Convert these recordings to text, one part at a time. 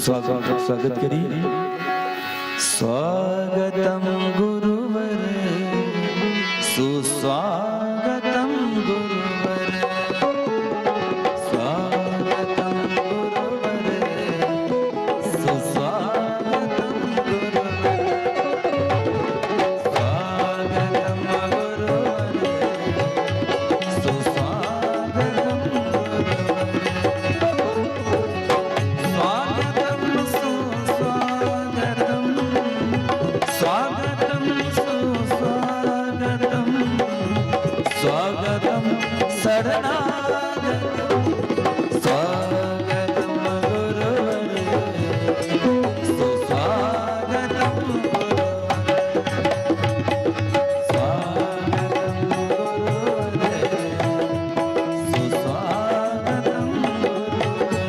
સ્વાગત સ્વાગત કરીએ. સ્વાગતમ ગુરુવર, સુસ્વાગતમ ગુરુવર, સ્વાગતમ ગુરુવર, સુસ્વાગતમ ગુરુવર, સ્વાગતમ ગુરુવર, સુસ્વાગતમ ગુરુવર, સ્વાગતમ સુસ્વાગતમ, સ્વાગતમ સુસ્વાગતમ, સ્વાગતમ શરણાગતમ, સ્વાગતમ ગુરુવર, સુસ્વાગતમ ગુરુવર, સ્વાગતમ ગુરુવર, સુસ્વાગતમ ગુરુવર.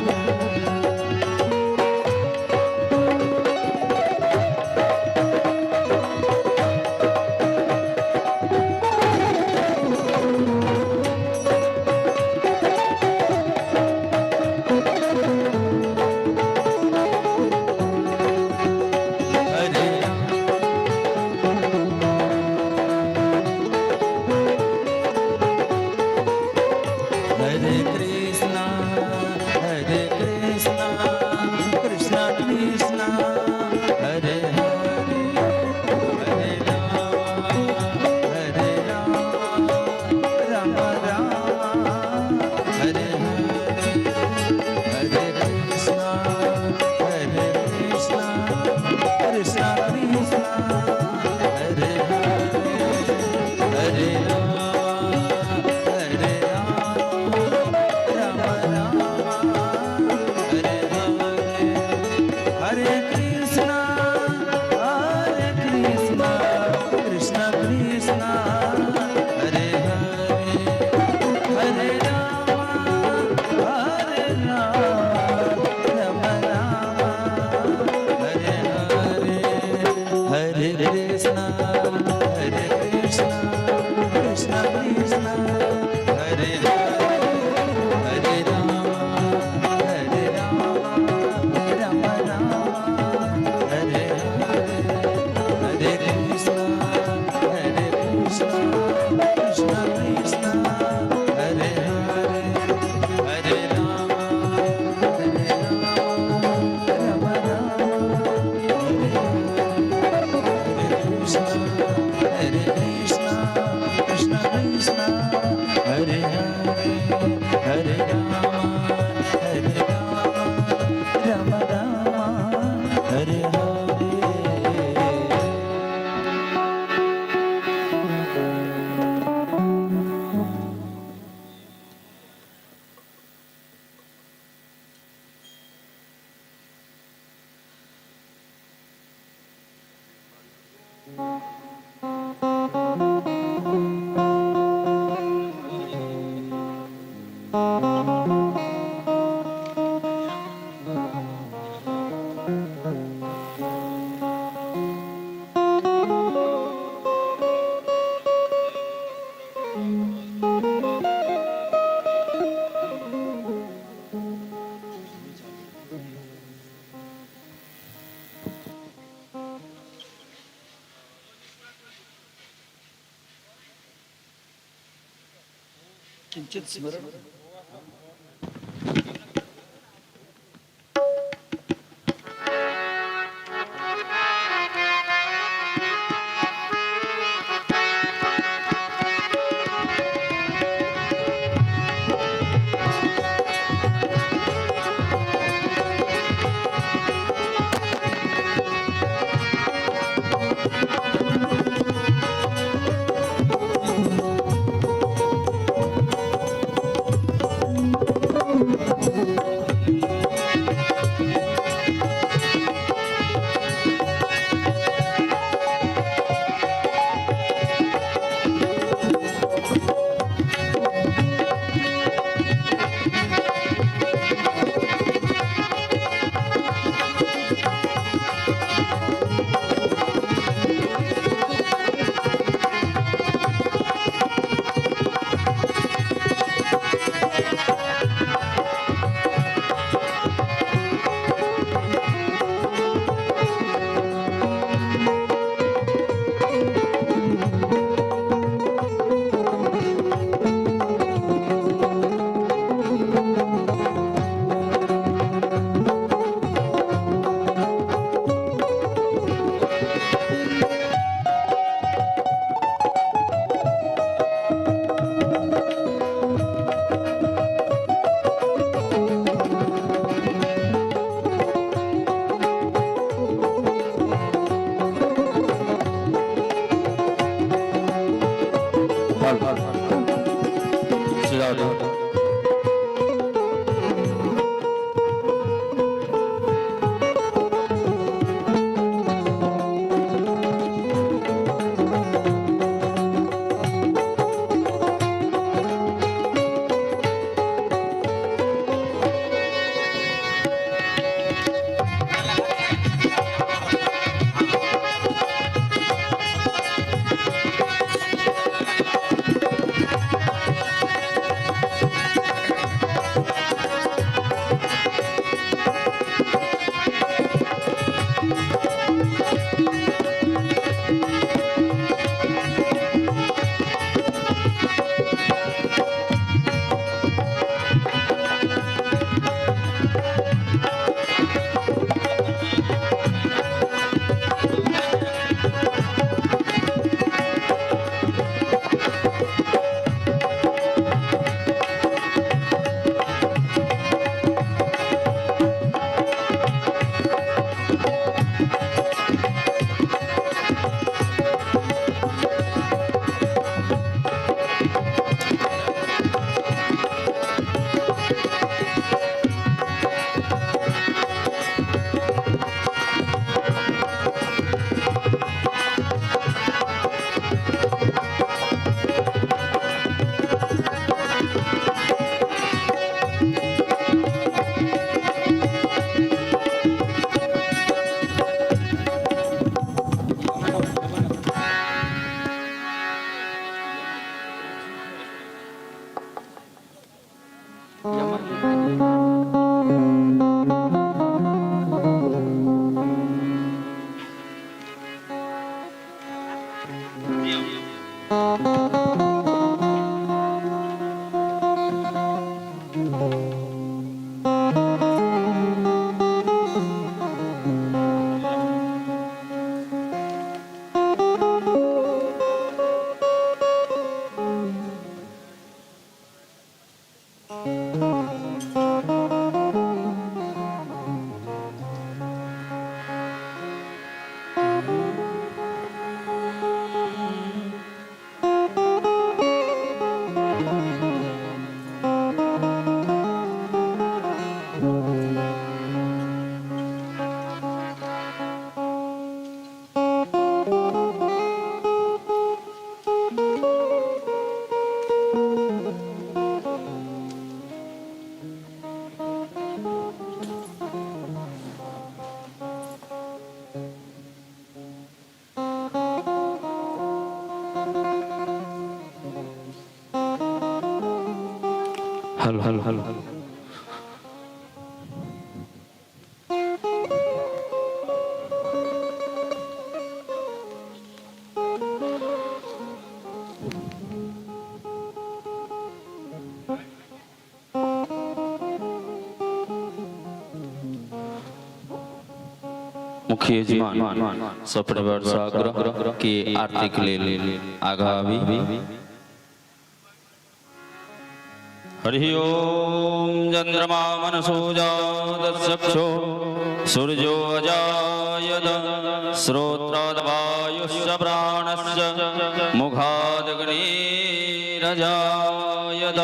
હરે હરે કૃષ્ણ હરે કૃષ્ણ, કૃષ્ણ કૃષ્ણ હરે હરે, હરે રામ હરે રામ, રામ રામ હરે હરે, હરે કૃષ્ણ હરે કૃષ્ણ, કૃષ્ણ કૃષ્ણ હરે હરે, હરે રામ હરે રામ, રામ રામ હરે હરે, હરે કૃષ્ણ હરે કૃષ્ણ, કૃષ્ણ કૃષ્ણ હરે હરે, હરે રામ હરે રામ, રામ રામ હરે હરે, હરે કૃષ્ણ હરે કૃષ્ણ, કૃષ્ણ કૃષ્ણ હરે હરે, હરે રામ હરે રામ, રામ રામ હરે હરે, હરે કૃષ્ણ હરે કૃષ્ણ, કૃષ્ણ કૃષ્ણ હરે હરે, હરે રામ હરે રામ, રામ રામ હરે હરે, કૃષ્ણ હરે કૃષ્ણ, કૃષ્ણ કૃષ્ણ હરે હરે, હરે રામ હરે રામ, રામ રામ હરે હરે. કિંચિત સ્મરણ. सजाओ। Hello hello hello. मुख्य यजमान सपरिवार साग्रह के आरती के लेल आगा आबी। हरि ओम। चंद्रमा मनसो जातचक्षो सूर्यो अजायत श्रोत्राद्वायुश्च प्राणश्च मुखादग्निरजायत।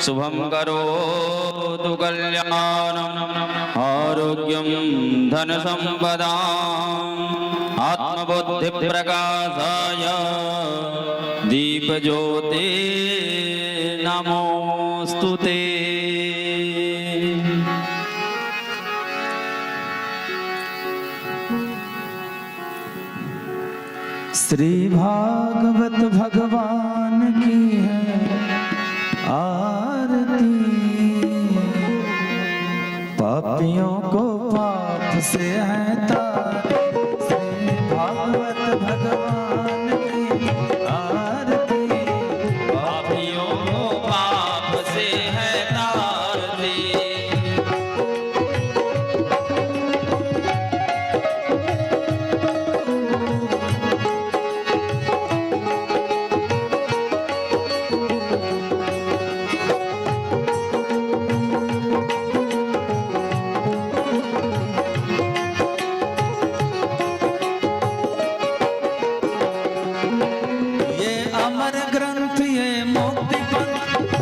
शुभं करोतु कल्याणम् आरोग्यं धनसम्पदाम् आत्मबुद्धिप्रकाशाय दीपज्योति नमोऽस्तु ते। श्री भागवत भगवान की है आरती, पापियों को पाप से है तार। श्री भागवत भगवान की आरती, पापियों को पाप से है तारती।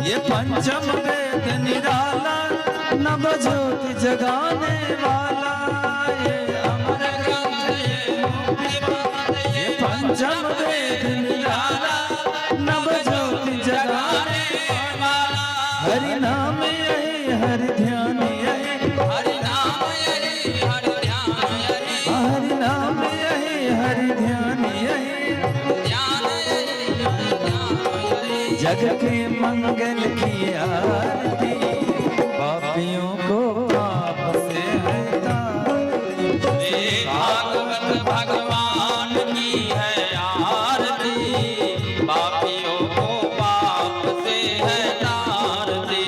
ये पंचम वेद निराला, नव ज्योति जगाने वाला। ये अमर ग्रंथ, ये मुक्ति पंथ, ये पंचम वेद निराला, नव ज्योति जगाने वाला। हरि नाम यही, हरि ध्यान यही, हरि नाम यही, हरि ध्यान यही, हरि नाम यही, हरि ध्यान यही, ध्यान यही, हरि ध्यान यही। जग के मंगल की आरती, पापियों को पाप से है तारती। श्री भागवत भगवान की है आरती, पापियों को पाप से है तारती।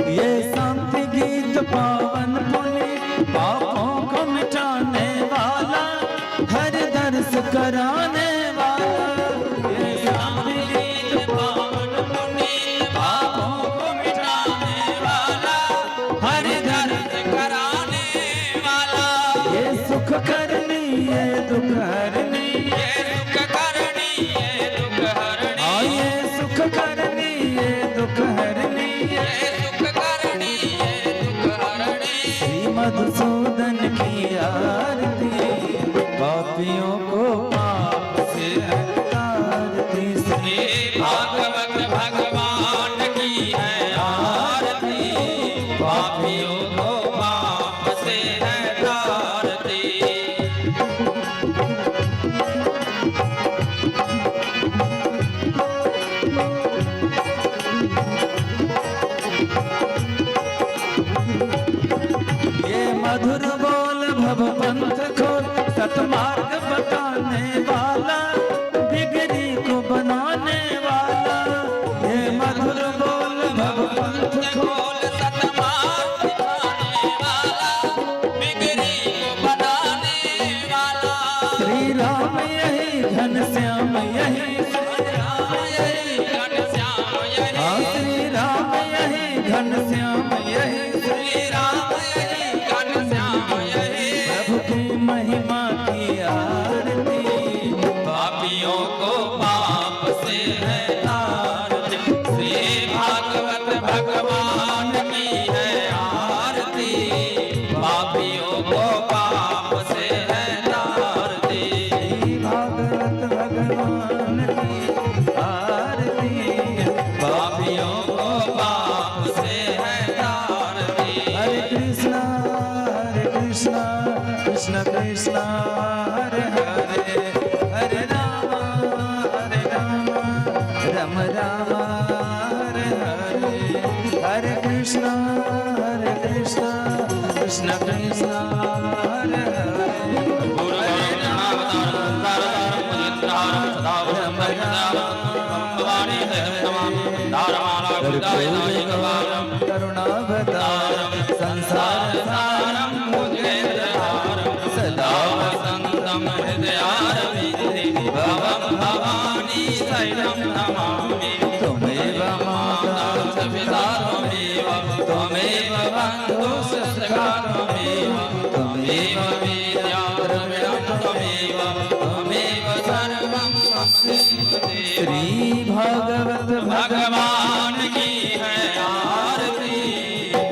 ये शांति गीत पावन पुनीत, पापों को मिटाने वाला, हर दर्श कराने वाला। ये शांति गीत पावन पुनीत, पापों को मिटाने वाला, हर दर्श दर्श कराने वाला। ये सुख करनी, ये दुख हरनी, ये सुख करनी, ये दुख हरणी, हाँ, ये सुख करनी, ये दुख हरनी, ये सुख करनी, ये दुख हरणी। श्री मधुसूदन की आरती, पापियों को पाप से है तारती। श्री श्री भागवत भगवान की है आरती, पापियों को पाप से है तारती। ये मधुर बोल भव पंथ खोल, सतमार्ग बताने वाला, बिगड़ी को बनाने वाला। ये मधुर बोल भव पंथ खोल, बोल सतमार्ग दिखाने वाला, बिगड़ी को बनाने वाला। श्री राम यही, घन श्याम यही, श्री राम यही, घन श्याम यही, हाँ, श्री राम यही, घन श्याम यही, श्री राम यही, घन श्याम यही। प्रभु की महिमा की आरती, पापियों को पाप से है तारती। श्री भागवत भगवान की है आरती, पापियों को पाप से है तारती। श्री भागवत भगवान की आरती, पापियों को पाप से है तारती। हरे कृष्णा हरे कृष्णा, कृष्ण कृष्णा हरे हरे, हरे राम हरे राम, राम राम हरे हरे, हरे कृष्णा हरे कृष्णा, कृष्ण कृष्णा हरे हरे, गुरु करुणावतारं संसारसारं भुजगेन्द्रहारं सदा वसन्तं भवानी सहितं नमामि। धारमाला करुणावतारं संसार सारं भुजगेन्द्रहारं सदा वसन्तं हृदयारविन्दे भवं भवानी सहितं नमामि। त्वमेव माता च पिता त्वमेव, त्वमेव बन्धुश्च सखा त्वमेव, त्वमेव विद्या द्रविणं त्वमेव, त्वमेव सर्वं मम देव। श्री भागवत भगवान भगवान की है आरती,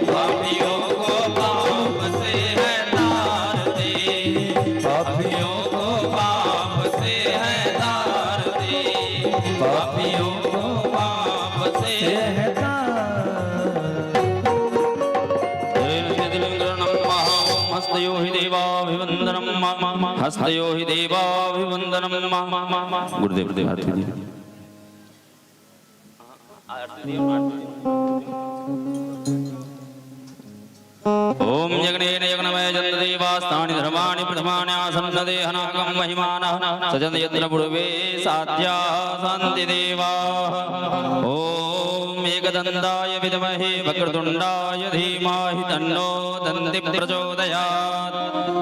पापियों को पाप से है तारती। पापियों पापियों को पाप से है तारती, पापियों को पाप से से है तार। हस्तयो हि देवाभिवन्दनं, हस्तयो हि देवाभिवन्दनं। गुरुदेव आरती जी। ॐ यज्ञेन यज्ञमय जन्मदेवास्तानि धर्माणि प्रथमानि आसन्न देहनागं महिमानः सजन यत्र पूर्वे साध्याः सन्ति देवाः। ॐ एकदन्ताय विद्महे वक्रतुण्डाय धीमहि तन्नो दन्ति प्रचोदयात्।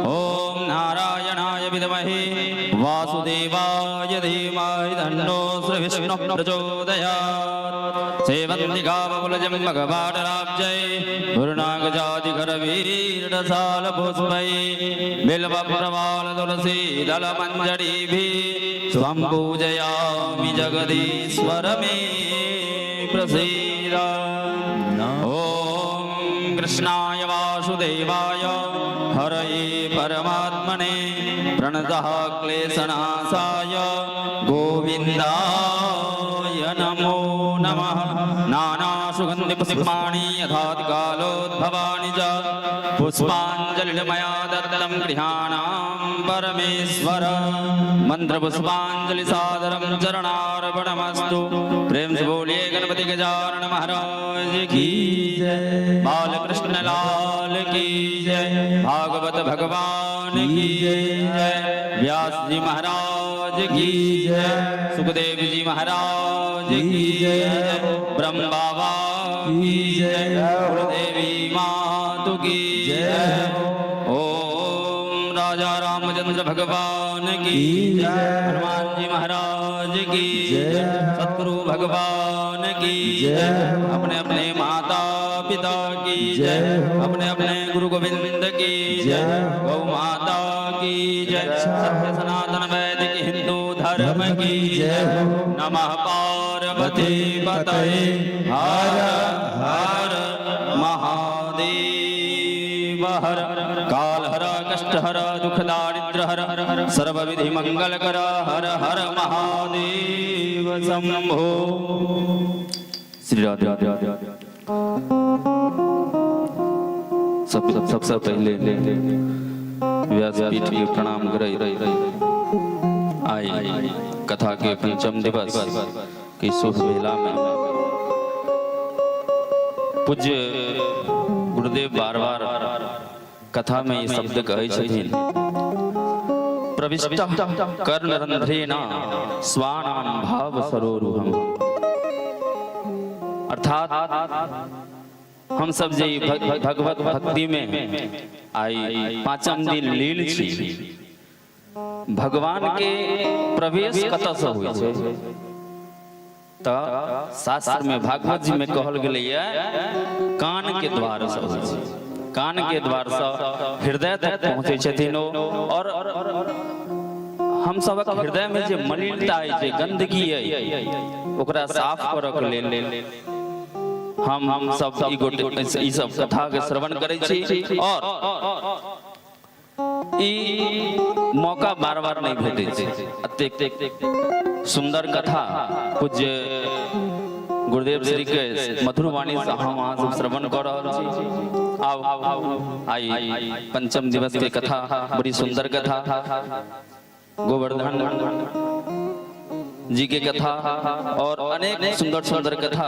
ॐ नारायणाय विद्महे वासुदेवाय धीमहि तन्नो श्रीविष्णुः प्रचोदयात्। सेवन्तिकाबुलजं भगवाडराब्जै गुरुनागजादिकरवीरसालपुष्पै बिल्वप्रवाल तुलसी दलमञ्जरीभिः स्वं पूजयामि जगदीश्वर मे प्रसीद। ॐ कृष्णाय वासुदेवाय हरये परमात्मने प्रणतः क्लेशनाशाय गोविन्दाय नमो नमः। नानासुगन्धिपुष्पाणि यथात्कालोद्भवानि च पुष्पाञ्जलिर्मया दत्तं गृहाणां परमेश्वर। मंत्रपुष्पांजलि सादरं चरणार्पणमस्तु। प्रेम से बोलिए गणपति गजानन महाराज की जय, बालकृष्ण लाल की जय, भागवत भगवान की जय, व्यास जी महाराज की जय, सुखदेव जी महाराज की जय, ब्रह्म बाबा की जय, कुलदेवी मातु की जय। ओम राजा रामचंद्र भगवान की जय, हनुमान जी महाराज की जय, सतगुरु भगवान की जय, अपने अपने माता पिता की जय, अपने अपने गुरु गोविंद की जय, गौ माता की जय, सत्य सनातन वैदिक हिंदू धर्म की जय। नमः पार्वती पतये हर हर महादेव हर। काल हर, कष्ट हर, दुख दारिद्र हर, सर्व विधि मंगल कर हर हर महादेव शंभो। श्री राधे राधे। सब सबसे पहले व्यासपीठ के प्रणाम करे आई कथा के पंचम दिवस की शुभ वेला में पूज्य गुरुदेव बार बार कथा में ई शब्द कहै छथिन, प्रविष्ट कर्णरंध्रेण स्वानाम भाव सरोरुहम। अर्थात हम सब जे ई भगवत भक्ति में आई पांचम दिन लीन छी, भगवान के प्रवेश कतऽ से होइ छै? तऽ शास्त्र में, भागवत जी में कहल गेलैया, कान के द्वार से होइ छै। कान के द्वार से हृदय तक पहुँचै छथिन ओ। और हम सबक हृदय में जे मलिनता अइ, जे गंदगी अइ, ओकरा साफ करऽ के लेल हम सब ई गोटे ई सब कथा के श्रवण करै छी। और ई मौका बार बार नहि भेटै छै। एतेक सुन्दर कथा पूज्य गुरुदेव श्री के मधुर वाणी से हम अहाँ सब श्रवण कऽ रहल छी। आब आई पंचम दिवस के कथा, बड़ी सुंदर कथा, गोवर्धन जी के कथा और अनेक सुंदर सुंदर कथा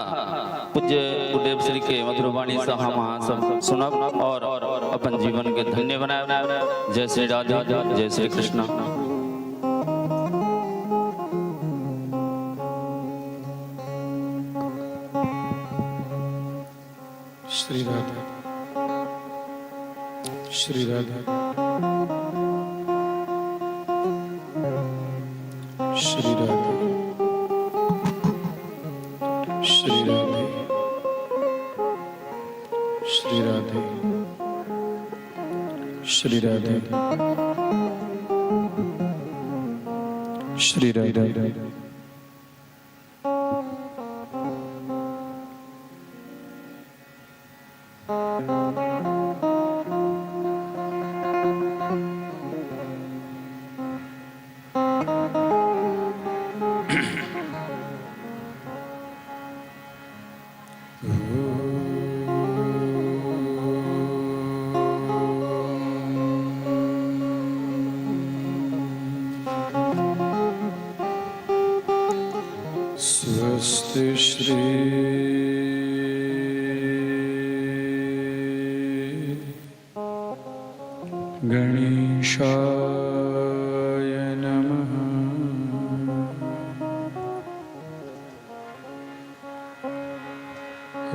पूज्य गुरुदेव श्री के मधुर वाणी से हम अहाँ सब सुनब और अपन जीवन के धन्य बनायब। जय श्री राधे, जय श्री कृष्ण। श्री राधे, श्री राधे, श्री राधे, श्री राधे, श्री राधे, श्री राधे, श्री राधे। स्वस्ति श्री गणेशाय नमः।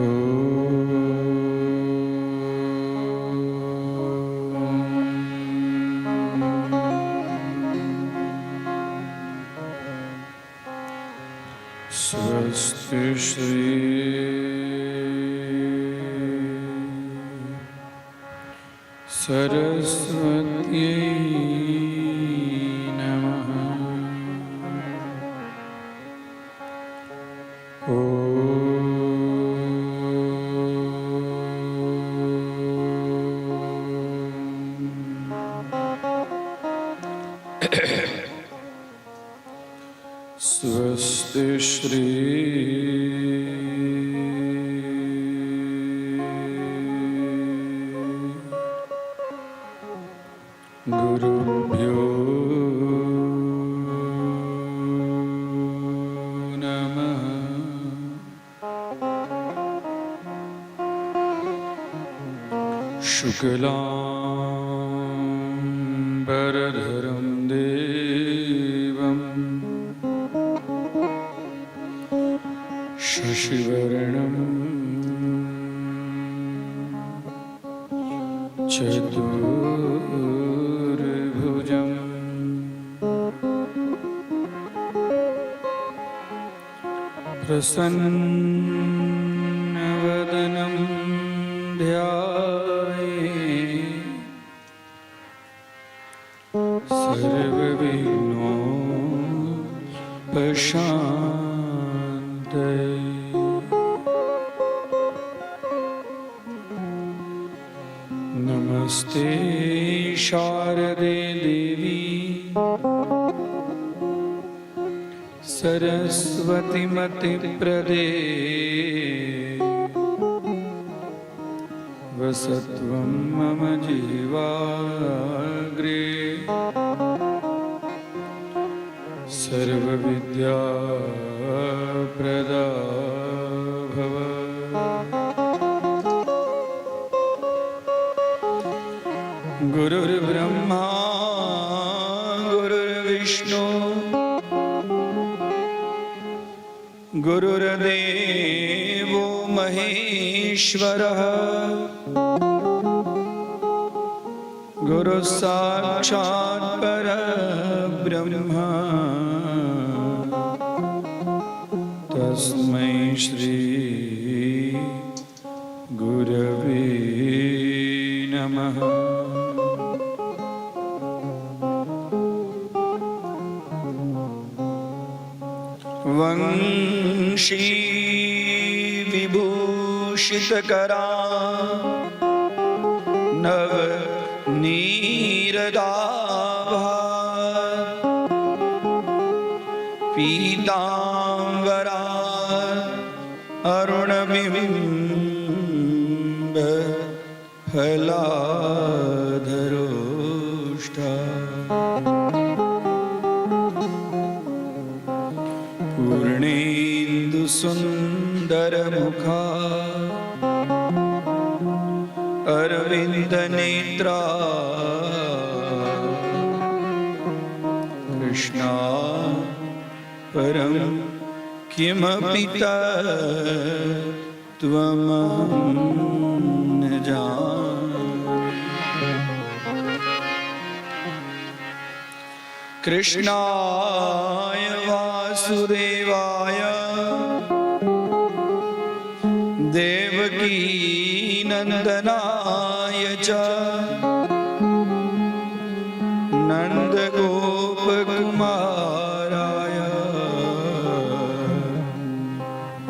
ॐ स्वस्ति। स्वस्ति श्री सरस्वत्यै नमः। ॐ स्वस्ति श्री गुरुभ्यो नमः। शुक्लाम्बरधरं देवं शशिवर्णं चतुर्भुजम् प्रसन्नवदनं ध्याये सर्वविघ्नोपशान्तये। नमस्ते शारदे देवी सरस्वती मतिप्रदे वसत्वं मम जीवाग्रे सर्वविद्याप्रदा भव। गुरुर्ब्रह्मा गुरुर्विष्णु गुरुर्देवो महेश्वरः गुरुः साक्षात् परब्रह्म तस्मै श्री गुरवे नमः। वंशी विभूषितकरा नव नीरदाभा पीताम्बरा अरुणबिम्ब फलाधरोष्ठा पूर्णेन्दुसुन्दरमुखा अरविन्दनेत्रा कृष्णा परं किमपि तत्त्वमहं न जाने। कृष्णाय वासुदेवाय देवकी नन्दनाय च नन्दगोपकुमाराय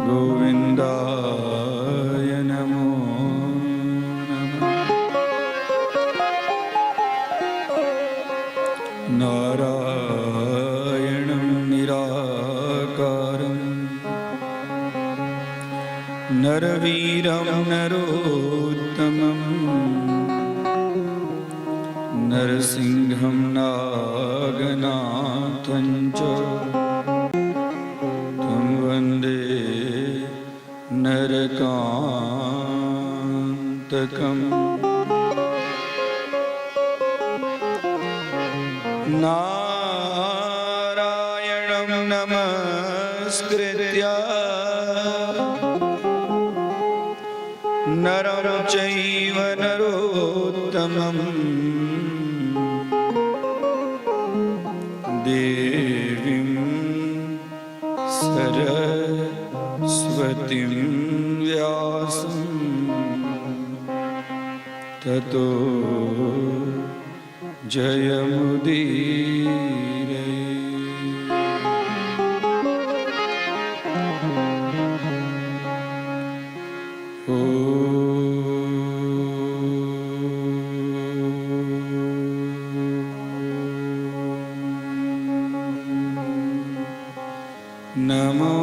गोविन्दाय नमो नमः। नारायणं निराकारं नरवीरं नरोत्तमं नरसिंहं नागनाथं च तं वन्दे नरकान्तकम्। नारायणं नमस्कृत्य नरं चैव नरोत्तमं देवीं सरस्वतीं मतिं व्यासं ततो जयमुदीरये। ॐ नमो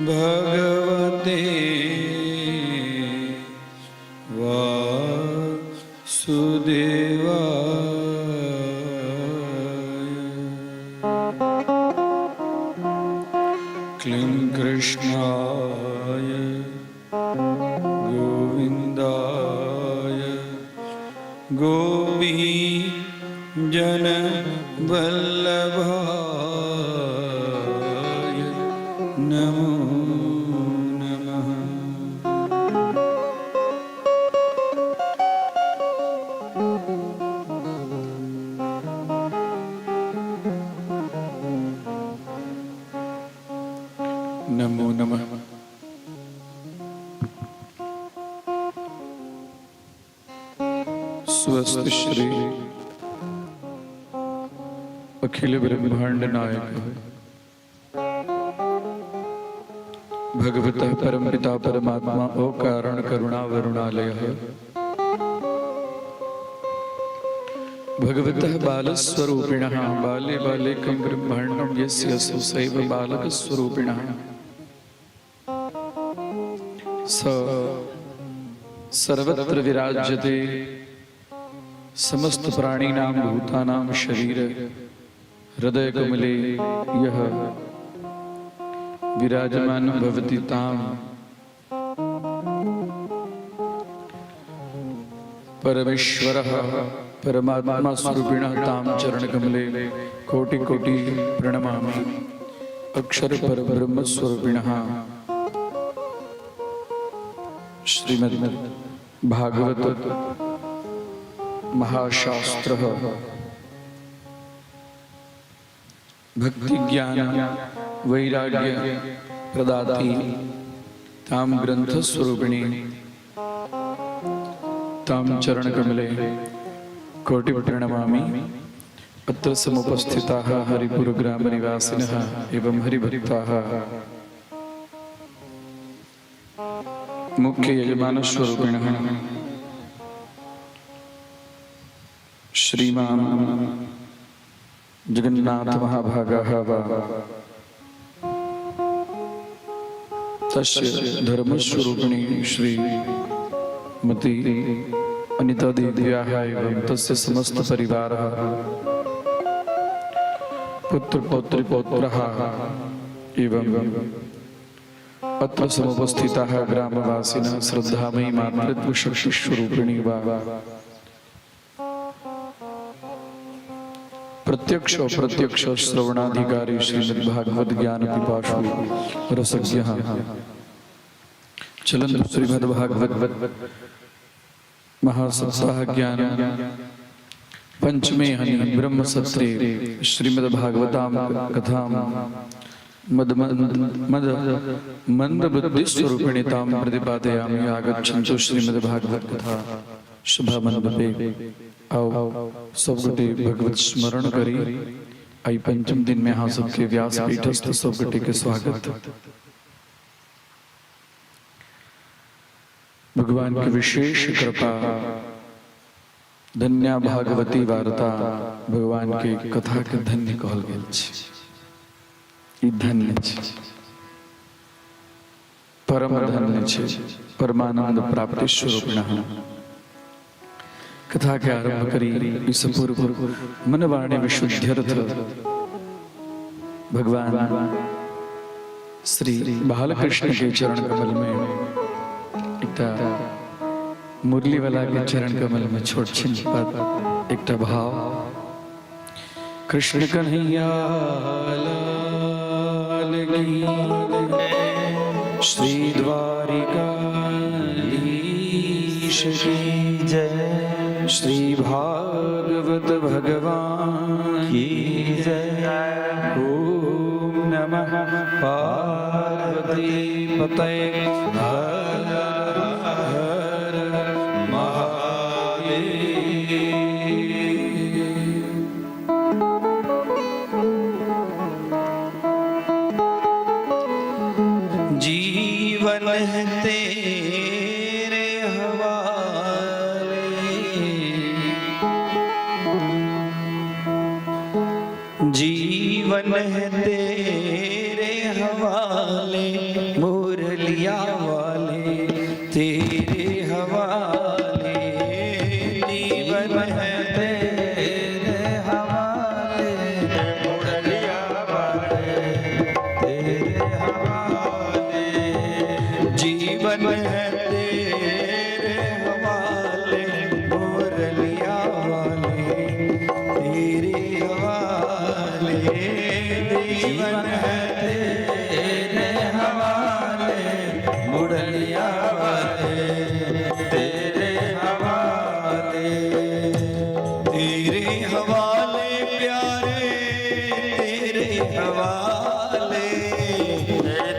भगवते वासुदेवाय। क्लीं कृष्णाय गोविन्दाय गोपी जनवल्लभाय नमो नमः। नमो नमः। स्वस्थ श्री अखिल ब्रह्मांड नायक भगवतः परम पिता परमात्मा अकारण करुणा वरुणालय भगवतः बालस्वरूपिणः बाले बालेकं ब्रह्माण्डं यस्य असौ सैव बालकस्वरूपिणः स सर्वत्र विराजते समस्त प्राणिनां भूतानां शरीर हृदय कमले यः विराजमान भवति ताम परमेश्वरः परमात्मा स्वरूपिणः ताम चरण कमले कोटि कोटि प्रणमामि। अक्षर पर ब्रह्म स्वरूपिणः श्रीमद् भागवत महाशास्त्र भक्ति ज्ञान वैराग्य प्रदाति ताम ग्रंथ स्वरूपिणी ताम चरण कमले कोटि प्रणमामि। अत्र समुपस्थिताः हरिपुर ग्राम निवासिनः एवं हरिभक्ताः मुख्य यजमान स्वरूपिणः श्रीमान जगन्नाथ महाभागः वा तस्य धर्मस्वरूपिणी श्रीमती अनिता देव्याः एवं तस्य समस्त परिवारः पुत्र पौत्री पौत्रः एवं अत्र समुपस्थिताः ग्रामवासिनः श्रद्धामयी मातृत्वशक्तिस्वरूपिणी वा प्रत्यक्ष अप्रत्यक्ष श्रवणाधिकारी श्रीमद् भागवत ज्ञान पिपासु रसज्ञः चलन्तु श्रीमद् भागवत महासप्ताह ज्ञान पंचमे हनि ब्रह्म सत्रे श्रीमद् भागवतां कथां मद मद मंद बुद्धि स्वरूपिणी तां प्रतिपादयामि। आगच्छन्तु श्रीमद् भागवत कथा सभा मंडपे। आओ सब गोटे भगवत स्मरण करी। आई पंचम दिन में अहाँ सबके व्यासपीठस्थ सब गोटे के स्वागत। भगवान की विशेष कृपा धन्या भागवती वार्ता भगवान के कथा के धन्य कहल गेल छै। ई धन्य छै, परम धन्य छै, परमानंद प्राप्ति स्वरूपिणः। कथा के आरंभ करी इस पूर्व मन वाणी विशुद्ध्यर्थ भगवान श्री बालकृष्ण के चरण कमल में एकटा मुरली वाला के चरण कमल में छोट छिन पद एकटा भाव। कृष्ण कन्हैया लाल की, श्री द्वारिकाधीश की जय, श्री भागवत भगवान की जय। ओम नमः पार्वती। पार्वती पतये हर हर महादेव। जीवन है तेरे हवाले, जीवन है तेरे हवाले, मुरलिया वाले तेरे हवाले, जीवन है तेरे हवाले, मुरलिया वाले तेरे हवाले, जीवन है तेरे हवाले, मुरलिया वाले तेरे हवाले, जीवन है तेरे हवाले, मुरलिया वाले तेरे हवाले, तेरे हवाले प्यारे, तेरे हवाले,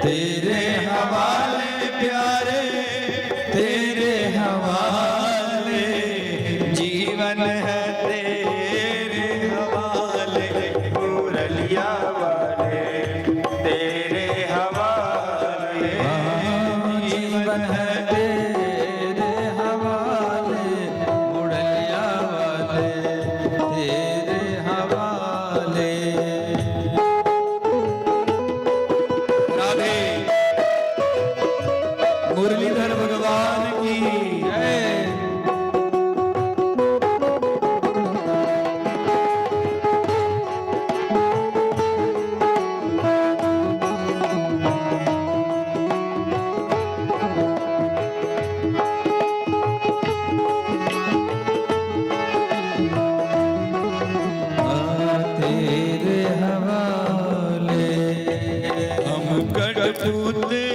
तेरे हवाले प्यारे, तेरे हवाले, जीवन है तेरे हवाले, मुरलिया वाले तेरे हवाले, जीवन है तेरे हवाले, मुरलिया वाले तेरे हवाले। राधे मुरलीधर भगवान की जय। तेरे हवाले, हम कठपुतली,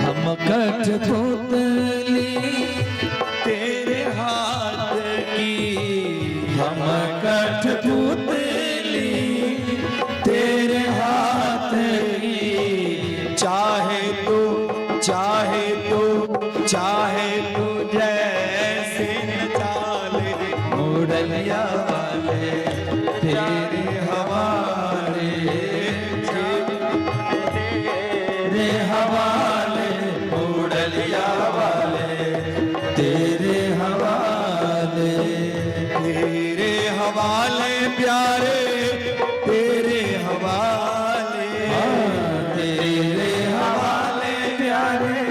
हम कठपुतली, तेरे हाथ की, हम कठपुतली, तेरे हाथ की, चाहे तो चाहे तो चाहे तो जैसे चाले, मुरलिया वाले तेरे हवाले, तेरे हवाले, मुरलिया वाले तेरे हवाले, तेरे हवाले प्यारे, तेरे हवाले, तेरे हवाले प्यारे,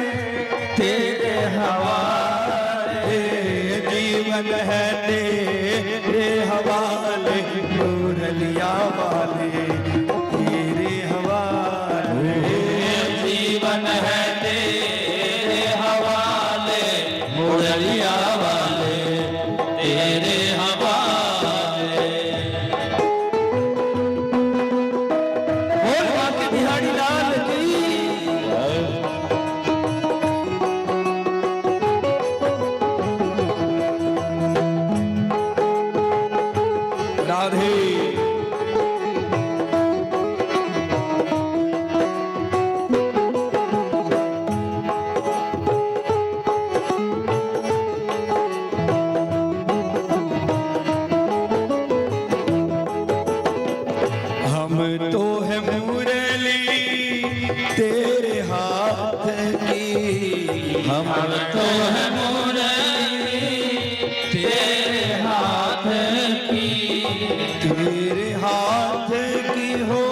तेरे हवाले, जीवन है तेरे हवाले, मुरलिया वाले तेरे हवाले, जीवन है तेरे हवाले, मुरलिया वाले तेरे हवाले। बोल बाके बिहारी लाल की। राधे। हम तो है मुरली तेरे हाथ की, हम तो है मुरली तेरे हाथ की, तेरे हाथ की हो,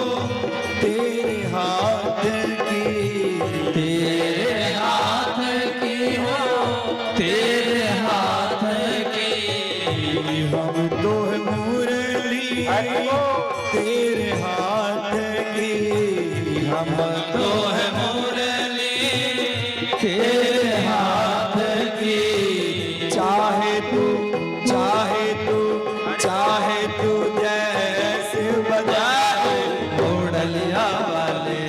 तेरे हाथ की, तेरे हाथ की हो, तेरे हाथ की, हम तो है मुरली तेरे हाथ की, हम तो है मुरली तेरे हाथ की, चाहे तू चाहे तू चाहे तू जैसे बजाए, मुरलिया वाले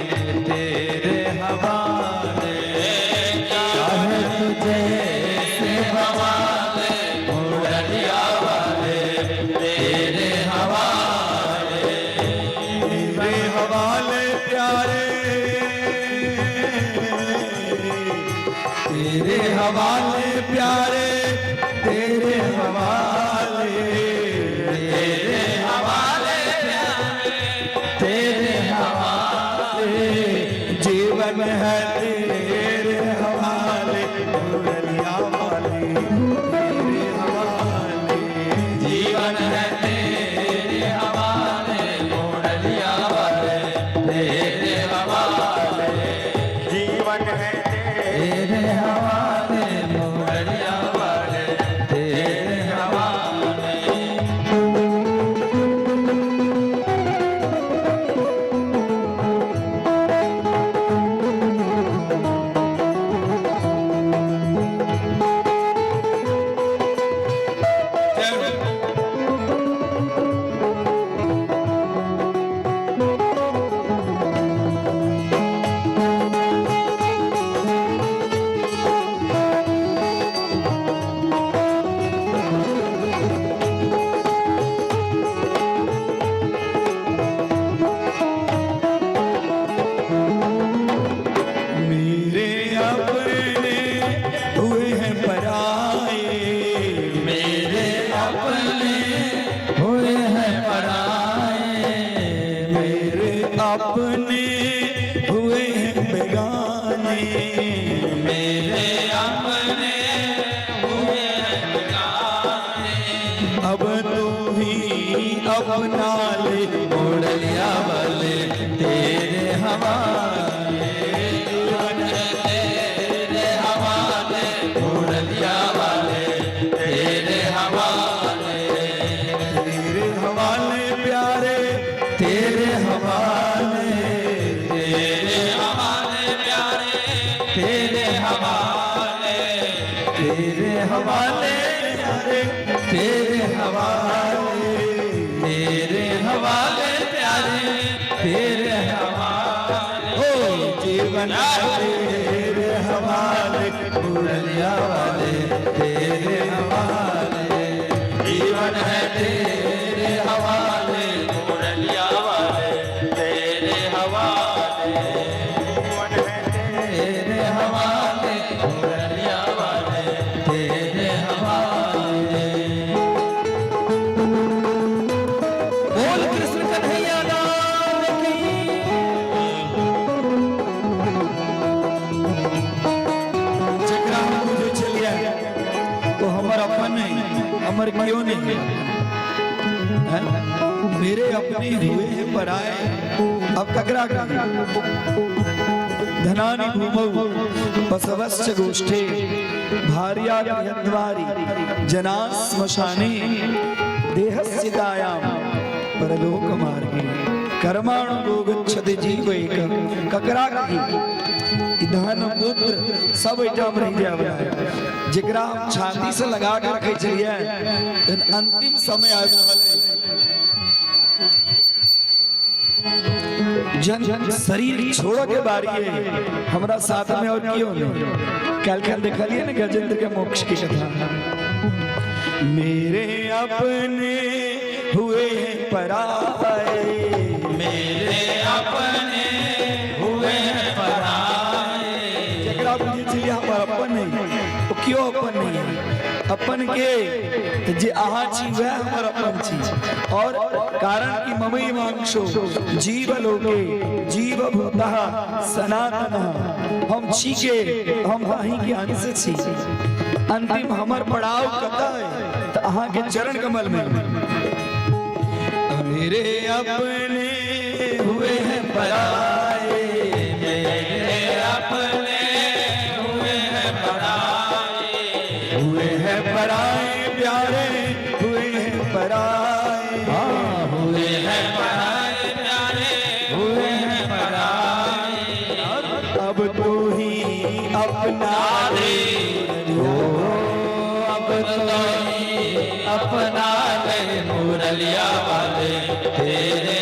तेरे हवाले, चाहे तू जैसे हवाले, मुरलिया वाले तेरे हवाले। प्यारे, तेरे हवाले प्यारे, तेरे हवाले, तेरे हवाले प्यारे, तेरे हवाले, जीवन है तेरे हवाले, मुरलिया वाले तेरे हवाले, जीवन है तेरे हवाले, मुरलिया वाले तेरे हवाले, जीवन है तेरे हवाले, मुरलिया वाले तेरे हवाले। मेरे अपने हुए हैं पराए, मेरे अपने हुए हैं पराए, मेरे अपने हुए हैं बेगाने, मेरे अपने हुए हैं बेगाने, अब तू ही अपना ले, मुरलिया वाले तेरे हवाले, जीवन है तेरे हवाले, मुरलिया वाले तेरे हवाले, तेरे हवाले प्यारे, तेरे हवाले, तेरे हवाले प्यारे, तेरे हवाले, तेरे हवाले प्यारे, तेरे हवाले, तेरे हवाले प्यारे, तेरे हवाले, ओ जीवन तेरे हवाले, मुरलिया वाले तेरे हवाले, जीवन है तेरे हवाले, मुरलिया वाले तेरे हवाले, जीवन है तेरे हवाले, मुरलिया वाले तेरे हवाले। बोल कृष्ण कन्हैया लाल की। जकरा हम बुझे छलियै वो हमर अपन नहीं, हमर क्यों नहीं है? मेरे अपने हुए हैं पराए, अब ककरा धनानि भूमौ पशवश्च गोष्ठे, भार्या गृहद्वारि जना श्मशाने, देहस्यतायाम परलोक मार्गे, कर्माणु गच्छति जीव एक। ककरा कही ई धन पुत्र सब एहिठाम रहि जाय वाला है। जेकरा हम छाती से लगा के रखे छलियै, तहन अंतिम समय आबि रहल अछि, जन शरीर छोड़ के बारी है, हमरा साथ में और क्यों नहीं। कल कल देखलिए ने गजेंद्र के मोक्ष की कथा। मेरे अपने हुए हैं पराए, मेरे अपने हुए हैं पराए, जकरा बुझे छलियै हमर अपन नहीं, ओ क्यों अपन नहीं है? अपन के तऽ जे अहाँ छी वएह हमर अपन छी। और कारण कि ममई मांसो जीव लोके जीव भूतः सनातन, हम छी के हम अहीं के अंश छी। अंतिम हमर पड़ाव कतऽ है? तऽ अहाँ के चरण कमल में। मेरे अपने हुए हैं पराए, मेरे अपने हुए हैं पराए, हुए हैं पराए प्यारे, हुए हैं पराए, हुए हैं पराए प्यारे, हुए हैं पराए, अब तू ही अपना ले, अब तो ही अपना ले, मुरलिया वाले तेरे।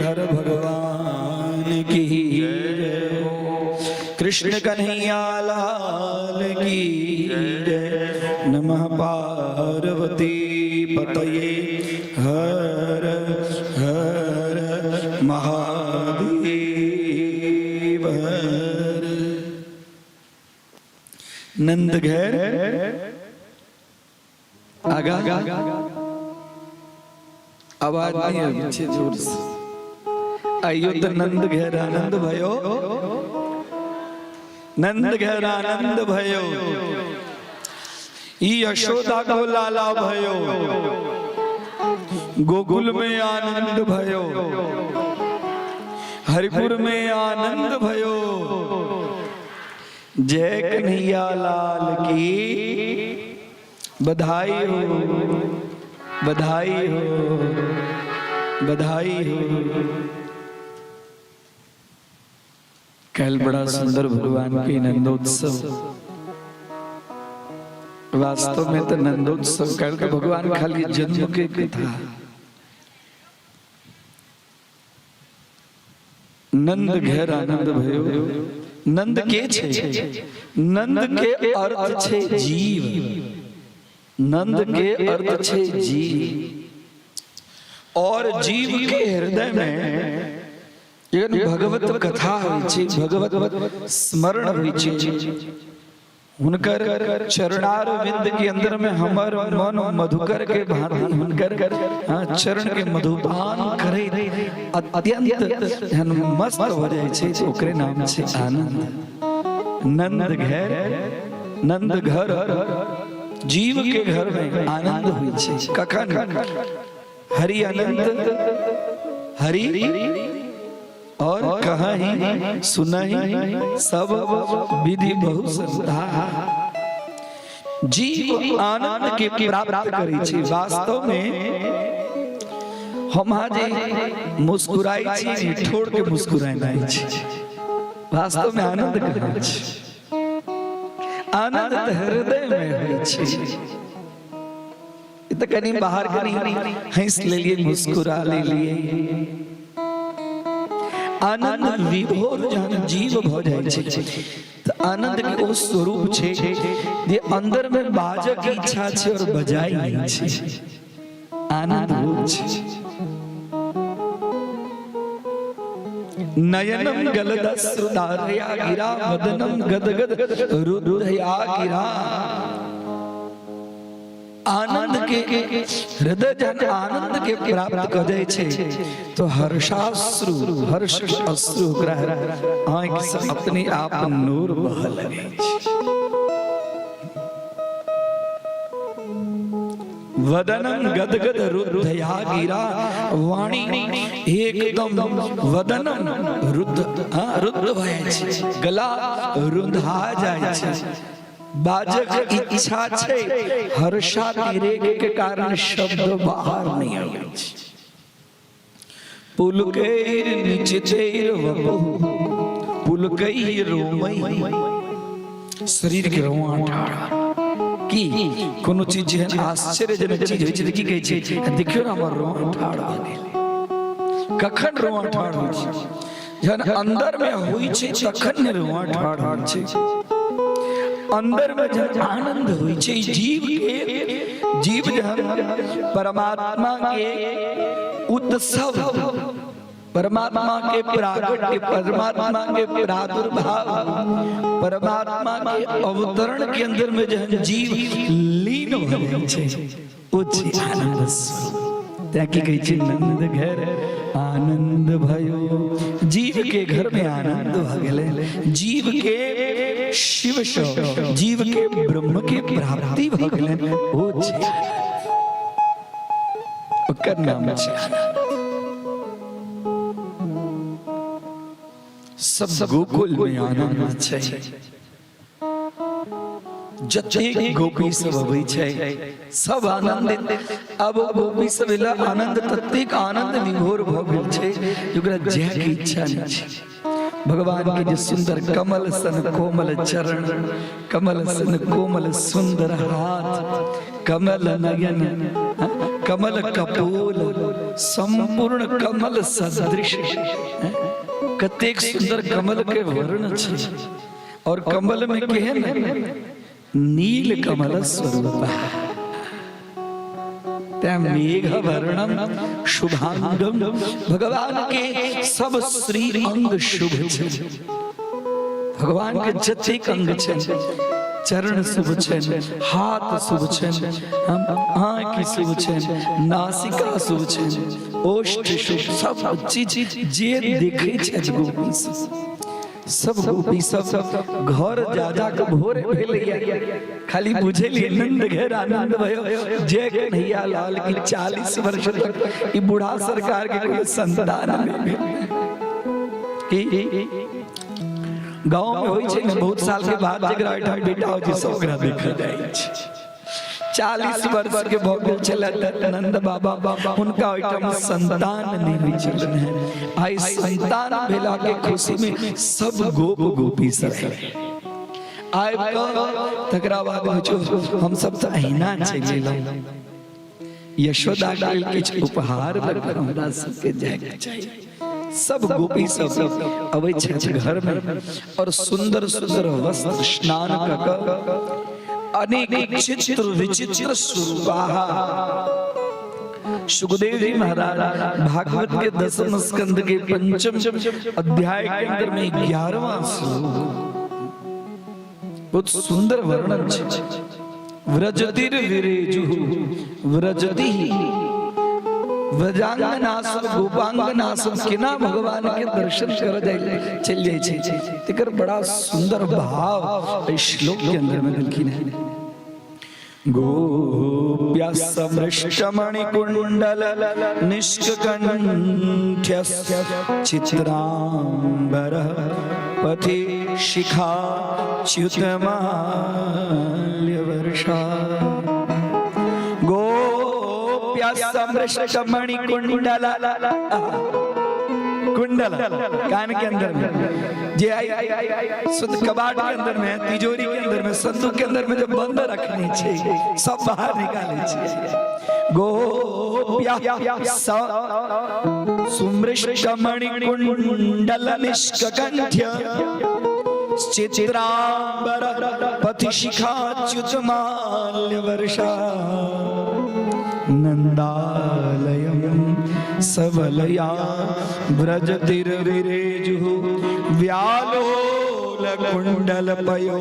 गिरधर भगवान की जय हो। कृष्ण कन्हैया लाल की जय। नमः पार्वती पतये हर हर महादेव हर। नंद घर आगा आवाज नहीं आबी छै जोर से। आइयो तऽ नंद घर आनंद भयो, नंद घर आनंद भयो, ई यशोदा को लाला भयो, गोकुल में आनंद भयो, हरिपुर में आनंद भयो। जय कन्हैया लाल की बधाई हो, बधाई हो, बधाई हो। कल बड़ा सुंदर भगवान के नंदोत्सव। वास्तव में तो नंदोत्सव कल तो भगवान खाली जन्म के कथा। नंद घर आनंद भयो। नंद के छे? नंद के अर्थ छे जीव। नंद के अर्थ छे जीव। और जीव के हृदय में जखन भगवत कथा होइ छै, भगवत स्मरण होइ छै, हुनकर चरणारविंद के अंदर में हमर मन मधुकर के भांति हुनकर चरण के मधुपान करे अत्यंत जहन मस्त हो जाइ छै, तऽ ओकरे नाम छै आनंद। नंद घर, नंद घर, जीव के घर में आनंद होइ छै। कखन? हरि अनंत हरि और कहीं सुनहि सब विधि बहु संता। जीव आनंद के प्राप्त करै छै। वास्तव में हम अहाँ जे मुस्कुराइ छी, ठोर के मुस्कुराइ छी, वास्तव में आनंद कहाँ छै? आनंद तऽ हृदय में होइ छै। ई तऽ कनि बाहर कनि हंस लेलिए, मुस्कुरा लेलिए। आनंद विभोर जहन जीव भऽ जाइ छै तऽ आनंद के ओ स्वरूप छै जे अंदर में बाजऽ के इच्छा छै और बजाइ नहि छै। आनंद ओ छै। नयनम गलदश्रुधारया गिरा वदनम गदगद रुद्धया गिरा। आनंद के हृदय जहन आनंद के प्राप्त कऽ जाइ छै तो हर्षाश्रु, हर्ष अश्रु ओकरा आँखि से अपने आप नूर बहऽ लगै छै। वदनम गदगद रुद्धया गिरा, वाणी एकदम वदनम रुद्ध, हाँ, रुद्ध भऽ जाइ छै, गला रुंधा जाइ छै, बाजक इच्छा छै, हर्षातिरेक के कारण शब्द बाहर नहि आबै छै। पुलकैर निचितैर वपुः पुलकैर रोमै, शरीर के रोआ ठाढ़। की कोनो चीज जेहन आश्चर्यजनक चीज होइ छै तऽ की कहै छै? देखियौ ने, हमर रोआ ठाढ़ भऽ गेल। कखन रोआ ठाढ़ होइ छै? जहन अंदर में होइ छै तखन ने रोआ ठाढ़ होइ छै। अंदर में जहन आनंद होइ छै जीव के, जीव जहन परमात्मा के उत्सव, परमात्मा के प्रागट्य, परमात्मा के प्रादुर्भाव, परमात्मा के अवतरण के अंदर में जहन जीव लीन भऽ जाइ छै, ओ छै आनंद स्वरूप। तें की कहै छै? नंद घर आनंद भयो। जीव के घर में आनंद भऽ गेलै। जीव के शिव सँ, जीव के ब्रह्म के प्राप्ति भऽ गेलै, ओ छै आनंद। ओकर नाम छै आनंद। सब गोकुल में आनंद छै। जतेक गोपी सब अबै छै सब आनंदित। अब ओ गोपी सब एला आनंद, ततेक आनंद विभोर भऽ गेल छै जे ओकरा जायके इच्छा नहि छै। भगवान के जे सुंदर कमल सन कोमल चरण, कमल सन कोमल सुंदर हाथ, कमल नयन, कमल कपोल। संपूर्ण कमल सदृश, कतेक सुंदर कमल के वर्ण छै और कमल में केहन नील कमल स्वरूप। तें मेघ वर्णम शुभांगम, भगवान के सब श्री अंग शुभ छै। भगवान के जतेक अंग छै, चरण शुभ छनि, हाथ शुभ छनि, आँखि शुभ छनि, नासिका शुभ छनि, ओष्ठ शुभ, सब चीज जे देखै छथि गोपी सब, सब गोपी सब घर जा जा के भोरे भेलैया, खाली बुझेलियै नंद घेर आनंद भयो जय कन्हैया लाल की। 40 वर्ष तक ई बूढ़ा सरकार के कोई संतान नहीं भेल। की गाँव में होइ छै ने, बहुत साल के बाद जकरा ओहिठाम बेटा होइ छै, सब ओकरा देखऽ जाइ छै। 40 वर्ष के भऽ गेल छलै नंद बाबा, हुनका ओहिठाम संतान नहि होइ छलनि हेँ। आइ संतान भेला के खुशी में सब गोप गोपी सब आबि कऽ तकरा बाद होइ छै, हमसब तऽ अहिना चलि एलहुँ, यशोदा के लेल किछु उपहार लऽ कऽ हमरा सबके जायके चाही। सब गोपी सब अबै छथि घर में और सुंदर सुंदर वस्त्र स्नान कऽ कऽ अनेक चित्र विचित्र स्वरूपाहा। सुखदेव जी महाराज भागवत के दसम स्कंद के पंचम अध्याय के अंदर में 11वां श्लोक, बहुत सुंदर वर्णन छै। व्रजतिर विरेजु व्रजति व्रजांगनासु गोपांगनासु, केना भगवान के दर्शन कर जाय चल जाय छै, तेकर बड़ा सुंदर भाव एहि श्लोक के अंदर में देलखिन है। गोप्या समृष्टमणिकुण्डल निष्ककण्ठ्य चित्राम्बर पथि शिखा च्युतमाल्यवर्षा। गोप्या समृष्टमणिकुण्डल, कुंडल कान के अंदर में जे आई शुद्ध कबाड़ के अंदर में, तिजोरी के अंदर में, संदूक के अंदर में जब बंद रखने छे, सब बाहर निकाले छे। गोप्या सुमृष्टमणि कुंडल निष्ककंठ्य चित्रांबर पथिशिखा च्युतमाल्य वर्षा नंदालयं सबलया व्रजतिर्विरेजुः व्यालोल कुंडल पयो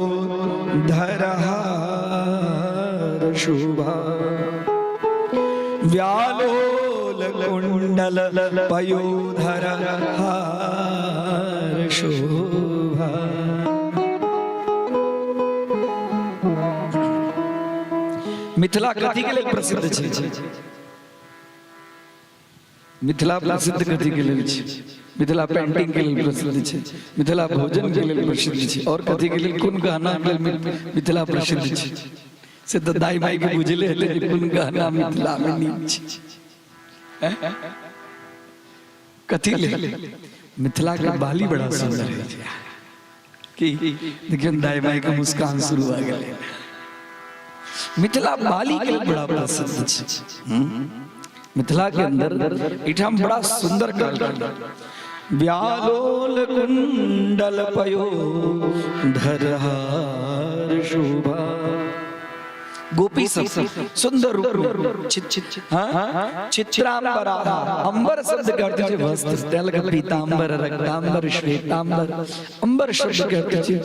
धरहार शुभा, व्यालोल कुंडल पयोधर हार शोभा। मिथिला कथी के लेल प्रसिद्ध छै? मिथिला प्रसिद्ध कथी के लेल छै? मिथिला पेंटिंग के लेल प्रसिद्ध छै, मिथिला भोजन के लेल प्रसिद्ध छै, और कथी के लेल, कोन गहना के लेल मिथिला प्रसिद्ध छै? से तऽ दाई माई के बुझले हेतै जे कोन गहना मिथिला में नीक छै। कथी लेल? मिथिला के बाली बड़ा सुंदर है कि देखियौ, दाई माई के मुस्कान शुरू भऽ गेलै। मिथिला बाली के लेल बड़ा प्रसिद्ध छै। मिथिला के अंदर एठाम बड़ा सुंदर कहल व्यालोल कुंडल पयो धरहार शोभा। गोपी सब सुंदर रूप हाँ? चित्रांबरा, अंबर शब्द के अर्थ छै वस्त्र, तेल के पीतांबर, रक्तांबर, श्वेतांबर, अंबर शब्द के अर्थ छै।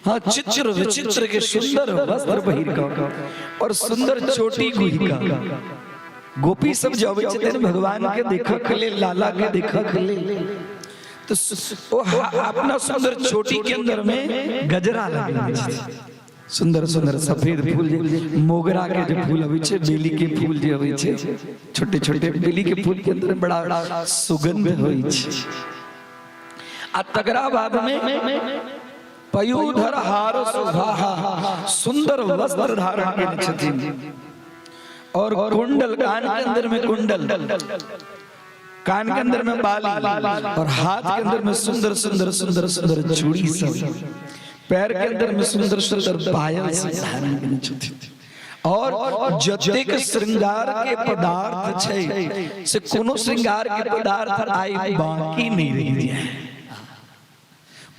हाँ, चित्र विचित्र के सुंदर वस्त्र पहिर कऽ और सुंदर चोटी गुहि कऽ गोपी सब जे अबै छथिन भगवान के देखऽ के लेल, लाला के देखऽ के लेल, तो ओ अपना सुंदर चोटी के अंदर में गजरा लगेने छथिन। सुंदर सुंदर सफेद फूल जे मोगरा के जे फूल अबै छै, बेली के फूल जे अबै छै, छोटे छोटे बेली के फूल के अंदर बड़ा सुगंध होइ छै। आ तकरा बाद में पयोधर हार सुभाहा, सुंदर वस्त्र धारण केने छथिन और कुंडल कान के अंदर में, कुंडल कान के अंदर में, बाली और हाथ के अंदर में सुंदर सुंदर सुंदर सुंदर चूड़ी सब, पैर के अंदर में सुंदर सुंदर पायल सब धारण केने छथिन। और जतेक श्रृंगार के पदार्थ छै से कोनो श्रृंगार के पदार्थ आइ बाकी नहि रहि जाय।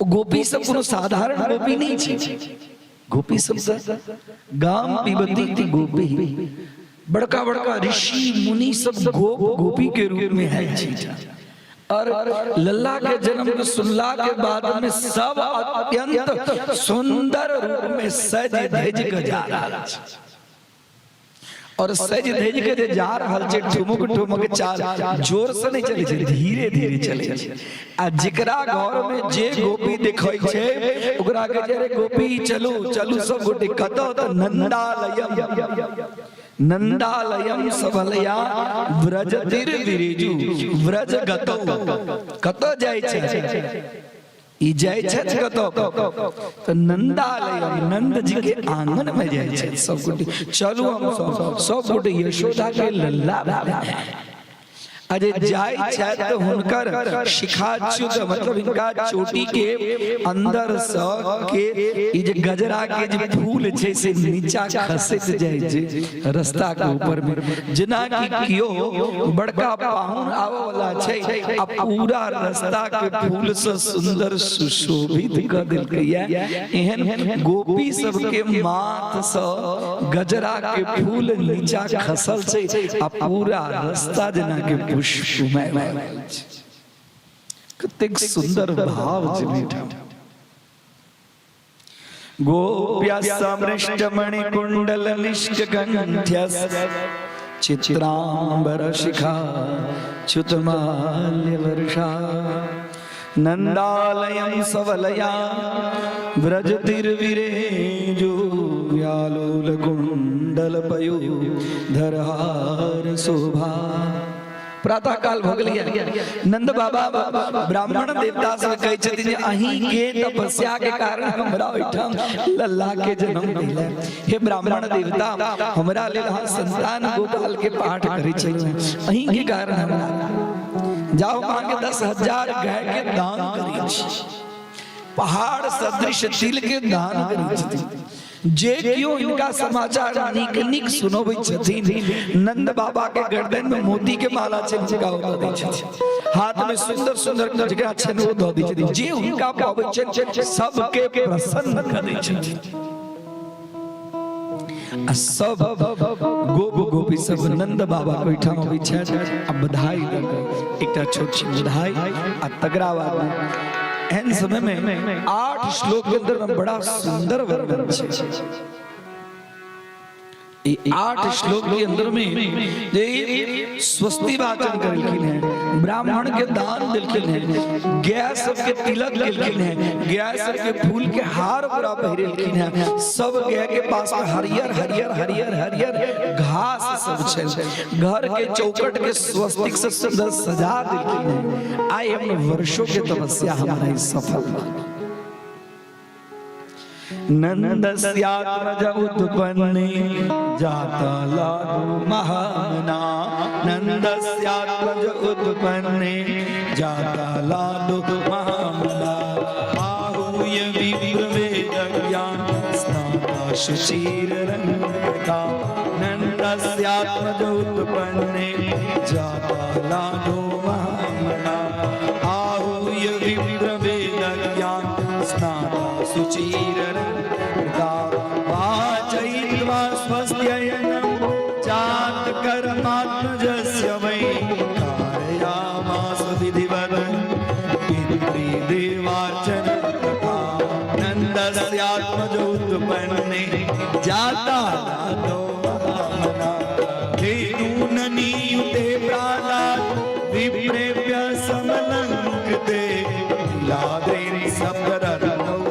ओ गोपी सब कोनो साधारण गोपी नहि छै। गोपी सब तऽ गाम पिबती थी गोपी, बड़का बड़का ऋषि मुनि सब गोप गोपी के रूप में आयल छै। और लल्ला के जन्म के सुनला के बाद में सब अत्यंत सुंदर रूप में सज धज के जा रहल छै। और सज धज के जे जा रहल छै, ठुमुक ठुमुक चाल, जोर से नहीं चले छै, धीरे धीरे चले छै। आ जेकरा घर में जे गोपी देखै छै ओकरा कहै छै, अरे गोपी चलू चलू सब गोटे कतऽ? तऽ नंदालयम, नंदालयम सबलया व्रजतिर विरेजु व्रज गतौ। कतऽ जाइ छै ई? जाइ छथि कतऽ? तऽ नंदालयम, नंद जी के आंगन में जाइ छथि सब गोटे। चलू हम सब सब गोटे यशोदा के लल्ला भेलै। अरे जाइ छथि तऽ हुनकर शिखाच्युत, मतलब हिनका चोटी के अंदर सँ के ई जे गजरा के जे फूल छै से नीचा खसैत जाइ छै रास्ता के ऊपर में, जेना कि केओ बड़का पाहुन आबऽ वाला छै आ पूरा रास्ता के फूल सँ सुंदर सुशोभित कऽ देलकैया। एहन गोपी सबके माथ सँ गजरा के फूल नीचा खसल छै आ पूरा रास्ता जेना के पुष्पमय भऽ गेल छै। कतेक सुंदर भाव छै एहिठाम। गोप्य समृष्ट मणि कुंडल निष्ठ कंठ्य चित्रांबर शिखा च्युतमाल्य वर्षा नंदालयं सवलया व्रजतिर्विरेजु व्यालोल कुंडल पयु धरहार शोभा। प्रातः काल भऽ गेलै। नंद बाबा ब्राह्मण देवता से कहै छथिन जे अहीं के तपस्या के कारण हमरा ओहिठाम लल्ला के जन्म भेल। हे ब्राह्मण देवता, हमरा लेल अहाँ संतान गोपाल के पाठ करै छलहुँ, अहीं के कारण हमरा जाओ अहाँके 10,000 गाय के दान करै छी, पहाड़ सदृश तिल के दान करै छथिन। जे केओ हिनका समाचार नीक नीक सुनबै छथिन, नंद बाबा के गर्दन में मोती के माला छै, हुनका ओ दऽ दै छथिन। हाथ में सुंदर सुंदर जकरा छनि ओ दऽ दै छथिन। जे हुनका पाबै छनि सबके प्रसन्न कऽ दै छथिन। आ सब गोप गोपी सब नंद बाबा के ओहिठाम अबै छथि आ बधाई दऽ कऽ एकटा छोट छिन बधाई। आ तकरा बाद एहन समय में 8 श्लोक के अंदर में बड़ा सुंदर वर्णन छै। ई 8 श्लोक के अंदर में जे स्वस्ति वाचन करेलखिन हैं, ब्राह्मण के दान देलखिन हैं, गाय सबके तिलक देलखिन हैं, गाय सबके फूल के हार पूरा पहिरेलखिन हैं। सब गाय के पास में हरियर हरियर हरियर हरियर घास सब छै। घर के चौखट के स्वस्तिक से सुंदर सजा देलखिन हैं। आइ हम वर्षों के तपस्या हमारा ई सफल भऽ। नंदस्यात्मज उत्पन्ने जाता लाडो महामना, नंदस्यात्मज उत्पन्ने जाता लाडो महामना, आहूय विप्रवेदज्ञान स्नाता शुचिर रंगता, नंदस्यात्मज उत्पन्ने जाता लाडो महामना, आहूय विप्रवेदज्ञान स्नाता शुचिर रंगता, वाचयित्वा स्वस्त्ययनं जात कर्मात्मजस्य वै कारयामास विधिवत् पितृदेवार्चन तथा, नन्दस्यात्मजोत्पन्ने जाता लादो महामना, धेनूननीयुते प्रालाद विप्रेभ्य समलङ्कृते नीलाद्रेण सप्तरत्नौघ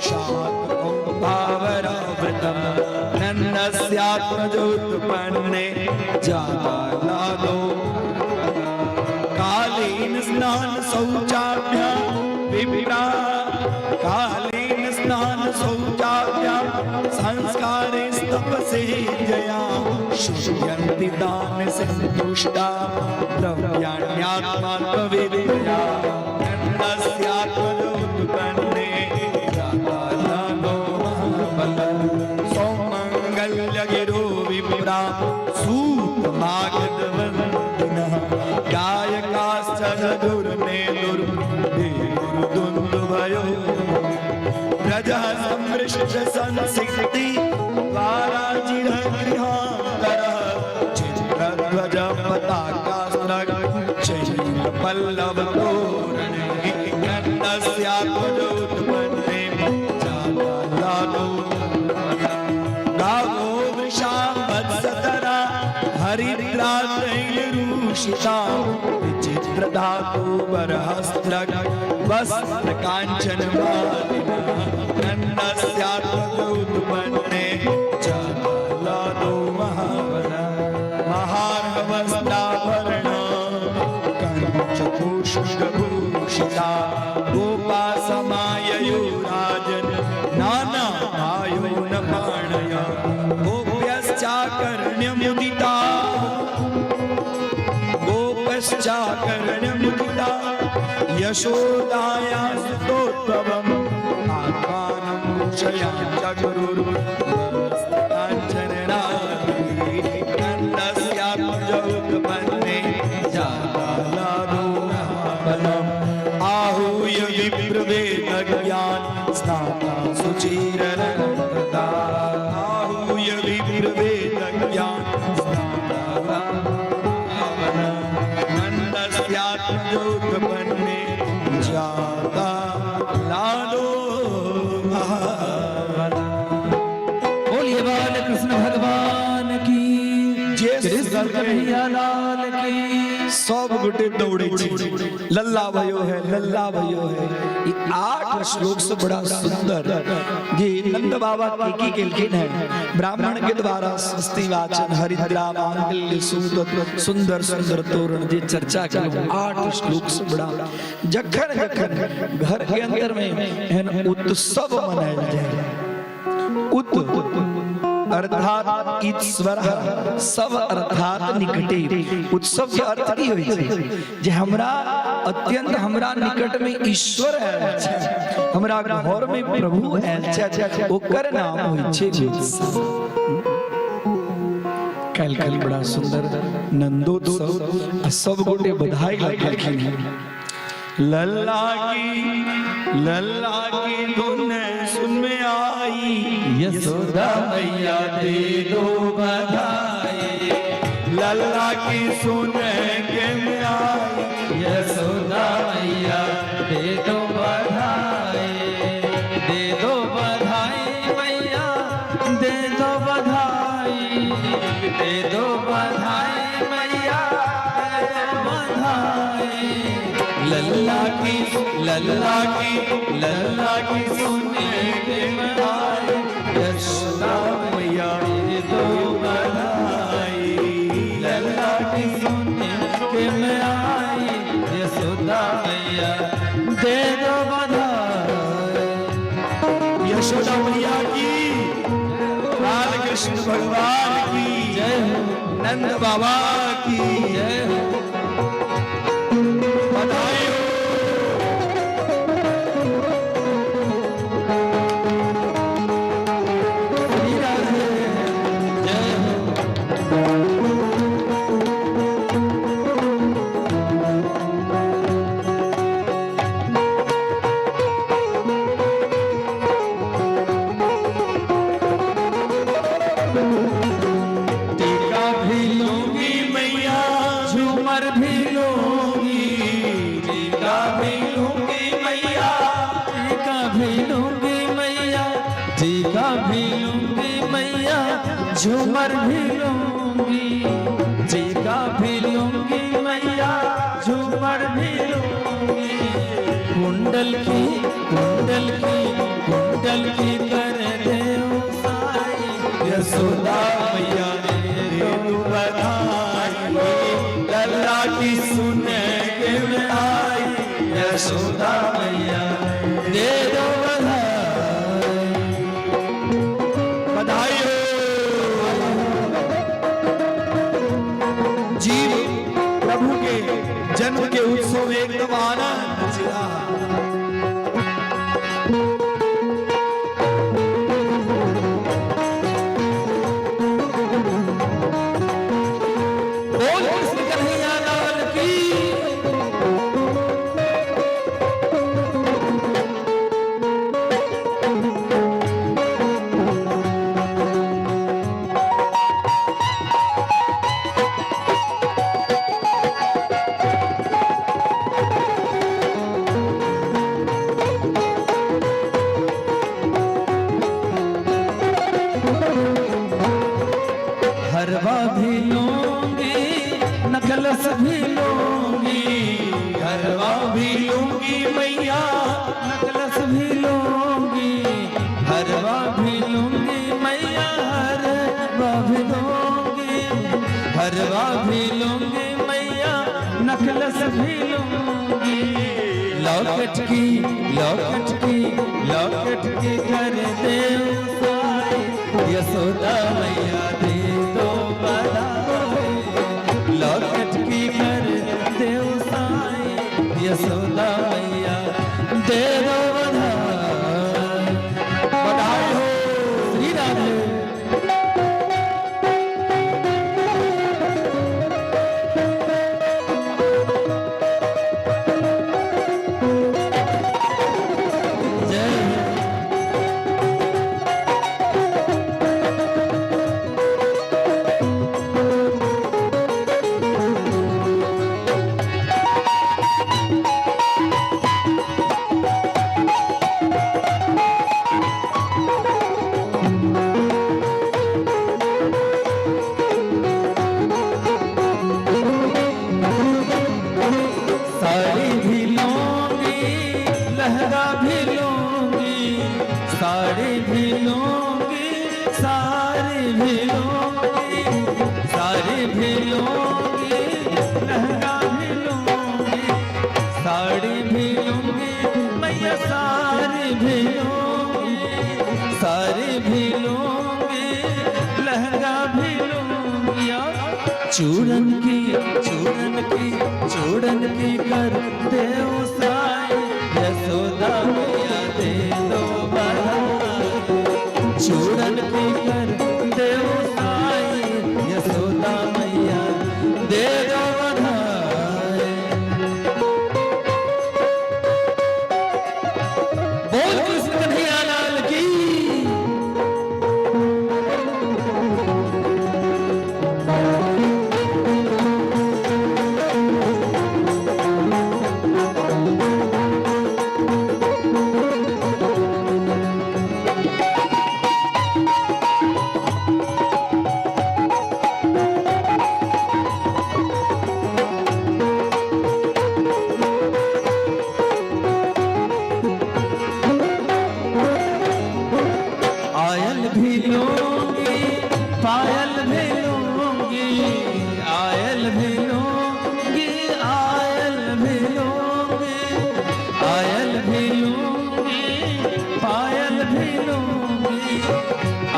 शातकुम्भावरावृतम्, नन्दस्यात्मजोत्पन्ने जाता लादो कालीन स्नान शौचाभ्याम विप्रा, कालीन स्नान शौचाभ्याम संस्कारे तपसे जया, शुष्यन्ति दान संतुष्टा द्रव्याण्यात्मात्मविद्या, नन्दस्यात्मजोत्पन्ने जाता लादो महाबल, सौमंगल्य गिरो खजुर ने दुर दुंदु भयो ब्रज समृष्ट संसिक्ति द्वारा चिर गृहांतर चित्रध्वज पताकास्त्र चैल पल्लव तोरण नन्दस्यात्मजोत्पन्ने जालालो गावो वृषां वत्सतरा हरिद्रा तैलरूषिता विचित्रधातु बरहस्त्रक वस्त्र काञ्चन मालिना नन्दस्यात्मजोत्पन्ने जालालो महाबला महार्हवस्त्राभरण कञ्चभूषिता गोपा समाययो राजन् नाना भायो न पाणय गोप्यश्चाकर्ण्यमुदिता गोपश्चाकर्ण्यमुदिता यशोदाया सुतोत्तमम् आत्मानं भूषयां चक्रुर्वस्त्रकाञ्चनरागी नन्दस्यात्मजोत्पन्ने जातालादो महाबलम् आहूय विप्रवेदज्ञान स्नाता शुचिरलङ्कृता आहूय विप्रवेदज्ञान स्नाता नन्दस्यात्मजोत्पन्ने जाता लालो महाबला। बोलिए बाल कृष्ण भगवान की, जे कृष्ण कन्हैया लाल की। सब गोटे दौड़े छी, लल्ला भयो है, लल्ला भयो है। ई 8 श्लोक से बड़ा सुंदर जी नंद बाबा की केलखिन है। ब्राह्मण के द्वारा स्वस्ति वाचन, हरिद्रा मांगल्य सूत, सुंदर सुंदर तोरण जे चर्चा केलहुं 8 श्लोक से बड़ा। जखन जखन घर के अंदर में एहन उत्सव मनायल जाय, उत अर्थात ईश्वर सब अर्थात निकटे। उत्सव के अर्थ की होइ छै जे हमरा अत्यंत हमरा निकट में ईश्वर आयल छै, हमरा घर में प्रभु आयल छै, ओकर नाम होइ छै उत्सव। काल्हि काल्हि बड़ा सुंदर नंदोत्सव आ सब गोटे बधाई लगलखिन हैं। लल्ला की धुन सुन में आई, यशोदा मैया दे दो बधाई। लल्ला की सुन के में आई, यशोदा मैया दे दो बधाई, दे दो बधाई मैया, दे दो बधाई, दे दो बधाई मैया, दे दो बधाई। लल्ला की लल्ला की लल्ला की सुन के में आई, यशोदा मैया दे दो बधाई। लल्ला की सुन के में आई, यशोदा मैया दे दो बधाई। यशोदा मैया की, बाल कृष्ण भगवान की जय हो, नंद बाबा की जय हो, बधाई हो। श्री राधे जय हो। टीका भी लूंगी मैया झूमर भी लूंगी, टीका भी लूंगी मैया, टीका भी लूंगी मैया, टीका भी लूंगी मैया, झूमर भी लूंगी, टीका भी लूंगी मैया, झूमर भी लूंगी। कुंडल की कुंडल की कुंडल की कर दे साई, यशोदा मैया दे दो बधाई। लल्ला की सुन के में आई, यशोदा मैया दे दो बधाई। बधाई हो। जीव प्रभु के जन्म के उत्सव में एकदम आनंद जिया। बोल कृष्ण कन्हैया लाल की। हरवा भी लूंगी मैया नकलस भी लूंगी। लॉकेट की लॉकेट की लॉकेट की कर दे साई यशोदा मैया दे दो बधाई। लॉकेट की कर दे साई यशोदा मैया दे दो बधाई। बधाई हो। श्री राधे। जय हो। साड़ी भी लूंगी लहंगा भी लूंगी, साड़ी भी लूंगी साड़ी भी लूंगी, साड़ी भी लूंगी लहंगा भी लूंगी, साड़ी भी लूंगी मैया साड़ी भी लूंगी, साड़ी भी लूंगी लहंगा भी लूंगी। चूड़न की चूड़न की चूड़न की कर दे साई यशोदा मैया दे दो बधाई। चूड़न की कर दे साई यशोदा मैया दे दो बधाई। बोल कृष्ण कन्हैया लाल की। आयल भी लूंगी पायल भी लूंगी, आयल भी लूंगी आयल भी लूंगी, आयल भी लूंगी पायल भी लूंगी,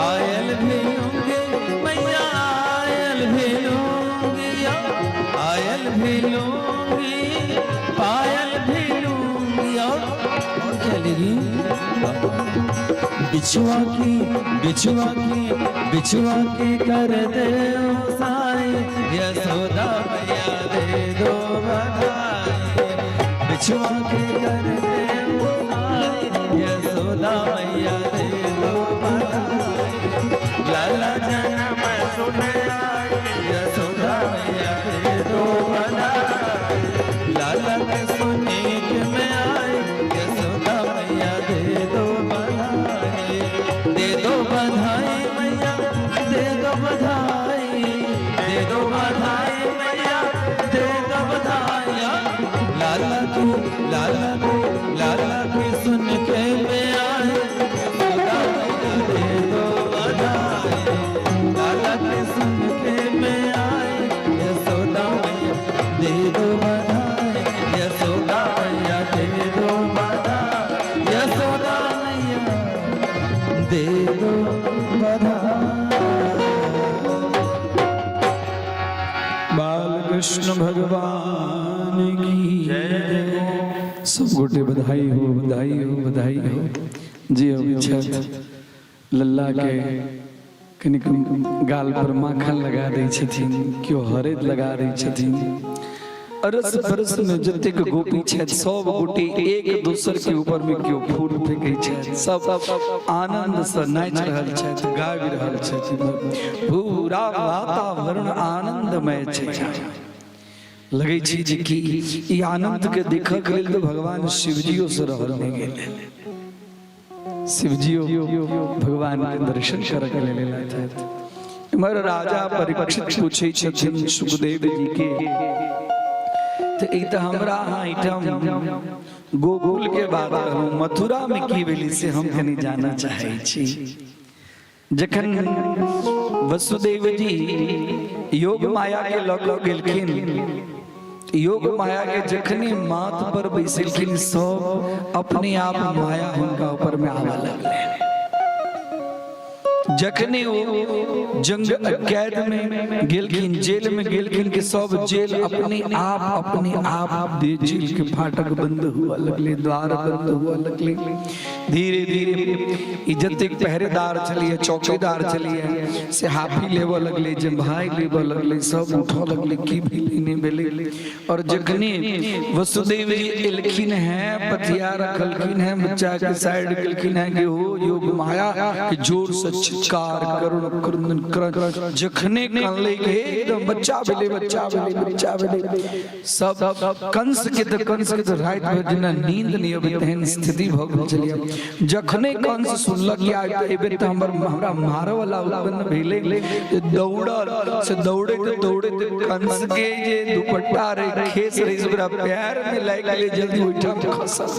आयल भी लूंगी मैया आयल भी लूंगी, आयल भी लूंगी पायल भी लूंगी। और क्या लेगी? बिछुआ की बिछुआ की बिछुआ की कर दे साई यशोदा मैया दे दो बधाई। बिछुआ की कर दे साई यशोदा मैया दे दो बधाई। लाला जन्म सुन आई यशोदा मैया दे दो बधाई। लाला के सुने के मैं आई यशोदा मैया दे दो बधाई। दे दो बधाई मैया दे दो बधाई, दे दो बधाई मैया दे दो बधाई। लाला की लाला की लाला की सुन के मैं आए यशोदा मैया दे दो बधाई। लाला के सुन के मैं आए यशोदा मैया दे दो बधाई। यशोदा मैया दे दो बधाई, यशोदा मैया दे दो बधाई। बालकृष्ण भगवान की जय। सब गोटे बधाई हो, बधाई हो, बधाई हो। जे अबै छथि लल्ला के कनिक गाल पर माखन लगा दै छथिन, केओ हरैद लगा दै छथिन। अरस परस में जतेक गोपी छथि सब गोटे एक दोसर के ऊपर में केओ फूल फेंकै छथि, सब आनंद से नाचि रहल छथि, गाबि रहल छथि। पूरा वातावरण आनंदमय छै। लगै छै जे कि ई आनंद के देखऽ के लेल तऽ भगवान शिवजियो से रहल नहि गेलै, शिवजियो भगवान के दर्शन करऽ के लेल एलथि। इम्हर राजा परीक्षित पूछै छथिन सुखदेव जी के, तऽ ई तऽ हमरा अहाँ एहिठाम गोकुल के बात कहलहुँ, मथुरा में की भेलै से हम कनि जानऽ चाहै छी। जखन वसुदेव जी योग माया के लग लग गेलखिन, योग माया के जखनी माथ पर बैसलखिन, सब अपने आप माया हुनका ऊपर में आवा लगले। जखनी वो जंग कैद में गेलखिन, जेल में गेलखिन के सब जेल अपने आप दे जेल के फाटक बंद हुआ लगले, द्वार बंद हुआ लगले। धीरे धीरे ई जतेक पहरेदार छलिए, चौकीदार छलिए, से हाफी लेबऽ लगले, जम्भाई लेबऽ लगले, सब उठऽ लगले, की भेलै, नहि भेलै। और जखनी वसुदेव जी एलखिन हैं, पथिया रखलखिन हैं, बच्चा के साइड गेलखिन हैं कि हो योग माया के जोर से चित्कार करुण क्रंदन कर जखने कनले के एकदम बच्चा भेलै, बच्चा भेलै, बच्चा भेलै। सब कंस के तऽ राति भरि जेना नींद नहि अबै तेहन स्थिति भऽ गेल छलियै। जखने कंस सुनलक कि आइ तऽ एहिबेर तऽ हमर हमरा मारऽ वाला उत्पन्न भेलै, जे दौड़ल से दौड़ैत दौड़ैत कंस के जे दुपट्टा रहै, खेस रहै, से ओकरा पैर में लागि गेलै, जल्दी ओहिठाम खसल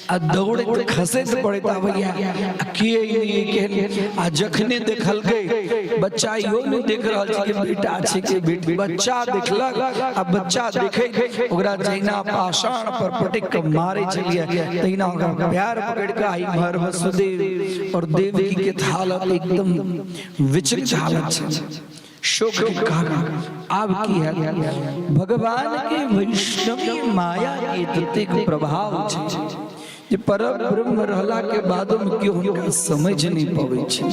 आ दौड़ैत खसैत पड़ैत आबैया आ के ई केहन। आ जखने देखलकै बच्चा, इहो नहि देख रहल छै कि बेटा छै कि बेटी। बच्चा देखलक आ बच्चा देखै ओकरा जहिना पाषाण पर पटक के मारे छलियै, तहिना ओकरा पैर पकड़ि कऽ आई भर वसुदेव और देवकी के हालत एकदम विचलित हालत छै, शोक के कारण। आब की है, भगवान के वैष्णवी माया के ततेक प्रभाव छै जे पर ब्रह्म रहला के बादो में केओ हुनका समझ नहीं पबै छै।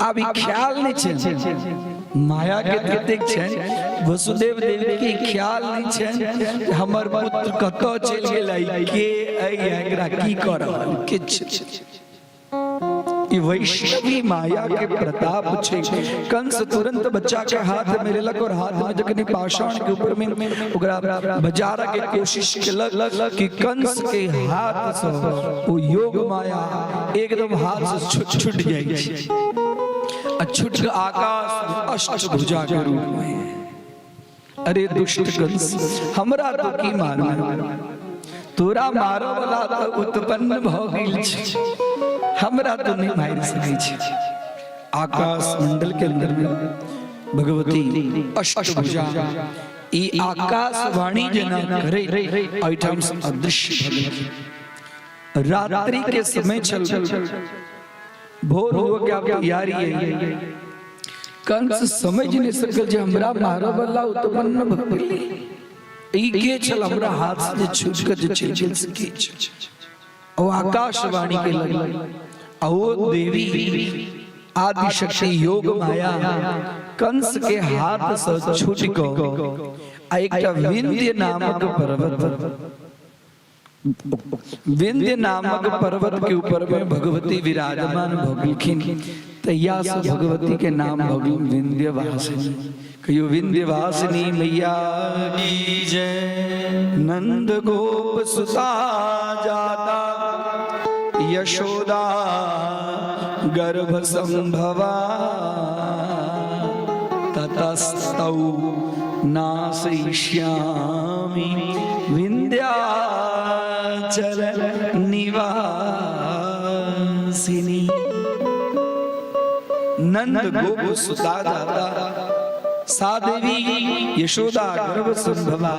आब ई ख्याल नहीं छै, माया के ततेक छै, वसुदेव देव के ख्याल नहीं छै जे हमर पुत्र कतऽ चलि गेलै, के अइ, एकरा की कऽ रहल किछु। ई वैष्णवी माया के प्रताप छै। कंस तुरंत बच्चा के हाथ में लेलक और हाथ में जखनी पाषाण के ऊपर में ओकरा बजारा के कोशिश केलक कि कंस के हाथ से ओ योग माया एकदम हाथ से छूट छूट जाइ छै आ छूट के आकाश में अष्टभुजा के रूप में। अरे दुष्ट कंस, हमरा तो की मारना, तोरा मारऽ वाला तऽ उत्पन्न भऽ गेल छै, हमरा तो नहि मारि सकै छै। आकाश मंडल के अंदर में भगवती अष्टभुजा ई आकाशवाणी जेना करे एहिठाम से अदृश्य भऽ गेल। रात्रि के समय छल, भोर हुआ के आब तैयारी है। कंस समझ नहि सकल जे हमरा मारऽ वाला उत्पन्न भऽ गेलै, ई के छल, हमरा हाथ से जे छूट के जे चलि गेल से के छल। ओ आकाशवाणी के लगल आ ओ देवी आदिशक्ति योग माया कंस के हाथ से छूट कऽ आ एकटा विंध्य नामक पर्वत, विंध्य नामक पर्वत के ऊपर में भगवती विराजमान भऽ गेलखिन। तहिया से भगवती के नाम भऽ गेल विंध्यवासिनी। कहियो विंध्यवासिनी मैया की जय। नंद गोप सुता जाता यशोदा गर्भ संभवा ततस्तौ नाशयिष्यामि विंध्याचल निवासिनी। नंद गोप सुता जाता सा देवी यशोदा गर्भ संभवा,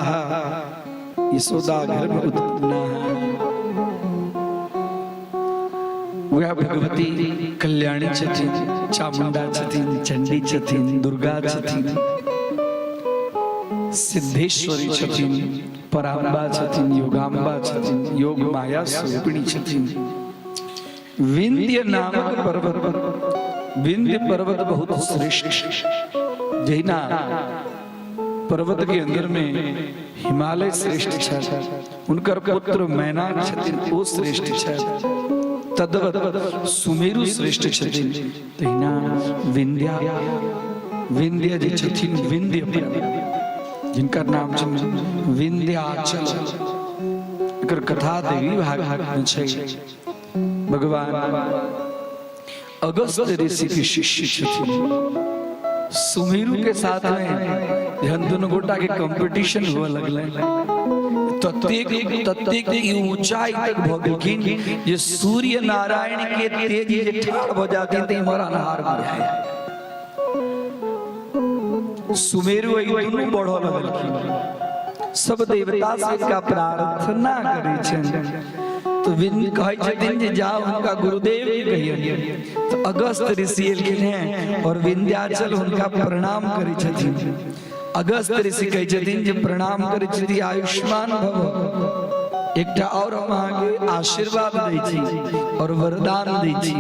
यशोदा गर्भ उत्पन्ना। वएह भगवती कल्याणी छथिन, चामुंडा छथिन, चंडी छथिन, दुर्गा छथिन, सिद्धेश्वरी छथिन, पराम्बा छथिन, योगाम्बा छथिन, योग माया स्वरूपिणी छथिन। विंध्य नामक पर्वत, विंध्य पर्वत बहुत श्रेष्ठ। जहिना पर्वत के अंदर में हिमालय श्रेष्ठ छै, हुनकर पुत्र मैनाक छथिन, ओ श्रेष्ठ छै, तद्वत सुमेरु श्रेष्ठ छथिन, तहिना विंध्या, विंध्य जे छथिन, विंध्य पर्वत जिनकर नाम छनि विंध्याचल। एकर कथा देवी भागवत में छै। भगवान अगस्त ऋषि के शिष्य छथिन। सुमेरु के साथ में जहन दुनू गोटा के कंपटीशन हुआ लगलै, ततेक ततेक ई ऊंचाई तक भऽ गेलखिन जे सूर्य नारायण के तेज जे ठाढ़ भऽ जाथिन तऽ इम्हर अन्हार बुझाय। सुमेरु एहि दुनू बढ़ऽ लगलखिन। सब देवता से इनका प्रार्थना करै छनि तऽ विन कहै छथिन जे जाउ हुनका गुरुदेव के कहियनि। तऽ अगस्त ऋषि एलखिन हेँ और विंध्याचल हुनका प्रणाम करै छथिन। अगस्त ऋषि कहै छथिन जे प्रणाम करै छी आयुष्मान भव, एकटा और हम अहाँके आशीर्वाद दै छी और वरदान दै छी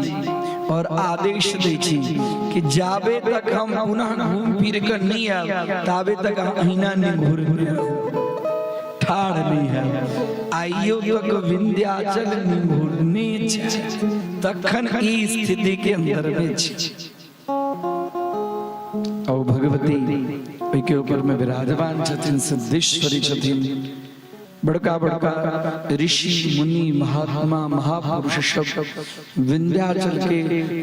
और आदेश दै छी कि जाबे तक हम पुनः घूम फिर कर नहीं आयब ताबे तक अहाँ अहिना नहीं घूरने रहू, ठाढ़ नहीं है। आइयो तक विंध्याचल निघुरने छै तखन ई स्थिति के अंदर में छी। और भगवती ओहिके ऊपर में विराजमान छथिन, सिद्धेश्वरी छथिन। बड़का बड़का ऋषि मुनि महात्मा महापुरुष सब विंध्याचल के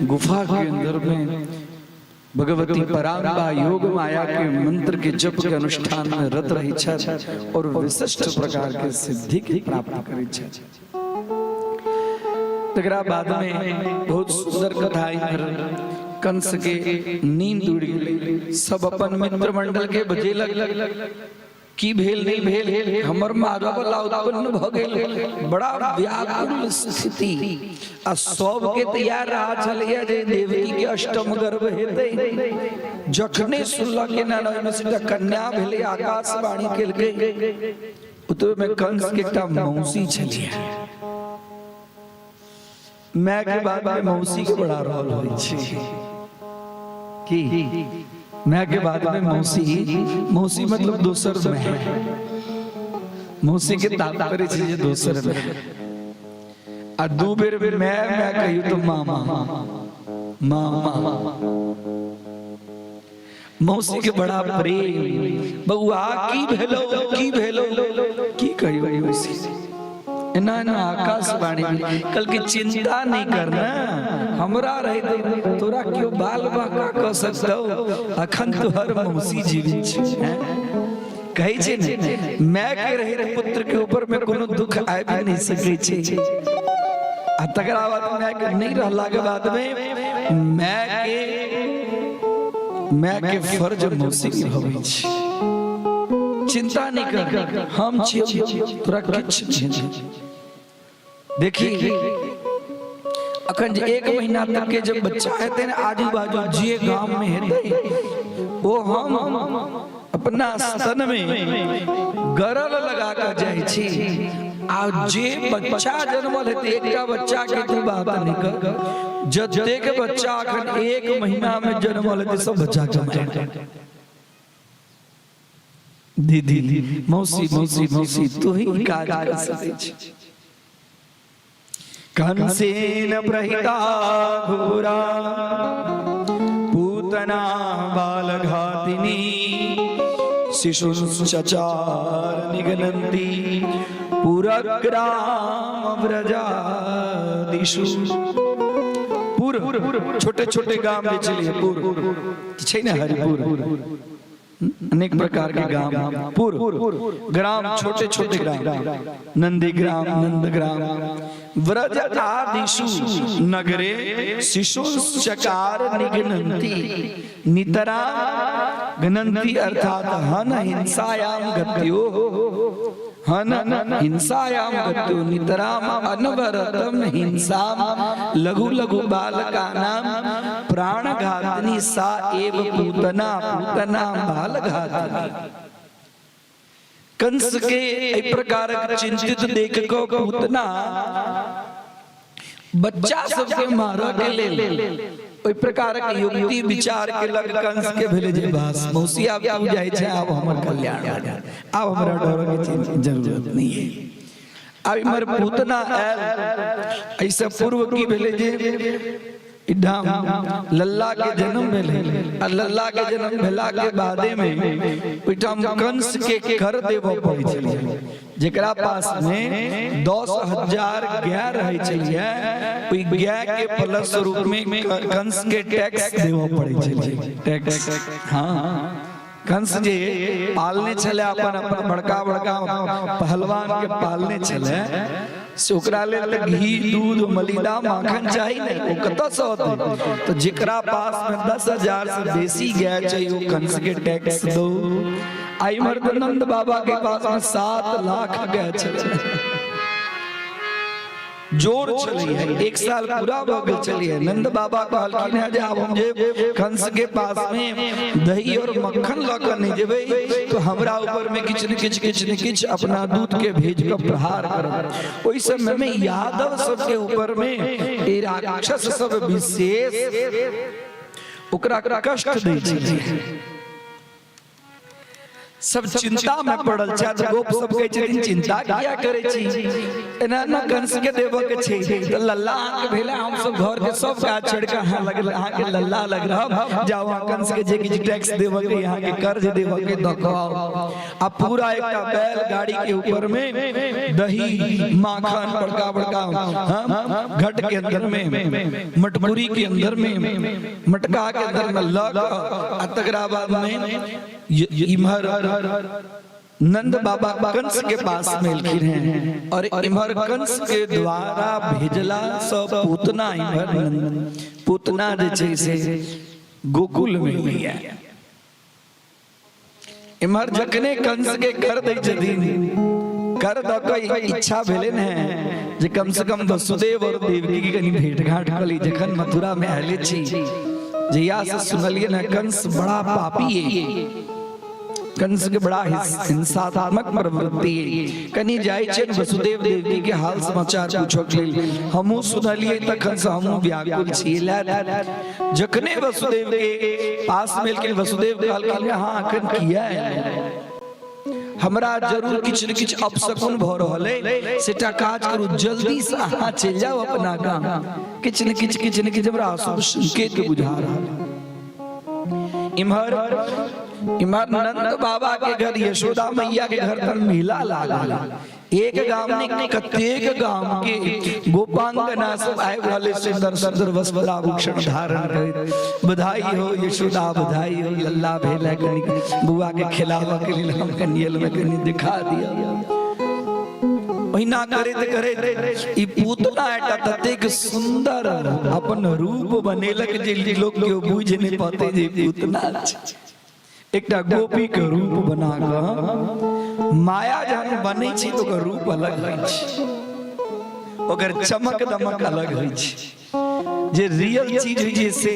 गुफा के अंदर में भगवती पराम्बा योग माया के मंत्र के जप के अनुष्ठान में रत रही छथि और विशिष्ट प्रकार के सिद्धि के प्राप्त करै छथि। तकरा बाद में बहुत सुंदर कथा इधर कंस के नींद उड़ गेलै। सब अपन मित्र मंडल के बजेलक, की भेल नहीं भेल, हमर माधव वाला उत्पन्न भ गेल। बड़ा व्याकुल स्थिति आ सबके तैयार रहा छलैया जे देवकी के अष्टम गर्भ हेतै। जखने सुनलक ना ओहिमे से एकटा कन्या भेलै, आकाशवाणी केलकै। ओतबे में कंस के एकटा मौसी छलियै, माय के बाद में मौसी के बड़ा रोल होइ छै की माय के बाद में मौसी, मौसी मतलब दोसर माय, मौसी के तात्पर्य छै जे दोसर माय। आ दू बेर माय माय कहियो तो मामा मामा। मौसी के बड़ा प्रेम, बउआ की भेलो की भेलो की कहियो मौसी, एना एना आकाशवाणी कल के चिंता नहीं करना, हमरा रहे तोरा क्यों बाल बाका क सकतौ, अखन तोहर मौसी जीवित छै। कहै छै ने माय के रहे पुत्र के ऊपर में कोनो दुख आबि नहीं सकै छै। आ तकरा बाद माय के नहीं रहला के बाद में माय के फर्ज मौसी निभाबै छै। चिंता नहीं कर, हम छियौ, तोरा किछु नहीं। देखी अखन जे 1 महीना तक के जब बच्चा हेतै ने, आजू बाजू जे गाम में हेतै ओ हम अपना स्तन में गरल लगा के जाइ छी। आ जे बच्चा जन्मल हेतै, एकटा बच्चा के तू बात नहीं कर, जतेक बच्चा अखन 1 महीना में जन्मल हेतै सब बच्चा के मारब। दीदी मौसी मौसी मौसी तू ही काज कर सकै छी। कंसेन प्रहिता घोरा पूतना बालघातिनी शिशुश्चचार निगनन्ति पुरग्राम व्रजादिषु। पुर छोटे छोटे गाम जे छलियै, पुर छै ने हरिपुर, अनेक प्रकार के गाम, पुर ग्राम, छोटे छोटे ग्राम, नंदीग्राम, नंदग्राम, व्रज आदिषु नगरे शिशुश्चकार निघ्नन्ति नितरा घ्नन्ति अर्थात हन हिंसायाम गत्यो, हन हिंसायाम गत्यो नितराम अनवरतम हिंसाम लघु लघु बालकानाम प्राणघातिनी सा एव पूतना पूतना बालघातिनी। कंस के एहि प्रकारक चिंतित देख कऽ पूतना बच्चा सबके मारऽ के लेल ओहि प्रकारक युक्ति विचार केलक। कंस के भेलै जे बस मौसी आब तू जाइ छै, आब हमर कल्याण भऽ जायत, आब हमरा डरऽ के जरूरत नहीं है। आब इम्हर पूतना आयल। एहिसँ पूर्व की भेलै जे धाम लल्ला के जन्म भेलै आ लल्ला के जन्म भेला के बादे में ओहिठाम कंस के कर देबऽ पड़ै छलै। जेकरा पास में 10,000 गाय रहै छलियै, ओहि गाय के फलस्वरूप में कंस के टैक्स देबऽ पड़ै छलै। टैक्स, हाँ। कंस जे पालने छलै अपन अपन बड़का बड़का पहलवान के पालने छलै, से ओकरा लेल तऽ घी दूध मलिदा माखन चाही ने, ओ कतऽसँ अतै? तऽ जेकरा पास में 10,000 से बेसी गाय छै ओ कंस के टैक्स दो। आ इम्हर तऽ नंद बाबा के पास में 7 लाख गाय छलै, जोर छलै। 1 साल पूरा भऽ गेल छलै। नंद बाबा कहलखिन है जे आब हम जे कंस के पास में दही और मक्खन लऽ कऽ नहि जेबै तो हमरा ऊपर में किछु ने किछु किछु ने किछु अपना दूत के भेज कऽ प्रहार करब। ओहि समय में यादव सबके ऊपर में ई राक्षस सब विशेष ओकरा कष्ट दै छलै। सब चिंता में पड़ल छथि। गोप सब कहै छथिन चिंता किया करै छी, एना एना कंस के देबऽ के छै तऽ लल्ला अहाँके भेला, हम सब घर के सब काज छोड़ि कऽ अहाँ लग अहाँके लल्ला लग रहब। जाउ अहाँ कंस के जे किछु टैक्स देबऽ के, अहाँके कर्ज देबऽ के दऽ कऽ आउ। आ पूरा एकटा बैल गाड़ी के ऊपर में दही माखन बड़का बड़का, हाँ, घट के अंदर में, मटकुरी के अंदर में, मटका के अंदर में लऽ कऽ आ तकरा बाद में इम्हर नंद बाबा कंस के पास में एलखिन हैं और इम्हर कंस के द्वारा भेजला सब पूतना, इम्हर नंद पूतना जे छै से गोकुल में एलैया। इम्हर जखने कंस के कर दै छथिन, कर दऽ कऽ इच्छा भेलै ने जे कम से कम वसुदेव और देवकी के कनि भेंट घाट कऽ ली, जखन मथुरा में आयले छी। जहिया से सुनलियै ने कंस बड़ा पापी है, कंस के बड़ा हिंसात्मक प्रवृत्ति है, कनि जाइ छै वसुदेव देवकी के हाल समाचार पूछऽ के लेल, हमहूँ सुनलियै तखन से हमहूँ व्याकुल छी। जखने वसुदेव के पास में एलखिन, वसुदेव कहलखिन अहाँ अखन किया एलहुँ? हमरा जरूर किछु ने किछु अपशकुन भऽ रहल अइ, सेटा काज करू, जल्दी से अहाँ चलि जाउ अपना गाम, किछु ने किछु किछु ने किछु हमरा अशुभ संकेत बुझा रहल। इम्हर इम्हर नंद बाबा के घर, यशोदा मैया के घर तर मेला लागल। एक गाम ने कतेक गाम के गोपांगना सब आबि रहल सुंदर सुंदर वस्त्राभूषण धारण करैत। बधाई हो यशोदा, बधाई हो, लल्ला भेल है, कनि बौआ के खिलाबऽ के लेल हम कनि एलहुँ, कनि दिखा दिअ। ओहिना करैत करैत ई पूतना एकटा ततेक सुंदर अपन रूप बनेलक जे लोक केओ बुझि नहि पते जे पूतना छै। एकटा गोपी के रूप बना कऽ माया जहन बनै छै तऽ ओकर रूप अलग होइ छै, ओकर चमक दमक अलग होइ छै। जे रियल चीज होइ छै से,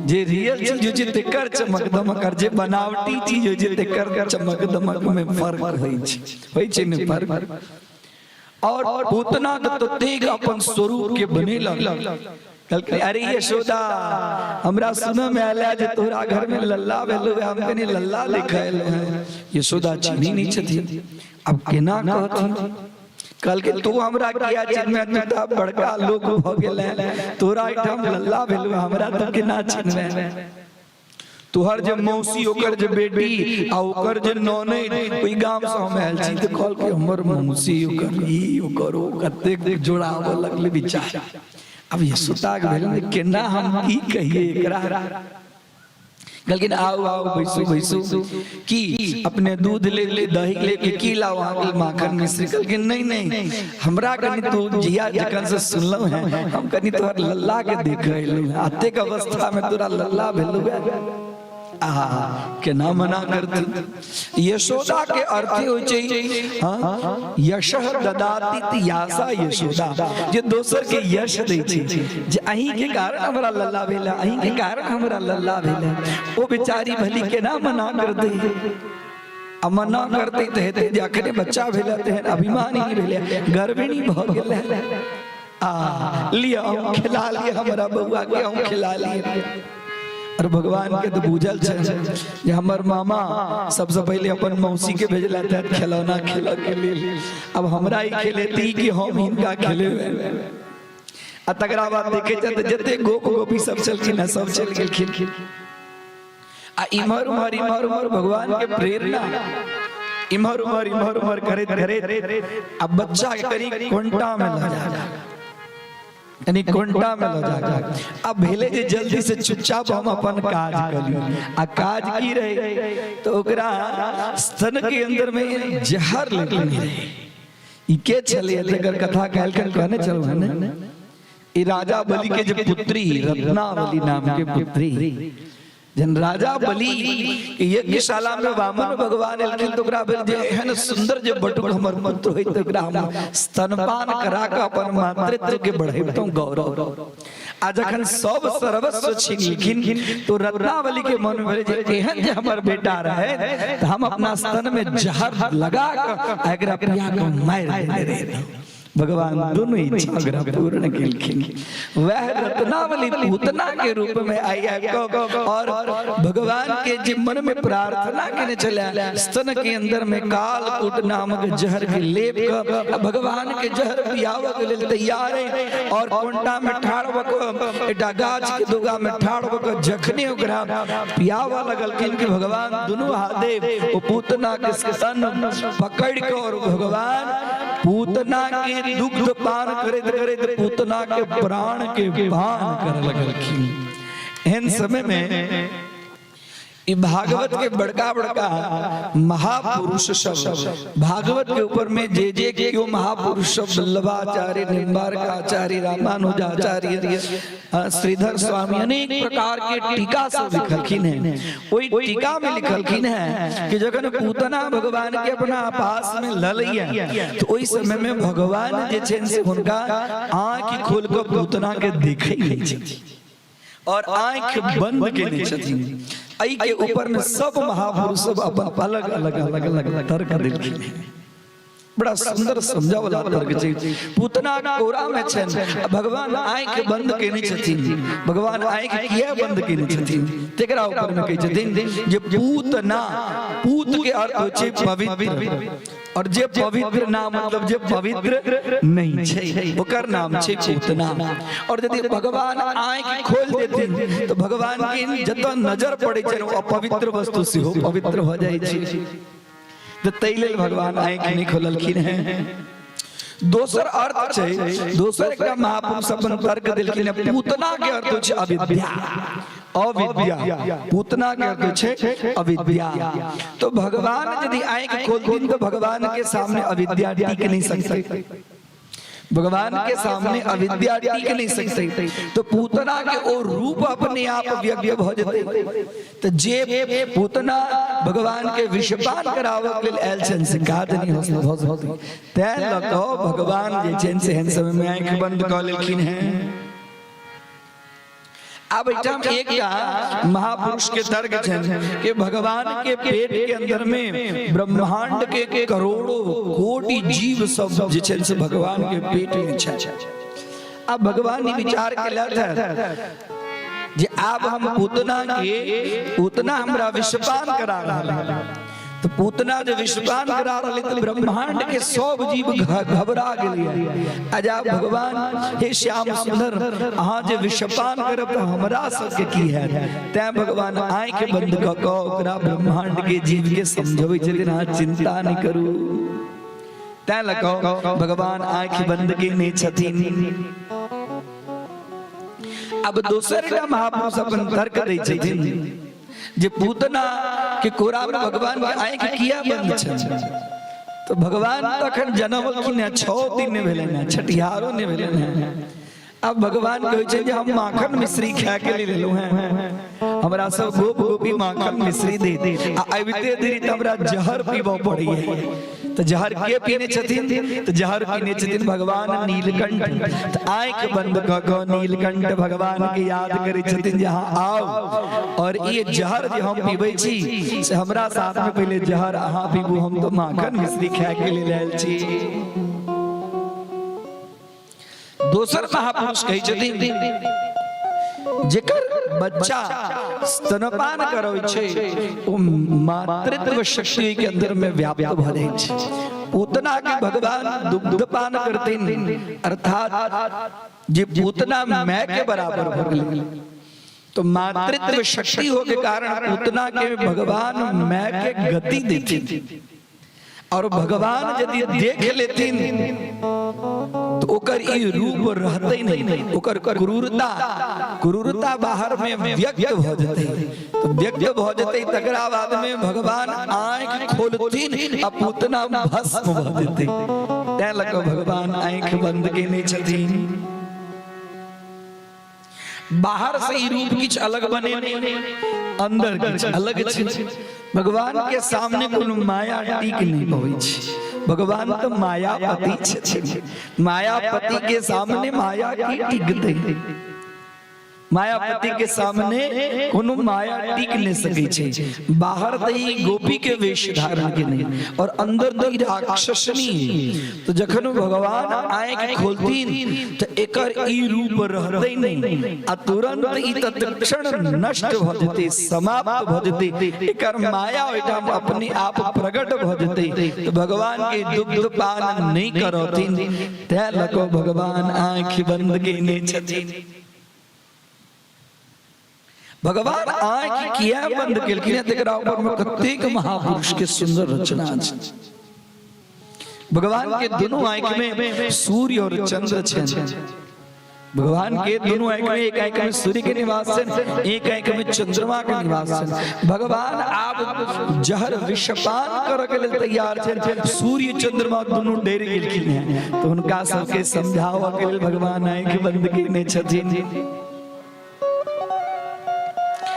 जे रियल चीज होइ छै तेकर चमक दमक और जे बनावटी चीज होइ छै तेकर चमक दमक में फर्क होइ छै, होइ छै ने फर्क। और पूतना के ततेक अपन स्वरूप के बनेलक, कहलकै अरे यशोदा, हमरा सुनऽ में आयल जे तोहरा घर में लल्ला भेलौ, हम कनि लल्ला लिखल हैं। यशोदा चिन्ही नहीं छथिन, अब केना कहथिन? कहलकै तू हमरा किया चिन्हबे, तू तऽ बड़का लोक भऽ गेल, तोरा एहिठाम लल्ला भेलौ, हमरा तू केना चिन्हबे? तोहर जे मौसी, ओकर जे बेटी आ ओकर जे ननैद, ओहि गाम से हम आयल छी। तऽ कहलकै हमर मौसी, ओकर ई, ओकर ओ, कतेक जोड़ाबऽ लगलै विचार। अब यशोदाके भेलै केना हम की कहिए एकरा। कहलखिन आउ आउ, बैसू बैसू, की अपने दूध ले ले, दही ले के, की लाओ अहाँके माखन मिश्री? कहलखिन नहीं नहीं, हमरा कनि तू जिया जखन से सुनलहुँ हैं हम कनि तोहर लल्ला के देख एलहुँ हैं, अतेक अवस्था में तोरा लल्ला भेलौ है, आहा केना मना करती। यशोदा के अर्थ होइ छै, हाँ, यशः ददाति यासा यशोदा, जे दोसर के यश दै छै, जे अहीं के कारण हमरा लल्ला भेल, अहीं के कारण हमरा लल्ला भेल, ओ बेचारी भली केना मना कर दे? आ मना करतै तऽ हेतै जे अखने बच्चा भेल तेहन अभिमानी भेलै, गर्भिणी भऽ गेलै। आ लिअ अहूँ खिला लिअ, हमरा बौआ के अहूँ खिला लिअ। और भगवान के तऽ बुझल छै जे हमर मामा सबसे पहिले अपन मौसी के भेजला था खिलौना खेलऽ के लेल, अब हमरा ही खेलेती कि हम हिनका खेलेबै? आ तकरा बाद देखे छै तऽ जते गोप गोपी सब छलखिन हँ सब चलि गेलखिन। आ इम्हर उम्हर इम्हर उम्हर भगवान के प्रेरणा इम्हर उम्हर इम्हर उम्हर करैत करैत आ बच्चा के करी कोंटा में लऽ जा। यानी कोंटा में लऽ जाके आ भेलै जे जल्दी से चुपचाप हम अपन काज कऽ ली। आ काज की रहे तऽ ओकरा स्तन के अंदर में जहर लेने रहे। ई के छलै तकर कथा काल्हि कहने छलहुँ हँ ने? ई राजा बलि के जे पुत्री रत्नावली नाम के पुत्री, जन राजा बलि के यज्ञशाला में वामन भगवान एलखिन तऽ ओकरा भेल जे एहन सुंदर जे बटुक हमर पुत्र होइत तऽ ओकरा हम स्तनपान करा कऽ अपन मातृत्व के बढ़ैबतहुँ गौरव। आ जखन सब सर्वस्व छीनलखिन तो रत्नावली के मन में भेल जे एहन जे हमर बेटा रहे तऽ हम अपना स्तन में जहर लगा कऽ एकरा पिया कऽ मारि देने रहितहुँ। भगवान दोनों इच्छा ओकरा पूर्ण केलखिन। वह रत्नावली पूतना के रूप में आई आबि कऽ और भगवान के जे मन में प्रार्थना केने छलै स्तन के अंदर में कालकूट नामक जहर के लेप कऽ भगवान के जहर पियाबऽ के लेल तैयार है और कोंटा में ठाढ़ भऽ कऽ एकटा गाछ के दोगा में ठाढ़ भऽ कऽ जखने ओकरा पियाबऽ लगलखिन कि भगवान दुनू हाथे ओ पूतना के स्तन पकड़ि कऽ और भगवान पूतना के दुग्ध पान करैत करैत पूतना के प्राण के पान कर लगलखिन। एहन समय में ई भागवत के बड़का बड़का महापुरुष सब भागवत के ऊपर में जे जे केओ महापुरुष सब वल्लभाचार्य, निम्बार्काचार्य, रामानुजाचार्य, श्रीधर स्वामी अनेक प्रकार के टीका सब लिखलखिन हैं। ओहि टीका में लिखलखिन हैं कि जखन पूतना भगवान के अपना पास में ल लैया तो ओहि समय में भगवान जे छनि से हुनका आँखि खोल कऽ पूतना के देखै नहि छथिन और आँखि बंद केने छथिन। एहि के ऊपर में सब महापुरुष सब अपन अलग अलग अलग अलग तर्क देलखिन हैं। बड़ा सुंदर समझावला तर्क छै। पूतना कोरा में छनि, भगवान आँखि बंद केने छथिन। भगवान आँखि किया बंद केने छथिन तेकरा ऊपर में कहै छथिन जे पूतना, पूत के अर्थ होइ छै पवित्र, और जे पवित्र नाम मतलब जे पवित्र नहीं छै ओकर नाम छै पूतना। और यदि भगवान आँखि खोल देथिन तो भगवान के जतऽ नजर पड़ै छनि ओ अपवित्र वस्तु सेहो पवित्र भऽ जाइ छै। तऽ ताहि लेल भगवान आँखि नहि खोललखिन हैं। दोसर अर्थ छै, दोसर एकटा महापुरुष अपन तर्क देलखिन हैं, पूतना के अर्थ होइ छै अविद्या, अविद्या। पूतना के अर्थ होइ छै अविद्या। तो भगवान यदि आँखि खोलथिन तो भगवान के सामने अविद्या टिक नहीं सकते, भगवान के सामने अविद्या टिक नहीं सकते। तो पूतना के ओ रूप अपने आप व्यक्त भ जेतै। तो जे पूतना भगवान के विषपान कराबऽ के लेल आयल छनि से काज नहीं हो सकतै। तैं लऽ कऽ भगवान जे छनि से एहन समय में आँखि बंद कऽ लेलखिन हैं। अब एहिठाम एकटा महापुरुष के तर्क छनि कि भगवान के पेट के अंदर में ब्रह्मांड के करोड़ों कोटि जीव सब जे छनि से भगवान के पेट में छनि। अब भगवान ई विचार केलथि जे आब हम पूतना के, पूतना हमरा विषपान करा रहल है, तो पूतना जे विषपान करा रहल है तो ब्रह्मांड के सब जीव घबरा गेलियै। आ भगवान हे श्याम सुंदर अहाँ जे विषपान करब तऽ हमरा सबके की हैत? तैं भगवान आँखि बंद कऽ कऽ ओकरा ब्रह्मांड के जीव के समझबै छथिन अहाँ चिंता नहि करू। तैं लऽ कऽ भगवान आँखि बंद केने छथिन। अब दोसर एकटा महापुरुष अपन तर्क दै छथिन जे पूतना के कोरा में भगवान के आँखि किया बंद छनि? तो भगवान तखन जनमलखिन हैं, 6 दिन नहि भेलनि हैं, छठिहारो नहि भेलनि हैं। अब भगवान कहै छै जे हम माखन मिश्री खाय के लेल एलहुँ हैं, हमरा सब गोप गोपी माखन मिश्री दे आ अबिते देरी तऽ हमरा जहर पीबऽ पड़ैया। तऽ जहर के पीने छथिन? तऽ जहर पीने छथिन भगवान नीलकंठ। तऽ आँखि बंद कऽ कऽ नीलकंठ भगवान के याद करै छथिन जे अहाँ आउ और ई जहर जे हम पीबै छी से हमरा साथ में पहिले जहर अहाँ पीबू, हम तऽ माखन मिश्री खाय के लेल आयल छी। दोसर महापुरुष कहै छथिन जेकर बच्चा स्तनपान करै छै ओ मातृत्व शक्ति के अंदर में व्याप्त भऽ जाइ छै। पूतना के भगवान दुग्धपान करथिन, अर्थात जे पूतना my के बराबर भऽ गेलै तो मातृत्व शक्ति हो के कारण पूतना के भगवान my के गति देथिन। और भगवान यदि देख लेथिन तऽ ओकर ई रूप रहतै नहि, ओकर क्रूरता क्रूरता बाहर में व्यक्त भऽ जेतै। तऽ व्यक्त भऽ जेतै तकरा बाद में भगवान आँखि खोलथिन आ पूतना भस्म भऽ जेतै। तैं लऽ कऽ भगवान आँखि बंद केने छथिन। बाहर से ई रूप किछु अलग बने, अंदर किछु अलग छै। भगवान के सामने कोनो माया टीक नहीं पबै छै। भगवान तऽ मायापति छथिन, मायापति के सामने माया की टिकतै? मायापति के सामने कोनो माया टिक नहीं सकै छै। बाहर तऽ ई गोपी के वेश धारण केने और अंदर तऽ ई राक्षसनी। तऽ जखन भगवान आँखि खोलथिन तऽ एकर ई रूप रहतै नहि आ तुरंत ई तत्क्षण नष्ट भऽ जेतै, समाप्त भऽ जेतै। एकर माया ओहिठाम अपने आप प्रकट भऽ जेतै। तऽ भगवान के दुग्ध पान नहि करथिन, तैं लऽ कऽ भगवान आँखि बंद केने छथिन। भगवान आँखि किया बंद केलखिन है, तकरा ऊपर में कतेक महापुरुष के सुंदर रचना छै। भगवान के दोनों आँख में सूर्य और चंद्र छनि। भगवान के दोनों आँख में एक आँख में सूर्य के निवास छनि, एक आँख में चंद्रमा के निवास छनि। भगवान आब जहर विषपान करऽ के लेल तैयार छनि। सूर्य चंद्रमा दोनों डरि गेलखिन हैं, तो हुनका सबके समझावऽ के लेल भगवान आँखि बंद केने छथिन।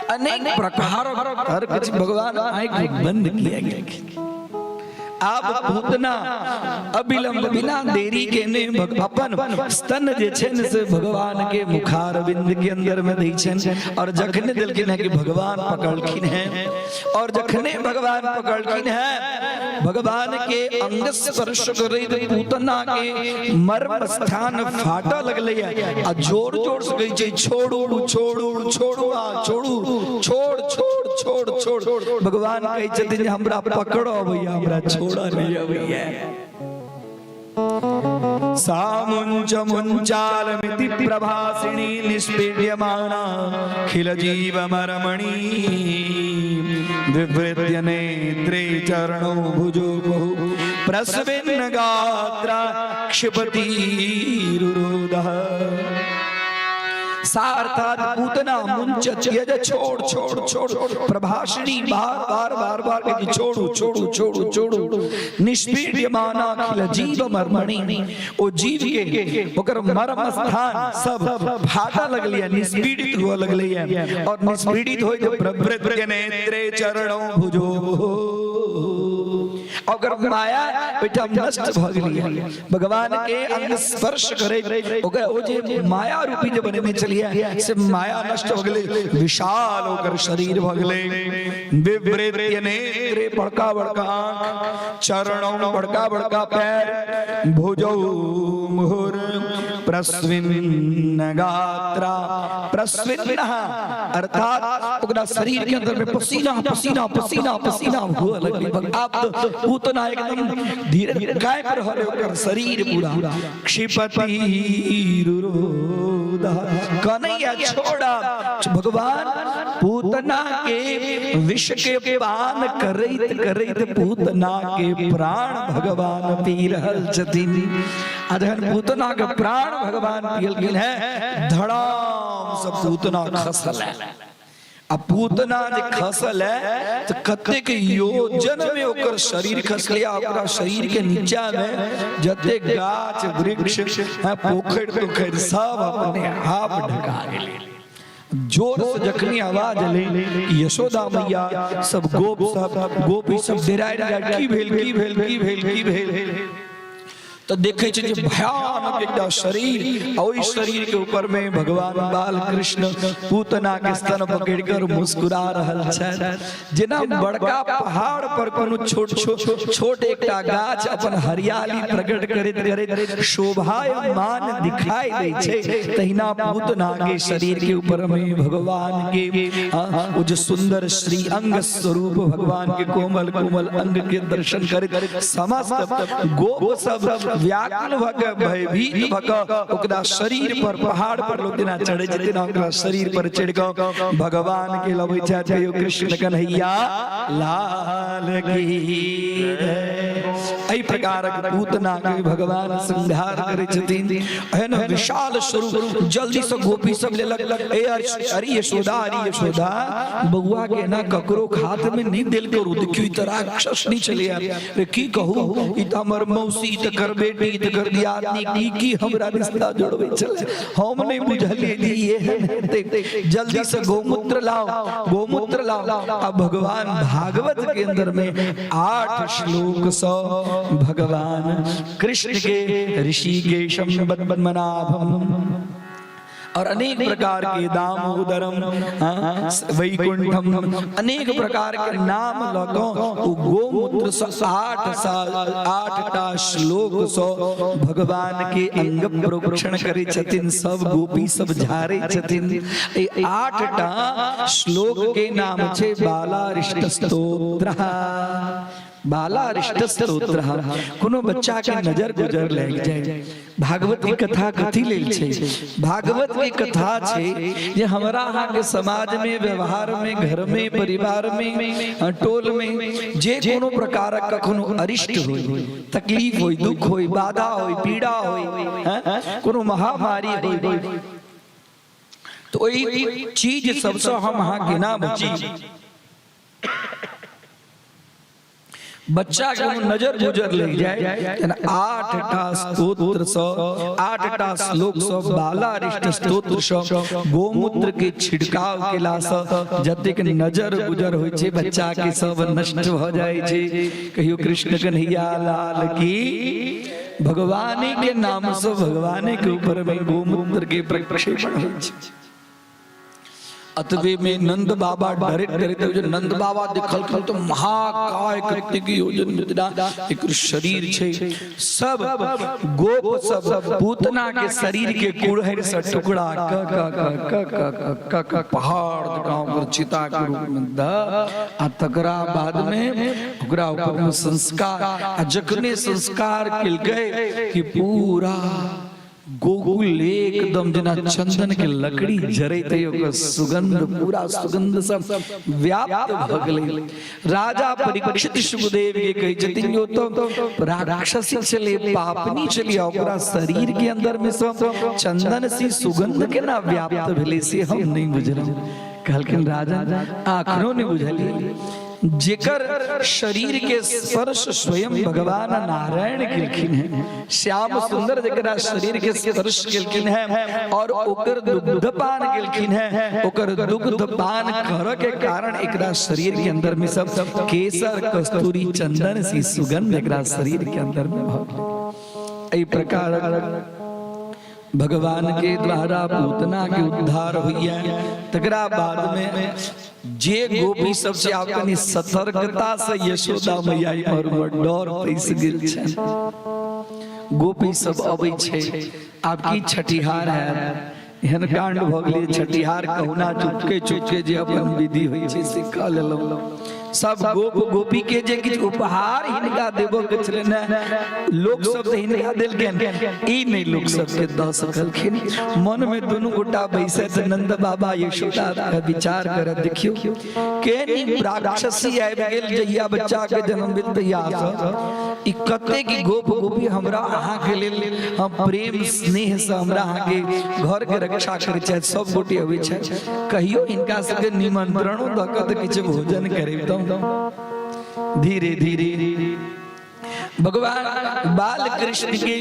अनेक प्रकार तर्क छै, भगवान आँखि बंद किया गेलखिन। आब पूतना अविलंब बिना देरी के ने अपन स्तन जे छै ने से भगवान के मुखारविंद के अंदर में दै छनि। और जखने देलखिन है कि भगवान पकड़लखिन है, और जखने भगवान पकड़लखिन है, भगवान के अंग स्पर्श करैत पूतना के मर्म स्थान फाटऽ लगलै है आ जोर जोर से कहै छै, छोड़ू छोड़ू छोड़ू आ छोड़ू, छोड़ छोड़ छोड़ छोड़। भगवान कहै छथिन जे हमरा पकड़ऽ अबैया, हमरा छोड़ऽ नहि अबैया। सामुञ्च मुञ्चालमिति प्रभासिनी निष्पीड्यमाना खिल जीवमरमणि विवृत्य नेत्रे चरणौ भुजो बहु प्रस्विन्न गात्रा क्षिपतिरुरोदः। सा अर्थात पूतना, मुंच त्यज छोड़ छोड़ छोड़, प्रभाषिणी बार बार बार बार कहती छोड़ू छोड़ू छोड़ू छोड़ू, निष्पीड्यमाना अखिल जीव मर्मणि, ओ जीव के ओकर मर्म स्थान सब फाटा लगलिया, निष्पीडित हुआ लगलिया। और निष्पीडित होय के प्रवृत्य नेत्रे चरणों भुजो, ओकर माया ओहिठाम नष्ट भऽ गेलिया। भगवान के अंग स्पर्श करे ओकर ओ जे माया रूपी जे बनेने छलियै से माया नष्ट भऽ गेलै, विशाल ओकर शरीर भऽ गेलै। विवृत्य नेत्रे बड़का बड़का आंख, चरणों बड़का बड़का पैर, भुजौ मुहुर प्रस्विन्न गात्रा। प्रस्विन्न अर्थात ओकरा शरीर के अंदर में पसीना पसीना पसीना पसीना हुआ लगलै। आब तो पूतना एकदम धीरे धीरे कांपि रहल है ओकर शरीर पूरा। क्षिपति कन्हैया छोड़ा। भगवान पूतना के विष के पान करैत करैत पूतना के प्राण भगवान पी रहल छथिन। आ जखन पूतना के प्राण भगवान पियलखिन है, धड़ाम से पूतना खसल है। आ पूतना जे खसल है तो कतेक योजन में ओकर शरीर खसलै आ ओकरा शरीर के नीचा में जतेक गाछ वृक्ष है, पोखरि तोखरि सब अपने आप ढका गेलै। जोर से जखनी आवाज एलै, यशोदा मैया सब गोप सब गोपी सब डेराय डेराय, की भेल की भेल की भेल की भेल? तऽ देखै छै जे भयानक एकटा शरीर, आ ओहि शरीर के ऊपर में भगवान बाल कृष्ण पूतना के स्तन पकड़ कर मुस्कुरा रहल छथि। जेना बड़का पहाड़ पर कोनो छोट छोट छोट एकटा गाछ अपन हरियाली प्रकट करैत करैत शोभायमान दिखाई दै छै, तहिना पूतना के शरीर के ऊपर में भगवान के ओ जे सुंदर श्री अंग स्वरूप, भगवान के कोमल कोमल अंग के दर्शन करैत समस्त गोप सब व्याकुल भऽ कऽ, भयभीत भऽ कऽ ओकरा शरीर पर, पहाड़ पर लोक जेना चढ़ै छै तेना ओकरा शरीर पर चढ़ि कऽ भगवान के लबै छथि। कहियो कृष्ण कन्हैया लाल की जय। एहि प्रकारक पूतना के भगवान संहार करै छथिन। एहन विशाल स्वरूप जल्दी से गोपी सब लेलक। ए अरे यशोदा, अरे यशोदा, बउआ के ना ककरो हाथ में नहीं देल करू, देखियो ई त राक्षस नहीं छलिया। रे की कहू, ई त हमर मौसी, ई त कर बेटी, ई त कर दियादनी, की की हमरा रिश्ता जोड़बै छलै, हम नहीं बुझलियै जे ई एहन हेतै। जल्दी से गौमूत्र लाओ, गौमूत्र लाओ। आ भगवान भागवत के अंदर में 8 श्लोक स भगवान कृष्ण के ऋषिकेशम पद्मनाभम और अनेक प्रकार के दामोदरम वैकुंठम अनेक प्रकार के नाम लऽ कऽ ओ गोमूत्र सँ 8 टा श्लोक सँ भगवान के अंग प्रोक्षण करै छथिन। सब गोपी सब झारै छथिन। एहि 8 टा श्लोक के नाम छै बालारिष्ट स्तोत्र। बालारिष्ट स्तोत्र। कोनो बच्चा के नजर गुजर लागि जाए। भागवत के कथा कथी लेल छै? भागवत के कथा छै जे हमरा अहाँके समाज में, व्यवहार में, घर में, परिवार में, टोल में जे कोनो प्रकारक कखनो अरिष्ट होय, तकलीफ होय, दुख होय, बाधा होय, पीड़ा होय, कोनो महामारी होय, तो ओहि चीज सबसँ हम अहाँ केना बची? बच्चा के नजर गुजर लग जाए, 8 टा स्तोत्र सँ, 8 टा श्लोक सँ, बालारिष्ट स्तोत्र सँ गोमूत्र के छिड़काव केला सँ जतेक नजर गुजर होइ छै बच्चा के, सब नष्ट भऽ जाइ छै। कहियो कृष्ण कन्हैया लाल की। भगवाने के नाम सँ भगवाने के ऊपर में गोमूत्र के प्रक्षेपण होइ छै। अतबे में नंद बाबा डरैत डरैत, जे नंद बाबा देखलखिन तऽ महाकाय, कतेक योजन मिथिला एकर शरीर छै। सब गोप सब पूतना के शरीर के कुड़हरि से टुकड़ा क क क क क क क क पहाड़ जकाँ ओकर चिता के रूप में द आ तकरा बाद में ओकरा ऊपर में संस्कार। आ जखने संस्कार केलकै कि पूरा गोकुल एकदम जेना चंदन के लकड़ी जरैत है, ओकर सुगंध पूरा सुगंध सब व्याप्त भऽ गेलै। राजा परीक्षित सुखदेव के कहै छथिन, यो तो राक्षसी छलै, पापनी छलै, ओकरा शरीर के अंदर में सब चंदन सी सुगंध केना व्याप्त भेलै से हम नहीं बुझलहुँ। कहलखिन, राजा, आखनो नहीं बुझलियै? जेकर शरीर के स्पर्श स्वयं भगवान नारायण केलखिन हैं, श्याम सुंदर जकरा शरीर के स्पर्श केलखिन हैं और ओकर दुग्धपान केलखिन हैं, ओकर दुग्धपान कर के कारण एकरा शरीर के अंदर में सब केसर कस्तूरी चंदन सी सुगंध एकरा शरीर के अंदर में भऽ गेलै। एहि प्रकार भगवान के द्वारा पूतना के उद्धार होइया। तकरा बाद में जे गोपी सब से आब कनि सतर्कता से यशोदा मैया इम्हर उम्हर डर पैस गेल छनि। गोपी सब अबै छै, आब की छठिहार है, एहन कांड भऽ गेलै छठिहार, कहुना चुपके चुपके जे अपन विधि होइ छै से कऽ लेलहुँ। सब गोप गोपी के जे किछु उपहार हिनका देबऽ के छलनि हेँ, लोक सब तऽ हिनका देलकनि, ई नहि लोक सबके दऽ सकलखिन। मन मे दुनू गोटा बैसत, नंद बाबा यशोदा, विचार करत, देखियौ केहन राक्षसी आबि गेल। जहिया बच्चा के जन्म भेल तहिया सँ ई कतेक गोप गोपी हमरा अहाँ के लेल हम प्रेम स्नेह से हमरा अहाँ के घर के रक्षा करै छथि। सब गोटे अबै छथि, कहियो हिनका सबके निमंत्रणो दऽ कऽ तऽ किछु भोजन करेबतहुँ। धीरे धीरे भगवान बाल कृष्ण के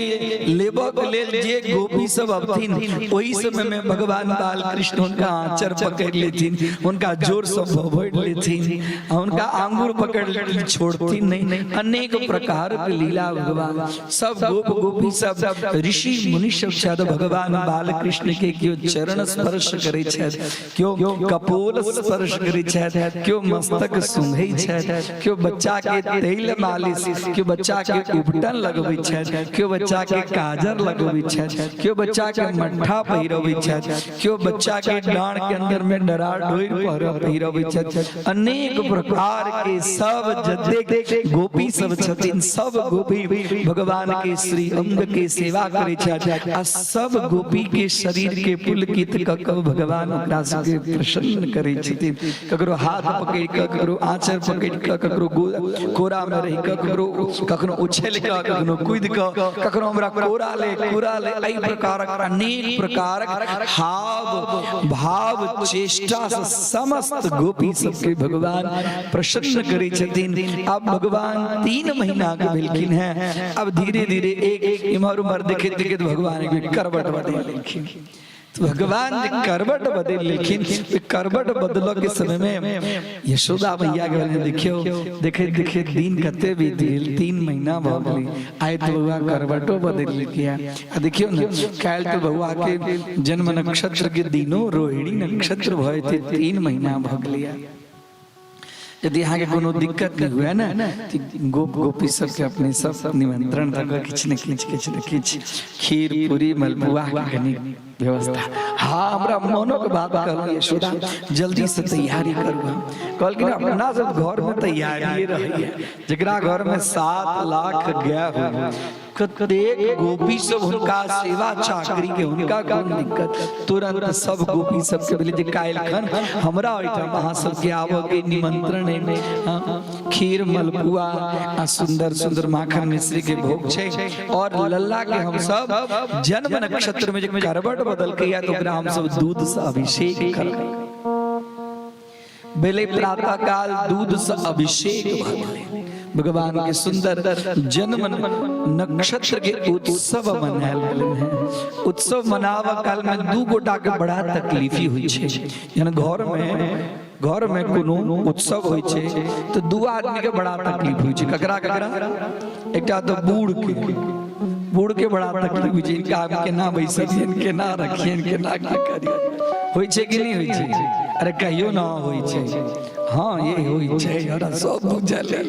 लेबऽ के लेल जे गोपी सब अबथिन, ओहि समय में भगवान बाल कृष्ण हुनका आंचर पकड़ लेथिन, हुनका जोर से भभोड़ लेथिन, आ हुनका आंगुर पकड़ लेथिन, छोड़थिन नहीं। अनेक प्रकार के लीला भगवान, सब गोप गोपी सब ऋषि मुनि सब छथि। भगवान बाल कृष्ण के केओ चरण स्पर्श करै छथि, केओ कपोल स्पर्श करै छथि, केओ मस्तक सुंघै छथि, केओ बच्चा के तेल मालिश, केओ बच्चा के उपटन लगबै छथि, केओ बच्चा के काजर लगबै छथि, केओ बच्चा के मट्ठा पहिरबै छथि, केओ बच्चा के डाँड़ के अंदर में डरा डोरि पहिरबै छथि। अनेक प्रकार के सब जतेक गोपी सब छथिन, सब गोपी भगवान के श्री अंग के सेवा करै छथि आ सब गोपी के शरीर के पुलकित कऽ कऽ भगवान ओकरा सबके प्रसन्न करै छथिन। ककरो हाथ पकड़ि कऽ, ककरो आँचर पकड़ि कऽ, ककरो कोरा में रहि कऽ, ककरो कखनो कखनो उछलि कऽ, कखनो कूदि कऽ, कखनो हमरा कोरा ले कोरा ले, एहि प्रकारक अनेक प्रकारक हाव भाव चेष्टा से समस्त गोपी सबके भगवान प्रसन्न करै छथिन। अब भगवान 3 महीना के भेलखिन हैं। अब धीरे धीरे एक इम्हर उम्हर देखैत देखैत भगवान एक करबट बदलि लेलखिन। तो भगवान जे करबट बदलि लेलखिन, करबट बदलऽ के समय में यशोदा मैया के भेलनि, देखियौ देखैत देखैत दिन कते बीत गेल, 3 महीना भऽ गेलै, आइ तऽ बौआ करबटो बदलि लेलकै। आ देखियौ ने, काल्हि तऽ बौआ के जन्म नक्षत्र के दिनो रोहिणी नक्षत्र भऽ जेतै, 3 महीना भऽ गेलै। यदि अहाँके कोनो दिक्कत नहि हुए ने, तऽ गोप गोपी सबके अपने सब निमंत्रण दऽ कऽ किछु ने किछु किछु ने किछु खीर पूरी मलपुआ के कनि व्यवस्था। हाँ, हमरा मोनोके बात कहलहुँ यशोदा, जल्दी से तैयारी करू। हम कहलखिन अपना सब घर में तैयारिए रहैया, जकरा घर में 7 लाख गाय हो, कतेक गोपी सब हुनका सेवा चाकरी के, हुनका कोन दिक्कत। तुरंत सब गोपी सबके भेलै जे काल्हि खन हमरा ओहिठाम अहाँ सबके आबऽ के निमंत्रण है, हाँ, खीर मलपुआ आ सुंदर सुंदर माखन मिश्री के भोग छै, और लल्ला के हम सब जन्म नक्षत्र में जे करबट बदलकै या तो ओकरा हम सब दूध से अभिषेक करबै। भेलै प्रातः काल दूध से अभिषेक भऽ गेलै, भगवान के सुंदर जन्म नक्षत्र के उत्सव मनायल गेलै हैं। उत्सव मनाबऽ काल में 2 गोटा के बड़ा तकलीफी होइ छै। जहन घर में कोनो उत्सव होइ छै तऽ 2 आदमी के बड़ा तकलीफ होइ छै। ककरा ककरा? एकटा तऽ बूढ़ के बड़ा तकलीफ होइ छै, इनका हम केना बैसबियन, केना रखियन, केना की करियन, होइ छै कि नहि होइ छै? अरे कहियो ना होइ छै। हाँ, ये होइ छै, हमरा सब बुझल है।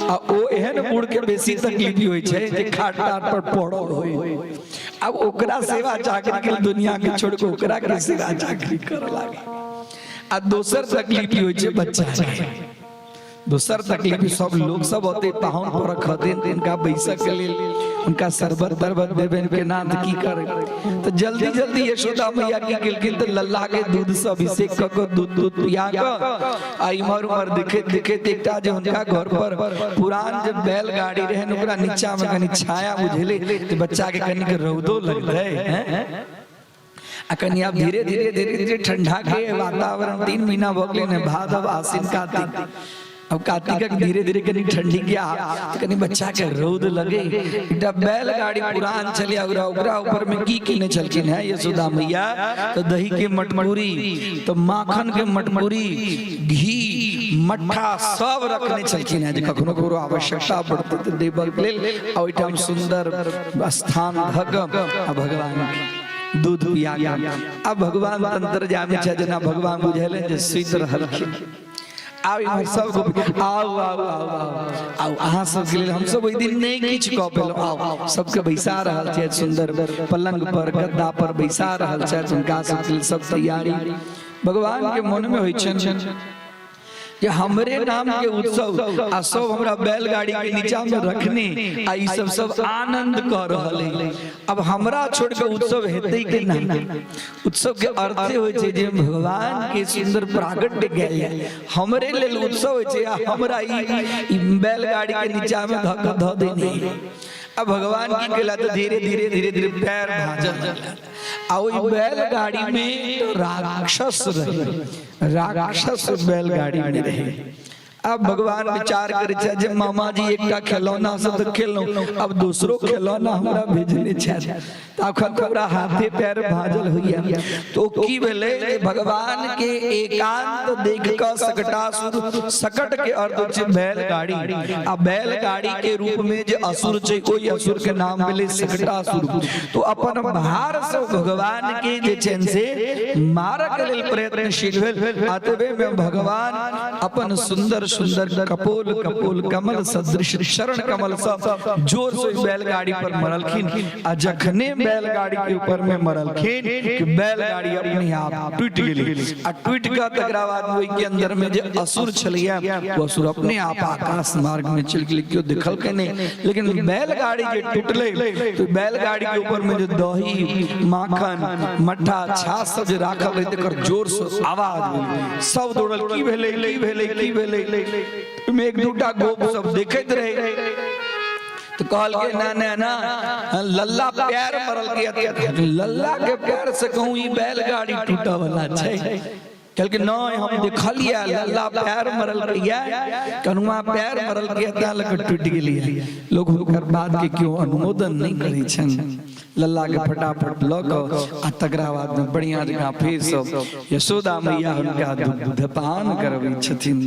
आ ओ एहन बूढ़ के बेसी तकलीफ होइ छै जे खाट ताट पर पड़ल होइ। अब ओकरा सेवा चाकरी के दुनिया के छोड़ के ओकरा के सेवा चाकरी करऽ लागे। आ दोसर तकलीफ होइ छै बच्चा के। दोसर तकलीफ सब लोग सब होते पाहुन पर रखते, उनका बैसक के लेल उनका शरबत तरबत देबेन केना की करे। तो जल्दी जल्दी यशोदा मैया की केलखिन तऽ लल्ला के दूध से अभिषेक कऽ कऽ दूध दूध पिया कऽ आ इम्हर उम्हर देखैत देखैत एकटा जे हुनका घर पर पुरान जे बैलगाड़ी रहनि ओकरा नीचा में कनि छाया बुझेलै तऽ बच्चा के कनिक रौदो लगतै हैं। आ कनि आब धीरे धीरे धीरे धीरे ठंडा के वातावरण 3 महीना भऽ गेलै ने, भादव आश्विन कार्तिक, अब कार्तिकक धीरे धीरे कनि ठंडी के आ कनि बच्चा के रौद लगे। एकटा बैलगाड़ी पुरान छलै, ओकरा ओकरा ऊपर में की केने छलखिन है यशोदा मैया, तऽ दही के मटमूरी, तऽ माखन के मटमूरी, घी मट्ठा सब रखने छलखिन है जे कखनो ककरो आवश्यकता पड़तै तऽ देबक लेल। आ ओहिठाम सुंदर स्थान धऽ कऽ आ भगवान के दूध पिया के अब भगवान तंत्र जामे छै, जेना भगवान बुझेले जे सुति रहलखिन। आब इम्हर सब गोपी आउ आउ आउ आउ आउ, अहाँ सबके लेल हमसब ओहि दिन नहि किछु कऽ पेलहुँ, आउ सबके बैसा रहल छथि सुंदर पलंग पर गद्दा पर बैसा रहल छथि, हुनका सबके लेल सब तैयारी। भगवान के मन में होइ छनि जे हमरे नाम के उत्सव आ सब हमरा बैलगाड़ी के नीचा में रखने आ ई सब सब आनंद कऽ रहल है, अब हमरा छोड़ के उत्सव हेतै के ना। उत्सव के अर्थे होइ छै जे भगवान के सुंदर प्रागट्य गेल है, हमरे लेल उत्सव होइ छै आ हमरा ई बैलगाड़ी के नीचा में धऽ कऽ धऽ देने। अब भगवान की केला तऽ धीरे धीरे धीरे धीरे पैर भाजल आ ओहि बैलगाड़ी में राक्षस रहे, राक्षस बैलगाड़ी में रहे। अब भगवान विचार करे छै जे मामा जी एकटा खेलौना से तऽ खेललहुँ, अब दोसरो खेलौना हमरा भेजने छथि, तऽ अखन तऽ हमरा हाथे पैर भाजल होइया। तो की भेलै जे भगवान के एकांत देख कऽ सकटासुर, सकट के अर्थ होइ छै बैलगाड़ी, आ बैलगाड़ी के रूप में जे असुर छै ओहि असुर के नाम भेलै सकटासुर। तो अपन भार से भगवान के जे छै से मारक लेल प्रयत्नशील भेल। अतबे में भगवान अपन सुंदर सुंदर कपोल कपोल कमल सदृश शरण कमल सब जोर से बैलगाड़ी पर मरलखिन, आ जखने बैलगाड़ी के ऊपर में मरलखिन कि बैलगाड़ी अपने आप टूट गेली, आ टूट के तकरा बाद ओहि के अंदर में जे असुर छलैया वो असुर अपने आप आकाश मार्ग में चलि गेलै, केओ देखलकै नहि। लेकिन बैलगाड़ी जे टूटलै तो बैलगाड़ी के ऊपर में जे दही माखन मट्ठा छाछ सब जे राखल रहै तकर जोर से आवाज भेलै, सब दौड़ल, की भेलै की भेलै की भेलै। ओहिमे एक दूटा गोप सब देखैत रहै, तऽ कहलकै ना ना ना, लल्ला पैर मरलकै, लल्ला के पैर से कहूँ ई बैलगाड़ी टूटऽ वाला छै। कहलकै नहि, हम देखलियै लल्ला पैर मरलकै, कनुआ पैर मरलकै, तैं लऽ कऽ टूटि गेलियै। लोक हुनकर बात के केओ अनुमोदन नहि करै छनि। लल्ला के फटाफट लऽ कऽ आ तकरा बाद में बढ़िया जकाँ फेर सब यशोदा मैया हुनका दुग्धपान करबै छथिन।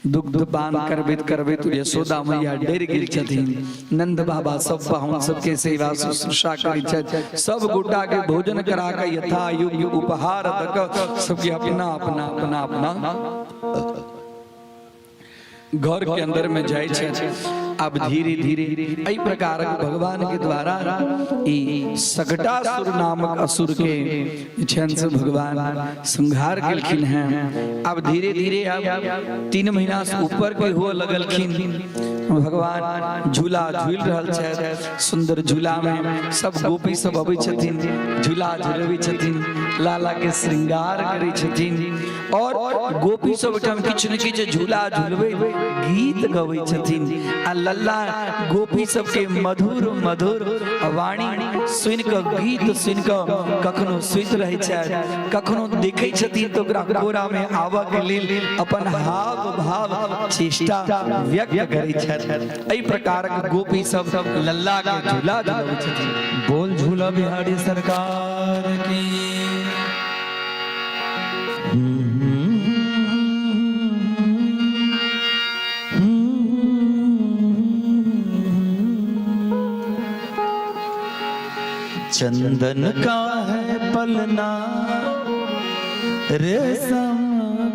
दुग्धपान करबैत करबैत यशोदा मैया डरि गेल छथिन। नंद बाबा सब पाहुन सबके सेवा शुश्रूषा करै छथि, सब गोटा के भोजन करा के यथा योग्य उपहार दऽ कऽ सबके अपना अपना अपना अपना घर के अंदर में जाइ छथि। अब धीरे धीरे एहि प्रकारक भगवान के द्वारा ई सकटासुर नामक असुर के छनि से भगवान संहार केलखिन हैं। अब धीरे धीरे अब 3 महीना से ऊपर के हुए लगलखिन। भगवान झूला झूल रहल छथि, सुंदर झूला में सब गोपी सब अबै छथिन, झूला झूलबै छथिन, लाला के श्रृंगार करै छथिन और गोपी सब ओहिठाम किछु ने किछु झूला झूलबै गीत गबै छथिन आ लल्ला गोपी सबके मधुर मधुर वाणी सुनि कऽ, गीत सुनि कऽ कखनो सुति रहै छथि, कखनो देखै छथिन तऽ ओकरा कोरा में आबऽ के लेल अपन हाव भाव चेष्टा व्यक्त करै छथि। एहि प्रकारक गोपी सब लल्ला के झूला झूलबै छथिन। बोल झूला बिहारी सरकार की। चंदन का है पलना, रेशम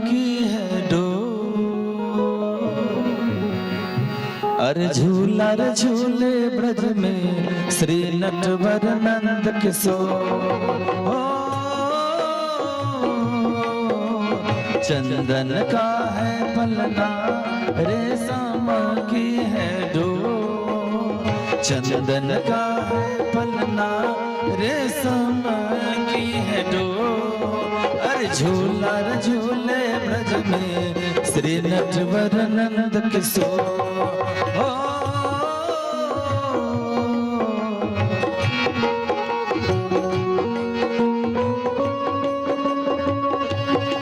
की है डोर, अरे झूला रे झूले ब्रज में श्री नटवर नंद किशोर। चंदन का है पलना, रेशम की है डोर, चंदन का है पलना, रेशम की है डोर, अरे झूला रे झूले ब्रज में श्री नटवर नंद किशोर।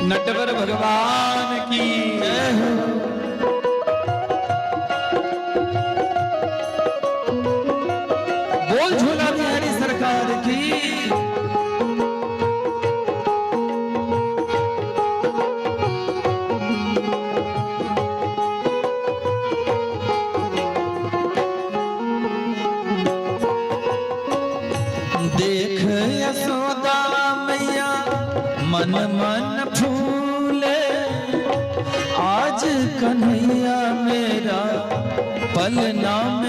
नटवर भगवान की जय हो। बोल झूला बिहारी सरकार की। देख यशोदा मैया मन मन फूले, आज कन्हैया मेरा पल नाम।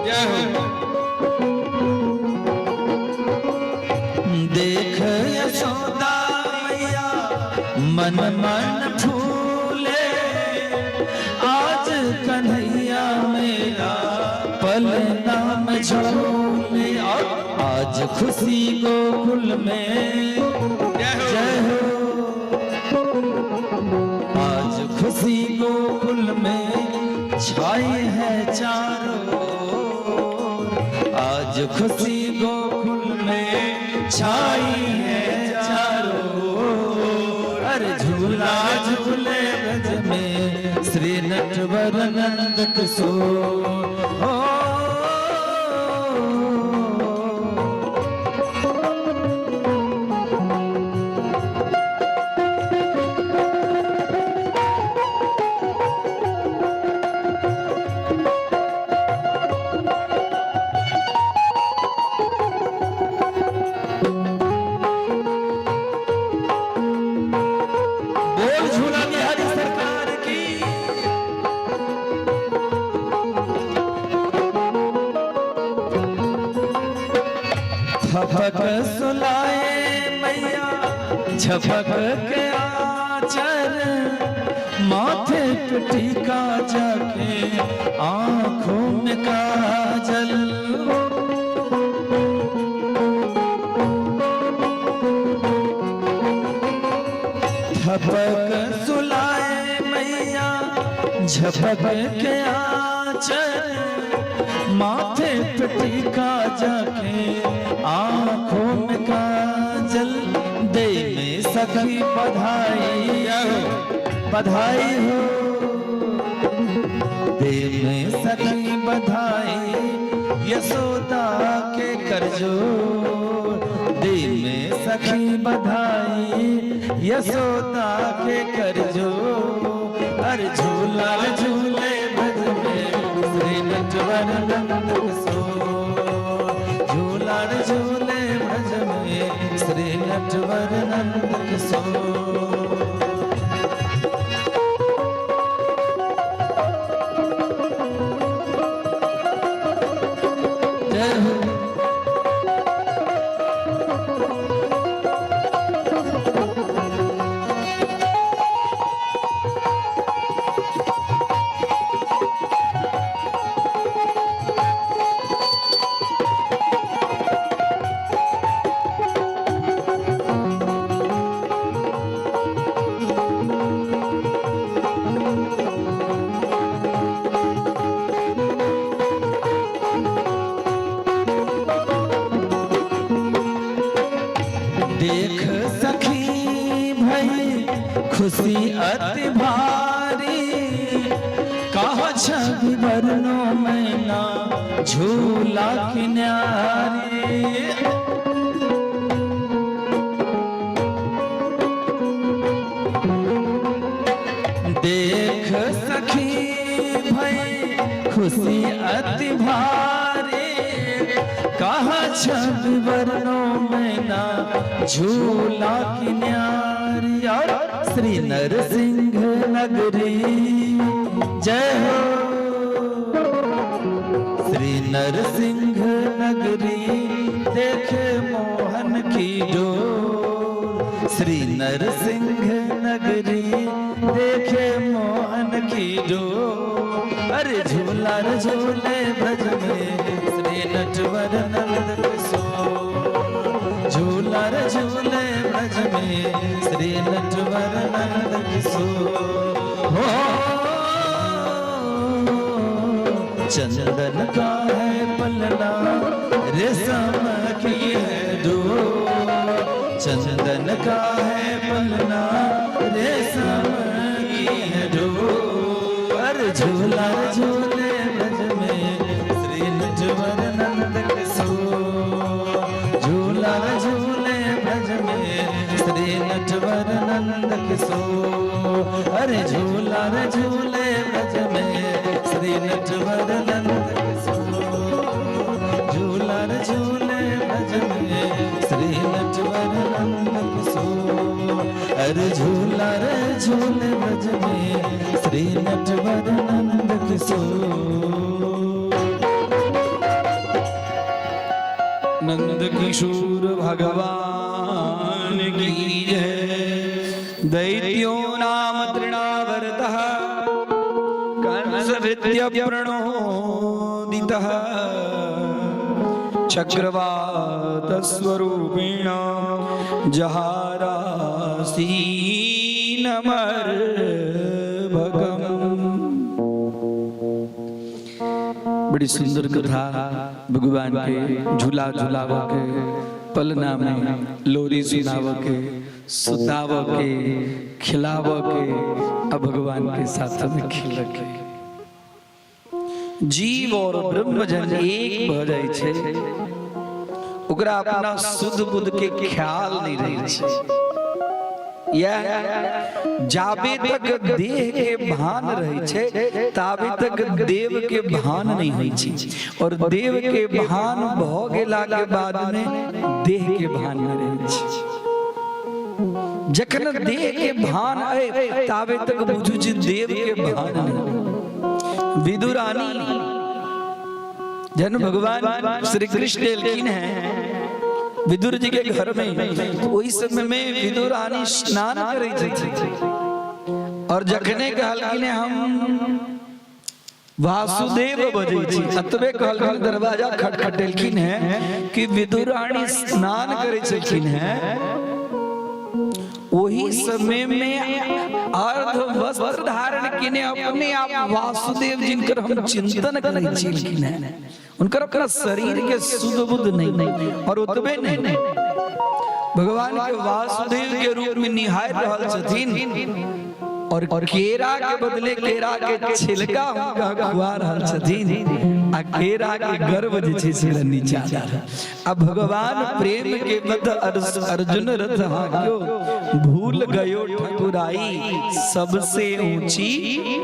जय हो। देख यशोदा मैया मन मन फूले, आज कन्हैया मेरा पल नाम झूले, आज खुशी गोकुल में जय हो। आज खुशी गोकुल में छाई है चारों ओर, आज खुशी गोकुल में छाई है चारों ओर, अरे झूला झूले ब्रज में श्री नटवर नंद किशोर। हो बोल झूला बिहारी सरकार की। थपक सुलाए मैया झपक के आचर, माथे पे टीका जाके आंखों में काजल। थपक सुलाए मैया झपक के आंचल माथे पे टीका जाके आंखों में काजल दे में सखी बधाई बधाई हो दे में सखी बधाई यशोदा के करजो दे में सखी बधाई यशोदा के करजो अरे झूला झूले भज में श्री नटवर नंद किशोर झूला झूले भज में श्री नटवर नंद किशोर। जय हो। देख सखी भई खुशी अति भारी कहा छवि बरनो मैना झूला की न्यारी। देख सखी भई खुशी अति भारी कहा छवि बरनो मैना झूला की न्यारी। और श्री नरसिंह नगरी जय हो श्री नरसिंह नगरी देखे मोहन की डोर श्री नरसिंह नगरी देखे मोहन की डोर। अरे झूला रे झूले ब्रज में श्री नटवर नंद किशोर झूला रे झूले ब्रज में श्री नटवर नंद किशोर। हो चंदन का है पलना रेशम की है डोर चंदन का है पलना रेशम की है डोर। अरे झूला झूले ब्रज में श्री नटवर नंद किशोर झूला झूले ब्रज में श्री नटवर नंद किशोर। अरे झूला झूले ब्रज में श्री नटवर नंद किशोर झूला झूले ब्रज में श्री नटवर नंद किशोर। अरे झूला रे झूले ब्रज में श्री नटवर नंद किशोर। नंद किशोर भगवान की जय। दैत्यो नाम तृणावर्तः कंसभृत्य प्रणोदितः चक्रवात स्वरूपेण जहारासीनमर्भकम्। बड़ी सुंदर कथा भगवान के झूला झुलाव के, पलना में लोरी सुनाव के, सुताव के, खिलाव के, अब भगवान के साथ में खेल के। जीव और ब्रह्म जन एक भ जाइ छै, ओकरा अपना शुद्ध बुद्ध के ख्याल नहीं रहै छै। यह जाबे तक देह के भान रहै छै ताबे तक देव के भान नहीं होइ छै, और देव के भान भ गेला के बाद में देह के भान नहीं रहै छै। जखन देह के भान अय ताबे तक बुझू जे देव के भान नहीं। विदुरानी जन भगवान श्री कृष्ण एलखिन हैं विदुर जी के घर में, तो ओहि समय में विदुरानी स्नान करै छथिन और जखने कहलखिन हम वासुदेव बजै छी, अतबे कहलखिन दरवाजा खटखटेलखिन हैं कि विदुरानी स्नान करै छलखिन हैं। ओही समय में अर्ध वस्त्र धारण केने अपने आप वासुदेव जिनकर हम चिंतन करै छलखिन हैं, उनकर अपना शरीर के सुध बुध नहीं। और ओतबे नहीं, भगवान के वासुदेव के रूप में निहार रहल छथिन और केरा के बदले केरा के छिलका हुनका खुआ रहल छथिन आ केरा के गर्भ जे छै से नीचा। आ भगवान प्रेम के बद अर्जुन रथ हाक्यो, भूल गयो ठकुराई, सबसे ऊंची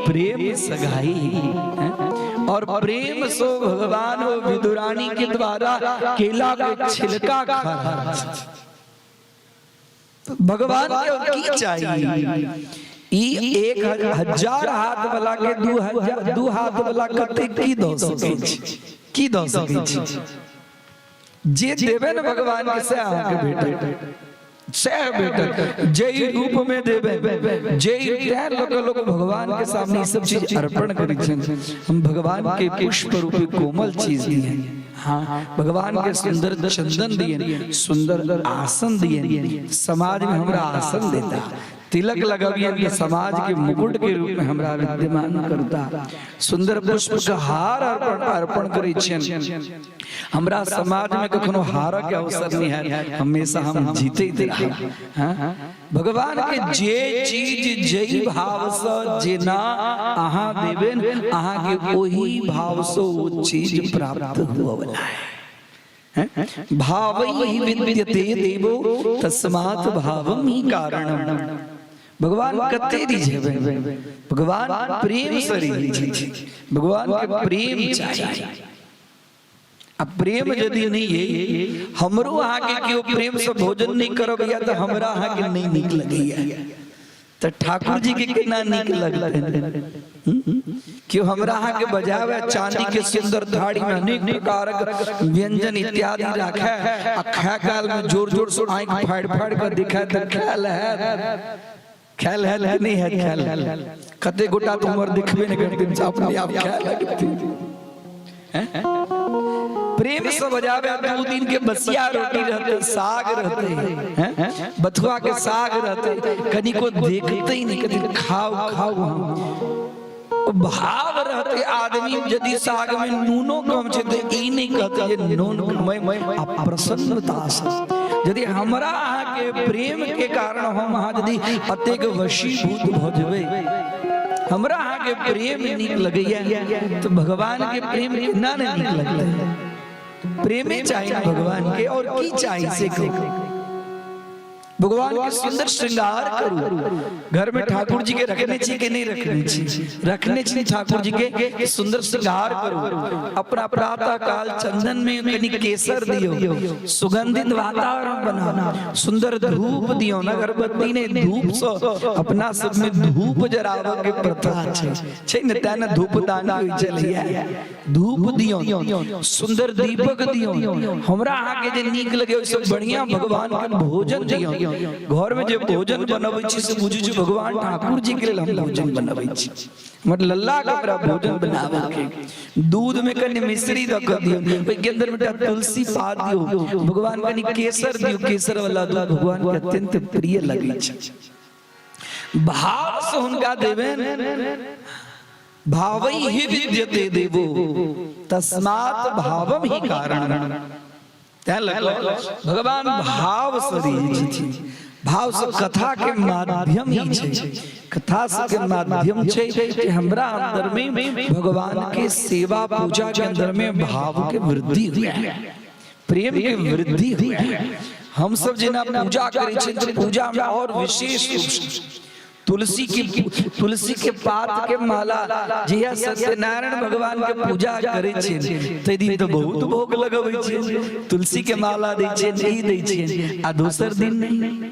प्रेम सगाई। और प्रेम सो भगवान वो विदुरानी के द्वारा केला के छिलका खा रहा। भगवान के की चाहिए? ई 1000 हाथ वाला के 2000 दू हाथ वाला कते की दऽ सकै छी? की दऽ सकै छी? जे देबै ने भगवान के, सएह अहाँके भेटत, सएह भेटत। जै रूप में देबै, जै तैं लोक लोक भगवान के सामने ई सब चीज अर्पण करै छनि। हम भगवान के पुष्प रूपी कोमल चीज दिए, हाँ, भगवान के सुंदर चंदन दिए, सुंदर आसन दिए, समाज में हमरा आसन देता। तिलक लगबियन के समाज के मुकुट के रूप में हमरा विद्यमान करता। सुंदर पुष्प के हार अर्पण अर्पण करै छियन, हमरा समाज में कखनो हारक के अवसर नहीं है, हमेशा हम जीते रहब। हाँ? भगवान के जे चीज जै भाव से जेना अहाँ देबेन, अहाँ के ओही भाव से वो चीज प्राप्त हुआ वाला है। भावै विद्यते देवो तस्मात् भावम ही कारणम। भगवान कते रिझेबै? भगवान प्रेम से रिझे, भगवान के प्रेम चाहिए। आ प्रेम यदि नहीं है, हमरो अहाँके केओ प्रेम से भोजन नहीं करब या तऽ हमरा अहाँके नहीं नीक लगैया, तऽ ठाकुर जी के केना नीक लगतनि? केओ हमरा अहाँके बजावे, चांदी के सुंदर थाली में अनेक प्रकारक व्यंजन इत्यादि राखे आ खाय काल में जोर जोर से आँखि फाड़ि फाड़ि कऽ दिखाय, तऽ खायल हैत? खायल हैत कि नहीं हैत खायल? कते गोटा तऽ उमर देखबे नहि करथिन, अपने आप खाय लगथिन। प्रेम से बजावे, 2 दिन के बसिया रोटी रहते, साग रहते हैं, बथुआ के साग रहते, कनिको देखते ही नहीं, कभी खाओ खाओ। हम भाव रहते आदमी यदि साग में नूनो कम छै तऽ ई नहीं कहते जे नून कम है। आ प्रसन्नता से यदि हमरा अहाँके प्रेम के कारण हम अहाँ यदि अतेक वशीभूत भऽ जेबै, हमरा अहाँके प्रेम नीक लगैया, तऽ भगवान के प्रेम केना नहि नीक लगतै? प्रेमे चाही ने भगवान के, और की चाही से कहू? भगवान के सुंदर श्रृंगार करू। घर में ठाकुर जी के रखने छी कि नहीं रखने छी? रखने छी। ठाकुर जी के सुंदर श्रृंगार करू। अपना प्रातः काल चंदन में कनी केसर दियो, सुगंधित वातावरण बनाओ, सुंदर धूप दियो न, अगरबत्ती ने, धूप से। अपना सब में धूप जरावे के प्रथा छै, छै ने? तें ने धूपदानी होइ छलैया। धूप दियो, सुंदर दीपक दियो, हमरा अहाँके जे नीक लगे ओहिसँ बढ़िया भगवान के भोजन दियो। घर में जे भोजन बनबै छी से बुझू छी भगवान ठाकुर जी के लेल हम भोजन बनबै छी। हमर लल्ला के हमरा भोजन बनाबे के, दूध में कनि मिश्री दऽ कऽ दियौ, ओहिके अंदर में एकटा तुलसी पात दियौ, भगवान कनि केसर दियौ। केसर वाला दूध भगवान के अत्यंत प्रिय लगै छै। भाव से हुनका देबेन। भावै ही विद्यते देवो तस्मात् भावम ही कारण। तैं लऽ कऽ भगवान भाव से रहै छथिन। भाव से कथा के माध्यम ही छै। कथा के माध्यम छै कि हमरा अंदर में भगवान के सेवा पूजा के अंदर में भाव के वृद्धि हुए, प्रेम के वृद्धि हुए। हम सब जेना पूजा करै छियै तऽ पूजा में और विशेष रूप से तुलसी के पात के माला। जहिया सत्यनारायण भगवान के पूजा करै छियनि, ताहि दिन तऽ बहुत भोग लगबै छियनि, तुलसी के माला दै छियनि, ई दै छियनि, आ दोसर दिन नहि।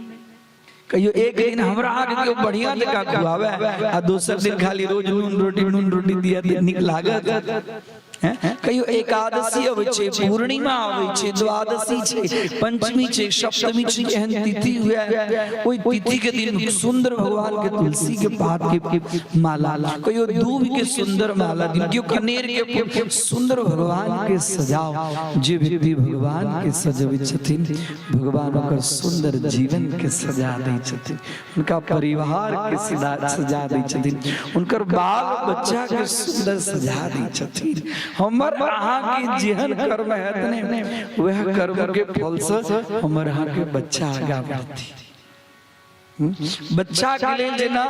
कहियो एक दिन हमरा अहाँके केओ बढ़िया जकाँ खुआवे आ दोसर दिन खाली रोज नून रोटी, नून रोटी दिया, तऽ नीक लागत? कहियो एकादशी अबै छै, पूर्णिमा अबै छै, द्वादशी छै, पंचमी छै, सप्तमी छै, एहन तिथि हुए ओहि तिथि के दिन सुंदर भगवान के तुलसी के पात के माला, कहियो दूब के सुंदर माला दियौ, केओ कनेर के फूल, सुंदर भगवान के सजाओ। जे व्यक्ति भगवान के सजबै छथिन, भगवान ओकर सुंदर जीवन के सजा दै छथिन, हुनका परिवार के सीधा सजा दै छथिन, हुनकर बाल बच्चा के सुंदर सजा दै छथिन। हमर अहाँ के जेहन कर्म हैत ने, वएह कर्म के फल से हमर अहाँ के बच्चा आगा बढ़ती। बच्चा के लेल जेना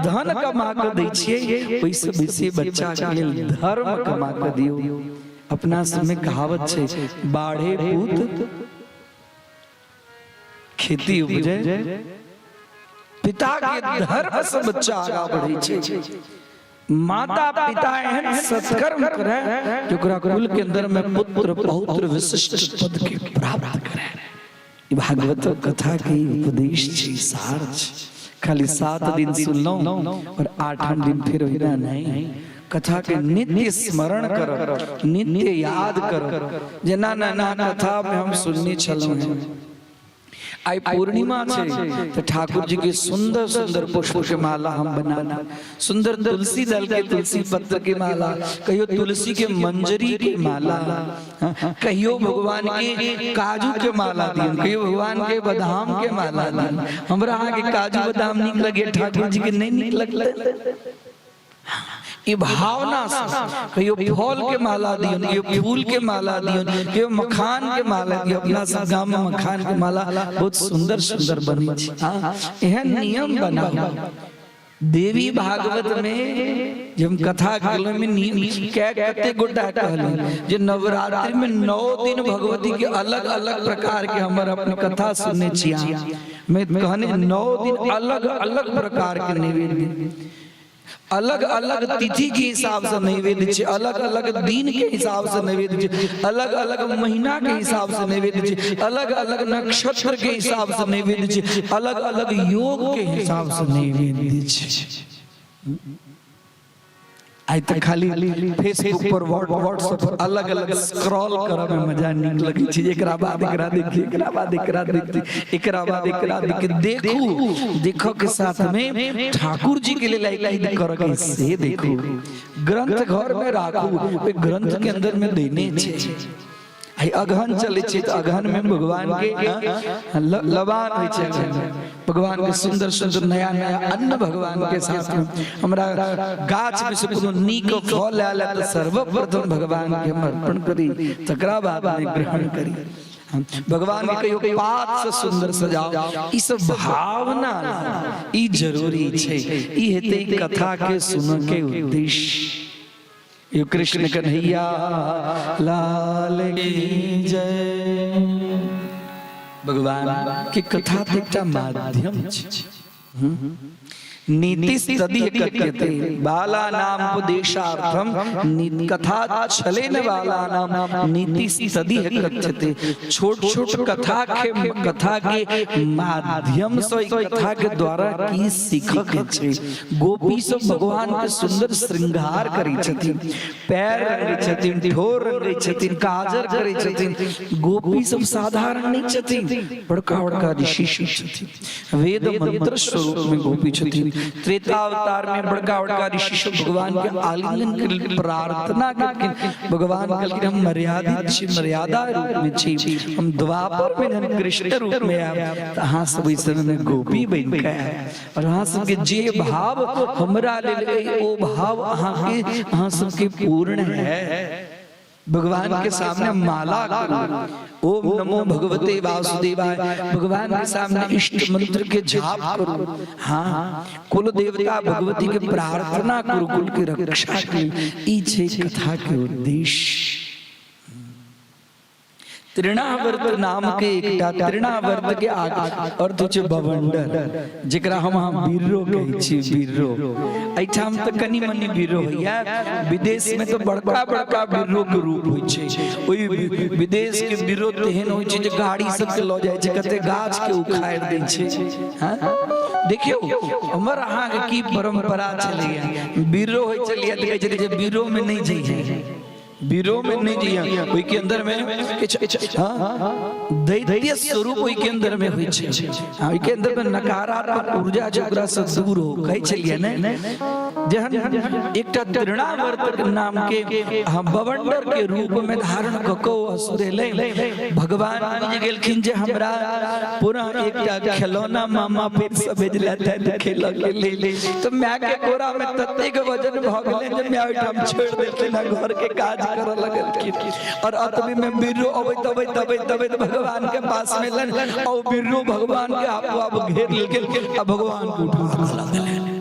धन कमा के दै छियै, ओहिसँ बेसी बच्चा के लेल धर्म कमा के दियौ। अपना सबमे कहावत छै, बाढ़े पूत खेती उपजे। पिता के धर्म से बच्चा आगा बढ़े छै। माता पिता एहन सत्कर्म करे कि ओकरा कुल के अंदर में पुत्र पौत्र विशिष्ट पद के प्राप्त करे। ई भागवत कथा के उपदेश छै, सार छै। खाली 7 दिन सुनलहुँ और 8म दिन फिर ओहिना नहीं। कथा के नित्य स्मरण करब, नित्य याद करब। जेना ना कथा में हम सुनने छलहुँ हैं, आइ पूर्णिमा छै तऽ ठाकुर जी के सुंदर सुंदर पुष्प के माला हम बना, सुंदर तुलसी दल के तुलसी पत्र के माला, कहियो तुलसी के मंजरी के माला, कहियो भगवान के काजू के माला दियन, कहियो भगवान के बादाम के माला दियन। हमरा अहाँ के काजू बादाम नीक लगे, ठाकुर जी के नहीं नीक लगते? ई भावना से कहियो फल के माला दियन, कहियो फूल के माला दियन, कहियो मखान के माला दियन। अपना सब गाम में मखान के माला बहुत सुंदर सुंदर बनै छै। एहन नियम बनाउ। देवी भागवत में जे हम कथा केलहुँ में नियम कै कते गोटा कहलहुँ जे नवरात्रि में 9 दिन भगवती के अलग अलग प्रकार के हमर अपन कथा सुनने छी। मैं कहने 9 दिन अलग अलग प्रकार के नैवेद्य, अलग अलग तिथि के हिसाब से नैवेद्य छै, अलग अलग दिन के हिसाब से नैवेद्य छै, अलग अलग महीना के हिसाब से नैवेद्य छै, अलग अलग नक्षत्र के हिसाब से नैवेद्य छै, अलग अलग योग के हिसाब से नैवेद्य छै। आइ तऽ खाली फेसबुक पर व्हाट्सएप पर अलग अलग स्क्रॉल करऽ में मजा नीक लगै छै। एकरा बाद एकरा देखी, एकरा बाद एकरा देखी, एकरा बाद एकरा देखी। देखू, देखऽ के साथ में ठाकुर जी के लेल की करऽ के से देखू। ग्रंथ घर में राखू, ओहि ग्रंथ के अंदर में देने छै। आइ अगहन चलै छै तऽ अगहन में भगवान के लबान होइ छै। भगवान के सुंदर सुंदर नया नया अन्न भगवान के साथ में। हमरा गाछ में से कोनो नीक फल आयल तऽ सर्वप्रथम भगवान के हम अर्पण करी, तकरा बाद में ग्रहण करी। भगवान के कहियो पात से सुंदर सजाओ। ई सब भावना ई जरूरी छै। ई हेतै कथा के सुनऽ के उद्देश्य। यो कृष्ण कन्हैया लाल की जय। भगवान के कथा तऽ एकटा माध्यम छै। नीति तदिह कथ्यते बालानाम उपदेशार्थम, कथा छलेन बालानाम नीति तदिह कथ्यते। छोट छोट कथा के माध्यम से, कथा के द्वारा की सीखऽ के छै। गोपी सब भगवान के सुंदर श्रृंगार करै छथिन, पैर रंगै छथिन, ठोर रंगै छथिन, काजर करै छथिन। गोपी सब साधारण नहीं छथिन, बड़का बड़का ऋषि सब छथिन, वेद मंत्र स्वरूप में गोपी छथिन। त्रेतावतार में बड़का बड़का ऋषि सब भगवान के आलिंगन के लेल प्रार्थना करके भगवान कहलखिन हम मर्यादित छी, मर्यादा रूप में छी। हम द्वापर में जहन कृष्ण रूप में आयब तऽ अहाँ सब ओहि समय में गोपी बनि कऽ आयब और अहाँ सबके जे भाव हमरा लेल अइ ओ भाव अहाँके अहाँ सबके पूर्ण है। भगवान के सामने माला करू, ओम नमो भगवते वासुदेवाय, भगवान के सामने इष्ट मंत्र के जाप करू। हाँ, कुल देवता भगवती के प्रार्थना करू कुल के रक्षा के। ई छै कथा के उद्देश्य। तृणावर्त नाम के एकटा तृणावर्त के अर्थ होइ छै बवंडर, जेकरा हम अहाँ बिर्रो कहै छी। बिर्रो एहिठाम तऽ कनि मनि बिर्रो होइया, विदेश में तऽ बड़का बड़का बिर्रो के रूप होइ छै। ओहि विदेश के बिर्रो तेहन होइ छै जे गाड़ी सबके लऽ जाइ छै, कते गाछ के उखाड़ि दै छै। हाँ? देखियौ हमर अहाँके की परंपरा छलैया। बिर्रो होइ छलैया तऽ कहै छलै जे बिर्रो में नहि जइहे। बीरो में नहीं जिया ओहि के अंदर में किछु हाँ दैत्य स्वरूप ओहि के अंदर में होइ छै। हाँ, ओहि के अंदर में नकारात्मक ऊर्जा छै, ओकरा से दूर हो। कहै छलियै ने जेहन एकटा तृणावर्त नाम के हम बवंडर के रूप में धारण कऽ कऽ ओ असुर एलै। भगवान बुझि गेलखिन जे हमरा पुनः एकटा खेलौना मामा फेर से भेजलथि है खेलऽ के लेल, तऽ माय के कोरा में ततेक वजन भऽ गेलै जे माय ओहिठाम छोड़ि देलखिन आ घर के काज करऽ लगलखिन। और अतबे में बिर्रो अबैत अबैत अबैत अबैत भगवान के पास में एलनि और बिर्रो भगवान के आपो आप घेर लेलखिन आ भगवान के उठा कऽ लऽ गेलनि।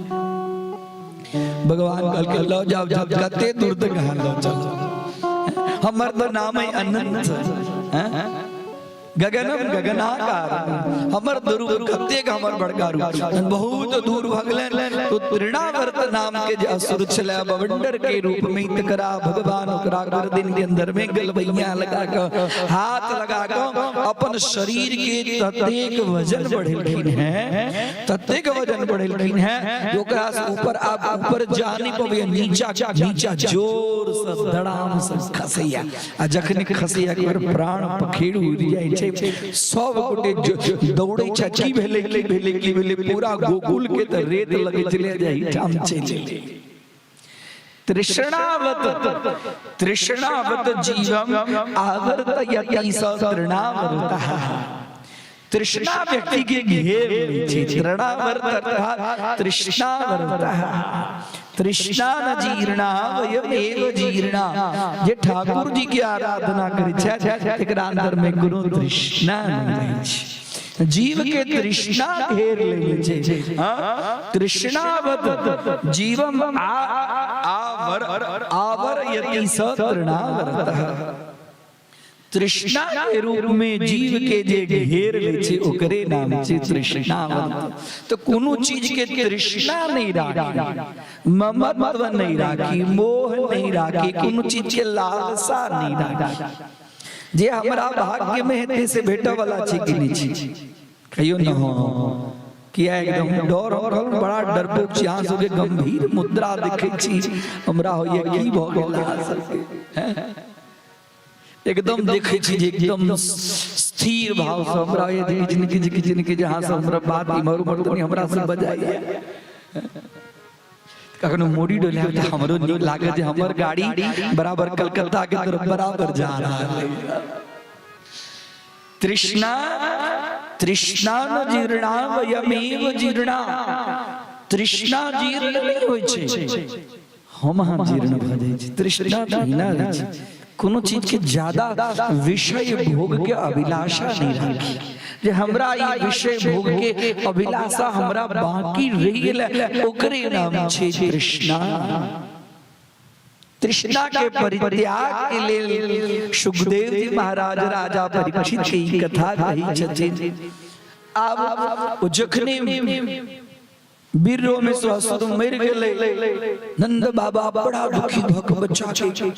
भगवान कहलकै लऽ जाओ जब कते दूर तक अहाँ लऽ चलो, हमर तऽ नाम है अनंत, हैं? गगनम गगनाकार, हमर दुरूप कतेक हमर बड़का रूप बहुत दूर भऽ गेलनि। तो तृणावर्त नाम के जे असुर छलै बवंडर के रूप में, तकरा भगवान ओकरा गर्दन के अंदर में गलबैया लगा कऽ हाथ लगा कऽ अपन शरीर के ततेक वजन बढ़ेलखिन हैं, ततेक वजन बढ़ेलखिन हैं जे ओकरा से ऊपर आब ऊपर जा नहि पबैया, नीचा नीचा जोर से धड़ाम से खसैया। आ जखन खसैया के प्राण पखेरु उड़ि जाइ छै, सब गोटे दौड़ै छै, की भेलै की भेलै की भेलै, पूरा गोकुल के तऽ रेत लगै छलै जे एहिठाम चलि एलै। तृष्णावत तृष्णावत जीवम आवर्तयति स तृणावर्तः। तृष्णा व्यक्ति के घेर लै छै। तृणावर्त अर्थात तृष्णावर्त। तृष्णा न जीर्णा वयमेव जीर्णा। जे ठाकुर जी के आराधना करै छै एकरा अंदर में कोनो तृष्णा नहीं रहै छै। जीव के तृष्णा घेर लेने छै। तृष्णावत जीवम आवर आवरयति स तृणावर्तः। तृष्णा के रूप में जीव के जे घेर ले छै ओकरे नाम छै तृष्णावत। तो कोनो चीज के तृष्णा नहीं राखी, ममत्व नहीं राखी, मोह नहीं राखी, कोनो चीज के लालसा नहीं राखी। जे हमरा भाग्य में हेतै से भेटऽ वाला छै कि नहीं छै? कहियो न हो किया एकदम डर हो रहल, बड़ा डरपोक छी। अहाँ सबके गंभीर मुद्रा देखै छी, हमरा होइए की भऽ गेल अहाँ सबके, हैं? एकदम देखै छी जे एकदम स्थिर भाव से हमरा होइए जे किछु ने किछु किछु ने किछु अहाँ सब हमरा बात इम्हर उम्हर तनी हमरा से बजाइए। कखनो मोड़ी डोलायब तऽ हमरो नीक लागत जे हमर गाड़ी बराबर कलकत्ता के तरफ बराबर जा रहल है। तृष्णा तृष्णा न जीर्णा वयमेव जीर्णा। तृष्णा जीर्ण नहि होइ छै, हम अहाँ जीर्ण भऽ जाइ छी। तृष्णा तहिना रहै छै। कोनो चीजके ज्यादा विषय भोग के अभिलाषा नहि राखी जे हमरा ई विषय भोग के अभिलाषा हमरा बाकी रहि गेल, ओकरे नाम छै तृष्णा। तृष्णा के परित्याग के लेल सुखदेव जी महाराज राजा परीक्षित के ई कथा कहै छथिन। आब ओ जखने बिर्रो में असुर मरि गेलै, नंद बाबा बड़ा दुखी भऽ कऽ बच्चा के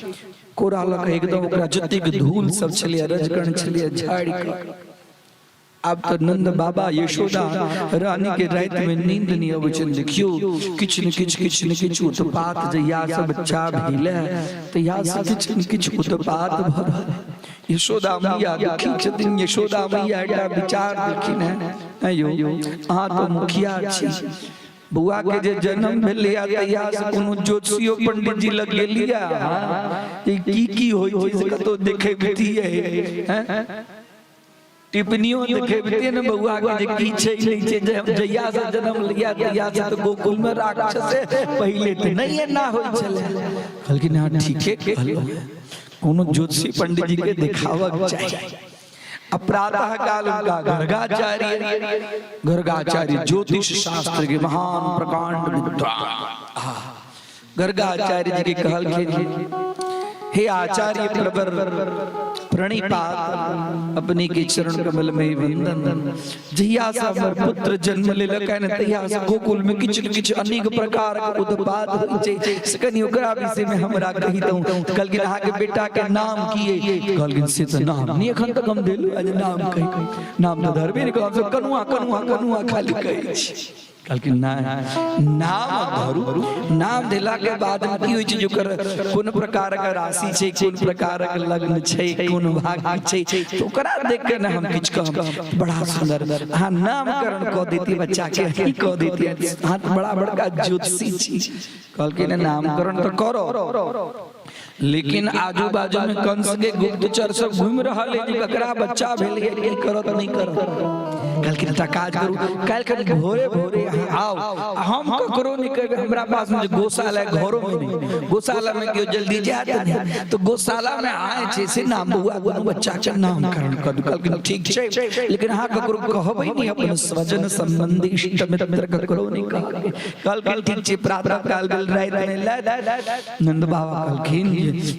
कोरा लऽ कऽ एकदम ओकरा जतेक धूल सब छलैए रजकण छलैए झाड़ि कऽ। आब तऽ नंद बाबा यशोदा रानी के राति में नींद नहीं अबै छनि। देखियौ किछु ने किछु किछु ने किछु उत्पात जहिया से बच्चा भेलै तहिया से किछु ने किछु उत्पात भऽ रहल। यशोदा मैया दुखी छथिन। यशोदा मैया एकटा विचार देलखिन हेँ, यौ अहाँ तऽ मुखिया छी, बौआ के जे जन्म भेलैया तहिया से कोनो ज्योतिषियो पंडित जी लग गेलियै अहाँ जे की की होइ छै से कतौ देखेबतियै हैं? टिप्पणियों देखेबतियै ने बौआ के जे की छै नहि छै। जे हम जहिया से जन्म लिया तहिया से तऽ गोकुल में राक्षस पहिले तऽ नहि एना होइ छलै। कहलखिन हँ ठीके कहलहुँ, कोनो ज्योतिषी पंडित जी के देखाबक चाही। आ प्रातः काल उनका गर्गाचार्य, गर्गाचार्य ज्योतिष शास्त्र के महान प्रकांड विद्वान गर्गाचार्य जी के कहलखिन, हे आचार्य प्रवर प्रणिपात, अपने के चरण कमल में वंदन। जहिया से हमर पुत्र जन्म लेलक ने तहिया से गोकुल में किछु ने किछु अनेक प्रकार के उत्पात होइ छै, से कनि ओकरा विषय में हमरा कहि दऊ। कहलखिन अहाँ के बेटा के नाम की अइ? कहलखिन से तऽ नाम नहि एखन तक हम देलहुँ, आज नाम कहि नाम तऽ धरबे नहि करब, हमसब कनुआ कनुआ कनुआ खाली कहै छी। कहलखिन नहि, नाम धरू। नाम देला के बाद में की होइ छै जे ओकर कोन प्रकारक राशि छै, कोन प्रकारक लग्न छै, कोन भाग्य छै, तऽ ओकरा देख के ने हम किछु कहब। बड़ा सुंदर अहाँ नामकरण कऽ देती बच्चा के, की कऽ देती, अहाँ तऽ बड़ा बड़का ज्योतिषी छी। कहलखिन नामकरण तऽ करो, लेकिन आजू बाजू में कंस के गुप्तचर सब घूमि रहल है जे ककरा बच्चा भेल है, की करत नहीं करत। कहलखिन एकटा काज करू, काल्हि खन भोरे भोरे अहाँ आउ, आ हम ककरो नहीं कहबै, हमरा पास में जे गौशाला है, घरो में नहीं, गौशाला में केओ जल्दी जायत नहीं, तो गौशाला में आए छै से नाम बौआ दुनू बच्चा के नामकरण कर दू। कहलखिन ठीक छै, लेकिन अहाँ ककरो कहबै नहीं, अपन स्वजन संबंधी इष्ट मित्र ककरो नहीं कहबै। कहलखिन ठीक छै। प्रातः काल गेल, राति में नंद बाबा कहलखिन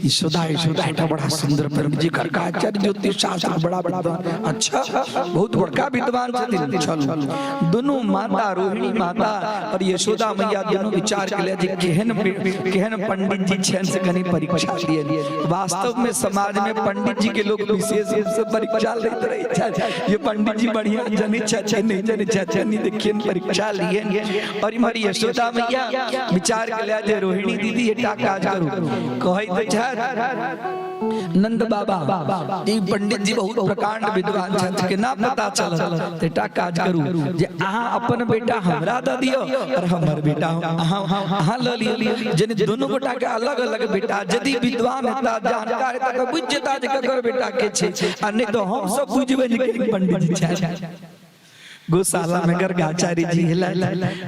यशोदा यशोदा एकटा बड़ा सुंदर पंडित जी गर्गाचार्य ज्योतिष शास्त्र बड़ा विद्वान, अच्छा बहुत बड़का विद्वान छथिन। चलू दुनू माता रोहिणी माता और यशोदा मैया दुनू विचार के जे केहन केहन पंडित जी छनि से कनि परीक्षा दिए। वास्तव में समाज में पंडित जी के लोग विशेष रूप से परीक्षा लेते रहे छथि, ये पंडित जी बढ़िया जनै छथि नहीं जनै छथि, नहीं देखिए परीक्षा लिए। और इम्हर यशोदा मैया विचार के जे रोहिणी दीदी एकटा काज करू, कहै तऽ छथि नंद बाबा ई पंडित जी बहुत प्रकांड विद्वान छथि, केना पता चलत, तऽ एकटा काज करू जे अहाँ अपन बेटा हमरा दऽ दियौ और हमर बेटा अहाँ अहाँ लऽ लियौ, जेने दुनू गोटा के अलग अलग बेटा यदि विद्वान हेता जानकार हेता तऽ बुझि जेता जे ककर बेटा के छै, आ नहि तऽ हम सब बुझबै जे के पंडित जी छथि। गौशाला में गर्गाचार्य जी एला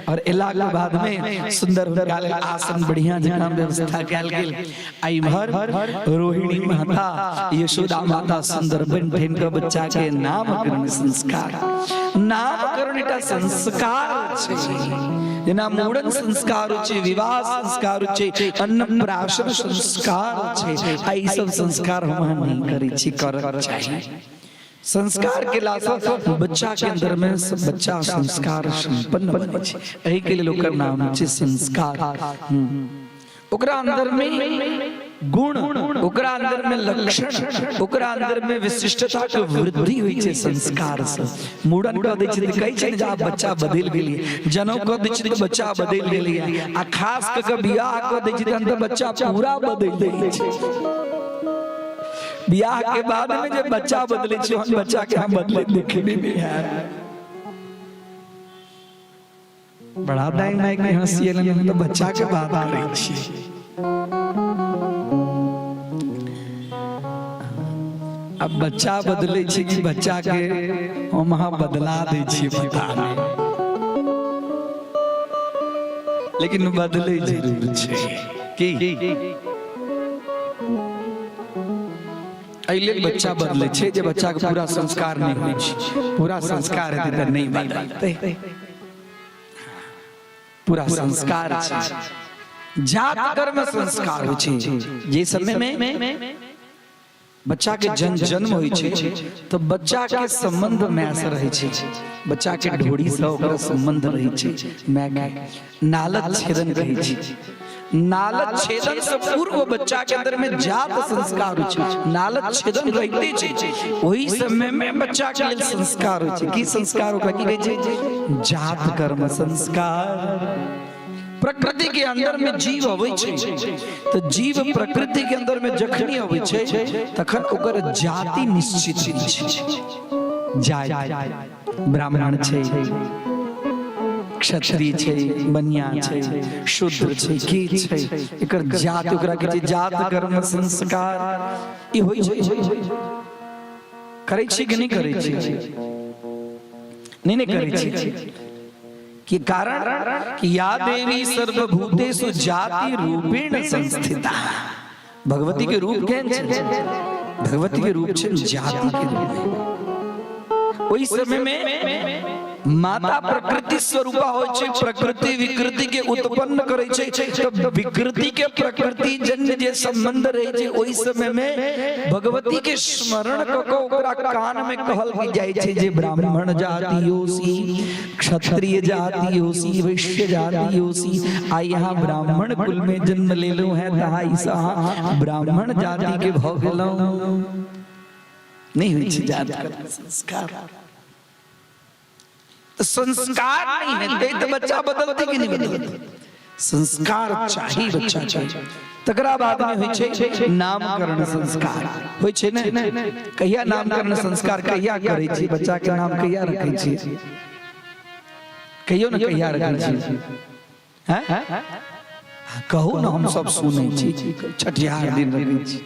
और एला के बाद में सुंदर हुनका लेल आसन बढ़िया जकाँ व्यवस्था कयल गेल। आ इम्हर रोहिणी माता यशोदा माता सुंदर बनि ठनि कऽ बच्चा के नामकरण संस्कार। नामकरण एकटा संस्कार छै, जेना मूड़न संस्कार होइ छै, विवाह संस्कार होइ छै, अन्नप्राशन संस्कार छै। आ ई सब संस्कार हम अहाँ नहि करै छी, करक चाही। संस्कार केलासँ बच्चा के अंदर में बच्चा संस्कार संपन्न बनै छै, एहि के लेल ओकर नाम छै संस्कार। ओकरा अंदर में गुण, ओकरा अंदर में लक्षण, ओकरा अंदर में विशिष्टता के वृद्धि होइ छै संस्कार से। मूड़न कऽ दै छै तऽ कहै छै ने जे आब बच्चा बदलि गेलियै, जनउ कऽ दै छै तऽ बच्चा बदलि गेलियै, आ खास कऽ कऽ बियाह कऽ दै छै तहन तऽ बच्चा पूरा बदलि जाइ छै। बियाह के बाद में जे बच्चा बदले छै ओहन बच्चा के हम बदले देखने नहीं है। बड़ा दाई माई के हंसी एलन, हम तो बच्चा के बात करै छी। अब बच्चा बदले छै कि बच्चा के हम अहाँ बदला दै छियै पता नहीं, लेकिन बदले जरूर छै। की एहि लेल बच्चा बदलै छै जे बच्चाके पूरा संस्कार नहि होइ छै, पूरा संस्कार हेतै तऽ नहि बदलतै। पूरा संस्कार छै, जात कर्म संस्कार होइ छै। जे समय में बच्चा के जन्म जन्म होइ छै तऽ बच्चा के संबंध माय से रहै छै, बच्चा के ढोरी से ओकरा संबंध रहै छै माय के। नालत छेदन कहै छै। नालत छेदन से पूर्व बच्चा के अंदर में जात संस्कार होइ छै। नालत छेदन रहिते छै ओहि समय में बच्चा के लेल संस्कार होइ छै। की संस्कार ओकरा की कहै छै? जात कर्म संस्कार। प्रकृति के अंदर में जीव अबै छै तऽ जीव प्रकृति के अंदर में जखनी अबै छै तखन ओकर जाति निश्चित होइ छै। जाति ब्राह्मण छै, क्षत्रिय छै, बनिया छै, शूद्र छै, की छै एकर जाति, ओकरा कहै छै जात कर्म संस्कार। ई होइ छै, करै छी कि नहि करै छी? नहीं नहीं करै छी। कि कारण कि या देवी सर्वभूतेषु जाति रूपेण संस्थिता। भगवती के रूप केहन छै? भगवती के रूप छै जाति के रूप। ओहि समय में माता प्रकृति स्वरूपा होइ छै, प्रकृति विकृति के उत्पन्न करै छै, तऽ विकृति के प्रकृति जन्य जे संबंध रहै छै ओहि समय में भगवती के स्मरण कऽ कऽ ओकरा कान में कहल जाइ छै जे ब्राह्मण जाति योसी, क्षत्रिय जाति होसी, वैश्य जाति होसी, आ यहाँ ब्राह्मण कुल में जन्म लेलहुँ है तहाँ ई अहाँ ब्राह्मण जाति के भऽ गेलहुँ। नहि होइ छै जात कर्म संस्कार। तऽ संस्कार नहि हेतै तऽ बच्चा बदलतै कि नहि बदलतै? संस्कार चाही बच्चा के। तकरा बाद में होइ छै नामकरण संस्कार। होइ छै ने? कहिया नामकरण संस्कार कहिया करै छी? बच्चा के नाम कहिया रखै छी? कहियो ने, कहिया रखै छी? हैं, कहू ने, हम सब सुनै छी। छठिहार दिन रखै छी।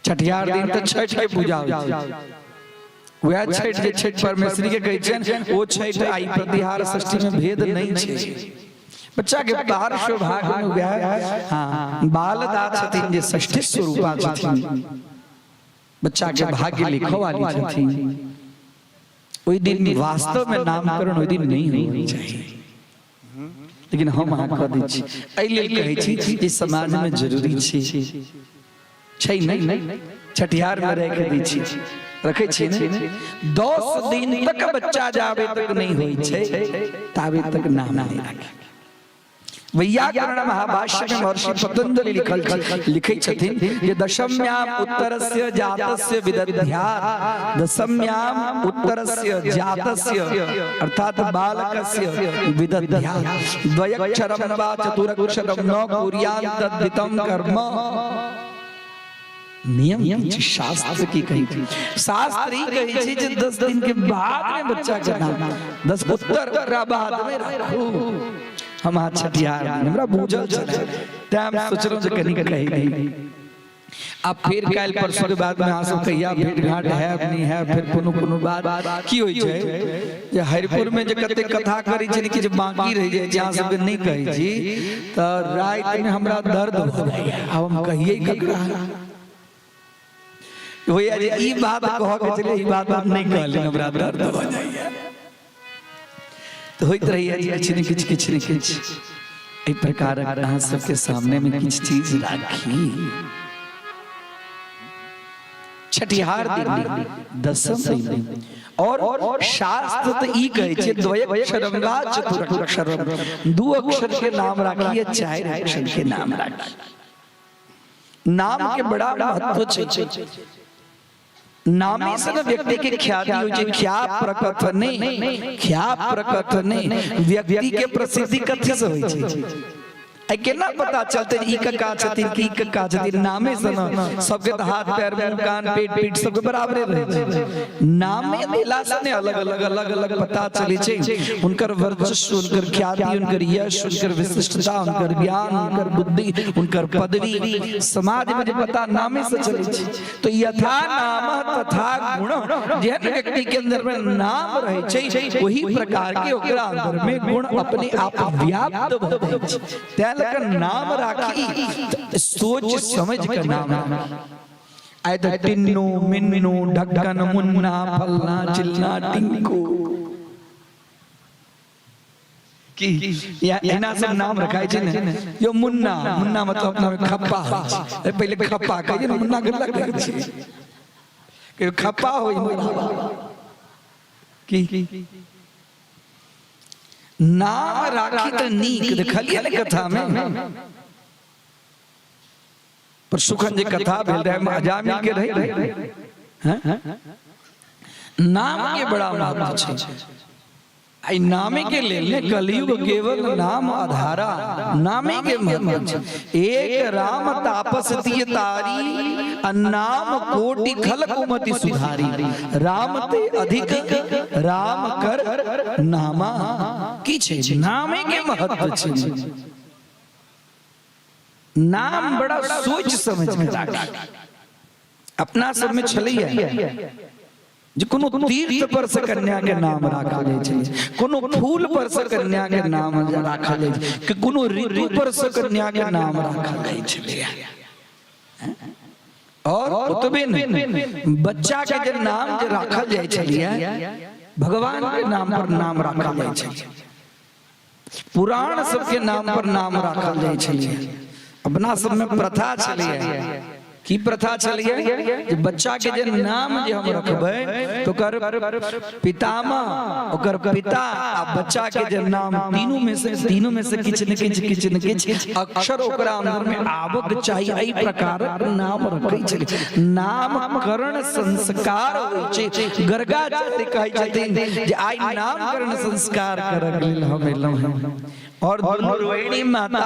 छठिहार दिन तऽ छठि के पूजा होइ छै। वएह छठि जे छठि परमेश्वरी के कहै छियनि, ओ छठि आ ई प्रतिहार षष्ठी में भेद नहि छै। बच्चा के पार्श्व भाग में वएह, हाँ, बालदा छथिन जे षष्ठी स्वरूपा छथिन, बच्चा के भाग्य लिखऽ वाली छथिन। ओहि दिन वास्तव में नामकरण ओहि दिन नहीं होना चाहिए, लेकिन हम अहाँ कऽ दै छी। एहि लेल कहै छी जे समाज में जरूरी छै, छै नहि? छठिहार में राखि दै छी, रखै छी ने? 10 दिन तक बच्चा जाबे तक नहीं होइ छै ताबे तक नाम नहीं राखै। वैयाकरण महाभाष्य में महर्षि पतंजलि लिखल लिखै छथिन जे दशम्याम उत्तरस्य जातस्य विदध्यात्, दशम्याम उत्तरस्य जातस्य अर्थात बालकस्य विदध्यात् द्वयक्षरम वा चतुरक्षरम न कुर्यान् तद्धितं कर्म। नियम की छै, शास्त्र की कहै छै, शास्त्र ई कहै छै जे 10 दिन के बाद में बच्चा के नाम, 10 उत्तर ओकरा बाद में राखू। हम अहाँ छठिहार दिन हमरा बूझल छलै, तें हम सोचलहुँ जे कनि कहि दी। आ फेर काल्हि परसू के बाद में अहाँ सब कहिया भेंट घाट हैब नहि हैब, फेर कोनो कोनो बात की होइ छै जे हरिपुर में जे कते कथा करै छै ने, किछु बाकी रहि जाइ छै, अहाँ सबके नहि कहै छी तऽ रातिमे हमरा दर्द भऽ जाइए। आब हम कहियै ककरा? होइए जे ई बात कहऽ के छलै, ई बात हम नहि कहलियै, हमरा दर्द भऽ जाइए। तऽ होइत रहैए जे किछु ने किछु, किछु ने किछु एहि प्रकारक अहाँ सबके सामने मे किछु चीज राखी। छठिहार दिन नहि, दसम दिन नहि। और शास्त्र तऽ ई कहै छै द्वयक्षरम वा चतुरक्षरम, दू अक्षर के नाम राखी या चारि अक्षर के नाम राखी। नाम के बड़ा महत्व छै। नामे से ने व्यक्ति के ख्याति होइ छै। ख्या प्रकथने, ख्या प्रकथने, व्यक्ति के प्रसिद्धि कथी से होइ छै? आ केना पता चलते ई कक्का छथिन कि ई कक्का छथिन? नामे से न। सबके तऽ हाथ पैर मुंह कान पेट पीठ सबके बराबरे रहै छै। नामे देला से ने अलग अलग अलग अलग पता चलै छै हुनकर वर्चस्व, हुनकर ख्याति, हुनकर यश, हुनकर विशिष्टता, हुनकर ज्ञान, हुनकर बुद्धि, हुनकर पदवी। समाज में जे पता नामे से चलै छै। तो यथा नाम तथा गुण। जेहन व्यक्ति के अंदर में नाम रहे छै, वही प्रकार के ओकरा अंदर में गुण अपने आप व्याप्त भ जाइ छै। तैं लऽ कऽ नाम राखी तऽ सोच समझ के नाम राखी। आइ तऽ टिन्नू, मिन्नू, ढक्कन, मुन्ना, फल्ना, चिल्ना, टिंकू की या एना सब नाम रखाय छै ने। यो मुन्ना, मुन्ना मतलब अपना में खप्पा होइ छै। अरे पहिले खप्पा कहै छै ने, मुन्ना ककरा कहै छै? कहियो खप्पा होइ की नाम राखी तऽ नीक। देखलियै ने कथा में? पर सुखन जे कथा भेल रहे अजामिल के रहे हैं, नाम के बड़ा महत्व छै। आई नामे के लेल ने कलयुग केवल नाम आधारा। नामे के महत्व छै। एक राम तापस दिय तारी, आ नाम कोटि खल कुमति सुधारी। राम ते अधिक राम कर नामा। की छै? नामे के महत्व छै। नाम बड़ा सोच समझ के राखी। अपना सब में छलैया जे कोनो तीर्थ पर से कन्या के नाम राखल जाइ छै, कोनो फूल पर से कन्या के नाम राखल जाइ छै, कि कोनो ऋतु पर से कन्या के नाम राखल जाइ छलैया। और ओतबे नहि, बच्चा के जे नाम जे राखल जाइ छलैया, भगवान के नाम पर नाम राखल जाइ छलै, पुराण सबके नाम पर नाम राखल जाइ छलैया। अपना सबमे प्रथा छलैया। की प्रथा छलैया जे बच्चा के जे नाम जे हम रखबै तो ओकर पितामह, ओकर पिता आ बच्चा के जे नाम तीनों में से किछु ने किछु किछु ने किछु अक्षर ओकरा अंदर में आबक चाही। एहि प्रकारक नाम रखै छलै। नामकरण संस्कार होइ छै। गर्गाचार्य कहै छथिन जे आइ नामकरण संस्कार करक लेल हम एलहुँ हँ। और दुनू रोहिणी माता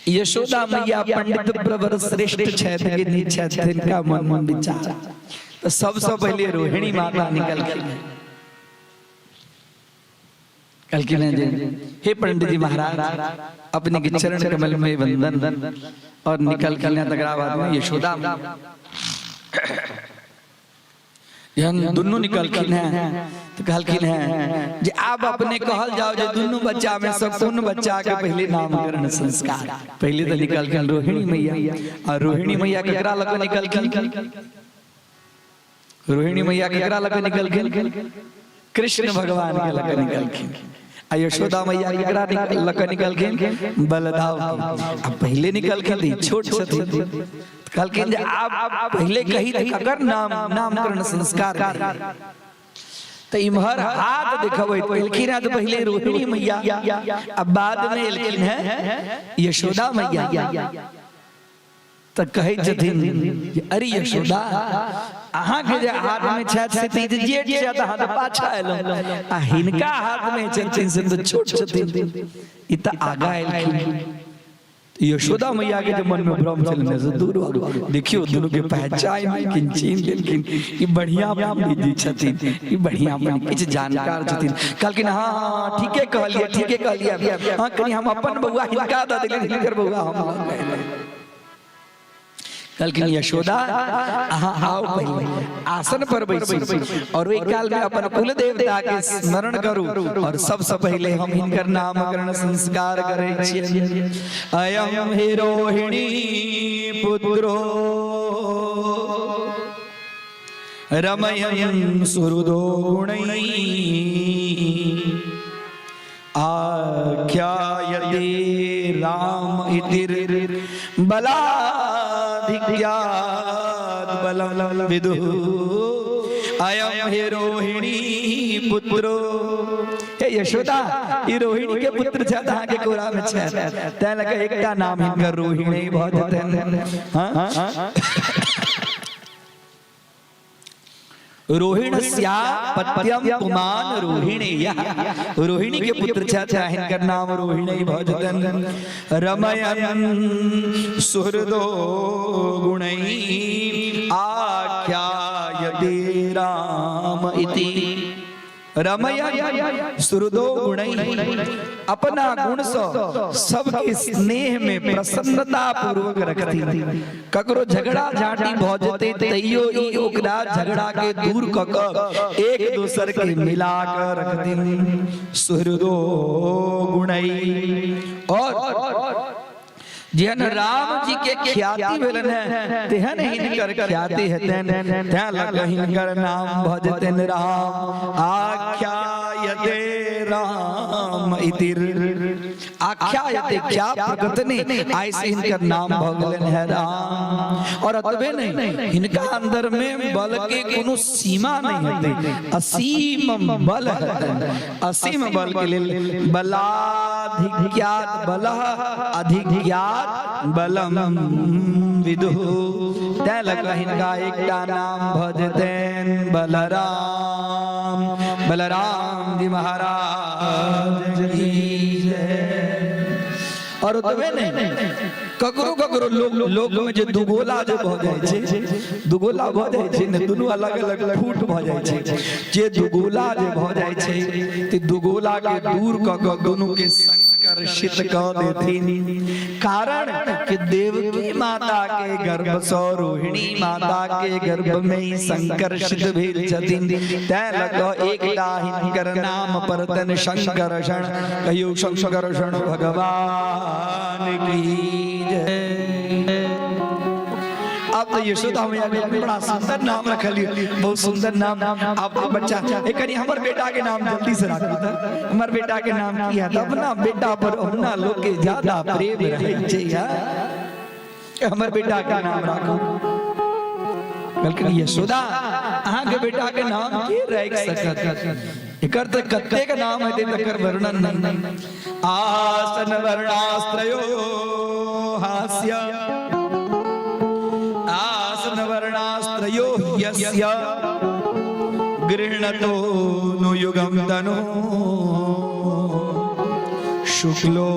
यशोदा मैया पंडित प्रवर श्रेष्ठ छथि कि नहि छथि, तिनका मन में विचार। तऽ सबसँ पहिले रोहिणी माता निकलखिन, कहलखिन जे हे पंडित जी महाराज, अपने के चरण कमल में वंदन। और निकलखिन। तकरा बाद में यशोदा मैया जहन दुनू निकलखिन हैं तऽ कहलखिन हैं जे आब अपने कहल जाओ जे दुनू बच्चा में से कोन बच्चा के पहिले नामकरण संस्कार। पहिले तऽ निकलखिन रोहिणी मैया। आ रोहिणी मैया ककरा लग निकलखिन? रोहिणी मैया ककरा लग निकलखिन? कृष्ण भगवान के लग निकलखिन। आ यशोदा मैया ककरा लग निकलखिन? बलदाव के। आ पहिले निकलखिन, छोट छथिन। कहलखिन जे आब पहिले कही तऽ ककर नाम नामकरण संस्कार। तऽ इम्हर हाथ देखबैत एलखिन हैं तऽ पहिले रोहिणी मैया आ बाद में एलखिन हैं यशोदा मैया। तऽ कहै छथिन जे अरे यशोदा, अहाँके जे हाथमे छथि से तऽ जेठ छथि, अहाँ तऽ पाछा एलहुँ, आ हिनका हाथमे छथिन से तऽ छोट छथिन, ई तऽ आगा एलखिन। यशोदा मैया के जे मन में भ्रम छलनि से दूर भऽ गेल। देखियौ, दुनू के पहचान लेलखिन, चिन्ह लेलखिन, ई बढ़िया पंडित जी छथिन, ई बढ़िया पंडित किछु जानकार छथिन। कहलखिन हाँ हाँ, ठीके कहलियै, ठीके कहलियै। हाँ, कनि हम अपन बौआ हिनका दऽ देलियनि, हिनकर बौआ हम लऽ कऽ एलियै। कहलखिन यशोदा, अहाँ आओ, पहिले आसन पर बैसू और ओहि काल में अपन कुल देवता के स्मरण करू और सबसे पहिले हम हिनकर नामकरण संस्कार करै छियनि। अयम हि रोहिणी पुत्रो रमयं सुहृदो गुणैः आख्यायते राम इति बलाधिक्यात् बलं विदुः। अयम हे रोहिणी पुत्रो। हे यशोदा, ई रोहिणी के पुत्र छथि, अहाँके कोरा में छथि, तैं लऽ कऽ एकटा नाम हिनकर रोहिणी भऽ जेतनि। हाँ, रोहिणस्यापत्यम पुमान रोहिणेय, रोहिणी के पुत्र छथि, हिनकर नाम रोहिणी भऽ जेतनि। रमयन सुहृदो गुणै आख्यायते राम इति। रमयन सुहृदो गुणै, अपना गुण सँ सबके स्नेह में प्रसन्नता पूर्वक रखथिन। ककरो झगड़ा झांटी भऽ जेतै तैयो ई ओकरा झगड़ा के दूर कऽ कऽ एक दोसर के मिला कऽ रखथिन, सुहृदो गुणै। और जेहन राम जी के ख्याति भेलन है तेहन हिनकर ख्याति हेतनि, तैं लग हिनकर नाम भऽ जेतनि राम। आख्यायते राम इति, आख्यायते क्या प्रकटने, आइ से हिनकर नाम भऽ गेलनि है राम। और अतबे नहीं, हिनका अंदर में बल के कोनो सीमा नहीं हेतै, असीम बल हेतनि। असीम बल के लेल बलाधिक्यात बलः अधिज्ञात बलम विदुः, तैं लग हिनका एकटा नाम भऽ जेतनि बलराम। बलराम जी महाराज की जय। और ओतबे नहि, ककरो ककरो लोक लोक में जे दुगोला जे भऽ जाइ छै, दुगोला भऽ जाइ छै ने, दुनू अलग अलग फूट भऽ जाइ छै। जे दुगोला जे भऽ जाइ छै ते दुगोला के दूर कऽ कऽ दुनू के संकर्षित कऽ देथिन, कारण कि देवकी माता के गर्भ सँ रोहिणी माता के गर्भ में ही संकर्षित भेल छथिन, तैं लऽ कऽ एकटा हिनकर नाम पड़तनि शंकर्षण। कहियो शंकर्षण भगवान की जय। अब तो यशोदा मैया के बड़ा सुंदर नाम रखलिए, बहुत सुंदर नाम। अब तो बच्चा एक कनी हमर बेटा के नाम जल्दी से राखू। त हमर बेटा के नाम की है? अपना बेटा पर अपना लोग के ज्यादा प्रेम रहे छै। हमर बेटा के नाम राखू। कहलखिन यशोदा अहाँके बेटा के नाम के राखि सकत, एकर तऽ कतेक नाम हेतै तकर वर्णन नहि। आसन वर्णास्त्रयो हास्य आसन वर्णास्त्रयो यस्य गृह्णतो नु युगम तनु शुक्लो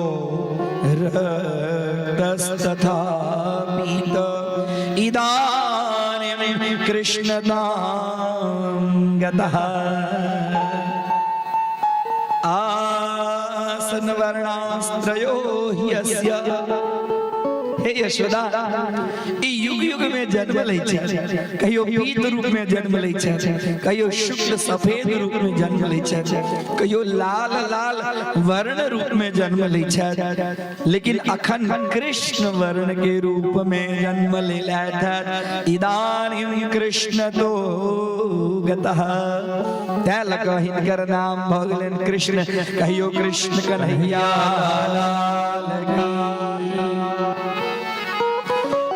रक्तस्तथा पीत इदानीं कृष्णतां गतः। आसन वर्णास्त्रयो ह्यस्य। हे यशोदा, ई युग युग में जन्म लै छै, कहियो पीत रूप में जन्म लै छै, कहियो शुक्ल सफेद रूप में जन्म लै छै, कहियो लाल लाल वर्ण रूप में जन्म लै छै, लेकिन अखन कृष्ण वर्ण के रूप में जन्म लेलथि। इदानीं कृष्ण तो गतः। तैं लऽ कऽ हिनकर नाम भऽ गेलनि कृष्ण। कहियो कृष्ण कन्हैया लाल की।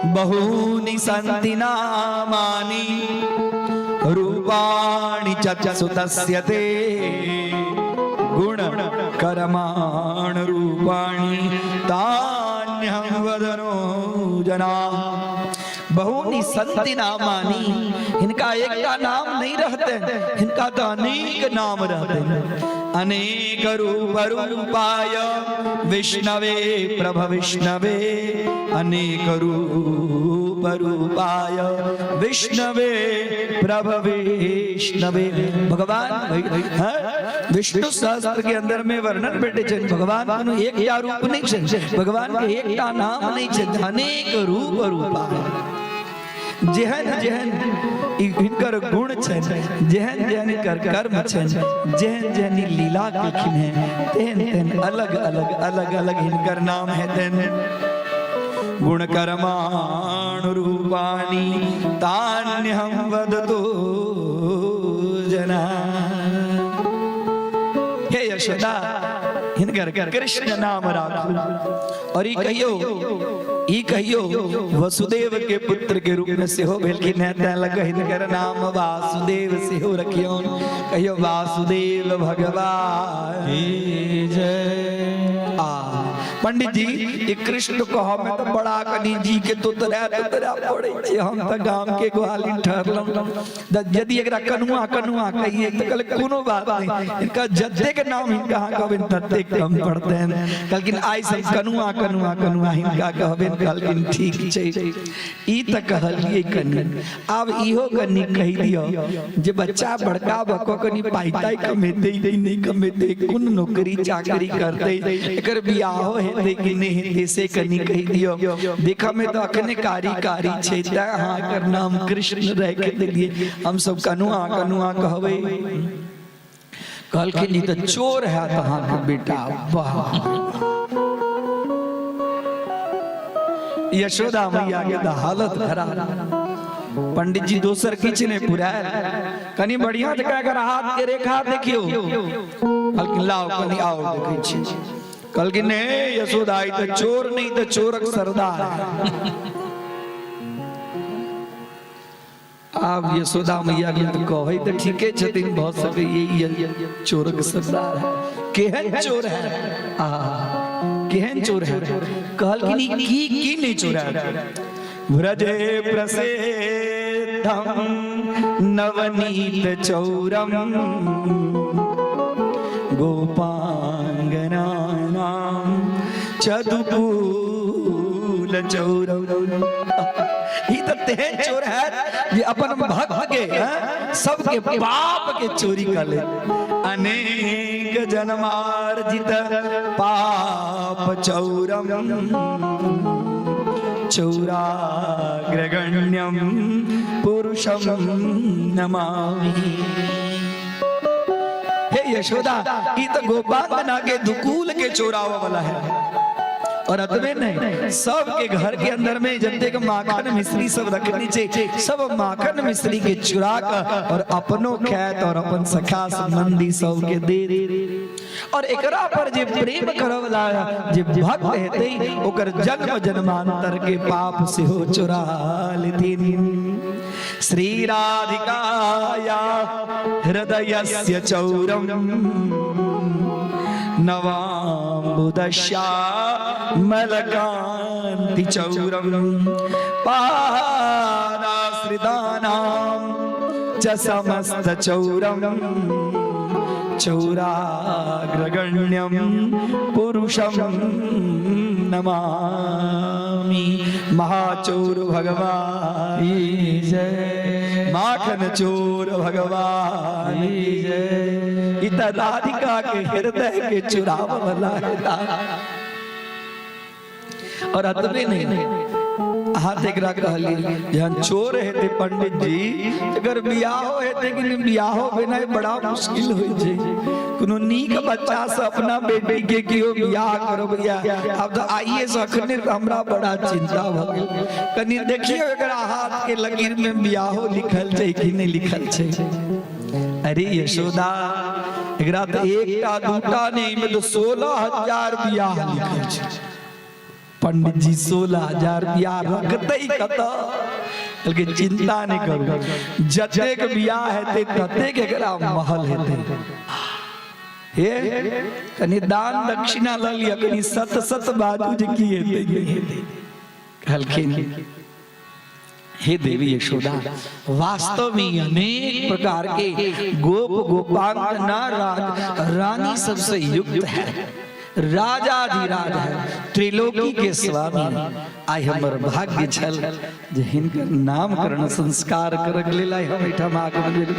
बहूनि सन्ति नामानि रूपाणि च सुतस्य ते गुण कर्माण रूपाणि तान्यहं वदनो जना। बहूनि सन्ति नामानि, हिनका एकटा नाम नहीं रहते, हिनका तो अनेक नाम रहते। अनेक रूप रूपाय विष्णवे प्रभ विष्णवे, अनेक रूप रूपाय विष्णवे प्रभ विष्णवे। भगवान हाँ, विष्णु सहस्त्र के अंदर में वर्णन भेटे छै, भगवान कोनो एकटा रूप नहीं छै, भगवान के एकटा नाम नहीं छै, अनेक रूप रूपाय। जेहन जेहन हिनकर गुण छनि, जेहन जेहन हिनकर कर्म छनि, जेहन जेहन ई लीला केलखिन हेँ, तेहन तेहन अलग अलग अलग अलग हिनकर नाम हेतनि। गुण कर्माणु रूपाणि तान्यहं वदतो जना। हे यशोदा, हिनकर कृष्ण नाम राखू। और ई कहियो, ई कहियो वसुदेव के पुत्र के रूप में सेहो भेलखिन हेँ, तैं लग हिनकर नाम वासुदेव सेहो रखियौन। कहियो वासुदेव भगवान की जय। आ पंडित जी, ई कृष्ण कहऽ में तऽ बड़ा कनि जी के तोतरा तोतरा पड़ै छै, हम तऽ गाम के गोहाली ठहरलहुँ। यदि एकरा कनुआ कनुआ कहिए तऽ कहलक कोनो बात नहीं, इनका जतेक नाम हिनका अहाँ कहबनि ततेक कम पड़तनि। कहलखिन आइ से कनुआ कनुआ कनुआ हिनका कहबनि। कहलखिन ठीक छै। ई तऽ कहलियै कनि, आब इहो कनि कहि दियौ जे बच्चा बड़का भऽ कऽ कनि पाइ ताइ कमेतै कि नहि कमेतै, कोन नौकरी चाकरी करतै, एकर बियाहो हेतै कि नहि हेतै, से कनि कहि दियौ। देखऽ मे तऽ अखने कारी कारी छै, तैं अहाँ एकर नाम कृष्ण राखि देलियै, हमसब कनुआ कनुआ कहबै। कहलखिन ई तऽ चोर हैत अहाँके बेटा। वाह, यशोदा मैया के तऽ हालत खराब। पंडित जी दोसर किछु नहि पुरायल, कनि बढ़िया जकाँ एकर हाथ के रेखा देखियौ। कहलखिन लाओ कनि आओ देखै छी। कहलखिन नहि यशोदा, ई तऽ चोर नहि तऽ चोरक सरदार। आब यशोदा मैया के तऽ कहै तऽ ठीके छथिन, भऽ सकैए चोरक सरदार है। केहन चोर है? आ केहन चोर है? कहलखिन ई की की नहि चोर है। व्रजे प्रसिद्धम नवनीत चौरम गोपांगनानाम चतुकूल चौरम। ई तऽ तेहन चोर है जे अपन भक्त के सबके पाप के चोरी कर ले। अनेक जन्मार्जित पाप चौरम चौराग्रगण्यम पुरुषम नमामि। हे यशोदा, ई तऽ गोपांगना के दुकूल के चोरावे वाला है। और अतबे नहीं, सबके घर के अंदर में जतेक माखन मिश्री सब रखने छै, सब माखन मिश्री के चुरा क और अपनो खायत और अपन सखा संबंधी सबके दे। और एकरा पर जे प्रेम करवला जे भक्त हेतै, ओकर जन्म जन्मांतर के पाप सेहो चुरा लेथिन। श्री राधिकाया हृदयस्य चौरम नवाम्बुदश्या मलकांति चौरम पादाश्रितानां च समस्त चौरम चौराग्रगण्यम पुरुषम नमामि। महाचौर भगवान की जय। माखन चोर भगवान की जय। ई त राधिका के हृदय के चुराव वाला हेता। और अतबे नहीं, अहाँ तऽ एकरा कहलियै, जहन चोर हेतै पंडित जी, अगर बियाहो हेतै कि नहि? बियाहो भेनाइ बड़ा मुश्किल होइ छै। कोनो नीक बच्चा से अपना बेटी के केओ बियाह करबैया। आब तऽ आइए से अखने हमरा बड़ा चिंता भऽ गेल। कनि देखियौ, एकरा हाथ के लकीर में बियाहो लिखल छै कि नहि लिखल छै? अरे यशोदा, एकरा तऽ एकटा दूटा नहि, एहिमे तऽ 16,000 बियाह लिखल छै। पंडित जी 16,000 बियाह रखतै कतऽ? कहलकै, चिंता नहि करू, जतेक बियाह हेतै ततेक एकरा महल हेतै। हे, कनि दान दक्षिणा लऽ लिअ, कनि सत सत बाजू जे की हेतै, नहि हेतै? कहलखिन, हे देवी यशोदा, वास्तव में अनेक प्रकार के गोप गोपांगना रानी सबसे युक्त है, राजाधिराज है, त्रिलोकी के स्वामी है। आइ हमर भाग्य छल जे हिनकर नामकरण संस्कार करक लेल आइ हम एहिठाम आगमन भेल।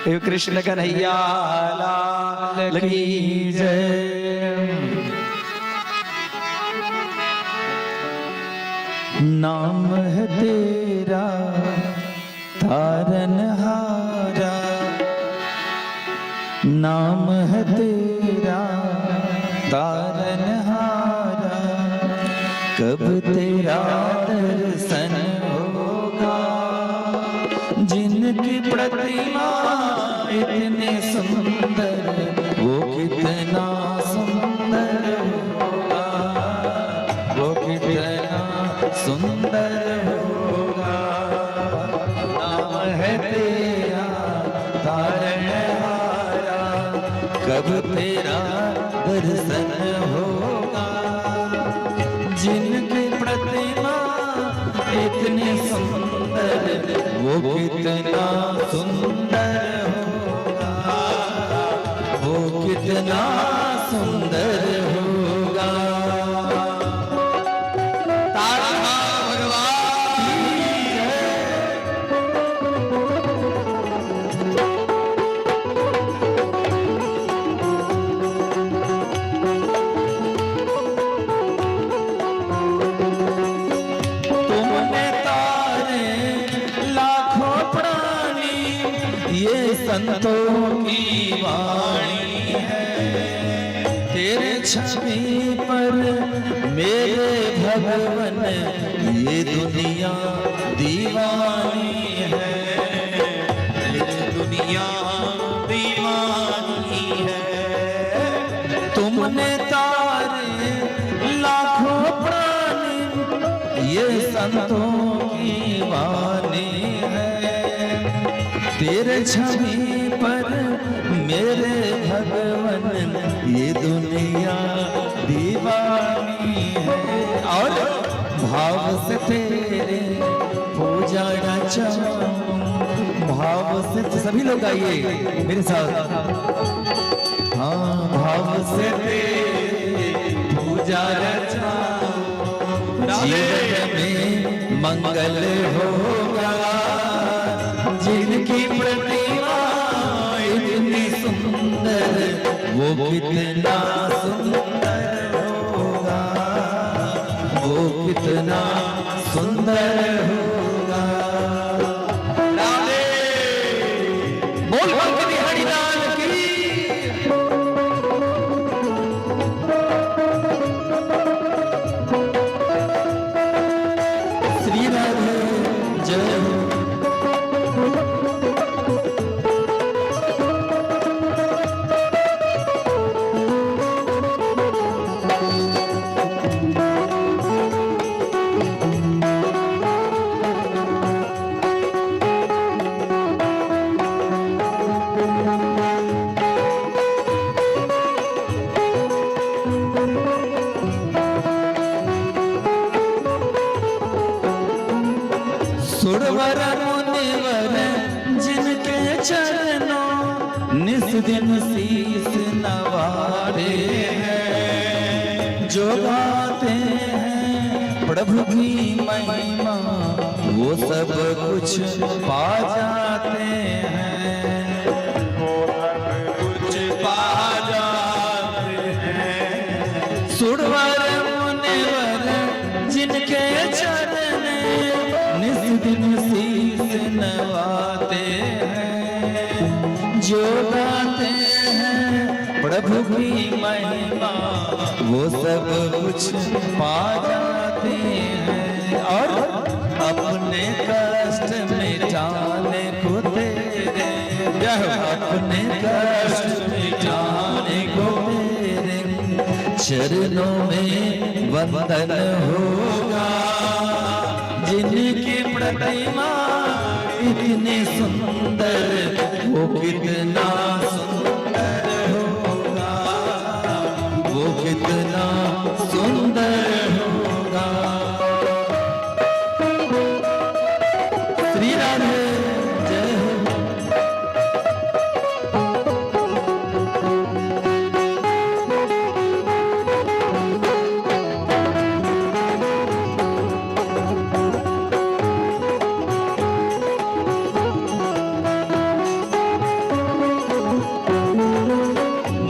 हे कृष्ण कन्हैया लाल की जय। नाम है तेरा तारन हारा, नाम है तेरा तारन हारा, कब तेरा दर्शन होगा? जिनकी प्रतिमा इतनी सुंदर, वो कितना सुंदर होगा, वो कितना सुंदर होगा। नाम है तेरा तारणहारा, कब तेरा दर्शन होगा? जिनकी प्रतिमा इतनी सुंदर, वो कितना सुंदर होगा, वो कितना सुंदर होगा। तारणहार भगवान की जय। तुमने तारे लाखों प्राणी, ये संतों की वाणी है। तेरे छवि पर मेरे भगवन, ये दुनिया दीवानी है, ये दुनिया दीवानी है। तुमने तारे लाखों प्राणी, ये संतों की वाणी है। तेरे छवि पर मेरे भगवन, ये दुनिया दीवानी है। और भाव से तेरे पूजा रचाऊं, भाव से, सभी लोग आइए मेरे साथ। हाँ, भाव से तेरे पूजा रचाऊं, जीवन में मंगल होगा। जिनकी प्रतिमा इतनी सुंदर, वो कितना सुंदर होगा, वो कितना सुंदर होगा। राधे बोल बोल के बिहारी लाल की। सुरवर मुनिवर जिनके चरणों निस दिन शीस नवारे हैं। जो गाते हैं प्रभु की महिमा वो सब कुछ पा जाते हैं, कुछ पा जाते हैं। सुरवर मुनिवर जिनके चरण निस दिन शीस नवाते हैं। जो गाते हैं प्रभु की महिमा वो सब कुछ पा जाते हैं। और अपने कष्ट मिटाने को तेरे, अपने कष्ट मिटाने को तेरे चरणों में वंदन होगा। जिनकी प्रतिमा इतनी सुंदर वो कितना सुंदर होगा, वो कितना सुंदर होगा। श्री राधे जय हो।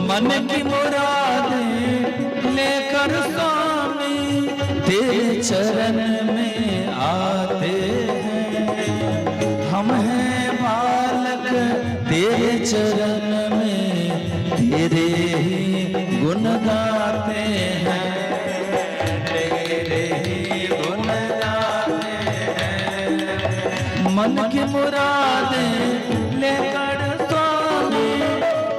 मन की मुरादें लेकर स्वामी तेरे चरण में आते हैं। हम हैं बालक तेरे चरण में तेरे ही गुण गाते हैं, तेरे ही गुण गाते हैं। मन की मुरादें लेकर स्वामी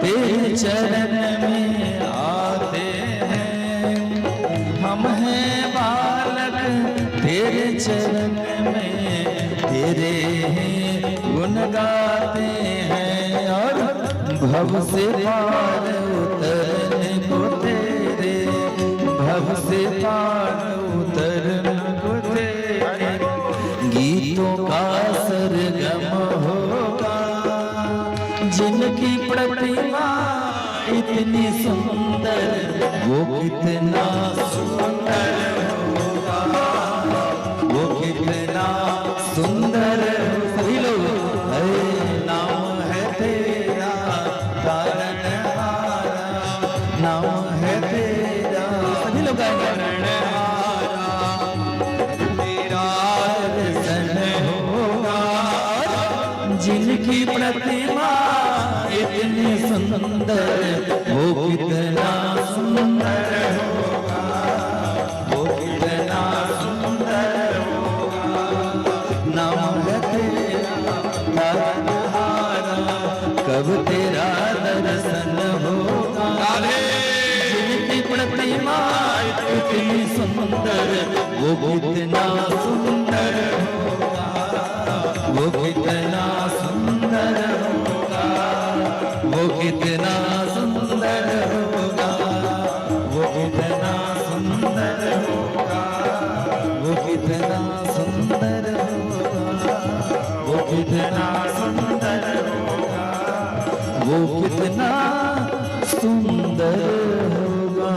तेरे चरण में आते हैं। हम हैं बालक तेरे चरण में तेरे ही गुण गाते हैं। और भव से पार उतरने को तेरे, भव से पार उतरने को तेरे गीतों का सरगम होगा। जिनकी प्रतिमा इतनी सुंदर वो कितना सुंदर होगा, वो कितना सुंदर। सभी लोग, है नाम है तेरा तारनहारा, नाम है तेरा। सभी लोग गाएंगे। तेरा दर्शन होगा। जिनकी प्रतिमा इतनी सुंदर वो कितना सुंदर होगा, वो कितना सुंदर होगा। नाम है तेरा तारनहारा, कब तेरा दर्शन होगा। जिनकी प्रतिमा इतनी सुंदर वो कितना सुंदर होगा, वो कितना सुंदर होगा, वो कितना सुंदर होगा, वो कितना सुंदर होगा, वो कितना सुंदर होगा, वो कितना सुंदर होगा, वो कितना सुंदर होगा।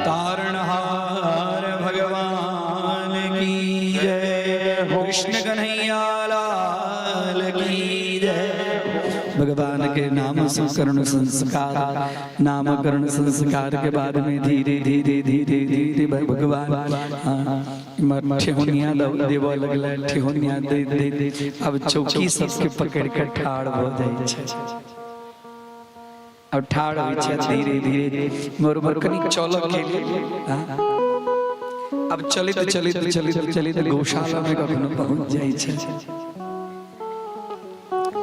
तारणहार भगवान की जय, कृष्ण कन्हैया लाल की जय। भगवान के नाम सुकरण संस्कार, नामकरण संस्कार के बाद में धीरे धीरे धीरे धीरे भगवान हाँ, इम्हर ठेहुनिया देबऽ लगलै। ठेहुनिया दे दे दे अब चौकी सबके पकड़ के ठाढ़ भऽ जाइ छै। अब ठाढ़ होइ छै धीरे धीरे, मोर मोर कनी चलऽ के लिए हाँ। अब चलित चलित चलित चलित गौशाला में कखनो पहुंच जाइ छै।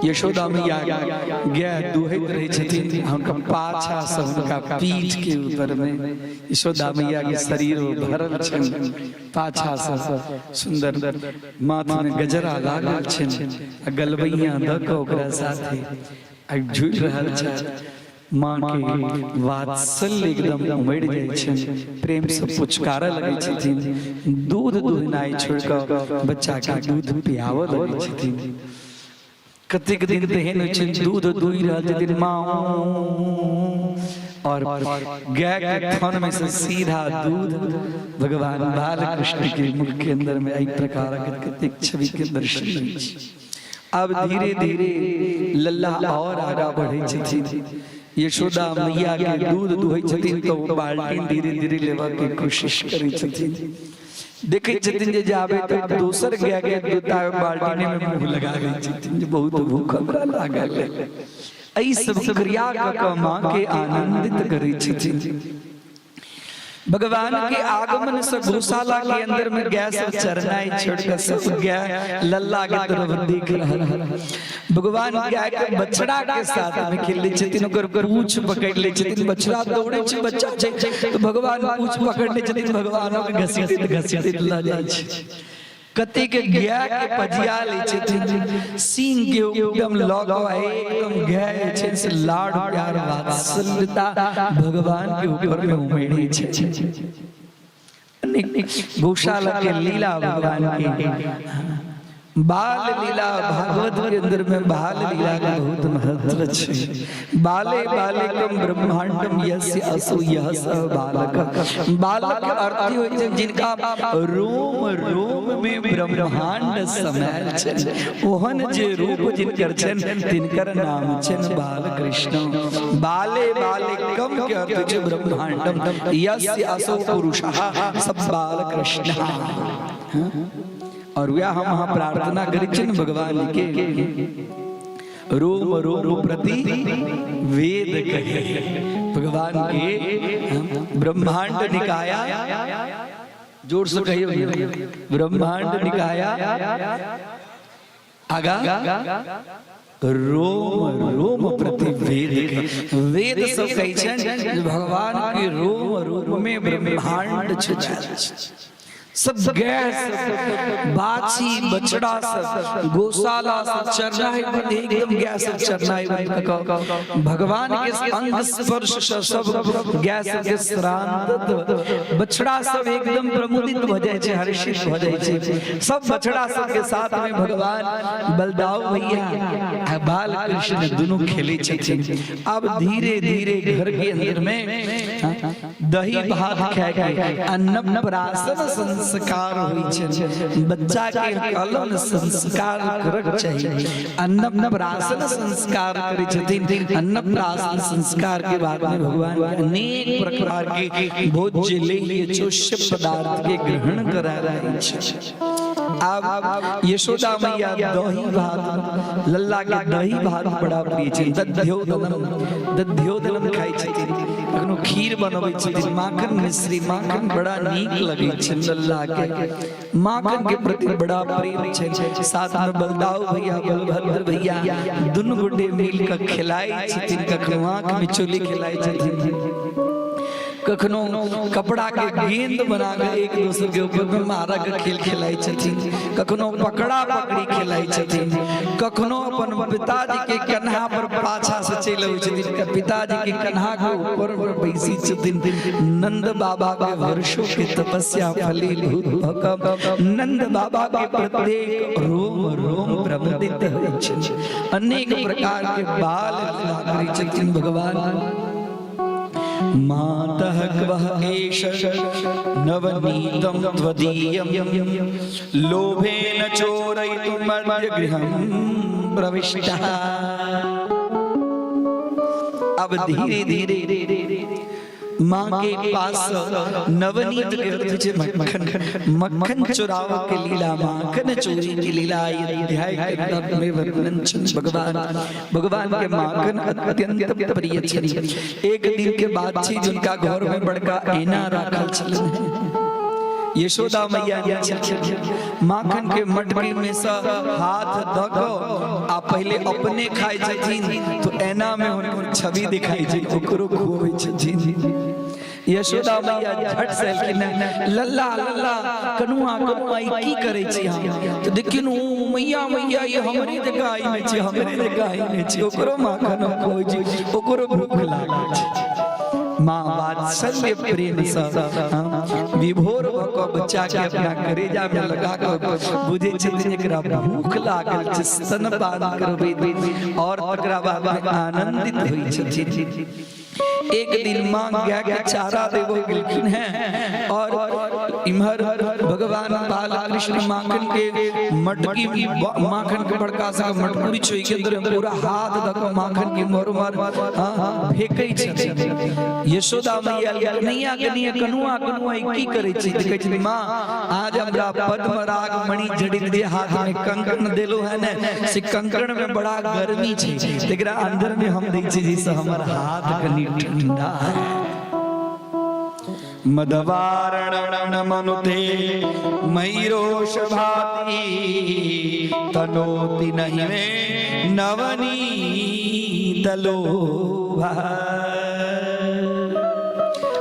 यशोदा मैया गाय दुहैत रहै छथिन, हुनका पाछा से हुनका पीठ के ऊपर में यशोदा मैया के शरीर भरल छनि, पाछा से सुंदर माथ में गजरा लागल छनि आ गलबैया दऽ कऽ ओकरा साथे आ झूलि रहल छै। माँ के वात्सल्य एकदम उमड़ि जाइ छनि, प्रेमसँ पुचकारऽ लगै छथिन, दूध दुहनाइ छोड़ि कऽ बच्चाके दूध पियाबऽ लगै छथिन। कतेक दिन तेहन होइ छै, दूध दुहि रहल छथिन माँ और गाय के थन में से सीधा दूध भगवान बाल कृष्ण के मुख के अंदर में, एहि प्रकार के कतेक छवि के दर्शन होइ छै। आब धीरे धीरे लल्ला और आगा बढ़ै छथिन। यशोदा मैया के दूध दुहै छथिन तऽ ओ बाल्टीन धीरे धीरे लेबऽ के कोशिश करै छथिन। देखै छथिन जे जाबे तक दोसर गाय के दूध ताबे बाल्टीने में मुंह लगा दै छथिन जे बहुत भूख हमरा लागल है। एहि सब क्रिया कऽ कऽ माँ के आनंदित करै छथिन। भगवान के आगमन से गौशाला के अंदर में गाय सब चरनाई छोड़ के सब गाय लल्ला के तरफ देख रहल है। भगवान गाय के बछड़ा के साथ में खेल लै छथिन, ओकर पूछ पकड़ लै छथिन। बछड़ा दौड़े छै, बच्चा छै, तऽ भगवान पूछ पकड़ लै छथिन, भगवानो के घसीटैत घसीटैत लऽ जाइ छै। कतेक गाय के पजिया लै छथिन, सींग के एकदम लऽ कऽ एकदम गाय जे छै से लाड प्यार वात्सल्यता भगवान के ऊपर में उमेड़े छै। अनेक गौशाला के लीला, भगवान के बाल लीला, भागवत के अंदर में बाल लीला के बहुत महत्व छै। बाले बालिकम ब्रह्मांडम यस्य असो यह स बालक। बालक अर्थ होइ छै जिनका रोम रोम में ब्रह्मांड समायल छै, ओहन जे रूप जिनकर छनि तिनकर नाम छनि बाल कृष्ण। बाले बालिकम के अर्थ छै ब्रह्मांडम यस्य असो पुरुषः सब बाल कृष्ण। और वह हम अहाँ प्रार्थना करै छियै ने भगवान के, रोम रोम प्रति वेद कहे। भगवान के ब्रह्मांड निकाया, जोर से कहियो, ब्रह्मांड निकाया आगा रोम रोम प्रति वेद कहे। वेद सब कहै छनि जे भगवान के रोम रोम में ब्रह्मांड छुपायल छै। सब गैस बाछी बछड़ा सब गौशाला सब चरनाई बंद, एकदम गैस सब चरनाई बंद कऽ भगवान के अंग स्पर्श से सब गैस के श्रांत बछड़ा सब एकदम प्रमुदित भऽ जाइ छै, हर्षित भऽ जाइ छै। सब बछड़ा सब के साथ में भगवान बलदाऊ भैया आ बाल कृष्ण दुनू खेलै छथिन। अब धीरे धीरे घर के अंदर में दही भात खाय के अन्नप्राशन संस्कार होइ छै। बच्चा के कलन संस्कार करक चाही, अन्नप्राशन संस्कार करै छथिन। अन्नप्राशन संस्कार के बाद में भगवान के अनेक प्रकार के भोज्य लेह्य चोष्य पदार्थ के ग्रहण करा रहल छै। आब यशोदा मैया दही भात, लल्ला के दही भात बड़ा प्रिय छै। दध्योदनम, दध्योदनम खाइ छथिन। कखनो खीर बनबै छथिन, माखन मिश्री, माखन बड़ा नीक लगै छै लल्ला के, माखन के प्रति बड़ा प्रेम छै। साथ में बलदाऊ भैया बलभद्र भैया दुनू गोटे मिल कऽ खेलाइ छथिन। कखनो आँख मिचोली खेलाइ छथिन, कखनो कपड़ा के गेंद बना के एक दोसर के ऊपर में मारा के खेल खेलाइ छथिन, कखनो पकड़ा पकड़ी खेलाइ छथिन, कखनो अपन पिताजी के कन्हा पर पाछा से चलि अबै छथिन, पिताजी के कन्हा के ऊपर पर बैसी छथिन। नंद बाबा के वर्षों के तपस्या फलीभूत भऽ कऽ नंद बाबा के प्रत्येक रोम रोम प्रमुदित होइ छै। अनेक प्रकार के बाल लीला करै छथिन भगवान। मातः क्वः एष नवनीतं त्वदीयं लोभेन चोरयितुमद्य गृहं प्रविष्टः। अब धीरे धीरे माँ के पास नवनीत के अर्थ छै मक्खन, मक्खन चुराव के लीला, माखन चोरी के लीला अध्याय के अंदर में वर्णन छै। भगवान भगवान के माखन अत्यंत प्रिय छनि। एक दिन के बात छै, जिनका घर में बड़का ऐना राखल छलनि, यशोदा मैया ने छलखिन, माखन के मटकी में से हाथ धऽ कऽ आ पहिले अपने खाइ छथिन तो ऐना में हुनकर छवि दिखाई छै, ओकरो खुअबै छथिन। यशोदा मैया झट से एलखिन, लल्ला लल्ला कनुआ कनुआ ई की करै छी अहाँ? तऽ देखिन ओ मैया मैया ई हमरे जकाँ में छी, हमरे जकाँ में छी, ओकरो माखन खोइ छी, ओकरो भूख लागल छै। माँ वात्सल्य प्रेम से विभोर भऽ कऽ बच्चा के अपना करेजा में लगा कऽ बुझै छथिन एकरा भूख लागल छै, स्तनपान करबै और तकरा बाद में आनंदित होइ छथिन। एक दिन माँ गाय के चारा देबो गेलखिन हैं और इम्हर भगवान बाल कृष्ण माखन के मटकी, माखन के बड़का सा मटकुरी छै के अंदर पूरा हाथ द के माखन के मोर मार फेकै छथिन। यशोदा मैया कन्हैया कन्हैया कनुआ कनुआ की करै छी? कहै छथिन माँ आज हमरा पद्म राग मणि जड़ित जे हाथ में कंकण देलो है ने, से कंकण में बड़ा गर्मी छै, तेकरा अंदर में हम दै छी जैसे हमर हाथ कनि ठंडा है। मदवारण मनुते मयूरोष भाती तनोति नहीं में नवनीत लोभा।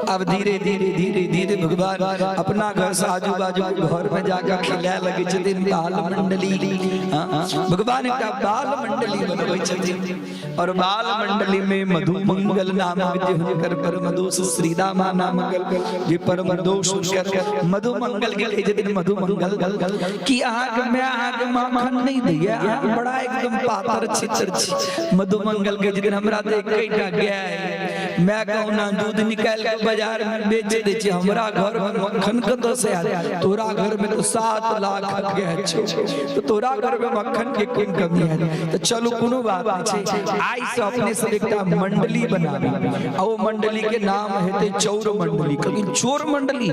अब धीरे धीरे धीरे धीरे भगवान अपना घर से आजू बाजू के घर में जाकर खिलाए लगे छथिन बाल मंडली। भगवान एकटा बाल मंडली बनबै छथिन और बाल मंडली में मधु मंगल नामक जे हुनकर परम दोष श्रीदामा नामक जे परम दोष हुनकर मधु मंगल के कहै छथिन, मधु मंगल कि अहाँके माय अहाँके माखन नहीं दैया, अहाँ बड़ा एकदम पातर छितर छी। मधु मंगल के छथिन हमरा तऽ एकेटा गाय, मैं कहुना दूध निकाल के बाजार में बेच दै छी, हमरा घर में मक्खन कतऽ से आयत? तोरा घर में तो 7 लाख गाय छौ, तो तोरा घर में मक्खन के कोन कमी है? तो चलू कोनो बात नहीं छै, आइ से अपने सब एकटा मंडली बनाबी आ ओ मंडली के नाम हेतै चौर मंडली। कहलखिन चोर मंडली?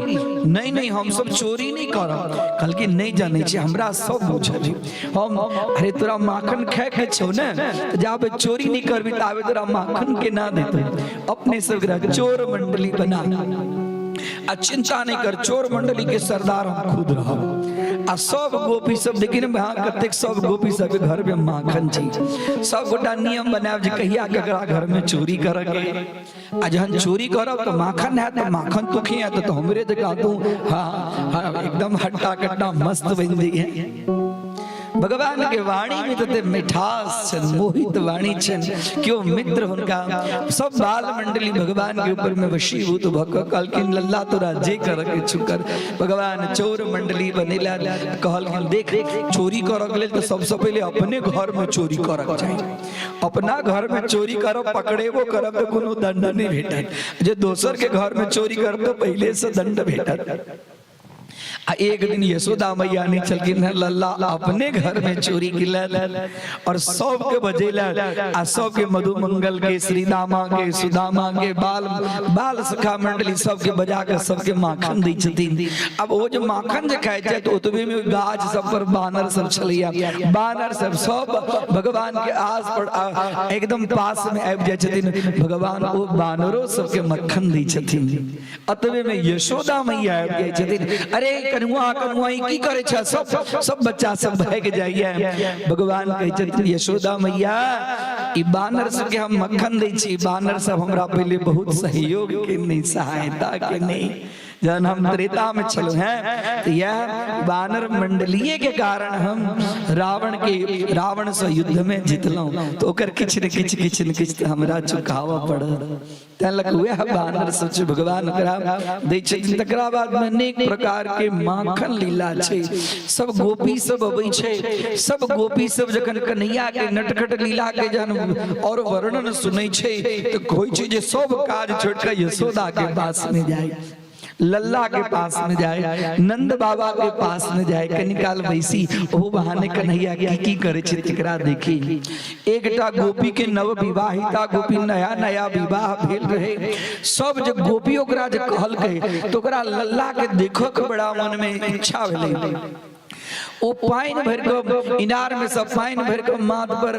नहीं नहीं, हम सब चोरी नहीं करब। कहलखिन नहीं जानै छी, हमरा सब बुझल है। हम अरे तोरा माखन खाए के छौ ने, तो जाबे चोरी नहीं करबी ताबे तोरा माखन के ना देतौ। अपने सब एकरा चोर मंडली बना आ चिंता नहीं कर, चोर मंडली के सरदार हम खुद रहब। आ सब गोपी सब देखी ने वहाँ कतेक सब गोपी सब के घर में माखन छै, सब गोटा नियम बनायब जे कहिया ककरा घर में चोरी करऽ के, आ जहन चोरी करब तो माखन हैत, तो माखन तू खिया तो हमरे जकाँ तू हाँ हाँ एकदम हट्टा कट्टा मस्त बनि जइहे। भगवान के वाणी में तते मिठास छन, मोहित वाणी छन, क्यों मित्र हुनका सब बाल मंडली भगवान के ऊपर में वशीभूत भ क कहलखिन लल्ला तोरा जे कर के छुकर। भगवान चोर मंडली बनेला, कहलखिन देख चोरी कर के लेल तो सबसे पहले अपने घर में चोरी कर के चाही, अपना घर में चोरी करब पकड़ेबो करब तो कोनो दंड नहीं भेटत, जे दोसर के घर में चोरी करब तो पहले से दंड भेटत। आ एक दिन यशोदा मैया नहीं छलखिन हैं, लल्ला अपने घर में चोरी केलक और सबके बजेला आ सबके मधु मंगल के श्रीदामा के सुदामा के बाल बाल सखा मंडली सबके बजा के सबके माखन दै छथिन। अब ओ जे माखन जे खाइ छै तऽ ओतबे में गाछ सब पर बानर सब छलैया, बानर सब सब भगवान के आस पर एकदम पास में आबि जाइ छथिन, भगवान ओ बानरो सबके मक्खन दै छथिन। अतबे में यशोदा मैया आबि जाइ छथिन, अरे कनुआ कनुआ ई की करै छै? सब सब बच्चा सब भागि जाइया। भगवान कहै छथिन यशोदा मैया ई बानर सबके हम मक्खन दै छी, बानर सब हमरा पहिले बहुत सहयोग केने, सहायता केने, जहन हम त्रेता में छलहुँ हैं तो यह बानर मंडलीय के कारण हम रावण के रावण से युद्ध में जीतलहुँ, तो ओकर किछु ने किछु किछु ने किछु हमरा चुकाबऽ पड़त। तैं लग वएह बानर सब छै भगवान ओकरा दै छथिन। तकरा बाद में अनेक प्रकार के माखन लीला छै, सब गोपी सब अबै छै, सब गोपी सब जखन कन्हैया के नटखट लीला के जहन और वर्णन सुनै छै तऽ होइ छै जे सब काज छोड़ि कऽ यशोदा के पास में जाय, लल्ला के पास में जाए, नंद बाबा के पास में जाए, कनिकाल बैसी ओहो बहाने कन्हैया की की करे छै तकरा देखी। एकटा गोपी के नव विवाहिता गोपी नया नया विवाह भेल रहे, सब जे गोपी ओकरा जे कहलकै तऽ ओकरा लल्ला के देखऽ के बड़ा मन में इच्छा भेलै। ओ पानि भरि कऽ इनार में सब पानि भरि कऽ माथ पर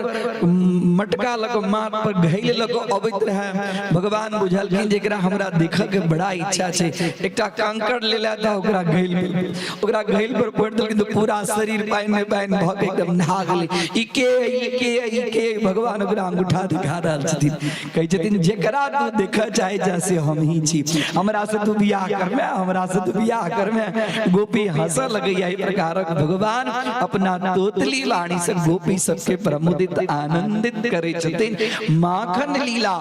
मटका लऽ कऽ माथ पर घैल लऽ कऽ अबैत रहै। भगवान बुझलखिन जे एकरा हमरा देखऽ के बड़ा इच्छा छै। एकटा कंकड़ लेला तऽ ओकरा घैल में ओकरा घैल पर पोरि देलखिन तऽ पूरा शरीर पानि में पानि भऽ के एकदम नहा गेलै। ई के ई के ई के भगवान ओकरा अंगूठा दिखा रहल छथिन, कहै छथिन जेकरा तू देखऽ चाहे छै से हम ही छी, हमरा से तू बियाह करमे, हमरा से तू बियाह करमे। गोपी हंसऽ लगैया। एहि प्रकारक भगवान अपना तोतली वाणी से गोपी सबके प्रमुदित आनंदित करै छथिन। माखन लीला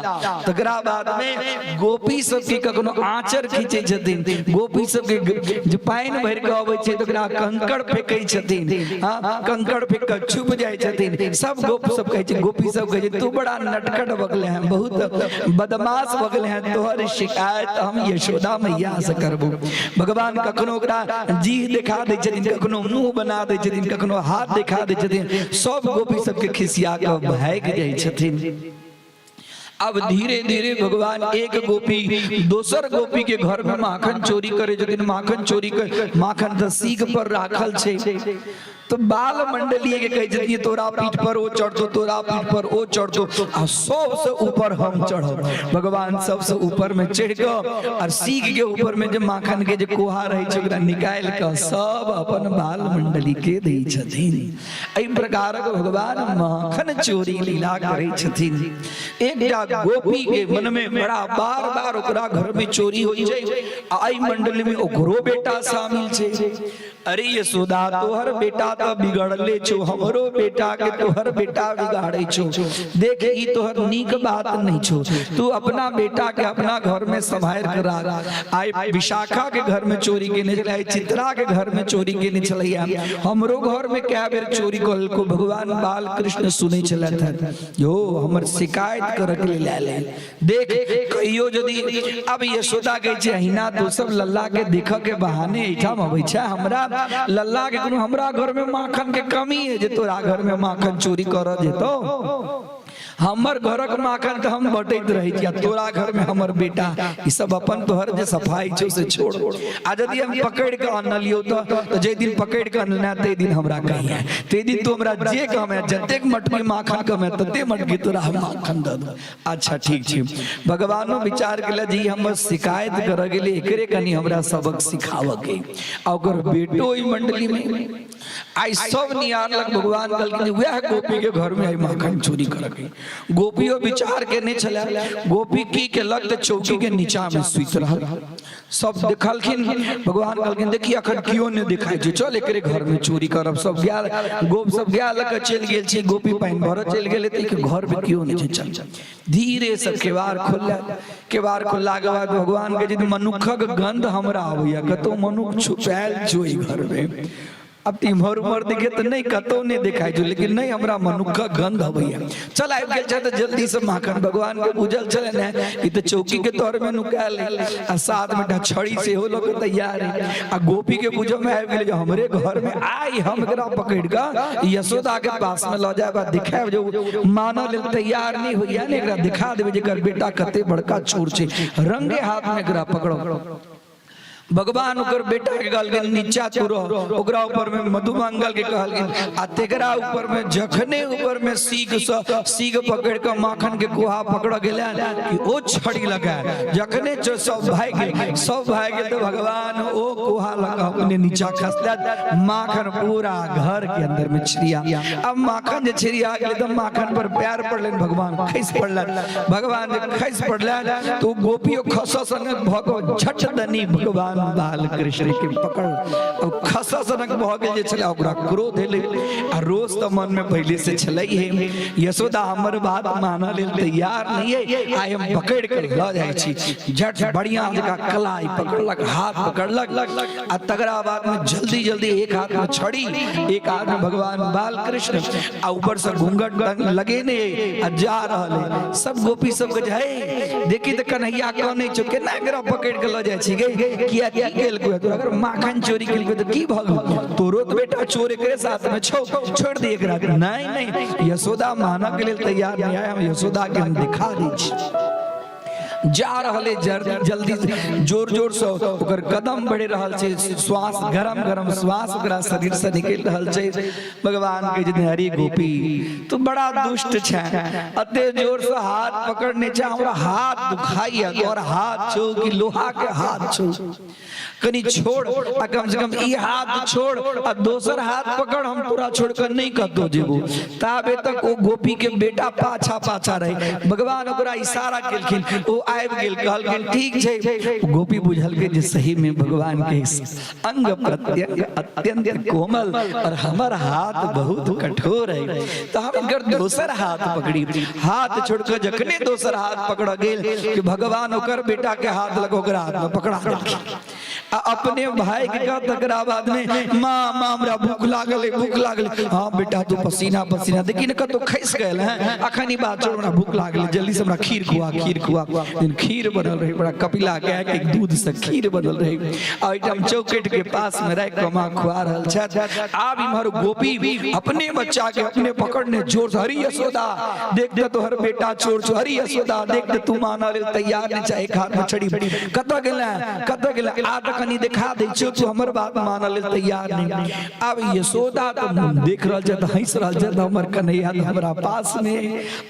तकरा बाद में गोपी सबके कखनो आंचर खींचै छथिन, गोपी सबके जे पानि भरि कऽ अबै छै तऽ ओकरा कंकड़ फेकै छथिन, हाँ कंकड़ फेंक कऽ छुप जाइ छथिन। सब गोप सब कहै छै, गोपी सब कहै छै तू बड़ा नटखट भऽ गेले हैं, बहुत बदमाश भऽ गेले हैं, तोहर शिकायत हम यशोदा मैया से करबो। भगवान कखनो ओकरा जीह देखा दै छथिन, कखनो मुंह बना दै छथिन, कखनो हाथ देखा दै छथिन, सब गोपी सबके खिसिया कऽ भागि जाइ छथिन। अब धीरे धीरे भगवान एक गोपी दोसर गोपी के घर में माखन चोरी करे छथिन। माखन चोरी कर माखन तऽ सीख पर राखल छै तो बाल मंडली के कहै छथिन तोरा पीठ पर ओ चढ़तो, तोरा पीठ पर ओ चढ़तो, आ सबसे ऊपर हम चढ़ब। भगवान सबसे ऊपर में चढ़ कऽ और सीख के ऊपर में जे माखन के जे कोहा रहै छै ओकरा निकालि कऽ सब अपन बाल मंडली के दै छथिन। एहि प्रकारक भगवान माखन चोरी लीला करै छथिन। एकटा गोपी के मन में बड़ा बार बार ओकरा घर में चोरी होइ छै आ एहि मंडली में ओकरो बेटा शामिल छै। अरे यशोदा तोहर बेटा तो बिगड़ले छो, हमरो बेटा के तोहर बेटा बिगाड़े छो, देख ई तोहर नीक बात नहीं छो, तू अपना बेटा के अपना घर में संभाल के राख। आइ विशाखा के घर में चोरी केने छलै, आइ चित्रा के घर में चोरी केने छलैया, हमरो घर में कए बेर चोरी कलको। भगवान बाल कृष्ण सुनै छलथि यो हमर शिकायत करे के लेल आयल है। देख कहियो यदि अब यशोदा कहै छै अहिना तू सब लल्ला के देख के बहाने एहिठाम अबै छै, हमरा लल्ला के कोनो हमरा घर में माखन के कमी है जे तोरा घर में माखन चोरी कर जेतो? हमर घरक माखन तऽ हम बटैत रहै छी आ तोरा घर में हमर बेटा ई सब अपन तोहर जे सफाई छौ से छोड़। आ यदि हम पकड़ि कऽ अनलियौ तऽ जाहि दिन पकड़ि कऽ अनने ताहि दिन हमरा कहिए, ताहि दिन तू हमरा जे कहमे जतेक मटकी माखन कहमे तते मटकी तोरा हम माखन दऽ देबौ। अच्छा ठीक छै। भगवानो विचार केलक जे ई हमर शिकायत करऽ गेलै, एकरे कनि हमरा सबक सिखाबऽ के। आ ओकर बेटो ओहि मंडली में आइ सब निहारलक। भगवान कहलखिन जे वएह गोपी के घर में आइ माखन चोरी करऽ के। गोपियो विचार केने छलै। गोपी की केलक तऽ चौकी के नीचा में सुति रहल। सब देखलखिन। भगवान कहलखिन देखी अखन केओ नहि देखाइ छै, चल एकरे घर में चोरी करब। सब गेल, गोप सब गेल लऽ कऽ चलि गेल छै, गोपी पानि भरऽ चलि गेलै तऽ घर में केओ नहि छै। चल चल धीरे से केवाड़ खोललक। केवाड़ खोललाके बाद भगवान के जे मनुखक गंध हमरा आबैया, कतौ मनुख छुपायल छै ओहि घर में। अब तऽ इम्हर उम्हर देखे तऽ नहि कतौ नहि देखाइ छौ, लेकिन नहि हमरा मनुखक गंध अबैया, चल आबि गेल छै तऽ जल्दी से माखन। भगवान के बुझल छलै ने ई तऽ चौकी के तर में नुकायल है आ साथ में एकटा छड़ी सेहो लऽ के तैयार है। आ गोपी के बुझऽ में आबि गेलै जे हमरे घर में आइ हम एकरा पकड़ि कऽ यशोदा के पास में लऽ जायब आ देखायब जे मानऽ लेल तैयार नहि होइया ने, एकरा दिखा देबै जे एकर बेटा कते बड़का चोर छै, रंगे हाथ में एकरा पकड़ब। भगवान ओकर बेटा के कहलखिन नीचा तू रह, ओकरा ऊपर में मधुमंगल के कहलखिन आ तेकरा ऊपर में जखने ऊपर में सीख से सीख पकड़ के माखन के कोहा पकड़ गेलै कि ओ छड़ी लगा जखने सब भागि गेल, सब भागि गेल तो भगवान ओ कोहा लगा अपने नीचा खसला, माखन पूरा घर के अंदर में छिड़िया। अब माखन जे छिड़िया गेलै तऽ माखन पर पैर पड़लनि, भगवान खसि पड़लनि। भगवान जे खसि पड़लनि तो गोपियो खस सनक भऽ कऽ झट दनी भगवान बाल कृष्ण के पकड़ अब खस सनक भऽ गेल जे छलै ओकरा क्रोध एलै आ रोष तऽ मन में पहिले से छलै हे, यशोदा हमर बात मानऽ लेल तैयार नहीं है, आइ हम पकड़ के लऽ जाइ छी। झट बढ़िया जकाँ कलाई पकड़लक, हाथ पकड़लक आ तकरा बाद में जल्दी जल्दी एक हाथ में छड़ी, एक हाथ में भगवान बाल कृष्ण आ ऊपर से घूंघट लगेने आ जा रहल है। सब गोपी सब के हे देखी तऽ कन्हैया कनै छौ, केना एकरा पकड़ के लऽ जाइ छी गे, किया की केलको तोरा? अगर माखन चोरी केलको तऽ की भऽ गेल, तोरो तऽ बेटा चोर एकरे साथ में छौ, छोड़ दे एकरा। नहीं नहीं, यशोदा मानऽ के लेल तैयार नहीं है, हम यशोदा के हम दिखा दै छी। जा रहल है जल्दी जोर जोर से ओकर कदम बढ़ि रहल छै, श्वास गरम गरम श्वास ओकरा शरीर से निकलि रहल छै। भगवान के छथिन, हरि गोपी, तू बड़ा दुष्ट छै, अते जोर से हाथ पकड़ने छै, हमरा हाथ दुखाइया, तोहर हाथ छौ कि लोहा के हाथ छौ? कनि छोड़, आ कम से कम ई हाथ छोड़ आ दोसर हाथ पकड़, हम तोरा छोड़ कर नहीं कतौ जेबो। ताबे तक ओ गोपी के बेटा पाछा पाछा रहे। भगवान ओकरा इशारा केलखिन, ओ आबि गेल। कहलखिन, ठीक छै। गोपी बुझलकै जे सही में भगवान के अंग प्रत्यंग अत्यंत कोमल और हमर हाथ बहुत कठोर है, तो हम इनकर दोसर हाथ पकड़ी। हाथ छोड़ के जखने दोसर हाथ पकड़ गेल कि भगवान ओकर बेटा के हाथ लग ओकरा हाथ में पकड़ा देलखिन। आ अपने भाई के कह तकरा बाद में, माँ माँ, हमरा भूख लागल है, भूख लागल है। हाँ बेटा, तू पसीना पसीना देखी ने, कतौ खसि गेल है। अखन ई बात छोड़, हमरा भूख लागल है, जल्दी से हमरा खीर खुआ, खीर खुआ। दिन खीर बनल रहे, बड़ा कपिला गाय के दूध से खीर बनल रहे, आ ओहिठाम चौकट के पास में राखि कऽ माँ खुआ रहल छथि। आब इम्हर गोपी अपने बच्चा के अपने पकड़ने जोर से, हरी यशोदा, देख तऽ तोहर बेटा चोर छौ। हरी यशोदा, देख तऽ तू मानऽ लेल तैयार नहि छै। एक हाथ में छड़ी, कतऽ गेलै, कतऽ गेलै? आ तऽ कनि देखा दै छियौ, तू हमर बात मानऽ लेल तैयार नहि। आब यशोदा तऽ देख रहल छै तऽ हँसि रहल छै, हमर कन्हैया तऽ हमरा पास मे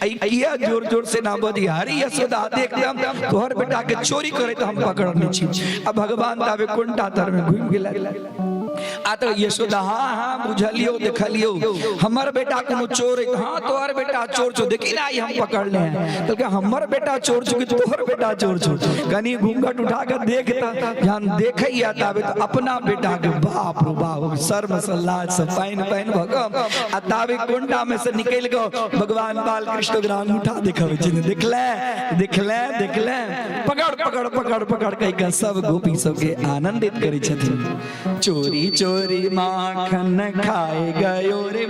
ऐ किया जोर जोर से ना बजी? हरी यशोदा, देख तऽ तोहर बेटा के चोरी करैत हम पकड़ने छी। आ भगवान ताबे कोनटा तर में घुमि गेला। आ तऽ यशोदा, हाँ हाँ, बुझलियौ, देखलियौ, हमर बेटा कोनो चोर है? हाँ, तोहर बेटा चोर छौ, देखी ना, आई हम पकड़ले हैं। कहलकै, हमर बेटा चोर छौ कि तोहर बेटा चोर छौ? कनी घूंघट उठा के देख। तऽ जहन देखैया ताबे तऽ अपना बेटा के, बाप रो बाप, शर्म से लाज से पानि पानि भऽ कऽ, आ ताबे कोनटा में से निकलि कऽ भगवान बाल कृष्ण ओकरा अंगूठा देखबै छै, देखले, देखले, देखले, पकड़ पकड़ पकड़ पकड़ कहि कऽ सब गोपी सबके आनंदित करै छथिन। चोरी चोरी माखन खाए गयो रे,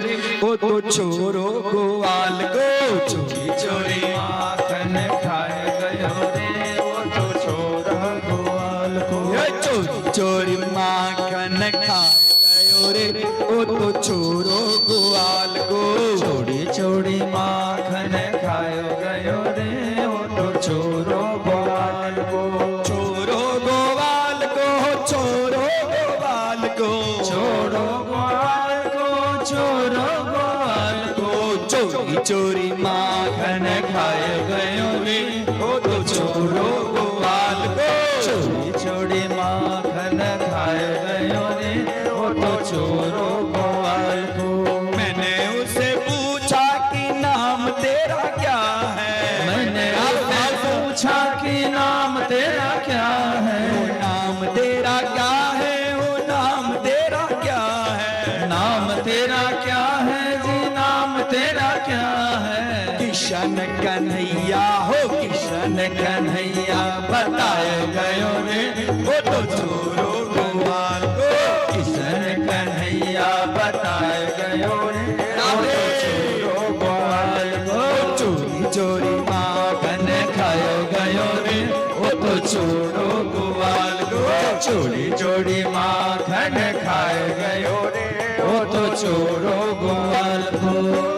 ओ तो चोरो गोवाल गो। चोरी चोरी माखन खाए गयो रे, ओ तो छोरा गोवाल को। ये चोरी चोरी माखन खाए गयो रे, ओ तो चोरो गोवाल गो। चोरी चोरी माखन खायो गयो रे, ओ तो छोरो गोवाल को। चोरो गोवाल को, चोरो गोवाल को, छोरो गोवाल को, छोरो गोवाल को। चोरी चोरी माखन खाए गयो रे, ओ तो छोरो गोवाल को। चोरी चोरी माखन खाए गयो रे, ओ तो छोरो गोवाल को। मैंने उसे पूछा कि नाम तेरा क्या है? मैंने उससे पूछा कि नाम तेरा क्या है? वो नाम तेरा क्या है? वो नाम तेरा क्या है? नाम तेरा क्या है जी, नाम तेरा क्या है? किशन कन्हैया हो, किशन कन्हैया बताए गयो रे, वो तो छोरो गोपाल को। किशन कन्हैया बताए गयो रे, वो तो छोरो गोपाल को। चोरी चोरी माखन खायो गयो रे, वो तो छोरो गोपाल को। चोरी चोरी माखन खाए गयो रे, वो तो छोरो गोपाल को।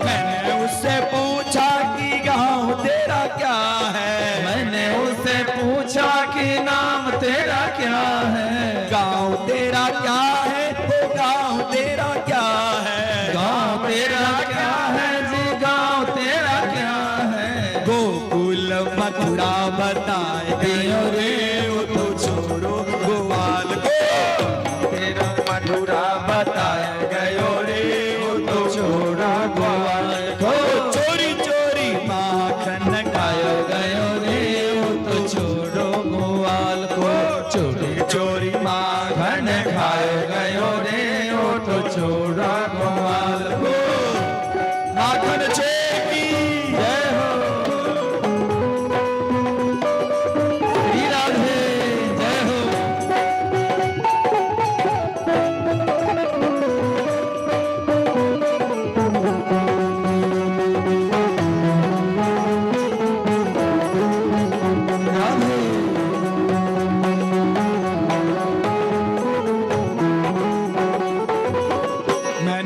मैंने उससे पूछा कि गाँव तेरा क्या है? मैंने उससे पूछा कि नाम तेरा क्या है? गाँव तेरा क्या है? वो गाँव तेरा क्या है? गाँव तेरा क्या है जी, गाँव तेरा क्या है? गोकुल मथुरा बताए दियो रे, वो तो छोरो गोपाल को। तेरा मथुरा बताए गयो रे, वो तो छोरा गोपाल को। चोरी चोरी माखन खायो गयो रे, वो तो छोरो गोपाल को। चोरी चोरी माखन माखन खाए गयो रे, वो तो छोरा गोपाल को। माखन चोर की जय हो श्री राधे, जय हो। राधे। मैंने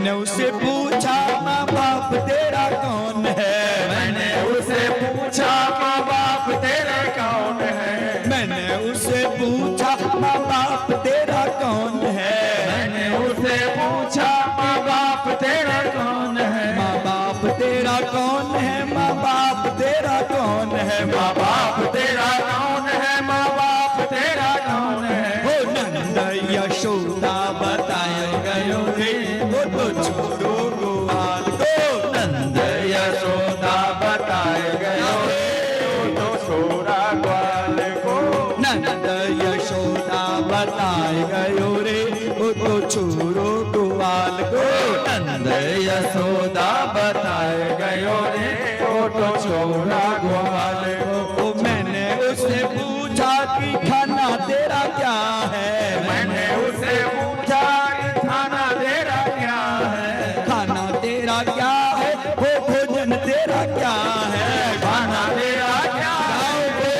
यशोदा बताए गयो रे वो तो छोरो गोपाल को। नंद यशोदा बताए गयो रे वो तो छोरा ग्वाल को। नंद यशोदा बताए गयो रे वो तो छोरो गोपाल को। नंद यशोदा बताए गयो रे वो तो छोरा ग्वाल को। ओ मैंने उससे पूछा कि खाना तेरा क्या है। मैंने उसे पूछा कि खाना तेरा क्या है। खाना तेरा क्या है, वो भोजन तेरा क्या है। खाना तेरा क्या है,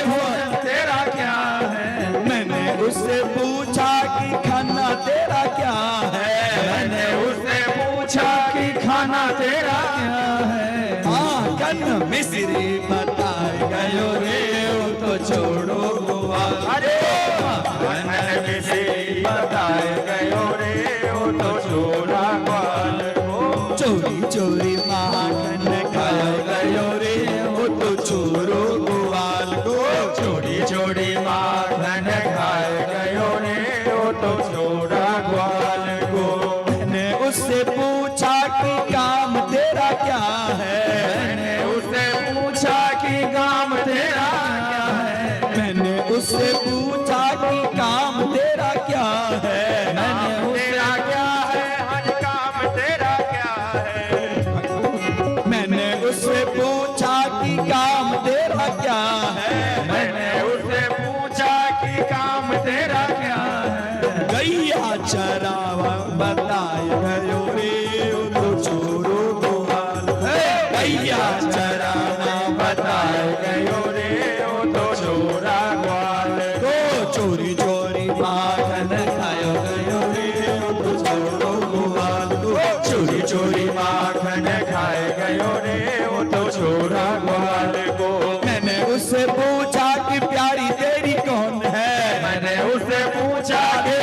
भोजन तेरा क्या है। मैंने उससे पूछा कि खाना तेरा क्या है। मैंने उससे पूछा कि खाना तेरा क्या है। माखन मिश्री बताए गयो रे वो तो छोड़ो गोवाल। अरे मैंने मिश्री बताए गयो रे वो तो छोरा ग्वाल को। चोरी चोरी माखन खाए गयो रे वो तो छोरो गोवाल को। चोरी चोरी माखन खाए गयो रे वो तो छोरा ग्वाल को। मैंने उससे पूछा कि काम तेरा क्या है। मैंने उससे पूछा कि काम तेरा क्या है। मैंने उससे पूछा कि काम तेरा क्या है। मैंने तेरा क्या है, हज काम तेरा क्या है। मैंने उससे पूछा कि काम तेरा क्या है। मैंने उससे पूछा कि काम तेरा क्या है। गैया चरावा बताए गयो रे ओ तो छोरो गोपाल। गैया चरावा बताए गयो रे ओ तो छोरा ग्वाल को। चोरी चोरी माखन खायो गयो रे ओ तो छोरो गोपाल को। चोरी चोरी माखन खाए गयो रे ओ तो छोरा ग्वाल को। मैंने उससे पूछा कि प्यारी तेरी कौन है। मैंने उससे पूछा कि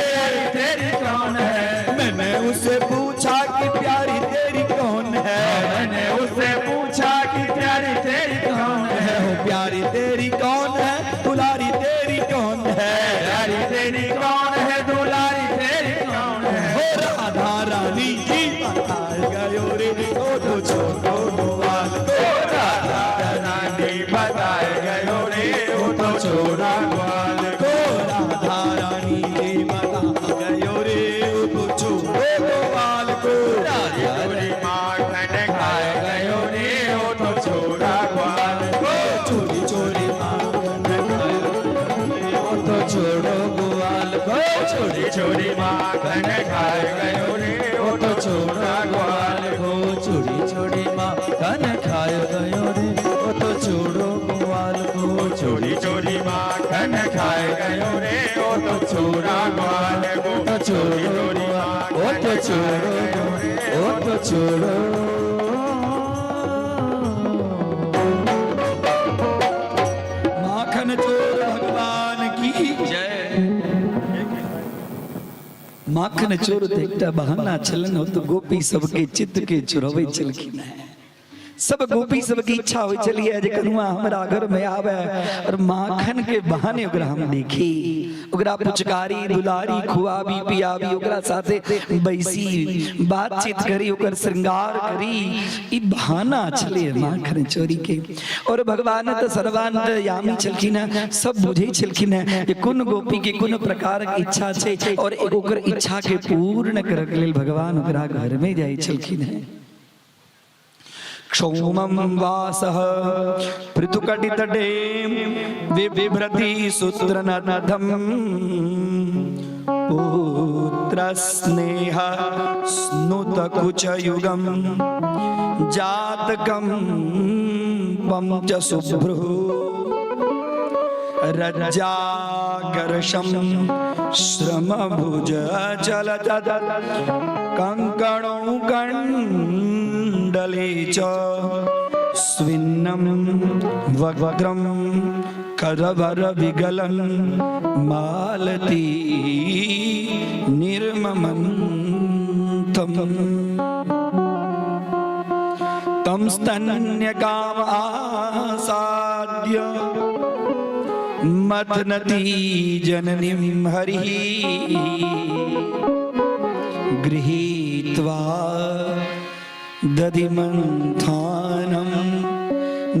तेरी कौन है। मैंने उससे पूछा कि प्यारी तेरी कौन है। मैंने उससे पूछा कि प्यारी तेरी कौन है। हो प्यारी तेरी कौन है, दुलारी तेरी कौन है। प्यारी तेरी कौन है, दुलारी तेरी कौन है। हो राधा रानी की बताए गयो रे ओ तो छोड़ो गोपाल को। राधा रानी बताए गयो रे ओ तो छोरा ग्वाल को राधा रानी की बता गयो रे ओ तो छोड़ो गोपाल को। चोरी माखन खाए गयो रे ओ तो छोरा ग्वाल को। चोरी चोरी माखन खायो ओ तो छोड़ो ग्वाल को। चोरी चोरी माखन खाए गयो रे ओ तो छोरा ग्वाल को। चोरी चोरी माखन खायो गयो रे ओ तो छोड़ो गोपाल को। चोरी चोरी माखन खाए गयो रे ओ तो छोरा ग्वाल को। तो छोड़ो ओ तो छोड़ो ओ तो छोड़ो। माखन चोर भगवान की जय। माखन चोर तऽ एकटा बहाना छलनि, ओ तऽ गोपी सबके चित्त के चुरबै छलखिन हेँ। सब गोपी सबके इच्छा होइ छलियै जे कनुआ हमरा घर में आवे और माखन के बहाने ओकरा हम देखी, ओकरा पुचकारी दुलारी खुआबी पियाबी, ओकरा साथे बैसी बातचीत करी, ओकर श्रृंगार करी। ई बहाना छलै माखन चोरी के। और भगवान तऽ सर्वांतयामी छलखिन हेँ, सब बुझै छलखिन हेँ जे कोन गोपी के कोन प्रकार के इच्छा छै और ओकर इच्छा के पूर्ण करऽ के लेल भगवान ओकरा घर में जाइ छलखिन हेँ। क्षौमं वासः पृथुकटितटे बिभ्रति सूत्रनथं पुत्रस्नेह स्नुतकुचयुगं जातकं पं च शुभ्रुः रज्जाकर्षं श्रमभुज चलतद कंकणौ कण्डले च स्विन्नं वक्त्रं करवर विगलन मालती निर्ममन्तम् तं स्तन्यकाम आसाद्य मथनती जननीं हरिः गृहीत्वा दधिमन्थानं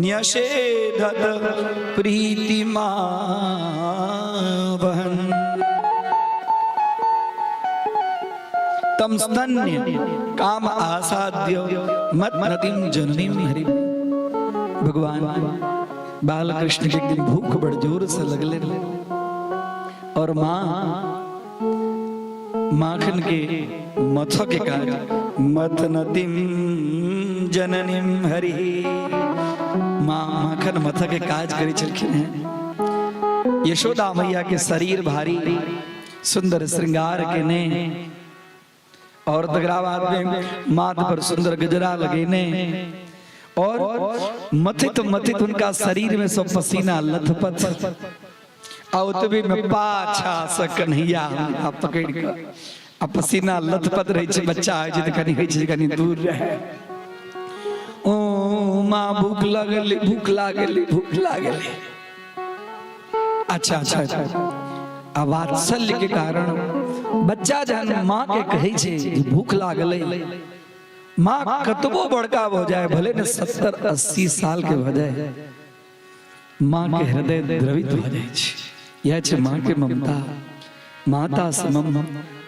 न्यषेधत प्रीतिमावहन्। तम स्तन्य काम आसाद्य मत नदीम जननीम हरि। भगवान बालकृष्ण के एक दिन भूख बड़ जोर से लगले और माँ माखन के मथ के काज मत नदीम जननीम हरि, माँ माखन मथ के काज करे छलखिन हैं। यशोदा मैया के शरीर भारी सुंदर श्रृंगार के ने और तकरा बाद में माथ पर सुंदर गजरा लगेने और मथित मथित उनका शरीर में सब पसीना लथपथ, आ ओतबे में पाछा से कन्हैया हुनका पकड़ के, आ पसीना लथपथ रहै छै, बच्चा होइ छै तऽ कनि होइ छै कनि दूर रहै। ओ माँ भूख लगलै, भूख लागलै, भूख लागलै। अच्छा अच्छा अच्छा। आ वात्सल्य के कारण बच्चा जहन माँ के कहै छै जे भूख लागलै, माँ कतबो बड़का भऽ जाए, भले ने 70-80 साल के भऽ जाए, माँ के हृदय द्रवित भऽ जाइ छै। इएह छै माँ के ममता। माता समम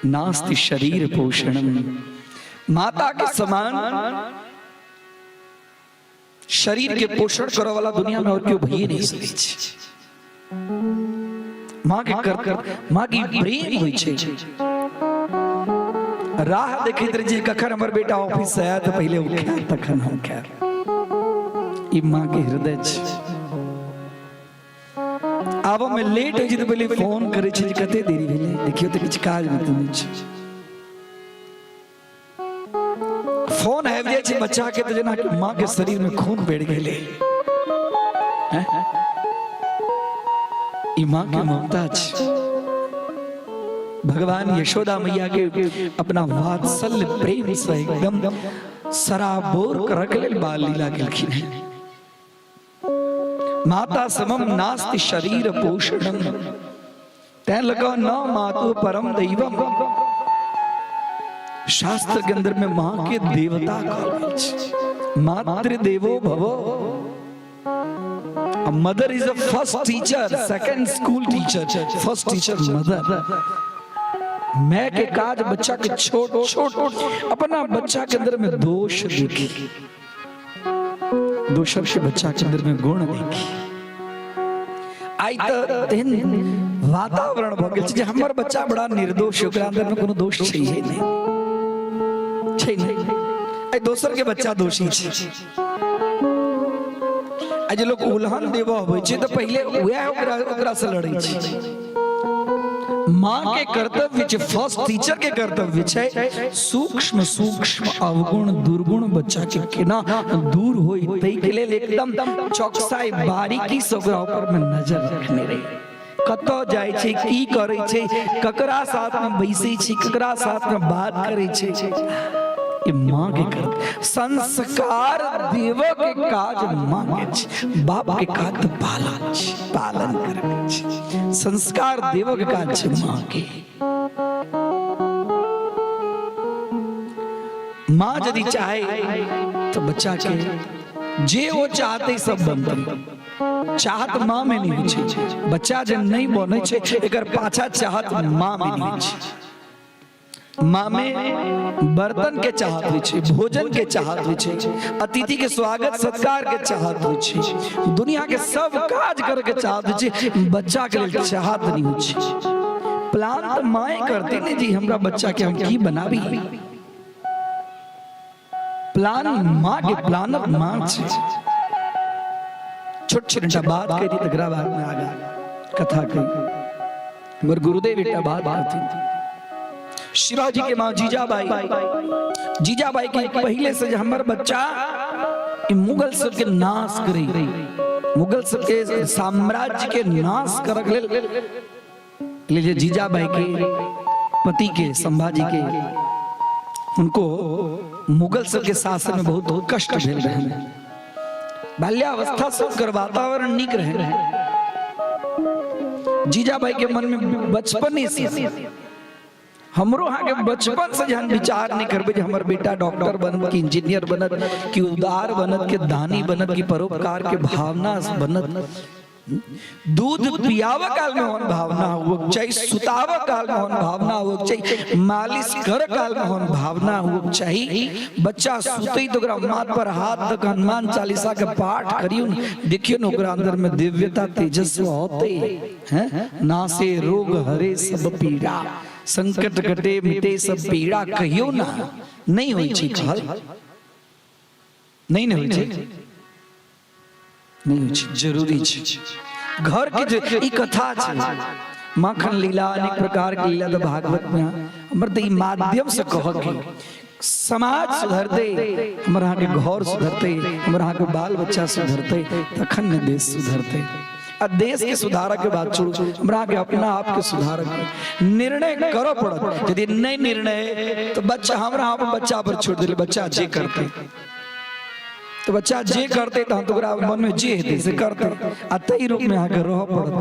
नास्ति शरीर पोषणम। माता के समान शरीर के पोषण करऽ वाला दुनिया में और केओ भइए नहीं सकै छै। माँ के कर माँ के प्रेम होइ छै। राह देखैत रहै छै कखन हमर बेटा ऑफिस से आयत, पहिले ओ खायत तखन हम खायब। ई माँ के हृदय छै। आबऽ में लेट होइ छै तऽ पहिले फोन करै छै जे कते देरी भेलै, देखियौ तऽ किछु काज मे तऽ नहि छै। फोन आबि जाइ छै बच्चा के तऽ जेना कि माँ के शरीर में खून बढ़ि गेलै। ई माँ के ममता छै। भगवान यशोदा मैया के अपना वात्सल्य प्रेम से एकदम सराबोर करऽ के लेल बाल लीला केलखिन हैं। माता समम नास्ति शरीर पोषणम, तैं लगा न मातु परम दैवम। शास्त्र के अंदर में माँ के देवता कहल गेल छै, मातृदेवो भव। Mother is the first teacher, second school teacher, first teacher mother. My के काज बच्चा के छोट छोट अपना बच्चा के अंदर में दोष देखी, दोसर के बच्चा के अंदर में गुण देखी। आइ तऽ तेहन वातावरण भऽ गेल छै जे हमर बच्चा बड़ा निर्दोष छै, ओकरा अंदर में कोनो दोष छैहे नहि, छै नहि। आइ दोसर के बच्चा दोषी छै। आ जे लोक उलहन देबऽ अबै छै तऽ पहिले वएह ओकरा ओकरा से लड़ै छै। माँ के कर्तव्य छै, फर्स्ट टीचर के कर्तव्य छै सूक्ष्म सूक्ष्म अवगुण दुर्गुण बच्चा के केना दूर होई ताहि के लेल एकदम चौकसाई बारीकी से ओकरा ऊपर में नजर रखने रही। कतऽ जाइ छै, की करै छै, ककरा साथ में बैसै छै, ककरा साथ में बात करै छै, ई माँ के कर्तव्य। संस्कार देवऽ के काज माँ के छै, बाप के काज तऽ पालन छै, पालन करऽ के छै। संस्कार देवऽ के काज छै माँ के। माँ यदि चाहे तऽ बच्चा के जे ओ चाहते सब बनतै। चाहत माँ में नहीं होइ छै, बच्चा जे नहीं बनै छै एकर पाछा चाहत माँ में नहीं होइ छै। माँ में बर्तन के चाहत होइ छै, भोजन के चाहत होइ छै, अतिथि के स्वागत सत्कार के चाहत होइ छै, दुनिया के सब काज करे के चाहत होइ छै, बच्चा के लेल चाहत नहीं होइ छै। प्लान तऽ माँ करती ने जी हमरा बच्चा के हम की बनाबी। प्लान माँ के, प्लानर माँ छै। छोट छोट एकटा बात कही तकरा बाद में आगा कथा कही। हमर गुरुदेव एकटा बात कहथिन, शिवाजी के माँ जीजाबाई, जीजाबाई के पहले से जे हमर बच्चा ई मुगल सबके नाश करे, मुगल सबके साम्राज्य के नाश करक लेल जे जीजाबाई के पति के संभाजी के उनको मुगल सबके शासन में बहुत बहुत कष्ट भेल रहे। बाल्यावस्था से ओकर वातावरण नीक रहे। जीजाबाई के मन में बचपने से, हमरो अहाँके बचपन से जहन विचार नहीं करबै जे हमर बेटा डॉक्टर बनत कि इंजीनियर बनत कि उदार बनत कि दानी बनत कि परोपकार के भावना बनत, दूध पियाव काल में होन भावना हुअक चाही, सुताव काल में होन भावना हुअक चाही, मालिश कर काल में होन भावना हुअक चाही। बच्चा सुतै तो ओकरा माथ पर हाथ दऽ कऽ हनुमान चालीसा के पाठ करियौ ने, देखियौ ने ओकरा अंदर में दिव्यता तेजस्व होतै हैं। नासे रोग हरे सब पीड़ा, संकट कटे मिटे सब पीड़ा, कहियौ ना नहीं होइ छै कहल, नहीं ने होइ छै, नहीं होइ छै, जरूरी छै घर के जे ई कथा छै माखन लीला, अनेक प्रकार के लीला तऽ भागवत में हमर तऽ ई माध्यम से कहऽ के समाज सुधरतै, हमर अहाँके घर सुधरतै, हमर अहाँके बाल बच्चा सुधरतै, तखन ने देश सुधरतै। आ देश के सुधारक के बात छोड़ू, हमरा अहाँके अपना आप के सुधारक के निर्णय करऽ पड़त। यदि नहीं निर्णय तो बच्चा हमरा अहाँ बच्चा पर छोड़ दिले, बच्चा जे करतै तो बच्चा जे करते तहन तो ओकरा मन में जे हेतै से करतै, आ ताहि रूप में अहाँके रहऽ पड़त।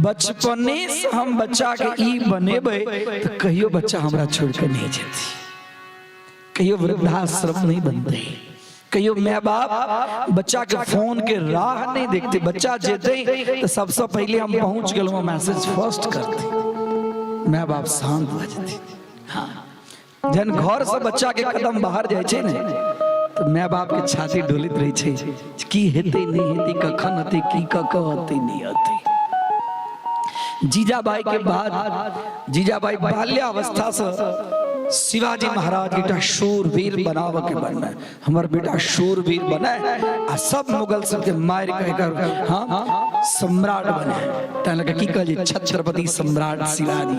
बचपने से हम बच्चा के ई बनेबै तऽ कहियो बच्चा हमरा छोड़ि कऽ नहि जेतै, कहियो वृद्धाश्रम नहीं बनतै, कहियो माय बाप बच्चा के फोन के राह नहीं देखते। बच्चा जेतै तऽ सबसे पहिले हम पहुंच गेलहुँ मैसेज फर्स्ट करते, माय बाप शांत भऽ जेतै। हाँ, जहन घर से बच्चा के कदम बाहर जाइ छै ने तऽ माय बाप के छाती डोलैत रहै छै, की हेतै नहि हेतै, कखन हेतै, की कऽ कऽ हेतै नहि हेतै। जीजाबाई के बाद जीजाबाई बाल्यावस्था से शिवाजी महाराज के एकटा शूरवीर बनाबऽ के बनमे, हमर बेटा शूरवीर बने आ सब मुगल सबके मारि के एकर हाँ सम्राट बने। तैं लऽ कऽ की कहलियै, छत्रपति सम्राट शिवाजी,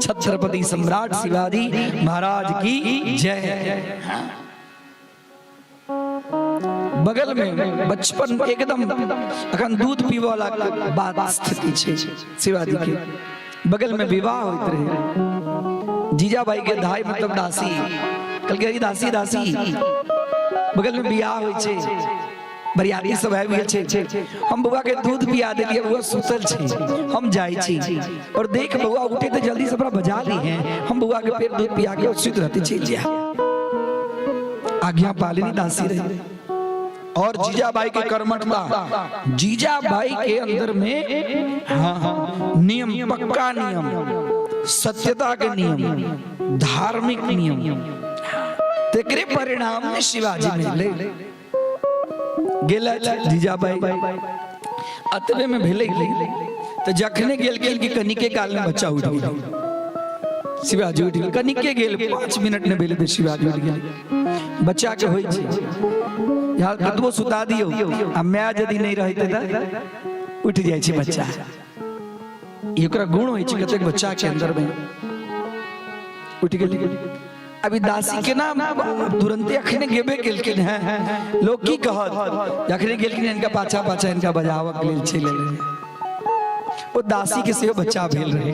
छत्रपति सम्राट शिवाजी महाराज की जय। हाँ। बगल में बचपन एकदम अखन दूध पीबऽ वाला बात स्थिति छै शिवाजी के बगल में विवाह होइत रहे। जीजाबाई के धाई मतलब दासी कहलकै, अरे दासी दासी, बगल में बियाह होइ छै, बरियाती सब आबि गेल छै, हम बौआ के दूध पिया देलियै, बौआ सुतल छै, हम जाइ छी और देख बौआ उठे तऽ जल्दी से हमरा बजा ली है, हम बौआ के फेर दूध पिया के सुति रहते चलि जाए। आज्ञा पालिनी दासी रही। और जीजाबाई के कर्मठता, जीजाबाई के अंदर में हाँ हाँ नियम, पक्का नियम, सत्यता के नियम, धार्मिक नियम, तेकरे परिणाम में शिवाजी मिले गेल जीजाबाई। अतबे में भेलै तऽ जखने गेलखिन कि कनिके काल में बच्चा उठि गेल, शिवाजी उठि गेल, कनिके गेल 5 मिनट नहि भेलै तऽ शिवाजी उठि गेल। बच्चा के होइ छै यहाँ कतबो सुता दियौ आ माय यदि नहि रहतै तऽ उठि जाइ छै बच्चा। ई ओकरा गुण होइ छै कतेक बच्चा के अंदर में उठि गेल। अभी दासी के ना तुरंते अखने गेबे केलखिन हैं, लोग की कहत, अखने गेलखिन इनका पाछा पाछा इनका बजावक लेल चलि एलै। ओ दासी के सेहो बच्चा भेल रहे।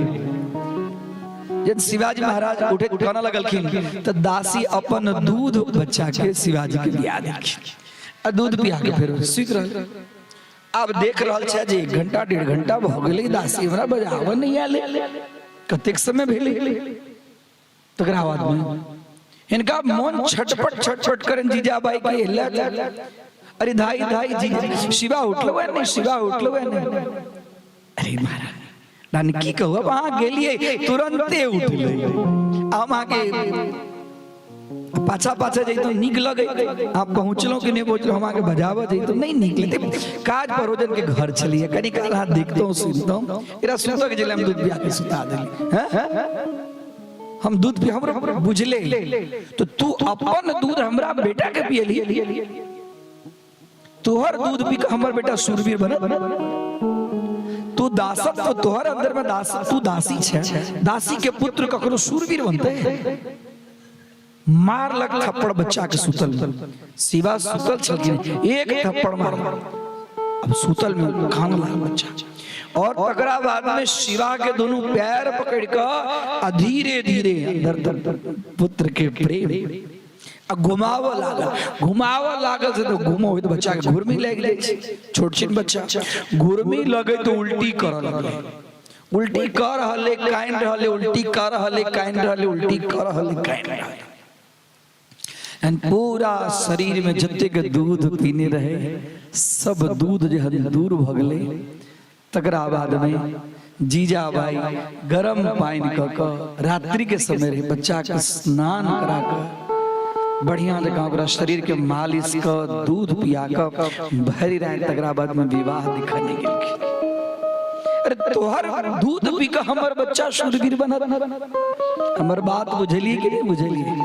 जब शिवाजी महाराज उठे कानऽ लगलखिन तऽ दासी अपन दूध बच्चा के शिवाजी के दिया देलखिन आ दूध पिया के फेर सुति रहल। आब देख रहल छै जे 1 घंटा 1.5 घंटा भऽ गेलै, दासी हमरा बजाबऽ नहि आयल, कतेक समय भेलै। तकरा बाद में हिनका मन छटपट छटपट करन जीजाबाई के ले, अरे धाई धाई जी शिवा उठलो है नहीं, शिवा उठलो है नहीं। अरे महाराज रानी की कहू, अब अहाँ गेलियै तुरंते उठलै, हम अहाँके पाछा पाछा जैतहुँ नीक लगै, अहाँ पहुँचलहुँ कि नहि पहुँचलहुँ, हम अहाँके बजाबऽ जैतहुँ नहि नीक लगतै। काज परोजनके घर छलियै, कनी काल अहाँ देखतहुँ सुनितहुँ, एकरा सुतऽ के छलै, हम दूध पिया के सुता देली। हैं हम दूध पी हमरो बुझले तो तू अपन दूध हमरा बेटा के पियली, तोहर दूध पी के हमर बेटा सूरवीर बनत। तू दासत तो तोहर अंदर में दास, तू दासी छे, दासी के पुत्र ककरो सूरवीर बनते। मार लग थप्पड़ बच्चा के सुतल में, शिवा सुतल छलखिन, एक थप्पड़ मार, अब सुतल में खान लागल बच्चा। और तकरा बाद में शिवा के दोनों पैर पकड़ के आ धीरे धीरे अंदर तक पुत्र के प्रेम आ घुमावऽ लागल, घुमावऽ लागल से तो घुमो तो बच्चा के घुर्मी लागि जाइ छै, छोट छिन बच्चा घुर्मी लगे तो उल्टी करऽ लगलै। उल्टी कऽ रहल अइ, कानि रहल अइ, उल्टी कऽ रहल अइ, कानि रहल अइ, उल्टी कऽ रहल अइ, कानि रहल अइ। एहन पूरा शरीर में जतेक दूध पीने रहे सब दूध जे हन दूर भऽ गेलै। तकरा बाद में जीजाबाई गरम पानि कऽ कऽ, रात्रि के समय रहे, बच्चा के स्नान करा कऽ बढ़िया जकाँ ओकरा शरीर के मालिश कऽ दूध पिया कऽ भरि राति तकरा बाद में विवाह दिखने गेलखिन। अरे तोहर दूध पी कऽ हमर बच्चा शूरवीर बनत? हमर बात बुझलिए कि नहीं बुझलिए?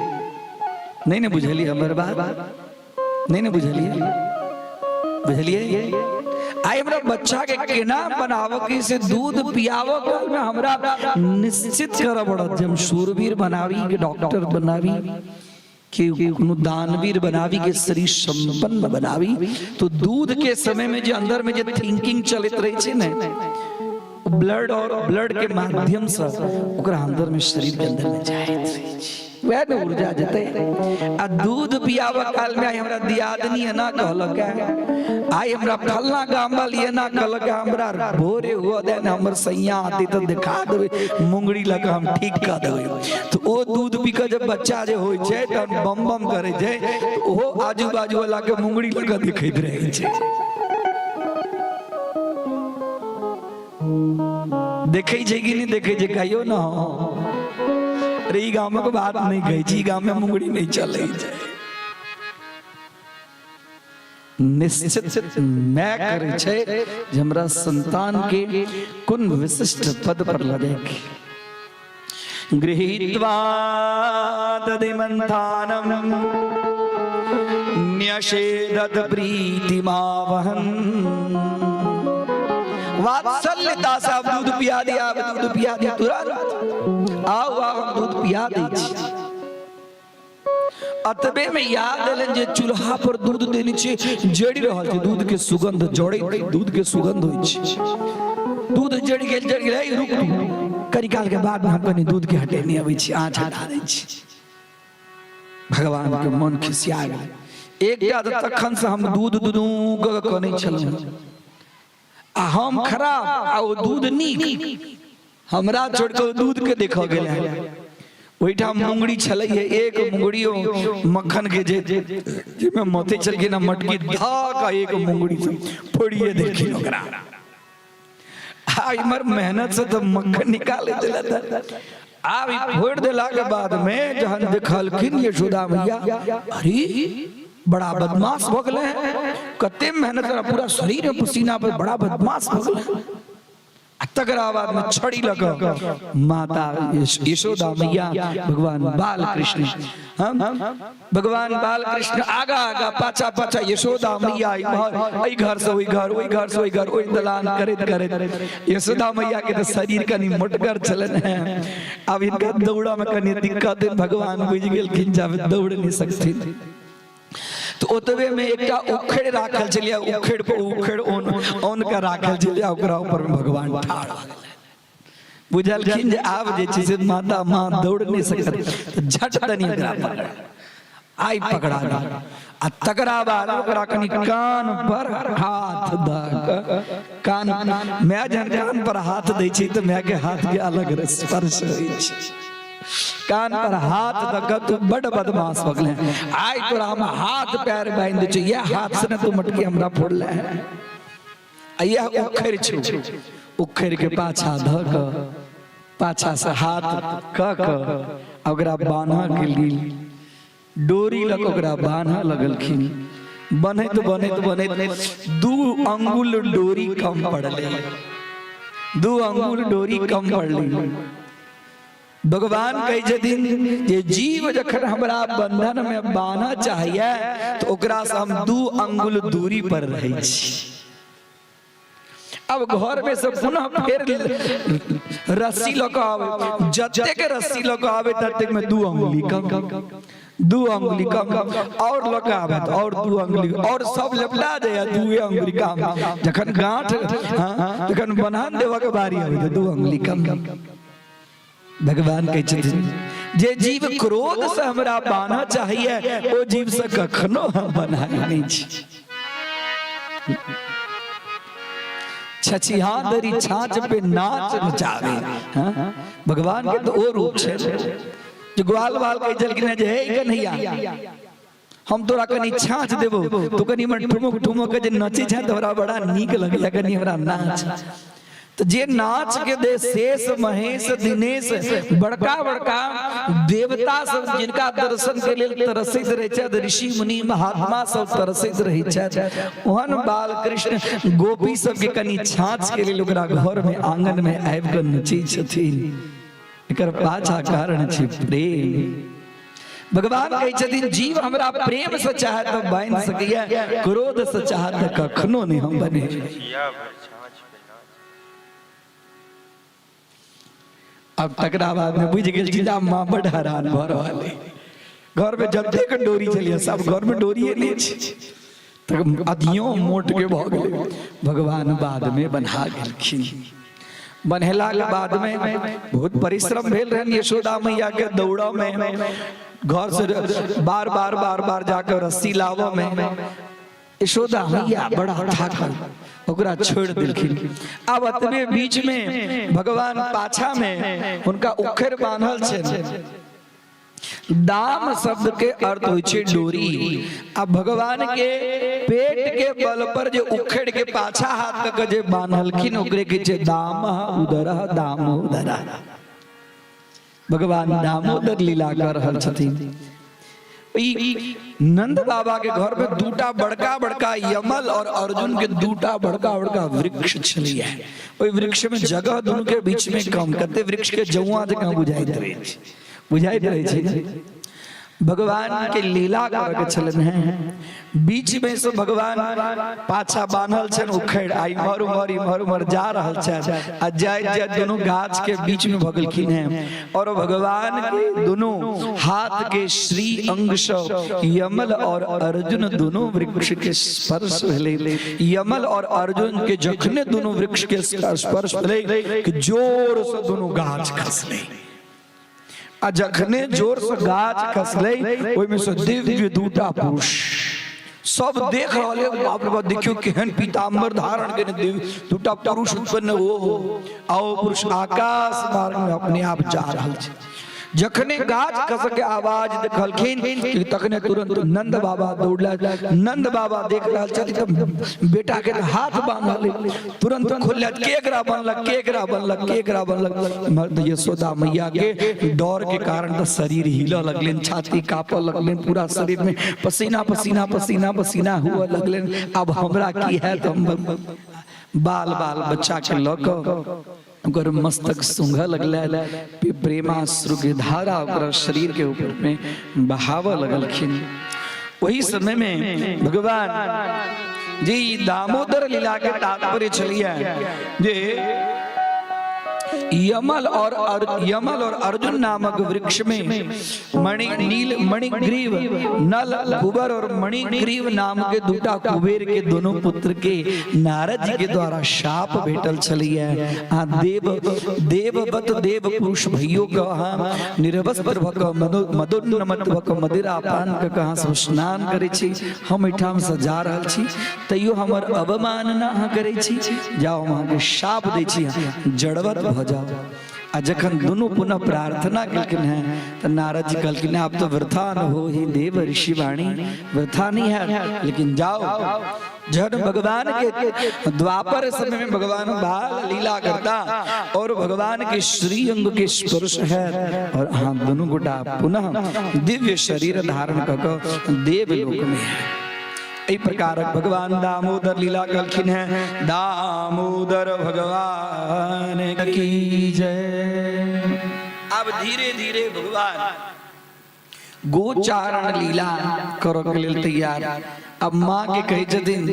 नहीं ने बुझलिए हमर बात? नहीं ने बुझलिए? बुझलिए? आइ हमरा बच्चा के केना बनाव के से दूध पियाव काल में हमरा निश्चित करऽ पड़त जे हम शूरवीर बनावी कि डॉक्टर बनावी कि कोनो दानवीर बनावी कि श्री संपन्न बनावी। तो दूध के समय में जे अंदर में जे थिंकिंग चलैत रहे छै ने, ब्लड और ब्लड के माध्यम से ओकरा अंदर में शरीर के अंदर में जाइत रहै छै, वएह ने ऊर्जा जेतै। आ दूध पियाबऽ काल में आइ हमरा दियादनी एना कहलक, आइ हमरा फल्लाँ गाम वाली एना कहलक, हमरा भोरे हुअ दे ने, हमर सैया आते तऽ देखा देबै, मुंगरी लऽ कऽ हम ठीक कऽ देबै। तऽ ओ दूध पी कऽ जब बच्चा जे होइ छै तहन बम बम करै छै, तऽ ओहो आजू बाजू वाला के मुंगरी लऽ कऽ देखैत रहै छै। देखै छै कि नहि देखै छै? कहियौ ने। अरे ई गामक बात नहि कहै छी, ई गाममे मुंगरी नहि चलै छै। निश्चित मैं करै छै जे हमरा संतान के कोन विशिष्ट पद पर लऽ जायके। गृहीत्वा दधिमन्थानं न्यषेदत प्रीतिमावहन्। वात्सल्यता से आप दूध पिया दिया, आप दूध पिया दिया, तुरंत आओ आओ, हम दूध पिया दै छी। अतबे में याद एलनि जे चूल्हा पर दूध देने छी, जरि रहल छै, दूध के सुगंध जड़ै, दूध के सुगंध होइ छै, दूध जरि गेल, जरि गेल। ए, रुक तू, कनी काल के बाद में हम कनी दूध के हटेने अबै छी, आँच हटा दै छी। भगवान के मन खिसिया गेल। एकटा तऽ तखन से हम दूध दुनू कऽ कनै छलहुँ आ हम खराब आ ओ दूध नीक, हमरा छोड़ कऽ दूध के देखऽ गेल है। ओहिठाम मुंगड़ी छलै है, एक मुंगड़ियो मक्खन के जे जाहिमे मथे छलखिन, मटकी धऽ कऽ एक मुंगड़ी से फोड़िए देलखिन ओकरा। आ इमहर मेहनत से तऽ मक्खन निकाले छलै। आब ई फोड़ि देला के बाद में जहन देखलखिन यशोदा मैया, अरे बड़ा बदमाश भऽ गेलै हैं, कते मेहनत करा, पूरा शरीर में पसीना पर, बड़ा बदमाश भऽ गेलै। आ तकरा बाद में छड़ी लऽ कऽ माता यशोदा मैया भगवान बाल कृष्ण, हम भगवान बाल कृष्ण आगा आगा, पाछा पाछा यशोदा मैया, इम्हर एहि घर से ओहि घर, ओहि घर से ओहि घर, ओहि दलान करैत करैत। यशोदा मैया के तऽ शरीर कनि मोटगर छलनि हेँ, आब हिनका दौड़ऽ में कनि दिक्कत। भगवान बुझि गेलखिन जे आब दौड़ नहि सकथिन। तऽ ओतबे में एकटा उखड़ि राखल छलियै, उखड़ि पर उखड़ि ओन ओन के राखल छलियै, ओकरा ऊपर में भगवान ठाढ़ भऽ गेलै। बुझलखिन जे आब जे छै से माता माँ दौड़ नहि सकत, तऽ झट दनी ओकरा पकड़, आइ पकड़ा गेल। आ तकरा बाद ओकरा कनि कान पर हाथ दऽ कऽ, कान माय जहन कान पर हाथ दै छै तऽ माय के हाथ के अलग स्पर्श होइ छै। कान पर हाथ दऽ कऽ, तू बड बदमाश भऽ गेलै, आइ तोरा हम हाथ पैर बान्हि दै छियौ, इएह हाथ से ने तू मटकी हमरा फोड़ले है, आ इएह उखड़ि छौ। उखड़ि के पाछा धऽ कऽ पाछा से हाथ कऽ कऽ आ ओकरा बान्हऽ के लेल डोरी लऽ कऽ ओकरा बान्हऽ लगलखिन। बन्हैत बन्हैत बन्हैत 2 अंगुल डोरी कम पड़लै, 2 अंगुल डोरी कम पड़लै। भगवान कहै छथिन जे जीव जखन हमरा बंधन में बान्हऽ चाहिए तऽ ओकरा से हम 2 अंगुल दूरी पर रहै छी। अब घर में से पुनः फेर रस्सी लऽ कऽ आबै, जतेक रस्सी लऽ कऽ आबै ततेक में 2 अंगुली कम, 2 अंगुली कम, और लऽ कऽ आबै तऽ और 2 अंगुली, और सब लपटा जाइए, 2 अंगुली कम। जखन गांठ, हाँ, जखन बन्हन देबऽ के बारी आबै तऽ 2 अंगुली कम। भगवान कहै छथिन जे जीव क्रोध से हमरा बान्हऽ चाहिए ओ जीव से कखनो हम बन्हाइ नहि छी। छछिहादरी छाछ पे नाच नचावे। हाँ? भगवान के तो ओ रूप छै जे ग्वाल बाल कहै छलखिन जे हे कन्हैया, हम तोरा कनी छाछ देबो, तू कनी हमर ठुमुक ठुमुक के जे नचे छै तऽ हमरा बड़ा नीक लगैया, कनी हमरा नाच। तऽ जे नाच के दे शेष महेश दिनेश बड़का बड़का देवता सब जिनका दर्शन के लेल तरसैत रहै छथि, ऋषि मुनि महात्मा सब तरसैत रहै छथि, ओहन बाल कृष्ण गोपी सबके कनी छाछ के लेल ओकरा घर में आंगन में आबि कऽ नचै छथिन। एकर पाछा कारण छै प्रेम। भगवान कहै छथिन जीव हमरा प्रेम से चाहे तऽ बान्हि सकैया, क्रोध से चाहे तऽ कखनो नहि हम बने। अब तकरा बाद में बुझि गेल छी जे आब माँ बड हैरान भऽ रहल है। घर में जतेक डोरी छलियै सब घर में डोरिए नहि छै, तऽ अधियो मोट के भऽ गेलै। भगवान बाद में बन्हा गेलखिन। बन्हेला के बाद में बहुत परिश्रम भेल रहनि यशोदा मैया के दौड़ऽ में, घर से बार बार बार बार जाकर रस्सी लाबऽ में। यशोदा मैया बड़ा थाकल, ओकरा छोड़ देलखिन। आब अतबे बीच में भगवान पाछा में हुनका उखड़ बान्हल छनि। दाम शब्द के अर्थ होइ छै डोरी। आ भगवान के पेट के बल पर जे उखड़ के पाछा हाथ कऽ के जे बान्हलखिन ओकरे कहै छै दाम उदर, दामोदर। भगवान दामोदर लीला कर रहल छथिन। ई नंद बाबा के घर में दूटा बड़का बड़का यमल और अर्जुन के दूटा बड़का बड़का वृक्ष छलिए। ओहि वृक्ष में जगह दुनू के बीच में कम, कते वृक्ष के जौआ जकाँ बुझाइत रहै छै, बुझाइत रहै छै। भगवान के लीला करऽ के छलनि हेँ। बीच में से भगवान पाछा बान्हल छनि उखड़ि आ इम्हर उम्हर इम्हर उम्हर जा रहल छथि आ जाइत जाइत दुनू गाछ के बीच में भऽ गेलखिन हेँ और भगवान के दुनू हाथ के श्री अंग से यमल और अर्जुन दुनू वृक्ष के स्पर्श भेलै। यमल और अर्जुन के जखने दुनू वृक्ष के स्पर्श भेलै कि जोर से दुनू गाछ खसलै आ जखने जोर से गाछ खसलै ओहिमे से दिव्य दूटा पुरुष सब देख रहल है। बाप रे बाप, देखियो केहन पीताम्बर धारण केने दिव्य दूटा पुरुष उत्पन्न हो। आओ पुरुष आकाश मार्ग में अपने आप जा रहल छै। जखने गाछ खसक के आवाज देखलखिन कि तखने तुरंत नंद बाबा दौड़ला। नंद बाबा देख रहल छथि तऽ बेटा के हाथ बांधल, तुरंत खोललक, केकरा बनलक, केकरा बनलक, केकरा बनलक। मर्द यशोदा मैया के डर के कारण तो शरीर हिलऽ लगलनि, छाती काँपऽ लगलनि, पूरा शरीर में पसीना पसीना पसीना पसीना हुअ लगलनि। अब हमरा की हैत? हम बाल बाल बच्चा के लऽ कऽ ओकर मस्तक सूंघऽ लगलै, प्रेमाश्रु के धारा ओकरा शरीर के ऊपर में बहावऽ लगलखिन। वही समय में भगवान जी दामोदर लीला के तात्पर्य छलिए जे यमल और यमल और अर्जुन नामक वृक्ष में मणि नील मणिग्रीव नल कुबर और मणिग्रीव नाम के दूटा कुबेर के दोनों पुत्र के नारद जी के द्वारा शाप भेटल छलिए। आ देव देववत देव पुरुष भैयो के अहाँ निर्वस्त्र भऽ कऽ मदोन्मत्त भऽ कऽ मदिरा पान कऽ कऽ अहाँ सब स्नान करै छी। हम एहिठाम से जा रहल छी तैयो हमर अवमानना अहाँ करै छी। जाओ, हम अहाँके शाप दै छी, जड़वत भऽ जाओ। आ जखन दुनू पुनः प्रार्थना केलखिन हैं तऽ नारद जी कहलखिन आब तो वृथा न हो ही देव ऋषि वाणी, वृथा नहीं है, लेकिन जाओ। जब भगवान के द्वापर समय में भगवान बाल लीला करता और भगवान के श्री अंग के स्पर्श है और अहाँ दुनू गोटा पुनः दिव्य शरीर धारण कऽ कऽ देवलोक में है। एहि प्रकारक भगवान दामोदर लीला कहलखिन हैं। दामोदर भगवान की जय। अब धीरे धीरे भगवान गोचारण लीला करऽ के लेल तैयार। अब माँ के कहै छथिन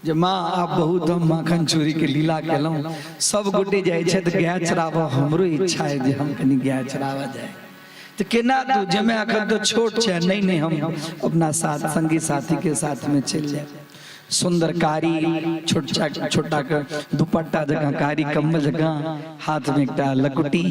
जे माँ आब बहुत हम माखन चोरी के लीला केलहुँ, सब गोटे जाइ छथि गाय चराबऽ, हमरो इच्छा है जे हम कनि गाय चराबऽ जाय। तऽ केना तू जेमे अखन तो छोट छै। नहीं नहीं, हम अपना साथ संगी साथी के साथ में चलि जाए। सुंदर कारी छोटा छोटा के दुपट्टा जकाँ कारी कम्बल जकाँ, हाथ में एकटा लकुटी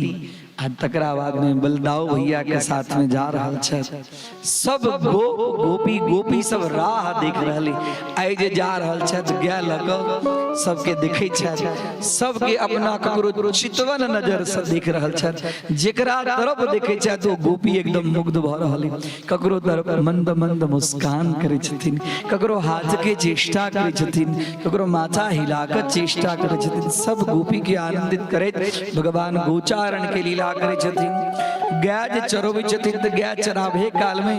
आ तकरा बाद में बलदाऊ भैया के साथ में जा रहल छथि। सब गोप गोपी गोपी सब राह देख रहली। आइ जे जा रहल छथि गाय लऽ कऽ सबके देखै छथि, सबके अपना ककरो चितवन नजर से देख रहल छथि। जेकरा तरफ देखै छथि ओ गोपी एकदम मुग्ध भऽ रहल। ककरो तरफ मंद मंद मुस्कान करै छथिन, ककरो हाथ के चेष्टा करै छथिन, ककरो माथा हिला कऽ चेष्टा करै छथिन। सब गोपी के आनंदित करैत भगवान गोचारण के लीला करै छथिन। गाय जे चरबै छथिन तऽ गाय चराबे काल में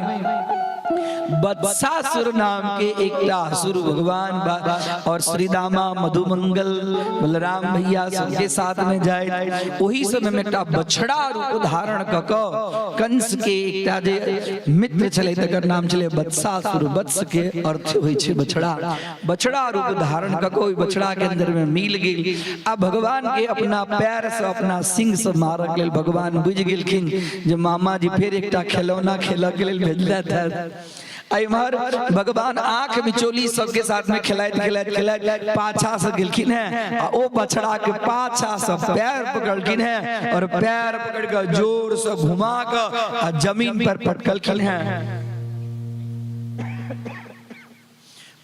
बत्सासुर नाम के एकटा असुर भगवान और श्रीदामा मधुमंगल बलराम भैया सबके साथ में जाए। ओही समय में एकटा बछड़ा रूप धारण कऽ कऽ कंस के एकटा जे मित्र छलै तकर नाम छलै बत्सासुर। वत्स के अर्थ होइ छै बछड़ा। बछड़ा रूप धारण कऽ कऽ ओहि बछड़ा के अंदर में मिल गेल आ भगवान के अपना पैर से अपना सिंह से मारक लेल भगवान बुझि गेलखिन जे मामा जी फेर एकटा खेलौना खेलऽ के लेल भेजलथि हँ। एम्हर भगवान आंख बिचौली सबके साथ में खेलाइत खेलाइत खेलाइत पाछा से गेलखिन हैं आ ओ बछड़ा के पाछा से पैर पकड़लखिन हैं और पैर पकड़ के जोर से घुमा के आ जमीन पर पटकलखिन हैं।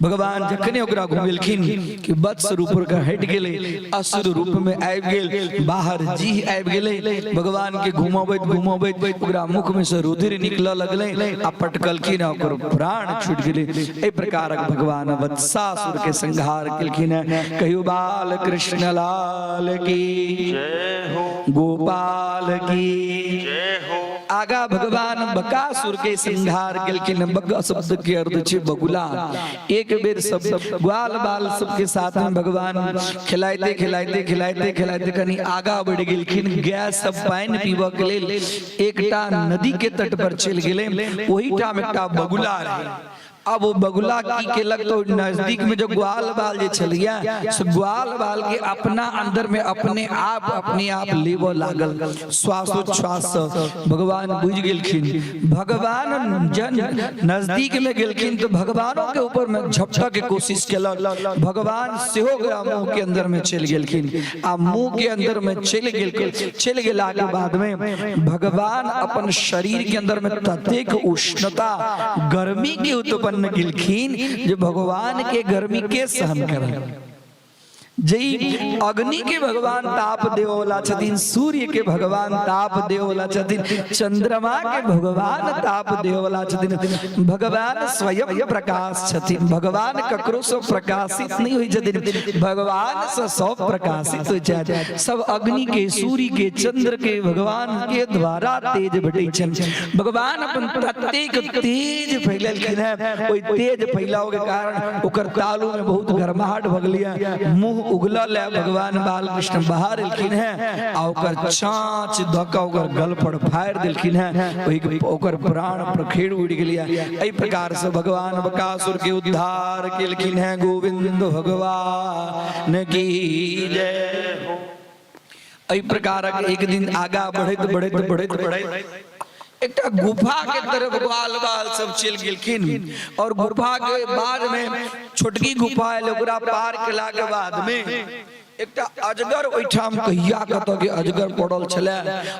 भगवान जखने ओकरा घुमेलखिन कि वत्स रूप के हटि गेलै, असुर रूप में आबि गेल, बाहर जीह आबि गेलै। भगवान के घुमबैत घुमबैत ओकरा मुख में से रुधिर निकलऽ लगलै आ पटकलखिन आ ओकर प्राण छूटि गेलै। एहि प्रकारक भगवान वत्सासुर के संहार केलखिन हैं। कहियो बाल कृष्ण लाल की जय हो, गोपाल की जय हो। आगा भगवान बकासुर के संहार केलखिन। बक शब्द के अर्थ छै बगुला। एक बेर सब ग्वाल बाल सबके साथ में भगवान खिलाइते खिलाइते खिलाइते खिलाइते कनी आगा बढ़ि गेलखिन। गाय सब पानि पीबऽ के लेल एकटा नदी के तट पर चलि गेलै। ओहिठाम एकटा बगुला रहै। अब ओ बगुला की केलक तो नजदीक में जो ग्वाल बाल जे छलैया से ग्वाल बाल के अपना अंदर में अपने आप लेबऽ लागल श्वासोच्छ्वास से। भगवान बुझि गेलखिन। भगवान जन नजदीक में गेलखिन तो भगवानों के ऊपर में झपटऽ के कोशिश केलक। भगवान सेहो ओकरा मुंह के अंदर में चलि गेलखिन आ मुंह के अंदर में चलि गेलखिन। चलि गेला के बाद में भगवान अपन शरीर के अंदर में ततेक उष्णता गर्मी के उत्पन्न केलखिन जे भगवान के गर्मी के सहन करल। जई अग्नि के भगवान ताप देवला छथिन, सूर्य के भगवान ताप देवला छथिन, चंद्रमा के भगवान ताप देवला छथिन, भगवान स्वयं प्रकाश छथिन। भगवान ककरो से प्रकाशित नहीं होइ छथिन, भगवान से सब प्रकाशित होइ छथि। सब अग्नि के, सूर्य के, चंद्र के भगवान के द्वारा तेज भेटै छनि। भगवान अपन ततेक तेज फैललखिन हैं, ओहि तेज फैलाव के कारण ओकर तालू में बहुत गर्माहट भऽ गेलै। मुंह उगलल है। भगवान बालकृष्ण बाहर एलखिन हैं आ ओकर चाँच दऽ कऽ ओकर गल पर फाड़ि देलखिन हैं। ओहि ओकर प्राण प्रखेड़ उड़ि गेलै। एहि प्रकार से भगवान बकासुर के उद्धार केलखिन हैं। गोविंद भगवान की जय। एहि प्रकारक एक दिन आगा बढ़ैत बढ़ैत बढ़ैत बढ़ैत एकटा गुफा के तरफ ग्वाल बाल सब चलि गेलखिन और गुफा के बाद में छोटकी गुफा आयल। ओकरा पार केला के बाद में एकटा अजगर ओहिठाम कहिया कतऽ के अजगर पड़ल छलै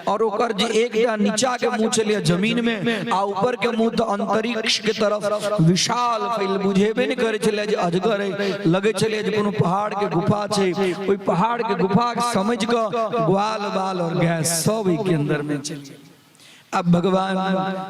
और ओकर जे एकटा नीचा के मुंह छलै जमीन में आ ऊपर के मुंह तऽ अंतरिक्ष के तरफ विशाल फैल, बुझेबे नहि करै छलै जे अजगर है। लगै छलै जे कोनो पहाड़ के गुफा छै। ओहि पहाड़ के गुफा के समझ कऽ ग्वाल बाल और गाय सब एहि के अंदर में चलि गेल। अब भगवान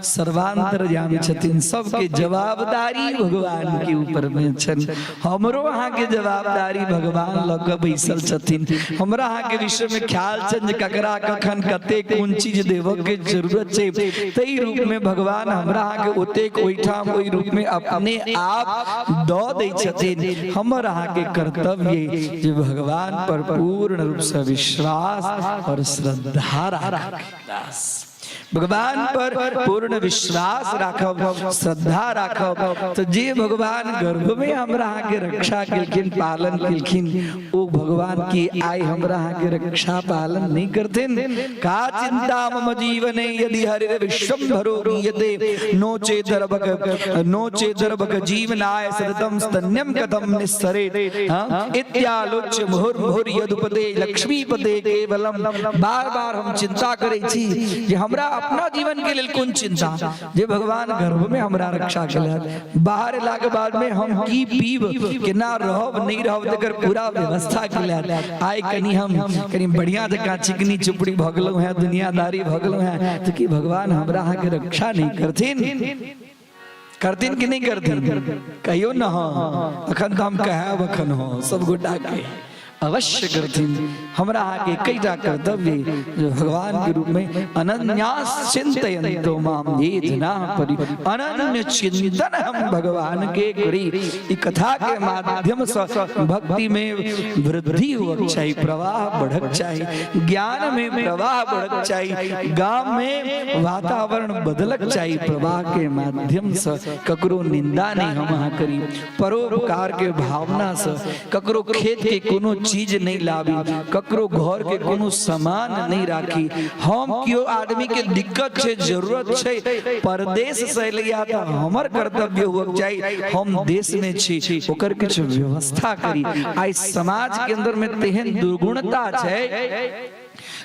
सर्वांतरयामी छथिन, सबके जवाबदारी भगवान के ऊपर में छनि। हमरो अहाँके जवाबदारी भगवान लऽ कऽ बैसल छथिन। हमरा अहाँके विषय में ख्याल छनि जे ककरा कखन कते कोन चीज देबऽ के जरूरत छै। ताहि रूप में भगवान हमरा अहाँके ओतेक ओहिठाम ओहि रूप में अपने आप दऽ दै छथिन। हमर अहाँके कर्तव्य जे भगवान पर पूर्ण रूप से विश्वास और श्रद्धा राखी। भगवान पर पूर्ण विश्वास राखब, श्रद्धा राखब, तऽ जे भगवान गर्भ में हमरा अहाँके रक्षा केलखिन, पालन केलखिन, ओ भगवान की आइ हमरा अहाँके रक्षा पालन नहीं करथिन? का चिंता मम जीवने यदि हरि विश्वम भरो गीयते, नो चेदर्भक नो चेदर्भक जीवनाय सततम स्तन्यम कथम निस्सरे। हाँ, इत्यालोच्य मुहुर मुहुर यदुपते लक्ष्मीपते केवलम। बार बार हम चिंता करै छी जे हमरा अपना जीवन के लेल कोन चिंता, जे भगवान गर्भ में हमरा रक्षा केलक, बाहर एला के बाद में हम की पीब, केना रहब, नहीं रहब, तकर पूरा व्यवस्था केलक। आइ कनी हम कनी बढ़िया जकाँ चिकनी चुपड़ी भऽ गेलहुँ हेँ, दुनियादारी भऽ गेलहुँ हेँ, तऽ की भगवान हमरा अहाँके रक्षा नहीं करथिन? करथिन कि नहीं करथिन? कहियो न। हाँ, अखन तऽ हम कहब अखन हँ, सब गोटा के अवश्य करथिन। हमरा अहाँके कईटा कर्तव्य जो भगवान के रूप में अनन्यास चिंतयन्तो माम ये जनाः परि, अनन्य चिंतन हम भगवान के करी। ई कथा के माध्यम से भक्ति में वृद्धि होक चाही, प्रवाह बढ़क चाही, ज्ञान में प्रवाह बढ़क चाही, गाम में वातावरण बदलक चाही। प्रवाह के माध्यम से ककरो निंदा नहीं हम अहाँ करी, परोपकार के भावना से ककरो खेत के कोनो चीज नहीं लाबी, ककरो घर के कोनो सामान नहीं राखी। हम केओ आदमी के दिक्कत छै, जरूरत छै, परदेश से एलैया तऽ हमर कर्तव्य हुअक चाही, हम देश में छी, ओकर किछु व्यवस्था करी। आइ समाज के अंदर में तेहन दुर्गुणता छै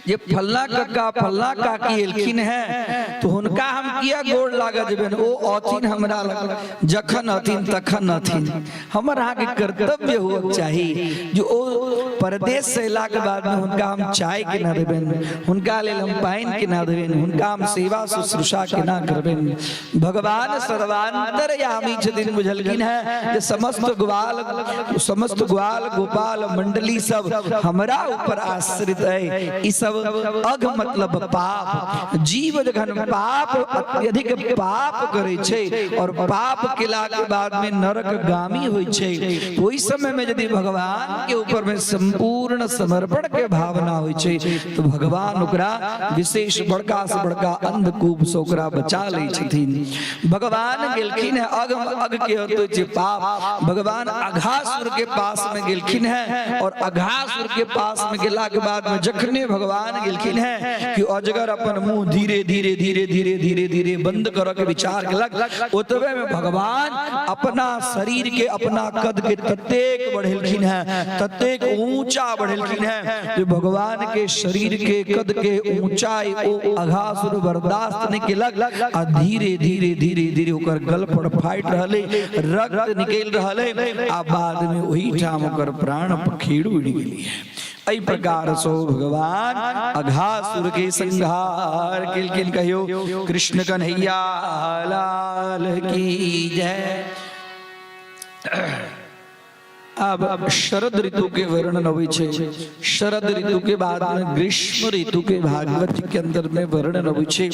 जे फल्ला कक्का फल्ला काकी एलखिन हैं तो हुनका हम किया गोड़ लागऽ जेबनि, ओ अथिन हमरा लग जखन अथिन तखन अथिन। हमर अहाँके कर्तव्य हुअक चाही जे ओ परदेश से अयलाके बादमे हुनका हम चाय केना देबनि, हुनका लेल हम पानि केना देबनि, हुनका हम सेवा शुश्रूषा केना करबनि। भगवान सर्वांतरयामी छथिन, बुझलखिन हैं जे समस्त ग्वाल गोपाल मंडली सब हमरा ऊपर आश्रित है। ई सब अघ मतलब पाप, जीव जखन पाप अत्यधिक पाप करे छै और पाप केला के बाद में नरकगामी होइ छै, तो ओहि समय में यदि भगवान के ऊपर में संपूर्ण समर्पण के भावना होइ छै तो भगवान ओकरा विशेष बड़का से बड़का अंधकूप से ओकरा बचा लै छथिन। भगवान गेलखिन है, अघ अघ के अर्थ होइ छै पाप। भगवान अघासुर के पास में गेलखिन है और अघासुर के पास में गेला के बाद में जखने भगवान गेलखिन है कि अजगर अपन मुंह धीरे धीरे धीरे धीरे धीरे धीरे बंद करऽ के विचार केलक, ओतबे में भगवान अपना शरीर के अपना कद के ततेक बढ़ेलखिन है, ततेक ऊंचा बढ़ेलखिन है जे भगवान के शरीर के कद के ऊंचाई ओ अघासुर बर्दाश्त नहीं केलक आ धीरे धीरे धीरे धीरे ओकर गल पर फाटि रहलै, रक्त निकलि रहलै आ बाद में ओहि ठाम ओकर प्राण पखेरु उड़ि गेलै। एहि प्रकार सो भगवान अघासुर के संहार केलखिन। कहियो कृष्ण कन्हैया लाल की जय। अब शरद ऋतु के वर्णन अबै छै। शरद ऋतु के बाद में ग्रीष्म ऋतु के भागवत जी के अंदर में वर्णन अबै छै।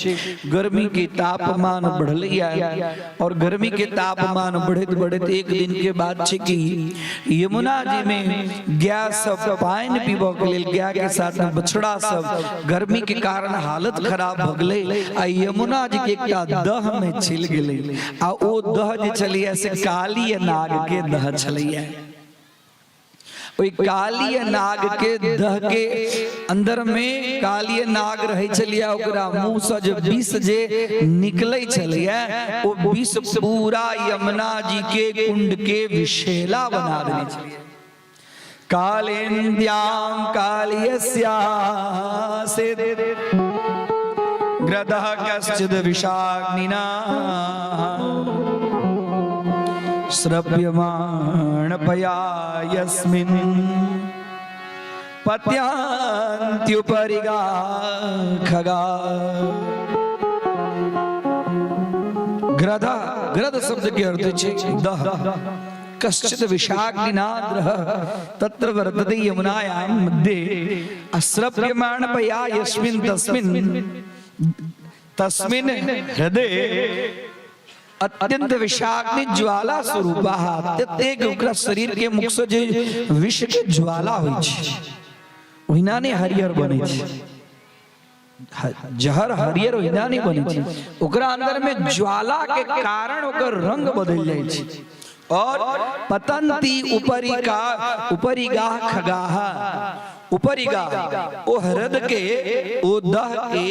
गर्मी के तापमान बढ़लैया और गर्मी के तापमान बढ़ैत बढ़ैत एक दिन के बाद छै कि यमुना जी में गाय सब पानि पीबऽ के लेल, गाय के साथ में बछड़ा सब, गर्मी के कारण हालत खराब भऽ गेलै आ यमुना जी के एकटा दह में चलि गेलै आ ओ दह जे छलैया से काली नाग के दह छलैया। ओहि काली नाग के दह के अंदर में काली नाग रहै छलैया, ओकरा मुंह से जे विष जे निकलै छलैया ओ विष पूरा यमुना जी के कुंड के विषैला बना देने छलैया। कालिन्द्यां कालियस्यासीत् ग्रदः कश्चिद् विषाग्निना स्रव्यमाणपया यस्मिन् पत्यान्त्युपरि गा खगा। ग्रद, ग्रद शब्द के अर्थ छै दह। कश्चित विषाग्निनाद्रः तत्र वर्तते यमुनायां मध्ये अस्रव्यमाणपया यस्मिन् तस्मिन् तस्मिन् हृदय अत्यंत विषाग्नि ज्वाला स्वरूपा। ततेक ओकरा शरीर के मुख से जे विष के ज्वाला होइ छै ओहिना ने हरियर बनै छै। जहर हरियर ओहिना नहि बनै छै, ओकरा अंदर में ज्वाला के कारण ओकर रंग बदलि जाइ छै। और पतंती उपरी का उपरी गाह खगाह, उपरी गाह ओ ह्रद के ओ दह के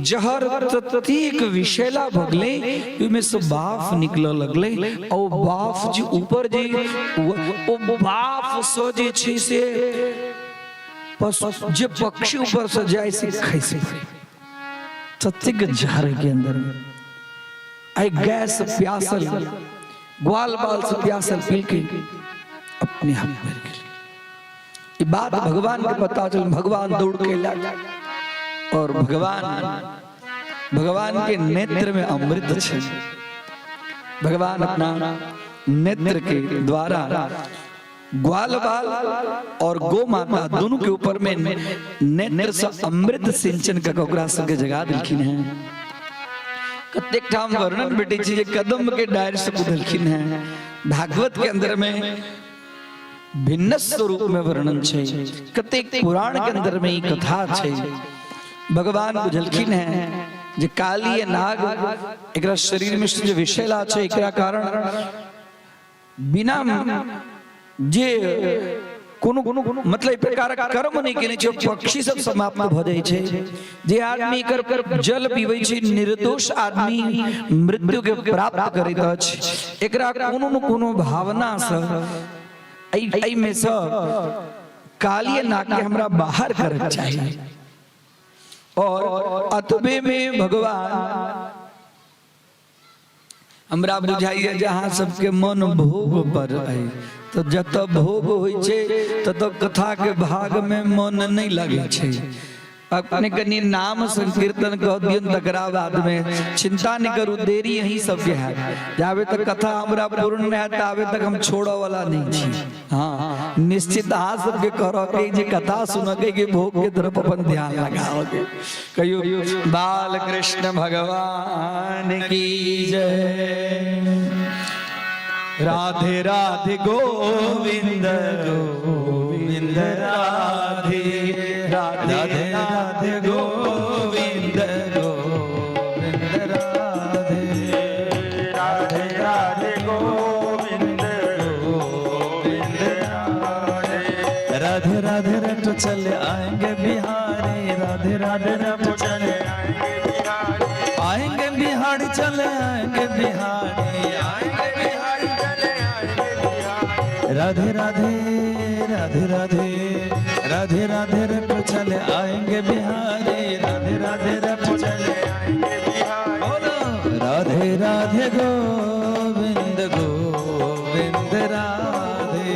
जहर ततेक विषैला भऽ गेलै, ओहिमे से बाफ निकलऽ लगलै। आ ओ बाफ जे ऊपर जे ओ बाफ से जे छै से पशु जे पक्षी ऊपर से जाय से खसि पड़े, ततेक जहर के अंदर में। आई गैस प्यासल ग्वाल बाल से प्यासल पी के अपने आप मर गेल। ई बात भगवान के पता चल, भगवान दौड़ के ला और भगवान भगवान के नेत्र में अमृत छै। भगवान अपना नेत्र के द्वारा ग्वाल बाल और गो माता दोनों के ऊपर में नेत्र से अमृत सिंचन कऽ ओकरा सबके जगा देलखिन हैं। कतेक ठाम वर्णन भेटै छै जे कदम के डारि से कुदलखिन हैं। भागवत के अंदर में भिन्न स्वरूप में वर्णन छै, कतेक पुराण के अंदर में ई कथा छै। भगवान बुझलखिन हैं जे काली नाग एकरा शरीर में जे विषैला छै, एकरा कारण बिना जे कोनो मतलब एहि प्रकारक कर्म नहि केने छै, पक्षी सब समाप्त भऽ जाइ छै। जे आदमी एकर जल पीबै छै, निर्दोष आदमी मृत्यु के प्राप्त करैत अछि। एकरा कोनो न कोनो भावनासँ एहिमे सँ कालिय नाग के हमरा बाहर करक चाही। और अतबे में भगवान हमरा बुझाइए जे अहाँ सबके मन भोग पर अइ, तऽ जतऽ भोग होइ छै ततऽ कथाके भागमे मन नहि लगै छै। अपने कनि नाम संकीर्तन कह दियौन, तकरा बादमे चिंता नहि करू, देरी अहीं सबके हैत। जाबे तक कथा हमरा पूर्ण नहि हैत ताबे तक हम छोड़ऽ वाला नहि छी। हाँ, निश्चित अहाँ सबके करऽ के जे कथा सुनऽ के कि भोग के तरफ अपन ध्यान लगाओगे। कहियो बाल कृष्ण भगवान की जय। राधे राधे गोविंद गोविंद राधे, राधे राधे गोविंद गोविंद राधे, राधे राधे गोविंद गोविंद राधे, राधे राधे रट चले आएंगे बिहारी, राधे राधे रट चले आएंगे बिहारी, आएंगे बिहारी चले आएंगे बिहारी, आएंगे बिहारी चले आएंगे बिहारी, राधे राधे राधे राधे राधे राधे रट चले आएंगे बिहारी, राधे राधे रट चले आएंगे बिहारी, बोलो राधे राधे गोविंद गोविंद राधे,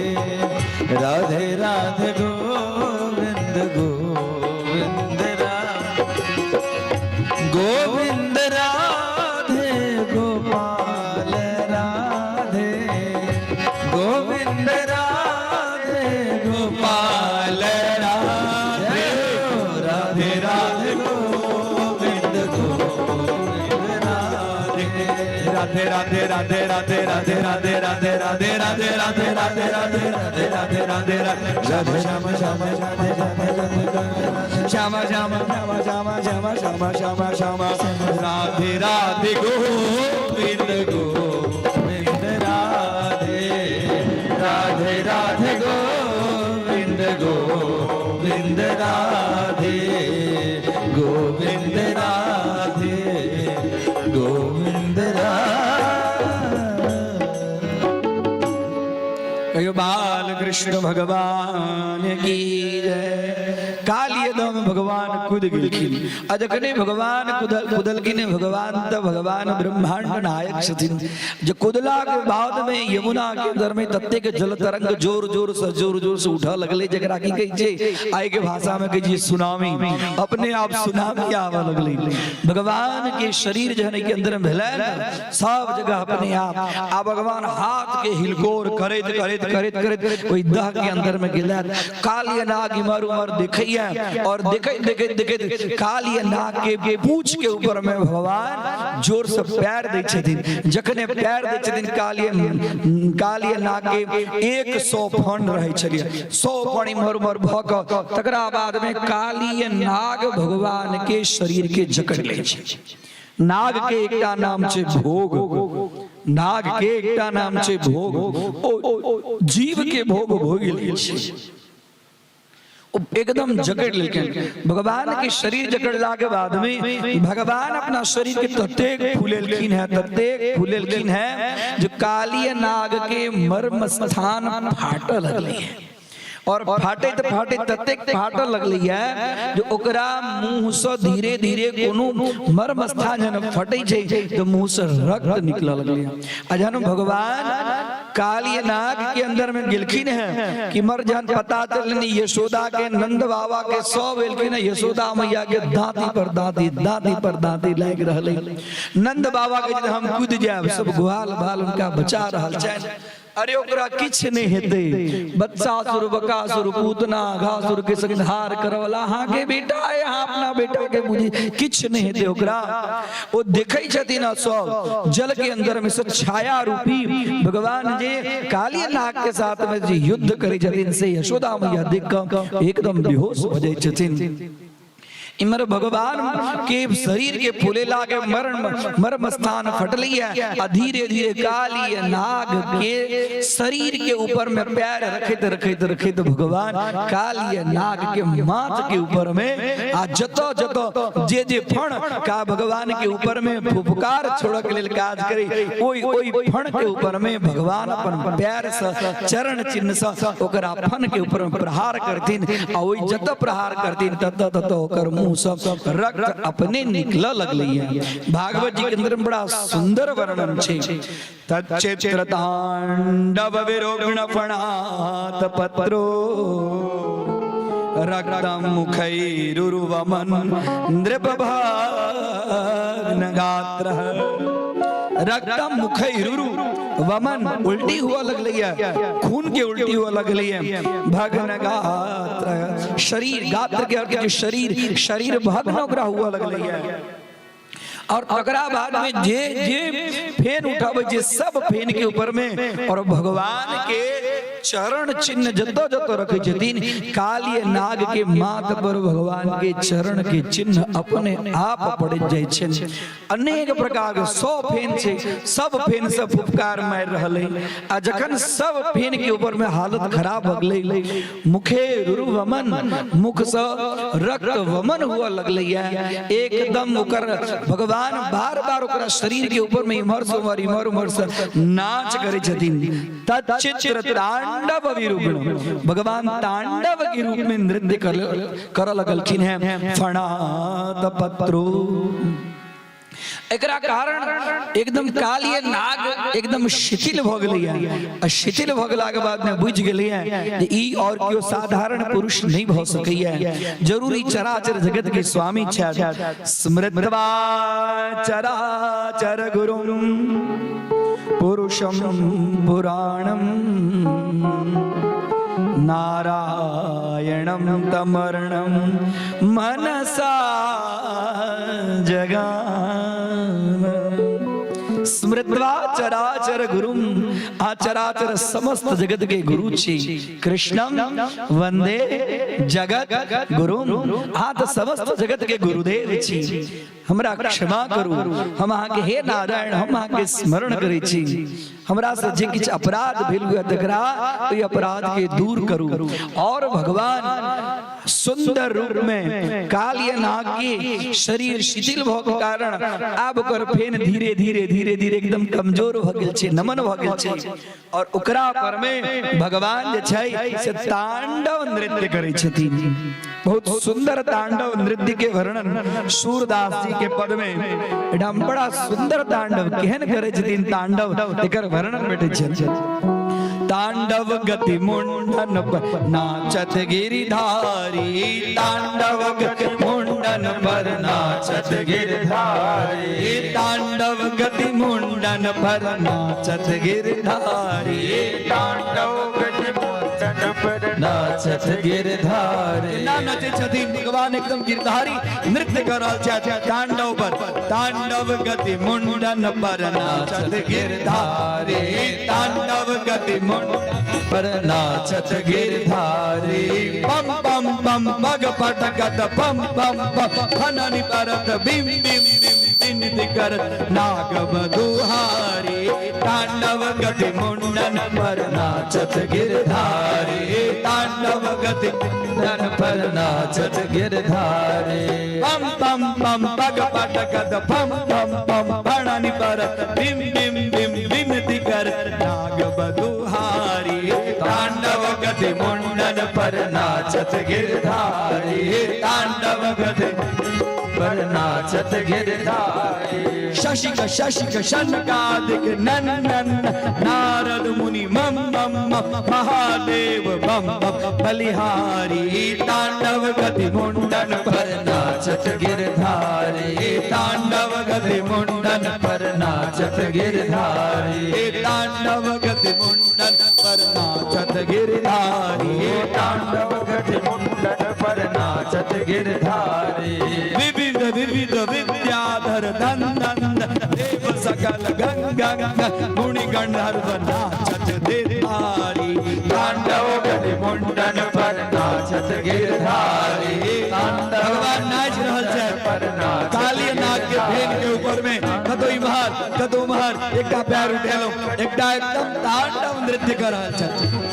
राधे राधे गोविंद गोविंद राधे, गोविंद राधे गोपाल राधे, गोविंद राधे गोपाल राधे, राधे राधे गोविंद गोविंद राधे, राधे राधे राधे राधे राधे राधे राधे राधे राधे राधे राधे राधे राधे राधे राधे राधे श्याम श्याम श्याम राधे राधे राधे राधे श्याम श्याम श्याम श्याम श्याम श्याम श्याम श्याम राधे राधे गोविंद गोविंद राधे, राधे राधे गोविंद गोविंद राधे, गोविंद राधे गोविंद राधे। कहियो बाल कृष्ण भगवान की जय। कालिय दम भगवान कूद गेलखिन। आ जखने भगवान कुदलखिन, भगवान तऽ भगवान ब्रह्मांड नायक छथिन, जे कुदला के बाद में यमुना के अंदर में ततेक जल तरंग जोर जोर से जोर जोर से उठऽ लगलै, जकरा की कहै छै आइ के भाषा में कहै छै सुनामी। अपने आप सुनामी आबऽ लगलै। भगवान के शरीर जहन के अंदर में भेलै ने, सब जगह अपने आप आ भगवान हाथ के हिलकोर करैत करैत करैत करैत ओहि दह के अंदर में गेलै। कालिय नाग इमर उमर देखैया और देखैत देखैत देखैत कालिय नाग के पूछ के ऊपर में भगवान जोर से पैर दै छथिन। जखने पैर दै छथिन कालिय कालिय नाग के 100 फन रहै छलियै, 100 फन इम्हर उम्हर भऽ कऽ तकरा बाद में कालिय नाग भगवान के शरीर के जकड़ लै छै। नाग के एकटा नाम छै भोग, नाग के एकटा नाम छै भोग। ओ जीव के भोग भोगि लै छै, ओ एकदम जकड़ लेलखिन भगवान के शरीर। जकड़ला के बाद में भगवान अपना शरीर के ततेक फूलेलखिन है, ततेक फूलेलखिन है जो कालिय नाग के मर्म स्थान फाटऽ लगलै है। और फाटैत फाटैत ततेक फाटऽ लगलै है जो ओकरा मुंह से धीरे धीरे कोनो मर्म स्थान जहन फटै छै तऽ मुंह से रक्त निकलऽ लगलै। आ जहन भगवान कालिय नाग के अंदर में गेलखिन है कि मर जहन पता चलनी यशोदा के नंद बाबा के सब एलखिन है, यशोदा मैया के दांती पर दांती दांती पर दांती लागि रहलै। नंद बाबा के जब हम कूद जायब, सब ग्वाल बाल उनका बचा रहल छनि, अरे ओकरा किछु नहि हेतै, बत्सासुर बकासुर पूतना घासुर के संहार करवला अहाँ के बेटा है, अहाँ अपना बेटा के बुझी किछु नहि हेतै ओकरा। ओ देखै छथिन आ सब जल के अंदर में से छाया रूपी भगवान जे काली नाग के साथ में जे युद्ध करै छथिन से यशोदा मैया देख कऽ एकदम बेहोश भऽ जाइ छथिन। इमर भगवान के शरीर के फूलेला के मरण मर्म स्थान फटली है आ धीरे धीरे काली नाग के शरीर के ऊपर में पैर रखैत रखैत रखैत भगवान काली नाग के माथ के ऊपर में आ जतऽ जतऽ जे जे फण का भगवान के ऊपर में फुफकार छोड़ऽ के लेल काज करे, ओहि ओहि फण के ऊपर में भगवान अपन पैर से चरण चिन्ह से ओकरा फन के ऊपर में प्रहार करथिन आ ओहि जतऽ प्रहार करथिन ततऽ ततऽ ओकर मुंह से रक्त अपने निकलऽ लगलै है। भागवत जी के अंदर में बड़ा सुंदर वर्णन छै। तच्चित्र तांडव विरुग्ण फणात पत्रो रक्तम मुखैरुरुवमन नृपभग्न गात्र। रक्तम मुखैरुरु वमन उल्टी हुआ लगलै है, खून के उल्टी हुआ लगलै है। भग्न गात्र शरीर, गात्र के अर्थ जे शरीर, शरीर भग्न ओकरा हुआ लगलै है। और तकरा बाद में जे जे फेन उठाबै छै सब फेन के ऊपर में और भगवान के चरण चिन्ह जतऽ जतऽ रखै छथिन, कालिय नाग के माथ पर भगवान के चरण के चिन्ह अपने आप पड़ि जाइ छनि। अनेक प्रकार के 100 फेन छै, सब फेन से फुफकार मारि रहल है। आ जखन सब फेन के ऊपर में हालत खराब भऽ गेलै, मुखे रुवमन मुख से रक्त वमन हुआ लगलै है एकदम। ओकर भगवान बार बार ओकरा शरीर के ऊपर में इम्हर से उम्हर इम्हर उम्हर से नाच करै छथिन। तच्चित्र तांडव विरूपिण भगवान तांडव के रूप में नृत्य कर लगलखिन हैं। फणात पत्रो एकरा कारण एकदम कालिय नाग एकदम शिथिल भऽ गेलै है। आ शिथिल भऽ गेला के बाद में बुझि गेलै है जे ई और केओ साधारण पुरुष नहीं भऽ सकैया, जरूरी चराचर जगत के स्वामी छथि। स्मृत्वा चराचर गुरुं पुरुषं पुराणं नारायणं तमर्णं मनसा जगाम। स्मृत्वा चराचर गुरुं, आ चराचर समस्त जगत के गुरु छी, कृष्णम वंदे जगत गुरुं, आ तऽ समस्त जगत के गुरुदेव छी, हमरा क्षमा करू। हम अहाँके हे नारायण, हम अहाँके स्मरण करै छी, हमरा से जे किछु अपराध भेल हुए तकरा ओहि अपराध के दूर करू। और भगवान सुंदर रूप में कालिय नाग के शरीर शिथिल भऽ के कारण आब ओकर फेन धीरे धीरे धीरे धीरे एकदम कमजोर भऽ गेल छै, नमन भऽ गेल छै। और ओकरा पर में भगवान जे छै से तांडव नृत्य करै छथिन। बहुत सुंदर तांडव नृत्य के वर्णन सूरदास जी के पद में एठाम बड़ा सुंदर तांडव केहन करै छथिन तांडव, एकर वर्णन भेटै छै। तांडव गति मुंडन पर नाचत गिरिधारी, तांडव गति मुंडन पर नाचत गिरिधारी, तांडव गति मुंडन पर नाचत गिरिधारी, तांडव गति मुंडन पर नाचत नाचत गिरधारी। केना नचै छथिन भगवान, एकदम गिरधारी नृत्य कर रहल छथि तांडव पर। तांडव गति मुंडन पर नाचत गिरधारी, तांडव गति मुंडन पर नाचत गिरधारी। बम बम बम मग पटकत बम बम बम फननि परत बिम बिम बिम बिनती करत नाग बधुहारी, तांडव गति मुंडन पर नाचत गिरधारी, तांडव गति मुंडन पर नाचत गिरधारी। बम बम बम पग पटकत बम बम बम फननि परत बिम बिम बिम बिनती करत नाग बधुहारी, तांडव गति मुंडन पर नाचत गिरधारी, तांडव गति पर नाचत गिरधारी। शशिक शशिक शनकादिक नन नन नारद मुनि मम मम मम महादेव बम बम बलिहारी, तांडव गति मुंडन पर नाचत गिरधारी, तांडव गति मुंडन पर नाचत गिरधारी। तांडव गति मुंडन पर नाचत गिरधारी, तांडव गति मुंडन पर नाचत गिरधारी। विविध विविध विद्याधर धन धन देव सकल गंग गंग गुण गंधर्व नाचत गिरधारी, तांडव गति मुंडन पर नाचत गिरधारी, भगवान नाच रहल छै काली नाग के फेन के ऊपर में, कतो इम्हर कतो उम्हर, एकटा पैर उठेलो, एकटा एकदम तांडव नृत्य कर रहल छथि।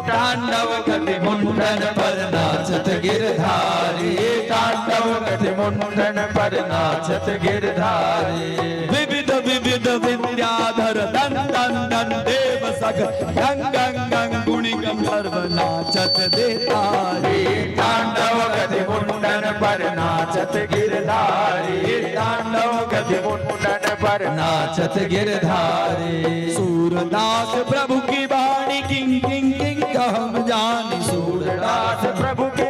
तांडव गति मुंडन पर नाचत गिरधारी, तांडव गति मुंडन पर नाचत गिरधारी। विविध विविध विद्याधर धन धन धन देव सक गंग गंग गंग गुणी गंधर्व नाचत देतारी, तांडव गति मुंडन पर नाचत गिरधारी, तांडव गति मुंडन पर नाचत गिरधारी। सूरदास प्रभु की वाणी किंग किंग किंग कहम जानी, सूरदास प्रभु के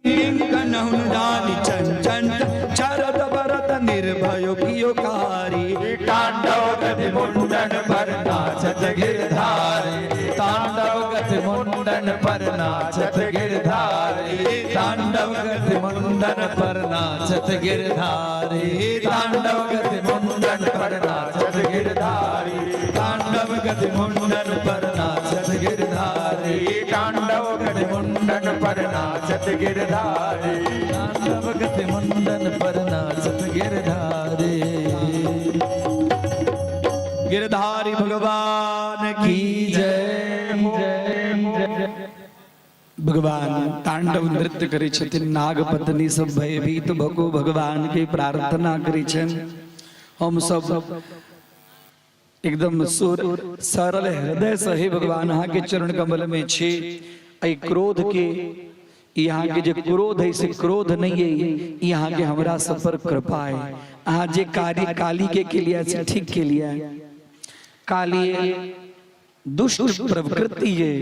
किंग कनहुन जानी, चन चन चरत बरत निर्भयो कियो कारी, तांडव गति मुंडन पर नाचत गिरधारी, तांडव गति मुंडन पर नाचत गिरधारी, तांडव गति मुंडन पर नाचत गिरधारी, तांडव गति मुंडन पर नाचत गिरधारी, तांडव गति मुंडन पर नाचत गिरधारी, तांडव गति मुंडन पर नाचत गिरधारी, तांडव गति मुंडन पर नाचत गिरधारी। गिरधारी भगवान की जय जय। भगवान तांडव नृत्य करै छथिन, नाग पत्नी सब भयभीत भऽ कऽ भगवान के प्रार्थना करै छनि। हम सब एकदम सुर सरल हृदय से हे भगवान अहाँ के चरण कमल में छी। एहि क्रोध के, यहाँ के जे क्रोध है से क्रोध नहीं है, यहाँ के हमरा सब पर कृपा है। अहाँ जे कार्य काली के केलिए से ठीक केलिए। काली दुष्ट प्रवृत्ति है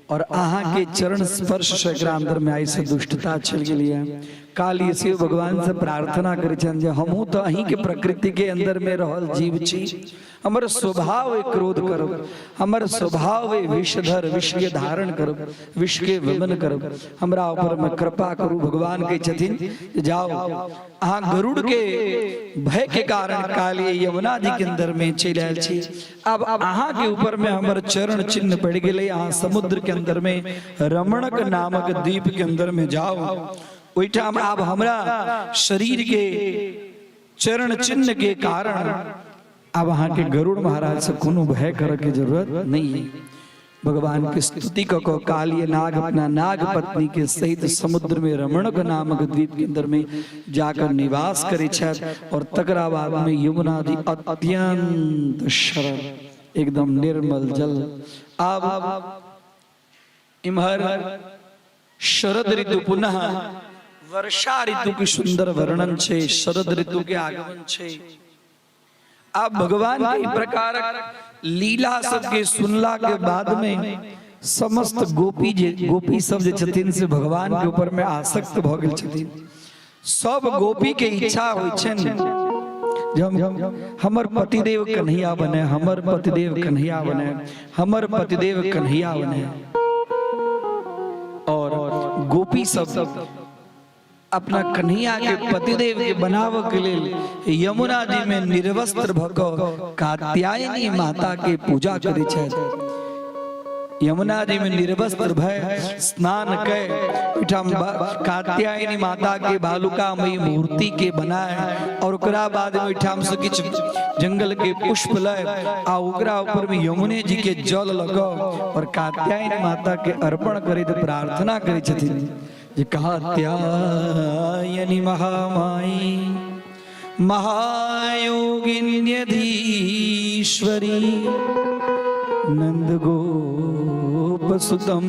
और अहाँ के चरण स्पर्श से एकरा अंदर में आई से दुष्टता चल गेली है। काली शिव भगवान से प्रार्थना करै छनि जे हमहूँ तऽ अहीं के प्रकृति के अंदर में रहल जीव छी, हमर स्वभाव है क्रोध करब, हमर स्वभाव है विषधर विष के धारण करब, विष के वमन करब, हमरा ऊपर में कृपा करू। भगवान कहै छथिन जे जाओ अहाँ गरुड़ के भय के कारण काली यमुना जी के अंदर में चलि आयल छी, अब अहाँ के ऊपर में हमर चरण चिन्ह पड़ि गेलै, अहाँ समुद्र के अंदर में रमणक नामक द्वीप के अंदर में जाओ, ओहिठाम आब हमरा शरीर के चरण चिन्ह के कारण आब अहाँ के गरुड़ महाराज से कोनो भय करऽ के जरूरत नहीं है। भगवान के स्तुति क कऽ कालिय नाग अपना नाग पत्नी के सहित समुद्र में रमणक नामक द्वीप के अंदर में जाकर निवास करै छथि और तकरा बाद में यमुना जी अत्यंत सरल एकदम निर्मल जल। आब इम्हर शरद ऋतु पुनः वर्षा ऋतु के सुंदर वर्णन छै, शरद ऋतु के आगमन छै। आब भगवान के ई प्रकारक लीला सबके सुनला के बाद में समस्त गोपी जे गोपी सब जे छथिन से भगवान के ऊपर में आसक्त भऽ गेल छथिन। सब गोपी के इच्छा होइ छनि जे हम हमर पतिदेव कन्हैया बने, हमर पतिदेव कन्हैया बने, हमर पतिदेव कन्हैया बने। गोपी सब अपना कन्हैया के पतिदेव के बनावे के लेल यमुना जी में निर्वस्त्र भऽ कऽ कात्यायनी माता के पूजा करै छथि। यमुना जी में निर्वस्त्र भय स्नान कै ओहिठाम कात्यायनी माता के बालुकामयी मूर्ति के बनाए और ओकरा बाद में ओहिठाम से किछु जंगल के पुष्प लय आ ओकरा ऊपर में यमुने जी के जल लग और कात्यायनी माता के अर्पण करैत प्रार्थना करै छथिन जे कात्यायनी महामाई महायोगिन्यधीश्वरी नंद गोपसुतम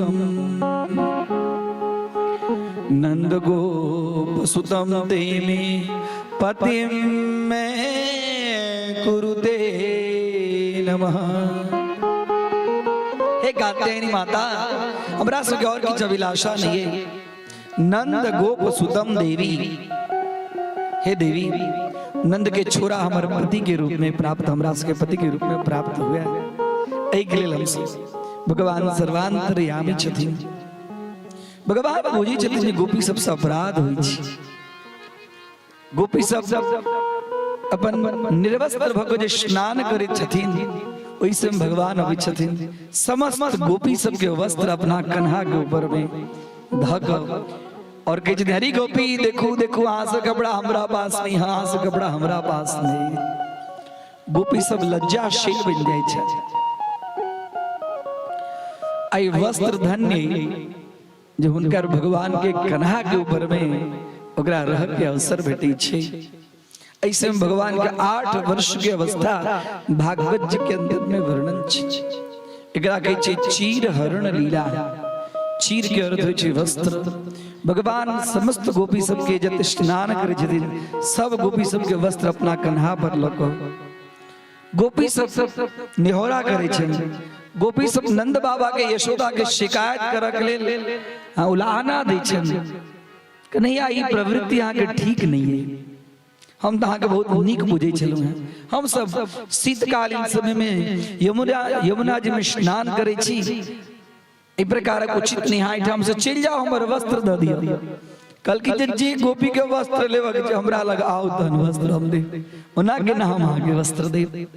नंद गोपसुतम ते मे पतिम मे कुरुते नमः। हे कात्यायनी माता, हमरा सबके और किछु अभिलाषा नहीं है। नंद गोप सुतम देवी, हे देवी, नंद के छोरा हमर पति के रूप में प्राप्त, हमरा सबके पति के रूप में प्राप्त हुए, एहिके लेल हम सब भगवान सर्वांतर्यामी छथिन। भगवान बुझै छथिन जे गोपी सबसँ अपराध होइ छै। गोपी सब अपन निर्वस्त्र भऽ कऽ जे स्नान करैत छथिन, ओहि समय भगवान अबै छथिन, समस्त गोपी सबके वस्त्र अपना कन्हा के ऊपर में धऽ कऽ और कहै छथिन, हरी गोपी देखू देखू, अहाँ से कपड़ा हमरा पास नहीं, अहाँ से कपड़ा हमरा पास नहीं। गोपी सब लज्जाशील बनि जाइ छथि। आई वस्त्र धन्य जे हुनकर भगवान के कन्हा के ऊपर में ओकरा रह के अवसर भेटै छै। ऐसे में भगवान के 8 वर्ष के अवस्था भागवत जी के अंदर में वर्णन छै। एकरा कहै छै चीर हरण लीला। चीर के अर्थ होइ छै वस्त्र। भगवान समस्त गोपी सबके जत स्नान करै छथिन, सब गोपी सबके वस्त्र अपना कन्हा पर लऽ कऽ गोपी सब निहोरा करै छनि। गोपी सब नंद बाबा के यशोदा के शिकायत करऽ के लेल उलाहना दै छनि, कन्हैया ई प्रवृत्ति अहाँके ठीक नहीं है, हम तऽ अहाँके बहुत नीक बुझै छलहुँ हेँ। हम सब शीतकालीन समय में यमुना जी में स्नान करै छी, एहि प्रकारक उचित नहीं, एहिठाम से चलि जाउ, हमर वस्त्र दऽ दिअ। कहलखिन जे जे गोपी के वस्त्र लेबक छै हमरा लग आउ, तहन वस्त्र हम देब, ओना के ना हम अहाँके वस्त्र देब।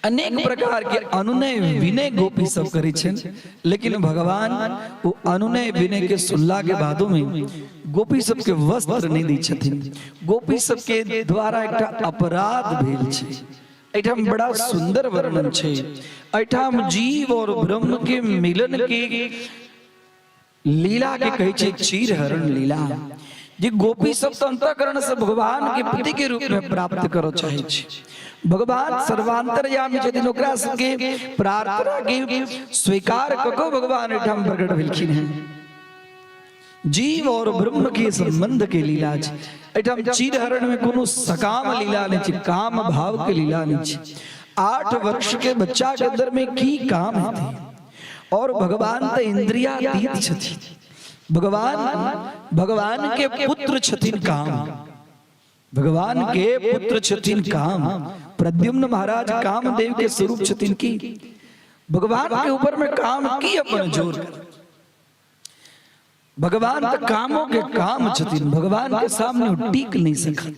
अनेक प्रकार के अनुनय विनय गोपी सब करै छनि, लेकिन भगवान ओ अनुनय विनय के सुनला के बादो में गोपी सबके वस्त्र नहि दै छथिन। गोपी सबके द्वारा एकटा अपराध भेल छै। एहिठाम बड़ा सुंदर वर्णन छै। एहिठाम जीव और ब्रह्म के मिलन के लीला के कहै छै चीरहरण लीला। जे गोपी सब तऽ अंतःकरण से भगवान के पति के रूप में प्राप्त करऽ चाहै छै। भगवान सर्वांतर्यामी छथिन, ओकरा सबके प्रार्थना के स्वीकार कऽ कऽ भगवान एहिठाम प्रकट भेलखिन हेँ। जीव और ब्रह्म के संबंध के लीला छै। एहिठाम चीरहरण में कोनो सकाम लीला नहीं छै, काम भाव के लीला नहीं छै। 8 वर्ष के बच्चा के अंदर में की काम हेतै? और भगवान तऽ इंद्रियातीत छथिन। भगवान भगवान के पुत्र छथिन काम, भगवान के पुत्र छथिन काम। प्रद्युम्न महाराज कामदेव के स्वरूप छथिन। की भगवान के ऊपर में काम की अपन जोर? भगवान तऽ कामो के काम छथिन, भगवान के सामने ओ टिक नहीं सकत।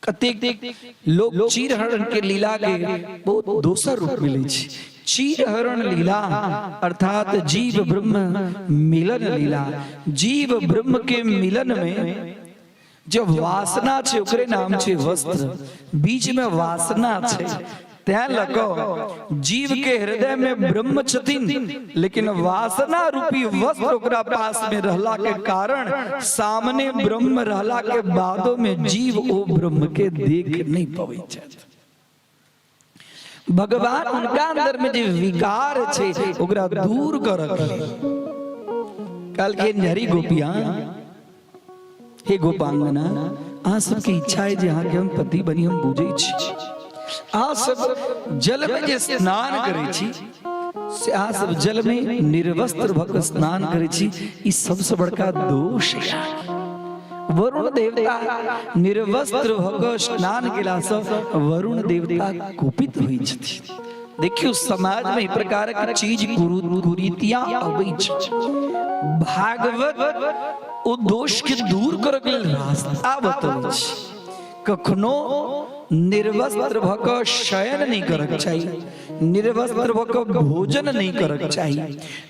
कतेक लोग चीरहरण के लीला के बहुत दोसर रूप मिलै छै। चीरहरण लीला अर्थात जीव ब्रह्म मिलन लीला। जीव ब्रह्म के मिलन में जब वासना छै ओकरे नाम छै वस्त्र। बीच में वासना छै, तैं लऽ कऽ जीव के हृदय में ब्रह्म छथिन, लेकिन वासना रूपी वस्त्र ओकरा पास में रहला के कारण सामने ब्रह्म रहला के बादो में जीव ओ ब्रह्म के देख नहीं पबै छथि। भगवान उनका अंदर में जे विकार छै ओकरा दूर करऽ के लेल कहलखिन, हरि गोपिया, हे गोपांगना, अहाँ सबके इच्छा है जे अहाँके हम पति बनी, हम बुझै छी। अहाँ सब जल में जे स्नान करै छी से अहाँ सब जल में निर्वस्त्र भऽ कऽ स्नान करै छी, ई सबसँ बड़का दोष है। वरुण देवता निर्वस्त्र भऽ कऽ स्नान केलासँ वरुण देवता कुपित होइ छथिन। देखियौ, समाज में ई प्रकार के चीज कुरीतियां अबै छै। भागवत ओ दोष के दूर करऽ के लेल रास्ता बतबै छै। कखनो निर्वस्त्र भऽ कऽ शयन नहि करक चाही, निर्वस्त्र भऽ कऽ भोजन नहि करक चाही,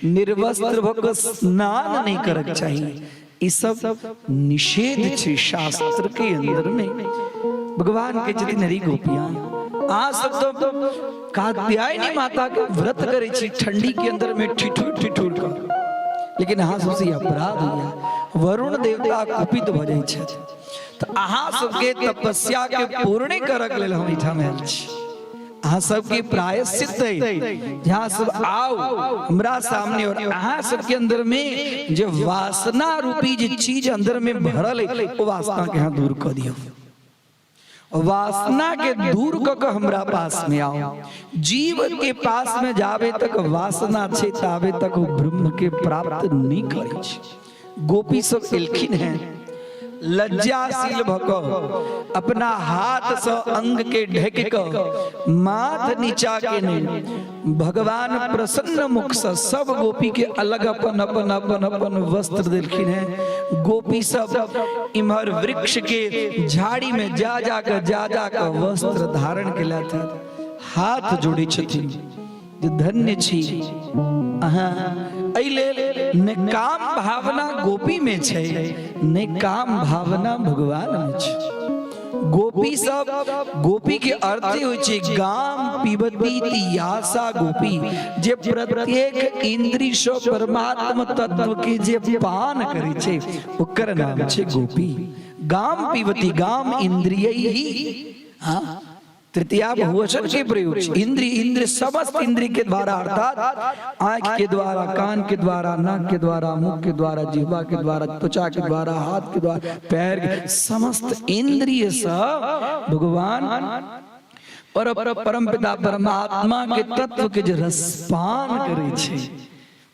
निर्वस्त्र भऽ कऽ स्नान नहि करक चाही। ई सब निषेध छै शास्त्र के अंदर में। भगवान के छथिन, हरि गोपिया, अहाँ सब तो कात्यायनी माता के व्रत करै छी ठंडी के अंदर में ठिठुर ठिठुर कऽ, लेकिन अहाँ सबसे ई अपराध होइया। वरुण देवता कुपित भऽ जाइ छथि। तऽ अहाँ सबके तपस्या के पूर्ण करक लेल हम एहिठाम आयल छी। अहाँ सबके प्रायश्चित है, यहाँ सब आओ हमरा सामने और अहाँ सबके अंदर में जे वासना रूपी जे चीज अंदर में भरल है, ओ वासना के अहाँ दूर कऽ दियौ। वासना के दूर कऽ के हमरा पास में आओ। जीव के पास में जाबे तक वासना छै ताबे तक ओ ब्रह्म के प्राप्त नहीं करै छै। गोपी सब एलखिन हैं, लज्जाशील भऽ कऽ अपना हाथ से अंग के ढकि कऽ माथ नीचा केने, भगवान प्रसन्न मुख से सब गोपी के अलग अपन अपन अपन अपन वस्त्र देलखिन हैं। गोपी सब इम्हर वृक्ष के झाड़ी में जा जा कऽ जा जा कऽ वस्त्र धारण केलथि। हाथ जोड़ै छथिन जे धन्य छी अहाँ। एहि लेल ने काम भावना गोपी में छै, ने काम भावना भगवान में छै। गोपी सब, गोपी के अर्थ होइ छै गाम पिबती यासा गोपी, जे प्रत्येक इंद्री से परमात्मा तत्व के जे पान करै छै ओकर नाम छै गोपी। गाम पिबती, गाम इंद्रिय ही, हाँ, तृतीया बहुवचन के प्रयोग छै। इंद्रिय, इंद्रिय, समस्त इंद्रिय के द्वारा, अर्थात आंख के द्वारा, कान के द्वारा, नाक के द्वारा, मुख के द्वारा, जिह्वा के द्वारा, त्वचा के द्वारा, हाथ के द्वारा, पैर के, समस्त इंद्रिय से भगवान पर परम पिता परमात्मा के तत्व के जे रसपान करै छै,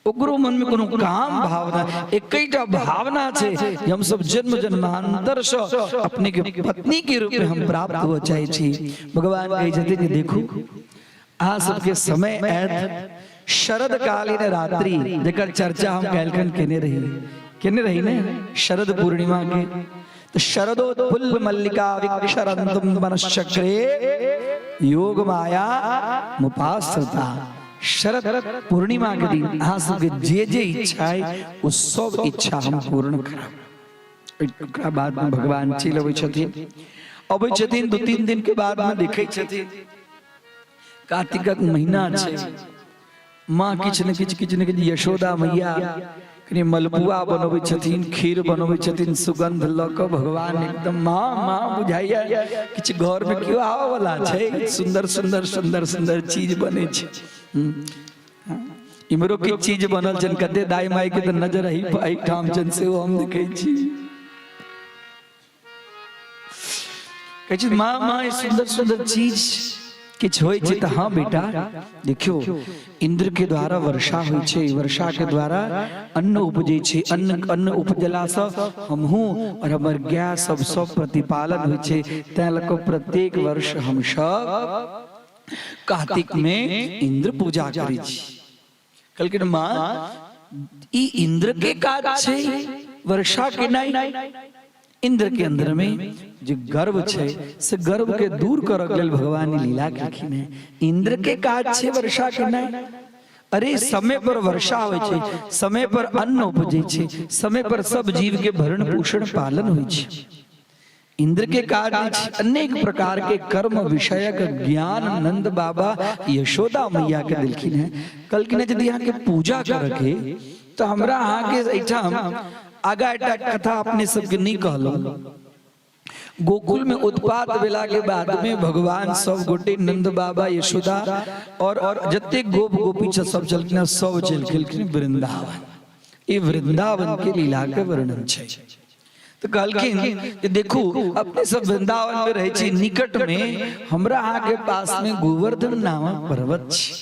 ओकरो मन में कोनो काम भावना, एकैटा भावना छै जे हम सब जन्म जन्मांतर से अपने के पत्नी के रूप में हम प्राप्त हो चाहे छी। भगवान कहै छथिन जे देखू, अहाँ सबके समय आयत शरद कालीन रात्रि, जकर चर्चा हम काल्हिखन केने रही, केने रही ने शरद पूर्णिमा के। तो शरदोत्फुल्ल मल्लिका विक्षरन्तम मनश्चक्रे योग माया मुपाश्रिता। शरद पूर्णिमा के दिन अहाँ सबके जे जे इच्छा है ओ सब इच्छा हम पूर्ण करब। ओकरा बाद में भगवान चलि अबै छथिन। अबै छथिन 2-3 दिन के बाद में देखै छथिन कार्तिकक महीना छै, माँ किछु ने किछु किछु ने किछु, यशोदा मैया कनि मलपुआ बनबै छथिन, खीर बनबै छथिन, सुगंध लऽ कऽ भगवान एकदम माँ माँ बुझाइया किछु घरमे केओ आबऽवला छै, सुन्दर सुन्दर सुन्दर सुन्दर चीज बनै छै। इम्हरो किछु चीज बनल छनि, कते दाइ माइके तऽ नजर एहिठाम छनि, सेहो हम देखै छी। कहै छै, माँ माँ, ई सुन्दर सुन्दर चीज किछु होइ छै? तऽ हाँ बेटा, देखियौ, इंद्र के द्वारा वर्षा होइ छै, वर्षा के द्वारा अन्न उपजै छै, अन्न अन्न उपजलासँ हमहूँ और हमर गाय सब सब प्रतिपालन होइ छै। तैं लऽ कऽ प्रत्येक वर्ष हमसब कार्तिक में इंद्र पूजा करै छी। कहलखिन, माँ, ई इंद्र के काज छै वर्षा केनाइ? इंद्र के अंदर में जे गर्व छै से गर्व के दूर करऽ के लेल भगवान ई लीला केलखिन है। इंद्र के काज छै वर्षा केनाइ? अरे, समय पर वर्षा होइ छै, समय पर अन्न उपजै छै, समय पर सब जीव के भरण पोषण पालन होइ छै, इंद्र के काज अछि। अनेक प्रकार के कर्म विषयक ज्ञान नंद बाबा यशोदा मैया के देलखिन हैं। कहलखिन हैं, यदि अहाँके पूजा करके तऽ हमरा अहाँके एहिठाम आगा एकटा कथा अपने सबके नहि कहलहुँ। गोकुल में उत्पात भेला के बाद में भगवान सब गोटे, नंद बाबा, यशोदा और जतेक गोप गोपी छ सब चलखिन, सब चलि गेलखिन वृंदावन। ई वृंदावन के लीला के वर्णन छै। तऽ कहलखिन जे देखू, अपने सब वृंदावन में रहै छी, निकट में हमरा अहाँके पास में गोवर्धन नामक पर्वत छै।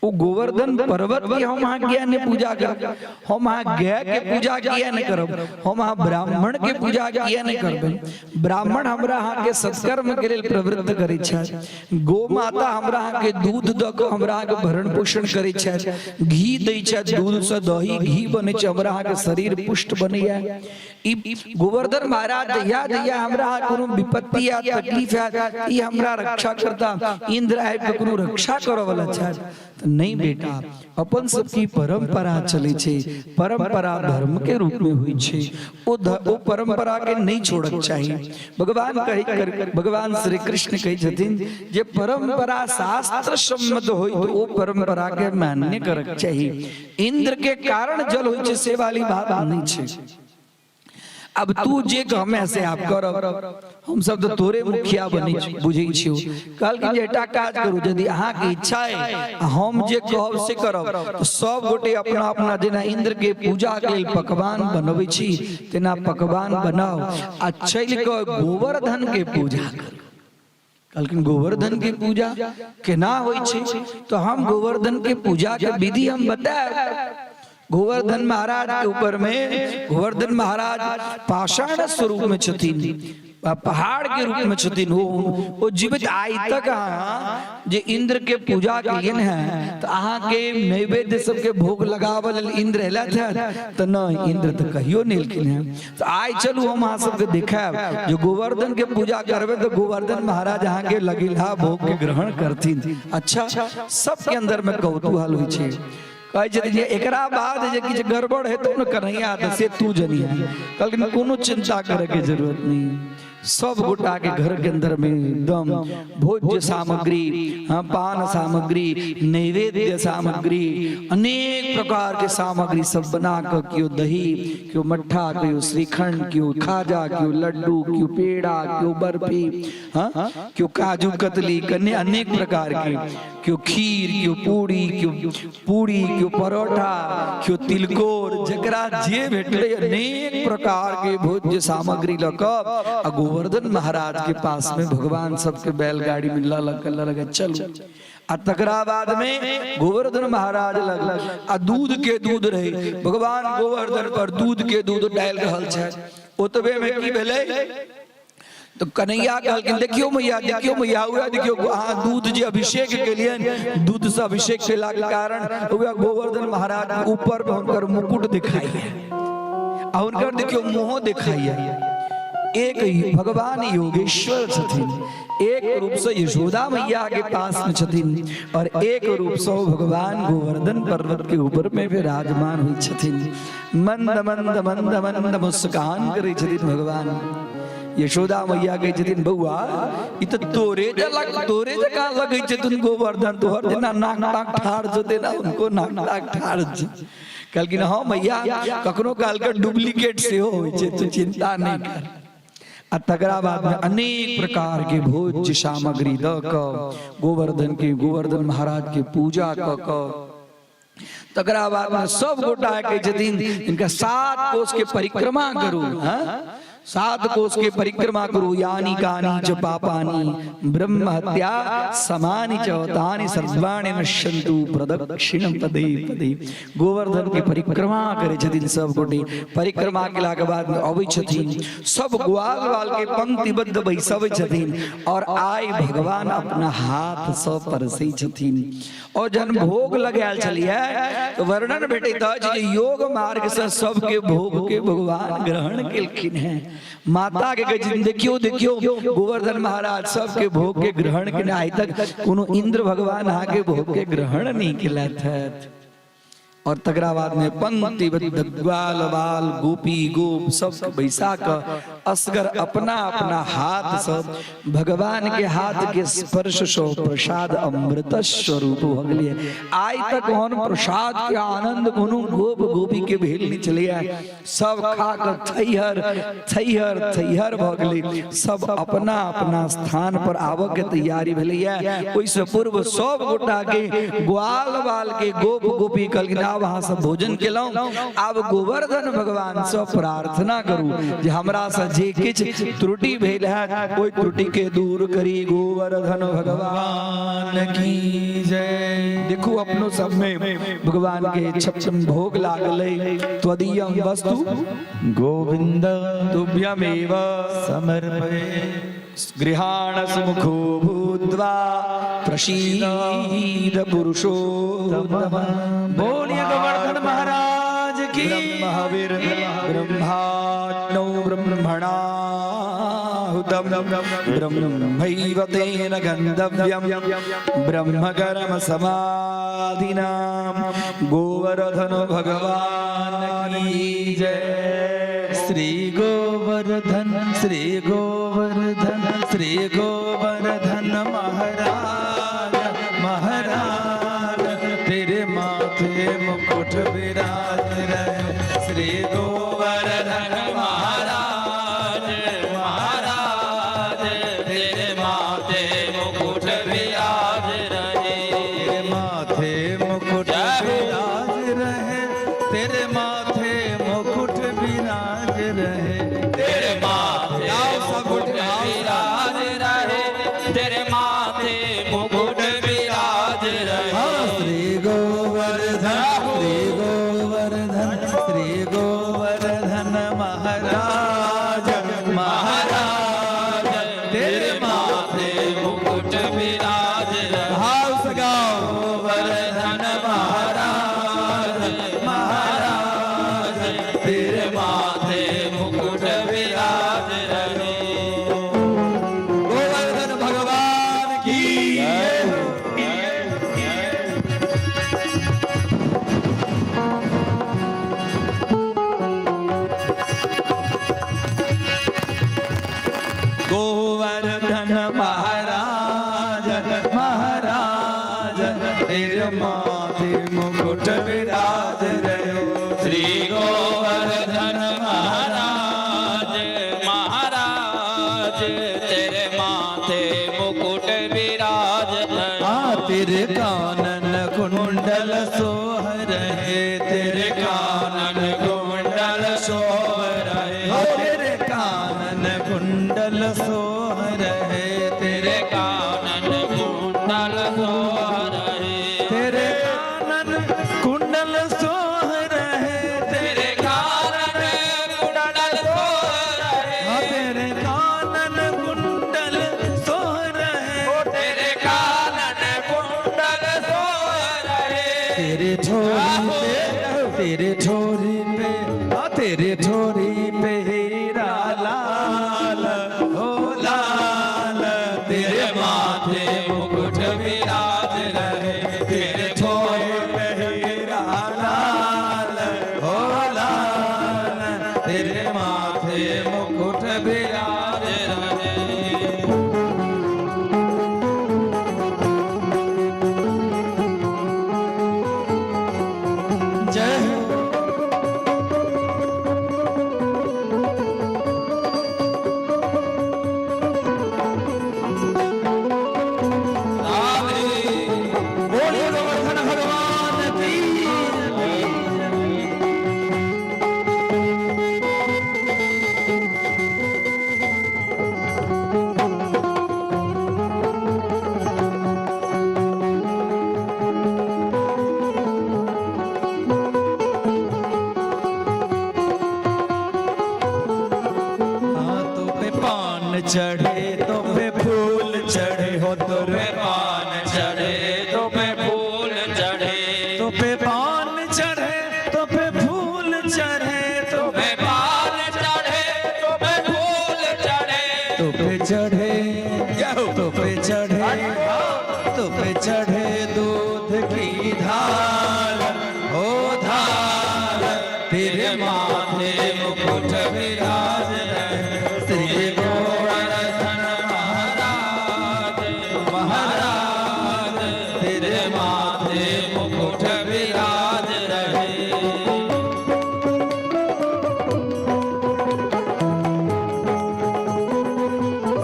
ओ गोवर्धन पर्वत के हम अहाँ किया नहि पूजा करब, हम अहाँ गाय के पूजा किया नहि करब, हम अहाँ ब्राह्मण के पूजा किया नहि करबै। ब्राह्मण हमरा अहाँ के सत्कर्म के लेल प्रवृत्त करै छथि, गो माता हमरा अहाँ के दूध दऽ कऽ हमरा अहाँ के भरण पोषण करै छथि, घी दै छथि, दूध से दही घी बनै छै, हमरा अहाँ के शरीर पुष्ट बनैया। ई गोवर्धन महाराज जहिया जहिया हमरा अहाँ कोनो विपत्ति या तकलीफ आयत, ई हमरा रक्षा करता, इंद्र आबि कऽ कोनो रक्षा करऽ वाला छथि तऽ नहि बेटा। अपन सबके परंपरा चलै छै, परंपरा धर्म के रूप में होइ छै, ओ परंपरा के नहि छोड़क चाही। भगवान कहै कर, भगवान श्री कृष्ण कहै छथिन जे परंपरा शास्त्र सम्मत होइ तऽ ओ परंपरा के मान्य करक चाही। इंद्र के कारण जल होइ छै से वाली बात नहि छै। अब तू जे कहमे से आप करब, हम सब तो तोरे मुखिया बनै छी, बुझै छियौ। कहलखिन जे एकटा काज करू, यदि अहाँके इच्छा अइ आ हम जे कहब से करब तऽ सब गोटे अपना अपना जेना इंद्र के पूजा के लेल पकवान बनबै छी तेना पकवान बनाउ आ चलि कऽ गोवर्धन के पूजा करू। कहलखिन गोवर्धन के पूजा केना होइ छै? तो हम गोवर्धन के पूजा के विधि हम बतायब। गोवर्धन महाराज के ऊपर में गोवर्धन महाराज पाषाण स्वरूप में छथिन, पहाड़ के रूप में छथिन। ओ जीवित आइ तक अहाँ जे इंद्र के पूजा केलियन है तो अहाँ के नैवेद्य सबके भोग लगावल लेल इंद्र एलथि है तऽ नहि, इंद्र तऽ कहियो नहि एलखिन हैं। तऽ आइ चलू हम अहाँ सबके देखायब जे गोवर्धन के पूजा करबै तऽ गोवर्धन महाराज अहाँ के लगेलहा भोग के ग्रहण करथिन। अच्छा, सबके अंदर में कौतूहल होइ छै। कहै छथिन जे एकरा बाद जे किछु गड़बड़ हेतौ ने कन्हैया तऽ से तू जनिहा। कहलखिन कोनो चिंता करे के जरूरत नहीं। सब गोटा के घर के अंदर में एकदम भोज्य सामग्री, हाँ, पान सामग्री, नैवेद्य सामग्री, अनेक प्रकार के सामग्री सब बना कर, क्यों दही, क्यों मट्ठा, क्यों श्रीखंड, क्यों खाजा, क्यों लड्डू, क्यों पेड़ा, क्यों बर्फी, हाँ, क्यों काजू कतली, कन्ने अनेक प्रकार के, क्यों खीर, क्यों पूरी, क्यों पूरी, क्यों परोठा, क्यों तिलकोर, जकरा जे भेटलै अनेक प्रकार के भोज्य सामग्री लऽ कऽ आ गोवर्धन महाराज के पास में भगवान सबके बैलगाड़ी में लऽ लऽ कऽ लऽ लऽ चलू। आ तकरा बाद में गोवर्धन महाराज लग आ दूध के दूध रहे, भगवान गोवर्धन पर दूध के दूध डालि रहल छथि। ओतबे में की भेलै तो कन्हैया कहलखिन देखियो मैया, देखियो मैया, उएह देखियो अहाँ दूध जे अभिषेक केलियनि, दूध से अभिषेक केला के कारण उएह गोवर्धन महाराज ऊपर में हुनकर मुकुट दिखाइए आ हुनकर देखियो मुँहो दिखाइए। एक भगवान योगेश्वर छथिन, एक रूप से यशोदा मैया के पास में छथिन और एक रूप से भगवान गोवर्धन पर्वत के ऊपर में विराजमान हुई छथिन। मंद मंद मंद मंद मुस्कान करै छथिन भगवान। यशोदा मैया कहै छथिन बौआ ई तऽ तोरे जलक तोरे जकाँ लगै छथुन गोवर्धन, तोहर जेना नाक ताक ठाढ़ छौ तेना हुनको नाक ताक ठाढ़ छै। कहलखिन हँ मैया, कखनो कालके डुप्लीकेट सेहो होइ छै, तू चिंता नहि कर। आ तकरा बाद में अनेक प्रकार के भोज्य सामग्री दऽ कऽ गोवर्धन के गोवर्धन महाराज के पूजा कऽ कऽ तकरा बाद में सब गोटा कहै छथिन इनका 7 कोस के परिक्रमा करू, हाँ? 7 कोस के परिक्रमा करू। यानी कानी च पापानी ब्रह्म हत्या समानी च तानि सर्वाणि नश्यन्तु प्रदक्षिण पदे पदे। गोवर्धन के परिक्रमा करै छथिन सब गोटे। परिक्रमा केला के बाद में अबै छथिन सब ग्वाल वाल के पंक्तिबद्ध बैसबै छथिन और आइ भगवान अपना हाथ से परसै छथिन। और जहन भोग लगायल छलियै तऽ वर्णन भेटैत अछि जे योग मार्ग से सबके भोग के भगवान ग्रहण केलखिन हैं। माता के कहै छथिन देखियो देखियो गोवर्धन महाराज सबके भोग के ग्रहण केने, आइ तक कोनो इंद्र भगवान अहाँके भोग के ग्रहण नहीं केलथि हैं। और तकरा बाद में पंक्तिबद्ध ग्वाल बाल गोपी गोप सब बैसा कऽ असगर अपना अपना हाथ सब भगवान के हाथ के स्पर्श सो प्रसाद अमृत स्वरूप भऽ गेलियै। आइ तक ओहन प्रसाद के आनंद कोनो गोप गोपी के भेल नहि छलैया। सब खा कऽ थैहर थैहर थैहर भऽ गेलै। सब अपना अपना स्थान पर आबऽ के तैयारी भेलैया। ओहिसँ पूर्व सब गोटा के ग्वाल बाल के गोप गोपी कहलखिन आब अहाँ सब भोजन केलहुँ, आब गोवर्धन भगवानसँ प्रार्थना करू जे हमरासँ जे किछु त्रुटि भेल है ओहि त्रुटि के दूर करी गोवर्धन भगवान की जय। देखू अपनो सबमे भगवान के 56 भोग लागलै। त्वदीयं वस्तु गोविंद तुभ्यमेव समर्पये। गृहाण सुमुखो भूत्वा प्रसीद पुरुषोत्तम। बोलिए गोवर्धन महाराज की। ब्रह्मविर ब्रह्माग्नौ ब्रह्मणाहुतं ब्रह्मैव तेन गन्तव्यं ब्रह्मकर्म समाधिना। गोवर्धन भगवान की जय। श्री गोवर्धन, श्री गोवर्धन, श्री गोवर्धन महाराज, महाराज तेरे माथे मुकुट विराज रहे। श्री गोवर्धन महाराज, महाराज तेरे माथे मुकुट विराज रहे। तेरे माथे मुकुट विराज रहे, तेरे माथे मुकुट विराज रहे, तेरे माथे मुकुट विराज रहे, तेरे माथे मुकुट विराज रहे। श्री गोवर्धन, श्री गोवर्धन, श्री गोवर्धन महाराज, महाराज तेरे माथे मुकुट विराज रहे। भाव सगाओ। गोवर्धन महाराज, महाराज तेरे माथे मुकुट विराज रहे। गोवर्धन भगवान की जय। गोवर्धन महाराज, महाराज तेरे माथे मुकुट विराज रहे। श्री गोवर्धन महाराज, महाराज तेरे माथे मुकुट विराज रहे। आ तेरे कानन कुंडल सोह रहे, तेरे कानन कुंडल सोह रहे, तेरे कानन कुंडल सोह रहे, तेरे कानन कुंडल सोह रहे, तेरे कानन कुंडल सोह रहे, तेरे कानन कुंडल सोह रहे, तेरे कानन कुंडल सोह रहे, तेरे कानन कुंडल सोह रहे। तेरे ठोरी पे, तेरे ठोरी पे, आ तेरे ठोरी पे हीरा लाल हो लाल, तेरे माथे मुकुट विराज रहे, तेरे ठोरी पे हीरा लाल हो लाल, तेरे माथे मुकुट विराज रहे। जय हो। बोलिए गोवर्धन भगवान की। हाथों पे पान चढ़े तो पे फूल चढ़े हो, तो पे पान चढ़े तो पे फूल चढ़े, तो पे पान चढ़े तो पे फूल चढ़े, तो पे पान चढ़े तो पे फूल चढ़े, तो पे चढ़े, तो पे चढ़े, तो पे चढ़े दूध की धार हो धार, तेरे माथे मुकुट विराज रहे। श्री गोवर्धन महाराज, महाराज तेरे माथे मुकुट विराज रहे।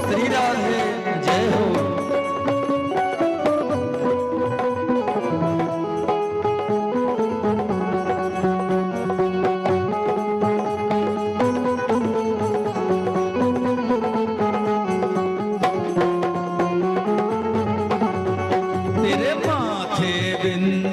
श्री राधे जय हो। तेरे माथे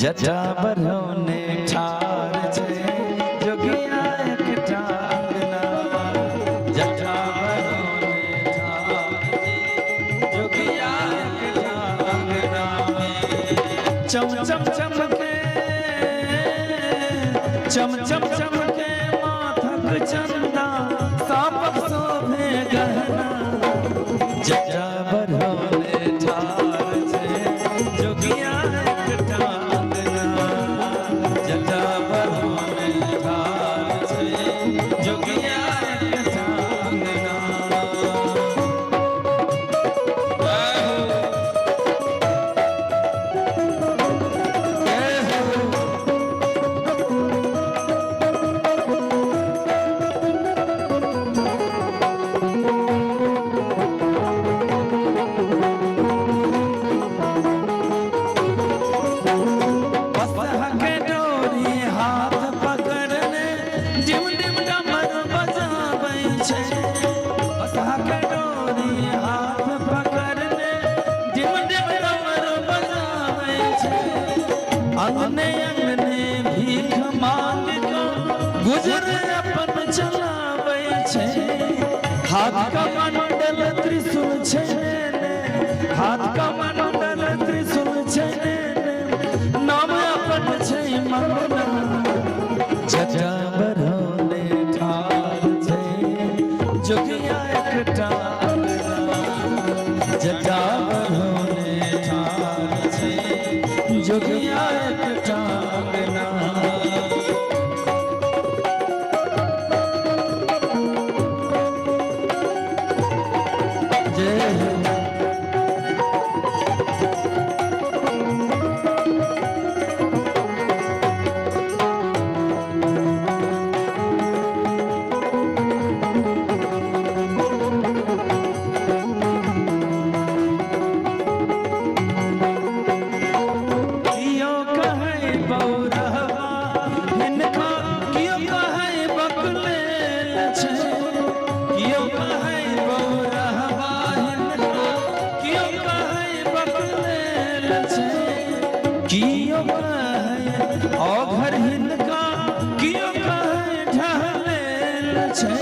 जटा बढ़ौने ठार छै जोगिया एकटा अंगना। जटा बढ़ौने ठार छै जोगिया एकटा अंगना। चम चम चमके, चम चम चमके माथक चंदा, सापक शोभे गहना। जटा बढ़ौने ठार छै जोगिया एकटा अंगना। जटा बढ़ौने ठार छै जोगिया एकटा अंगना। जय हो। बसहा के डोरी हाथ पकड़ने डिम डिम डमर बजाबै छै। बसहा के डोरी हाथ पकड़ने डिम डिम डमर बजाबै छै। अंगने अंगने भीख मांग कऽ गुजर अपन चलाबै छै। हाथ का मंडल त्रिशूल छै नेने, हाथ का मंडल त्रिशूल छै नेने, नाम अपन छै मंगना। जटा बढ़ौने ठार छै जोगिया एकटा अंगना। जटा बढ़ौने ठार छै जोगिया एकटा अंगना। जय हो। कियो कहै बौरहवा हिनका, कियो कहै बकलेल छै। कियो कहै बौरहवा हिनका, कियो कहै बकलेल छै। कियो कहै औघर हिनका, कियो कहै ढहलेल छै।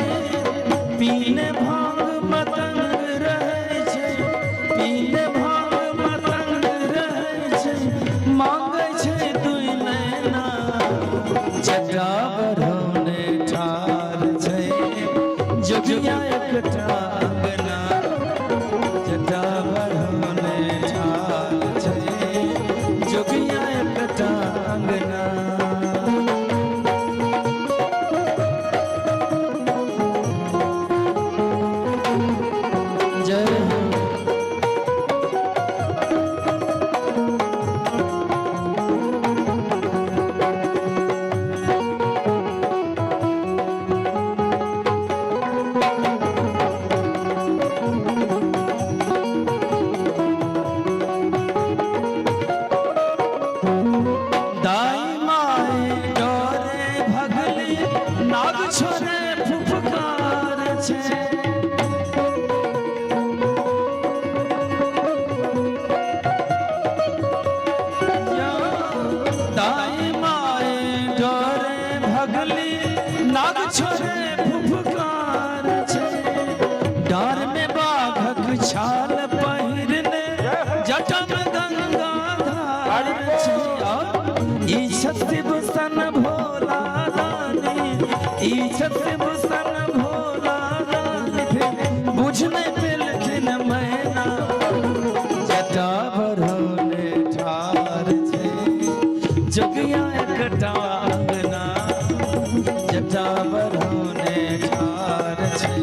पीने भांग मतंग रहै छै, पीने भांग मतंग रहै छै, मांगै छै दुइ नैना। जटा बढ़ौने ठार छै जोगिया एकटा अंगना। जटा बढ़ौने ठार छै जोगिया एकटा अंगना। जय हो। दाई माए डोरे भगली, नाग छोरे फुफकार छै। दाई माए डोरे भगली, नाग छोरे फुफकार छै। डार में बाघक छाल पहिरने, जटा में गंगा धार छै। ई शिव सन भोला दानी, ई शिव सन भोला दानी, बुझने पेलखिन मैना। जटा बढ़ौने ठार छै जोगिया एकटा अंगना। जटा बढ़ौने ठार छै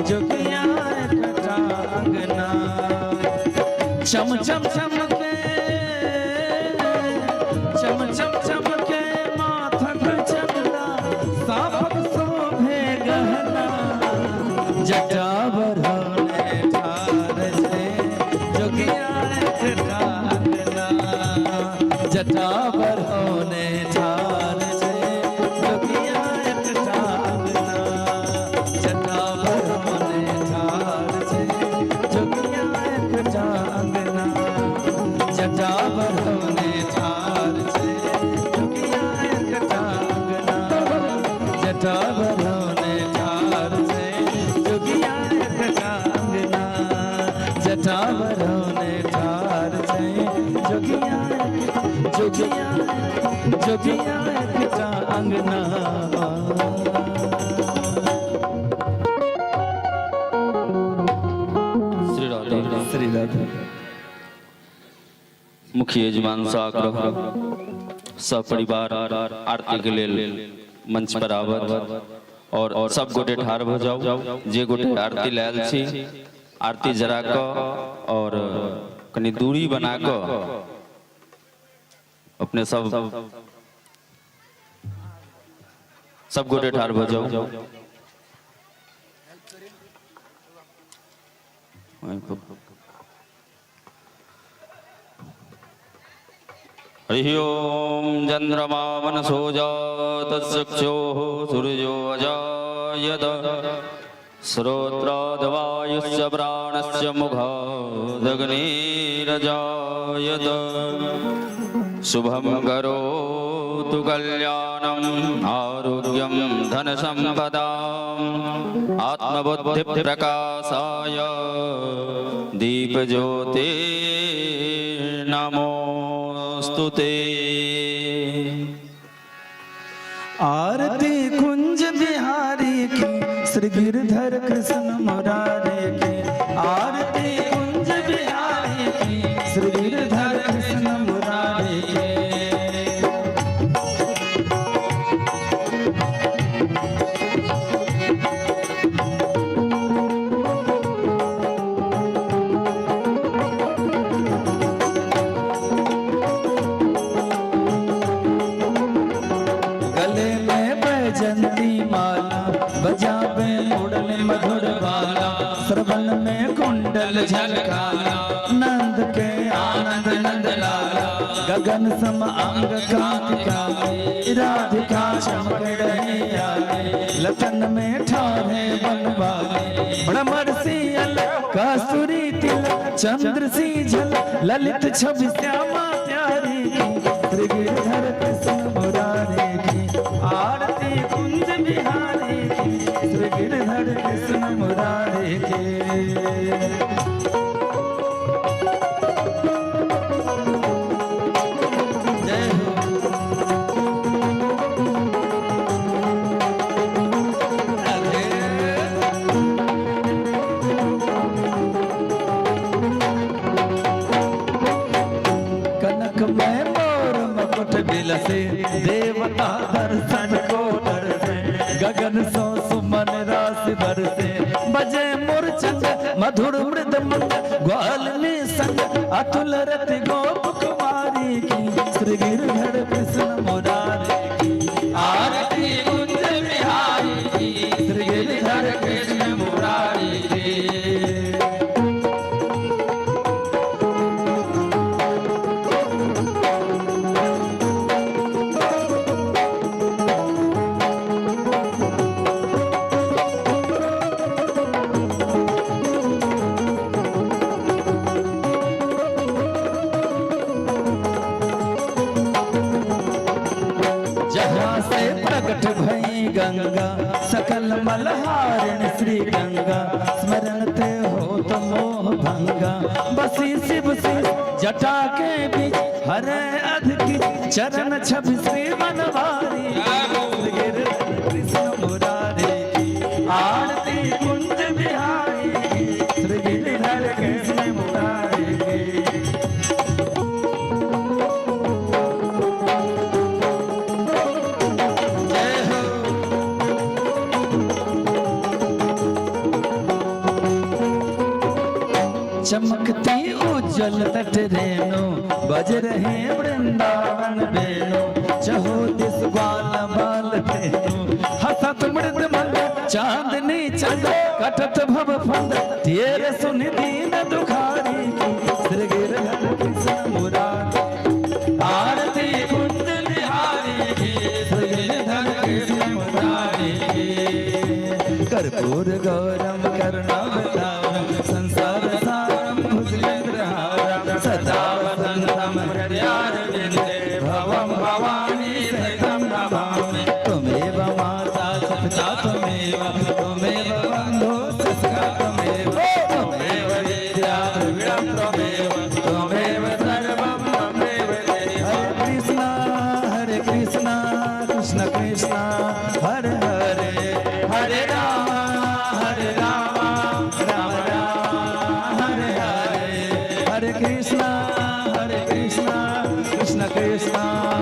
जोगिया एकटा अंगना। चम चम चमके, चम चम चमके माथक चंदा, सापक शोभे गहना। जटा बढ़ौने ठार छै जोगिया एकटा अंगना। जटा बढ़ौने ठार छै जोगिया एकटा अंगना। जटा बढ़ौने ठार छै जोगिया एकटा अंगना। जटा बढ़ौने ठार छै। जोगिया एकटा अंगना। श्री राधे। श्री राधे। मुख्य यजमान सँ आग्रह, सपरिवार आरती के लेल मंच पर आवत और सब गोटे ठाढ़ भऽ जाउ। जे गोटे आरती लायल छी, आरती जरा कऽ और कनि दूरी बना कऽ अपने सब सब गोटे ठाढ़ भऽ जाउ। हरि ओम। चन्द्रमा मनसो जातचक्षोः सूर्यो अजायत, श्रोत्राद्वायुश्च प्राणस्य मुखादग्निरजायत। शुभं करोतु कल्याणम्, आरोग्यं धनसम्पदाम्, आत्मबुद्धिप्रकाशाय दीपज्योति नमोऽस्तु ते। आरती कुंज बिहारी की, श्री गिरधर कृष्ण मुरारी की। आरती कुंज बिहारी की, श्री गिरधर कृष्ण मुरारी की। गले में बैजंती माला, बजावे मुरली मधुर बाला, श्रवण में कुंडल झलकाला, नंद के आनंद नंद लाला, गगन सम अंग कांति काली, राधिका चमक रही आली, लतन में ठाणे बनवाली, भ्रमर सियल कस्तूरी तिलक, चंद्र सी झल ललित छवि श्यामा प्यारी की, श्री गिरधर कृष्ण मुरारी की। आरती कुंज बिहारी की, श्री गिरधर कृष्ण मुरारी की। जय हो। राधे। कनक में मोर मुकुट बिलसे, देवता दर्शन को तरसे, गगन सो सुमन रास बरसे, बजे मुरचंग मधुर मृद मंद, ग्वाल में संग अतुल रति गोप कुमारी की, श्री गिरधर कृष्ण मुरारी की। आरती कुंज बिहारी की, श्री गिरधर कृष्ण मुरारी की। जहाँ से प्रकट भई गंगा, सकल मलहारिण श्री गंगा, स्मरण ते हो तो मोह भंगा, बसी शिव से जटा के बीच, हरे अधिक चरण छवि श्री बनवारी, गिरधर कृष्ण मुरारी की। आरती कुंज बिहारी की, श्री गिरधर कृष्ण मुरारी की। जय हो। चमकती उज्जवल तट रेणु, बज रहे वृंदावन बेणु, चहो दिस ग्वाल बाल धेनु, हसत मृद मंद चांदनी चंद, कटत भव फंद, तेरे सुन दीन दुखारी की, श्री गिरधर कृष्ण मुरारी। आरती कुंज बिहारी की, श्री गिरधर कृष्ण मुरारी की। कर्पूर गौरम करुणावतारम, संसार सारम भुजगेन्द्रहारम, सदा वसन्तं हृदयारविन्दे, भवं भवानी सहितं नमामि। त्वमेव माता च पिता त्वमेव, त्वमेव बन्धुश्च सखा त्वमेव, त्वमेव विद्या द्रविणं त्वमेव, त्वमेव सर्वं ममेव देव। हरे Krishna Hare Krishna Hare Krishna Krishna Krishna.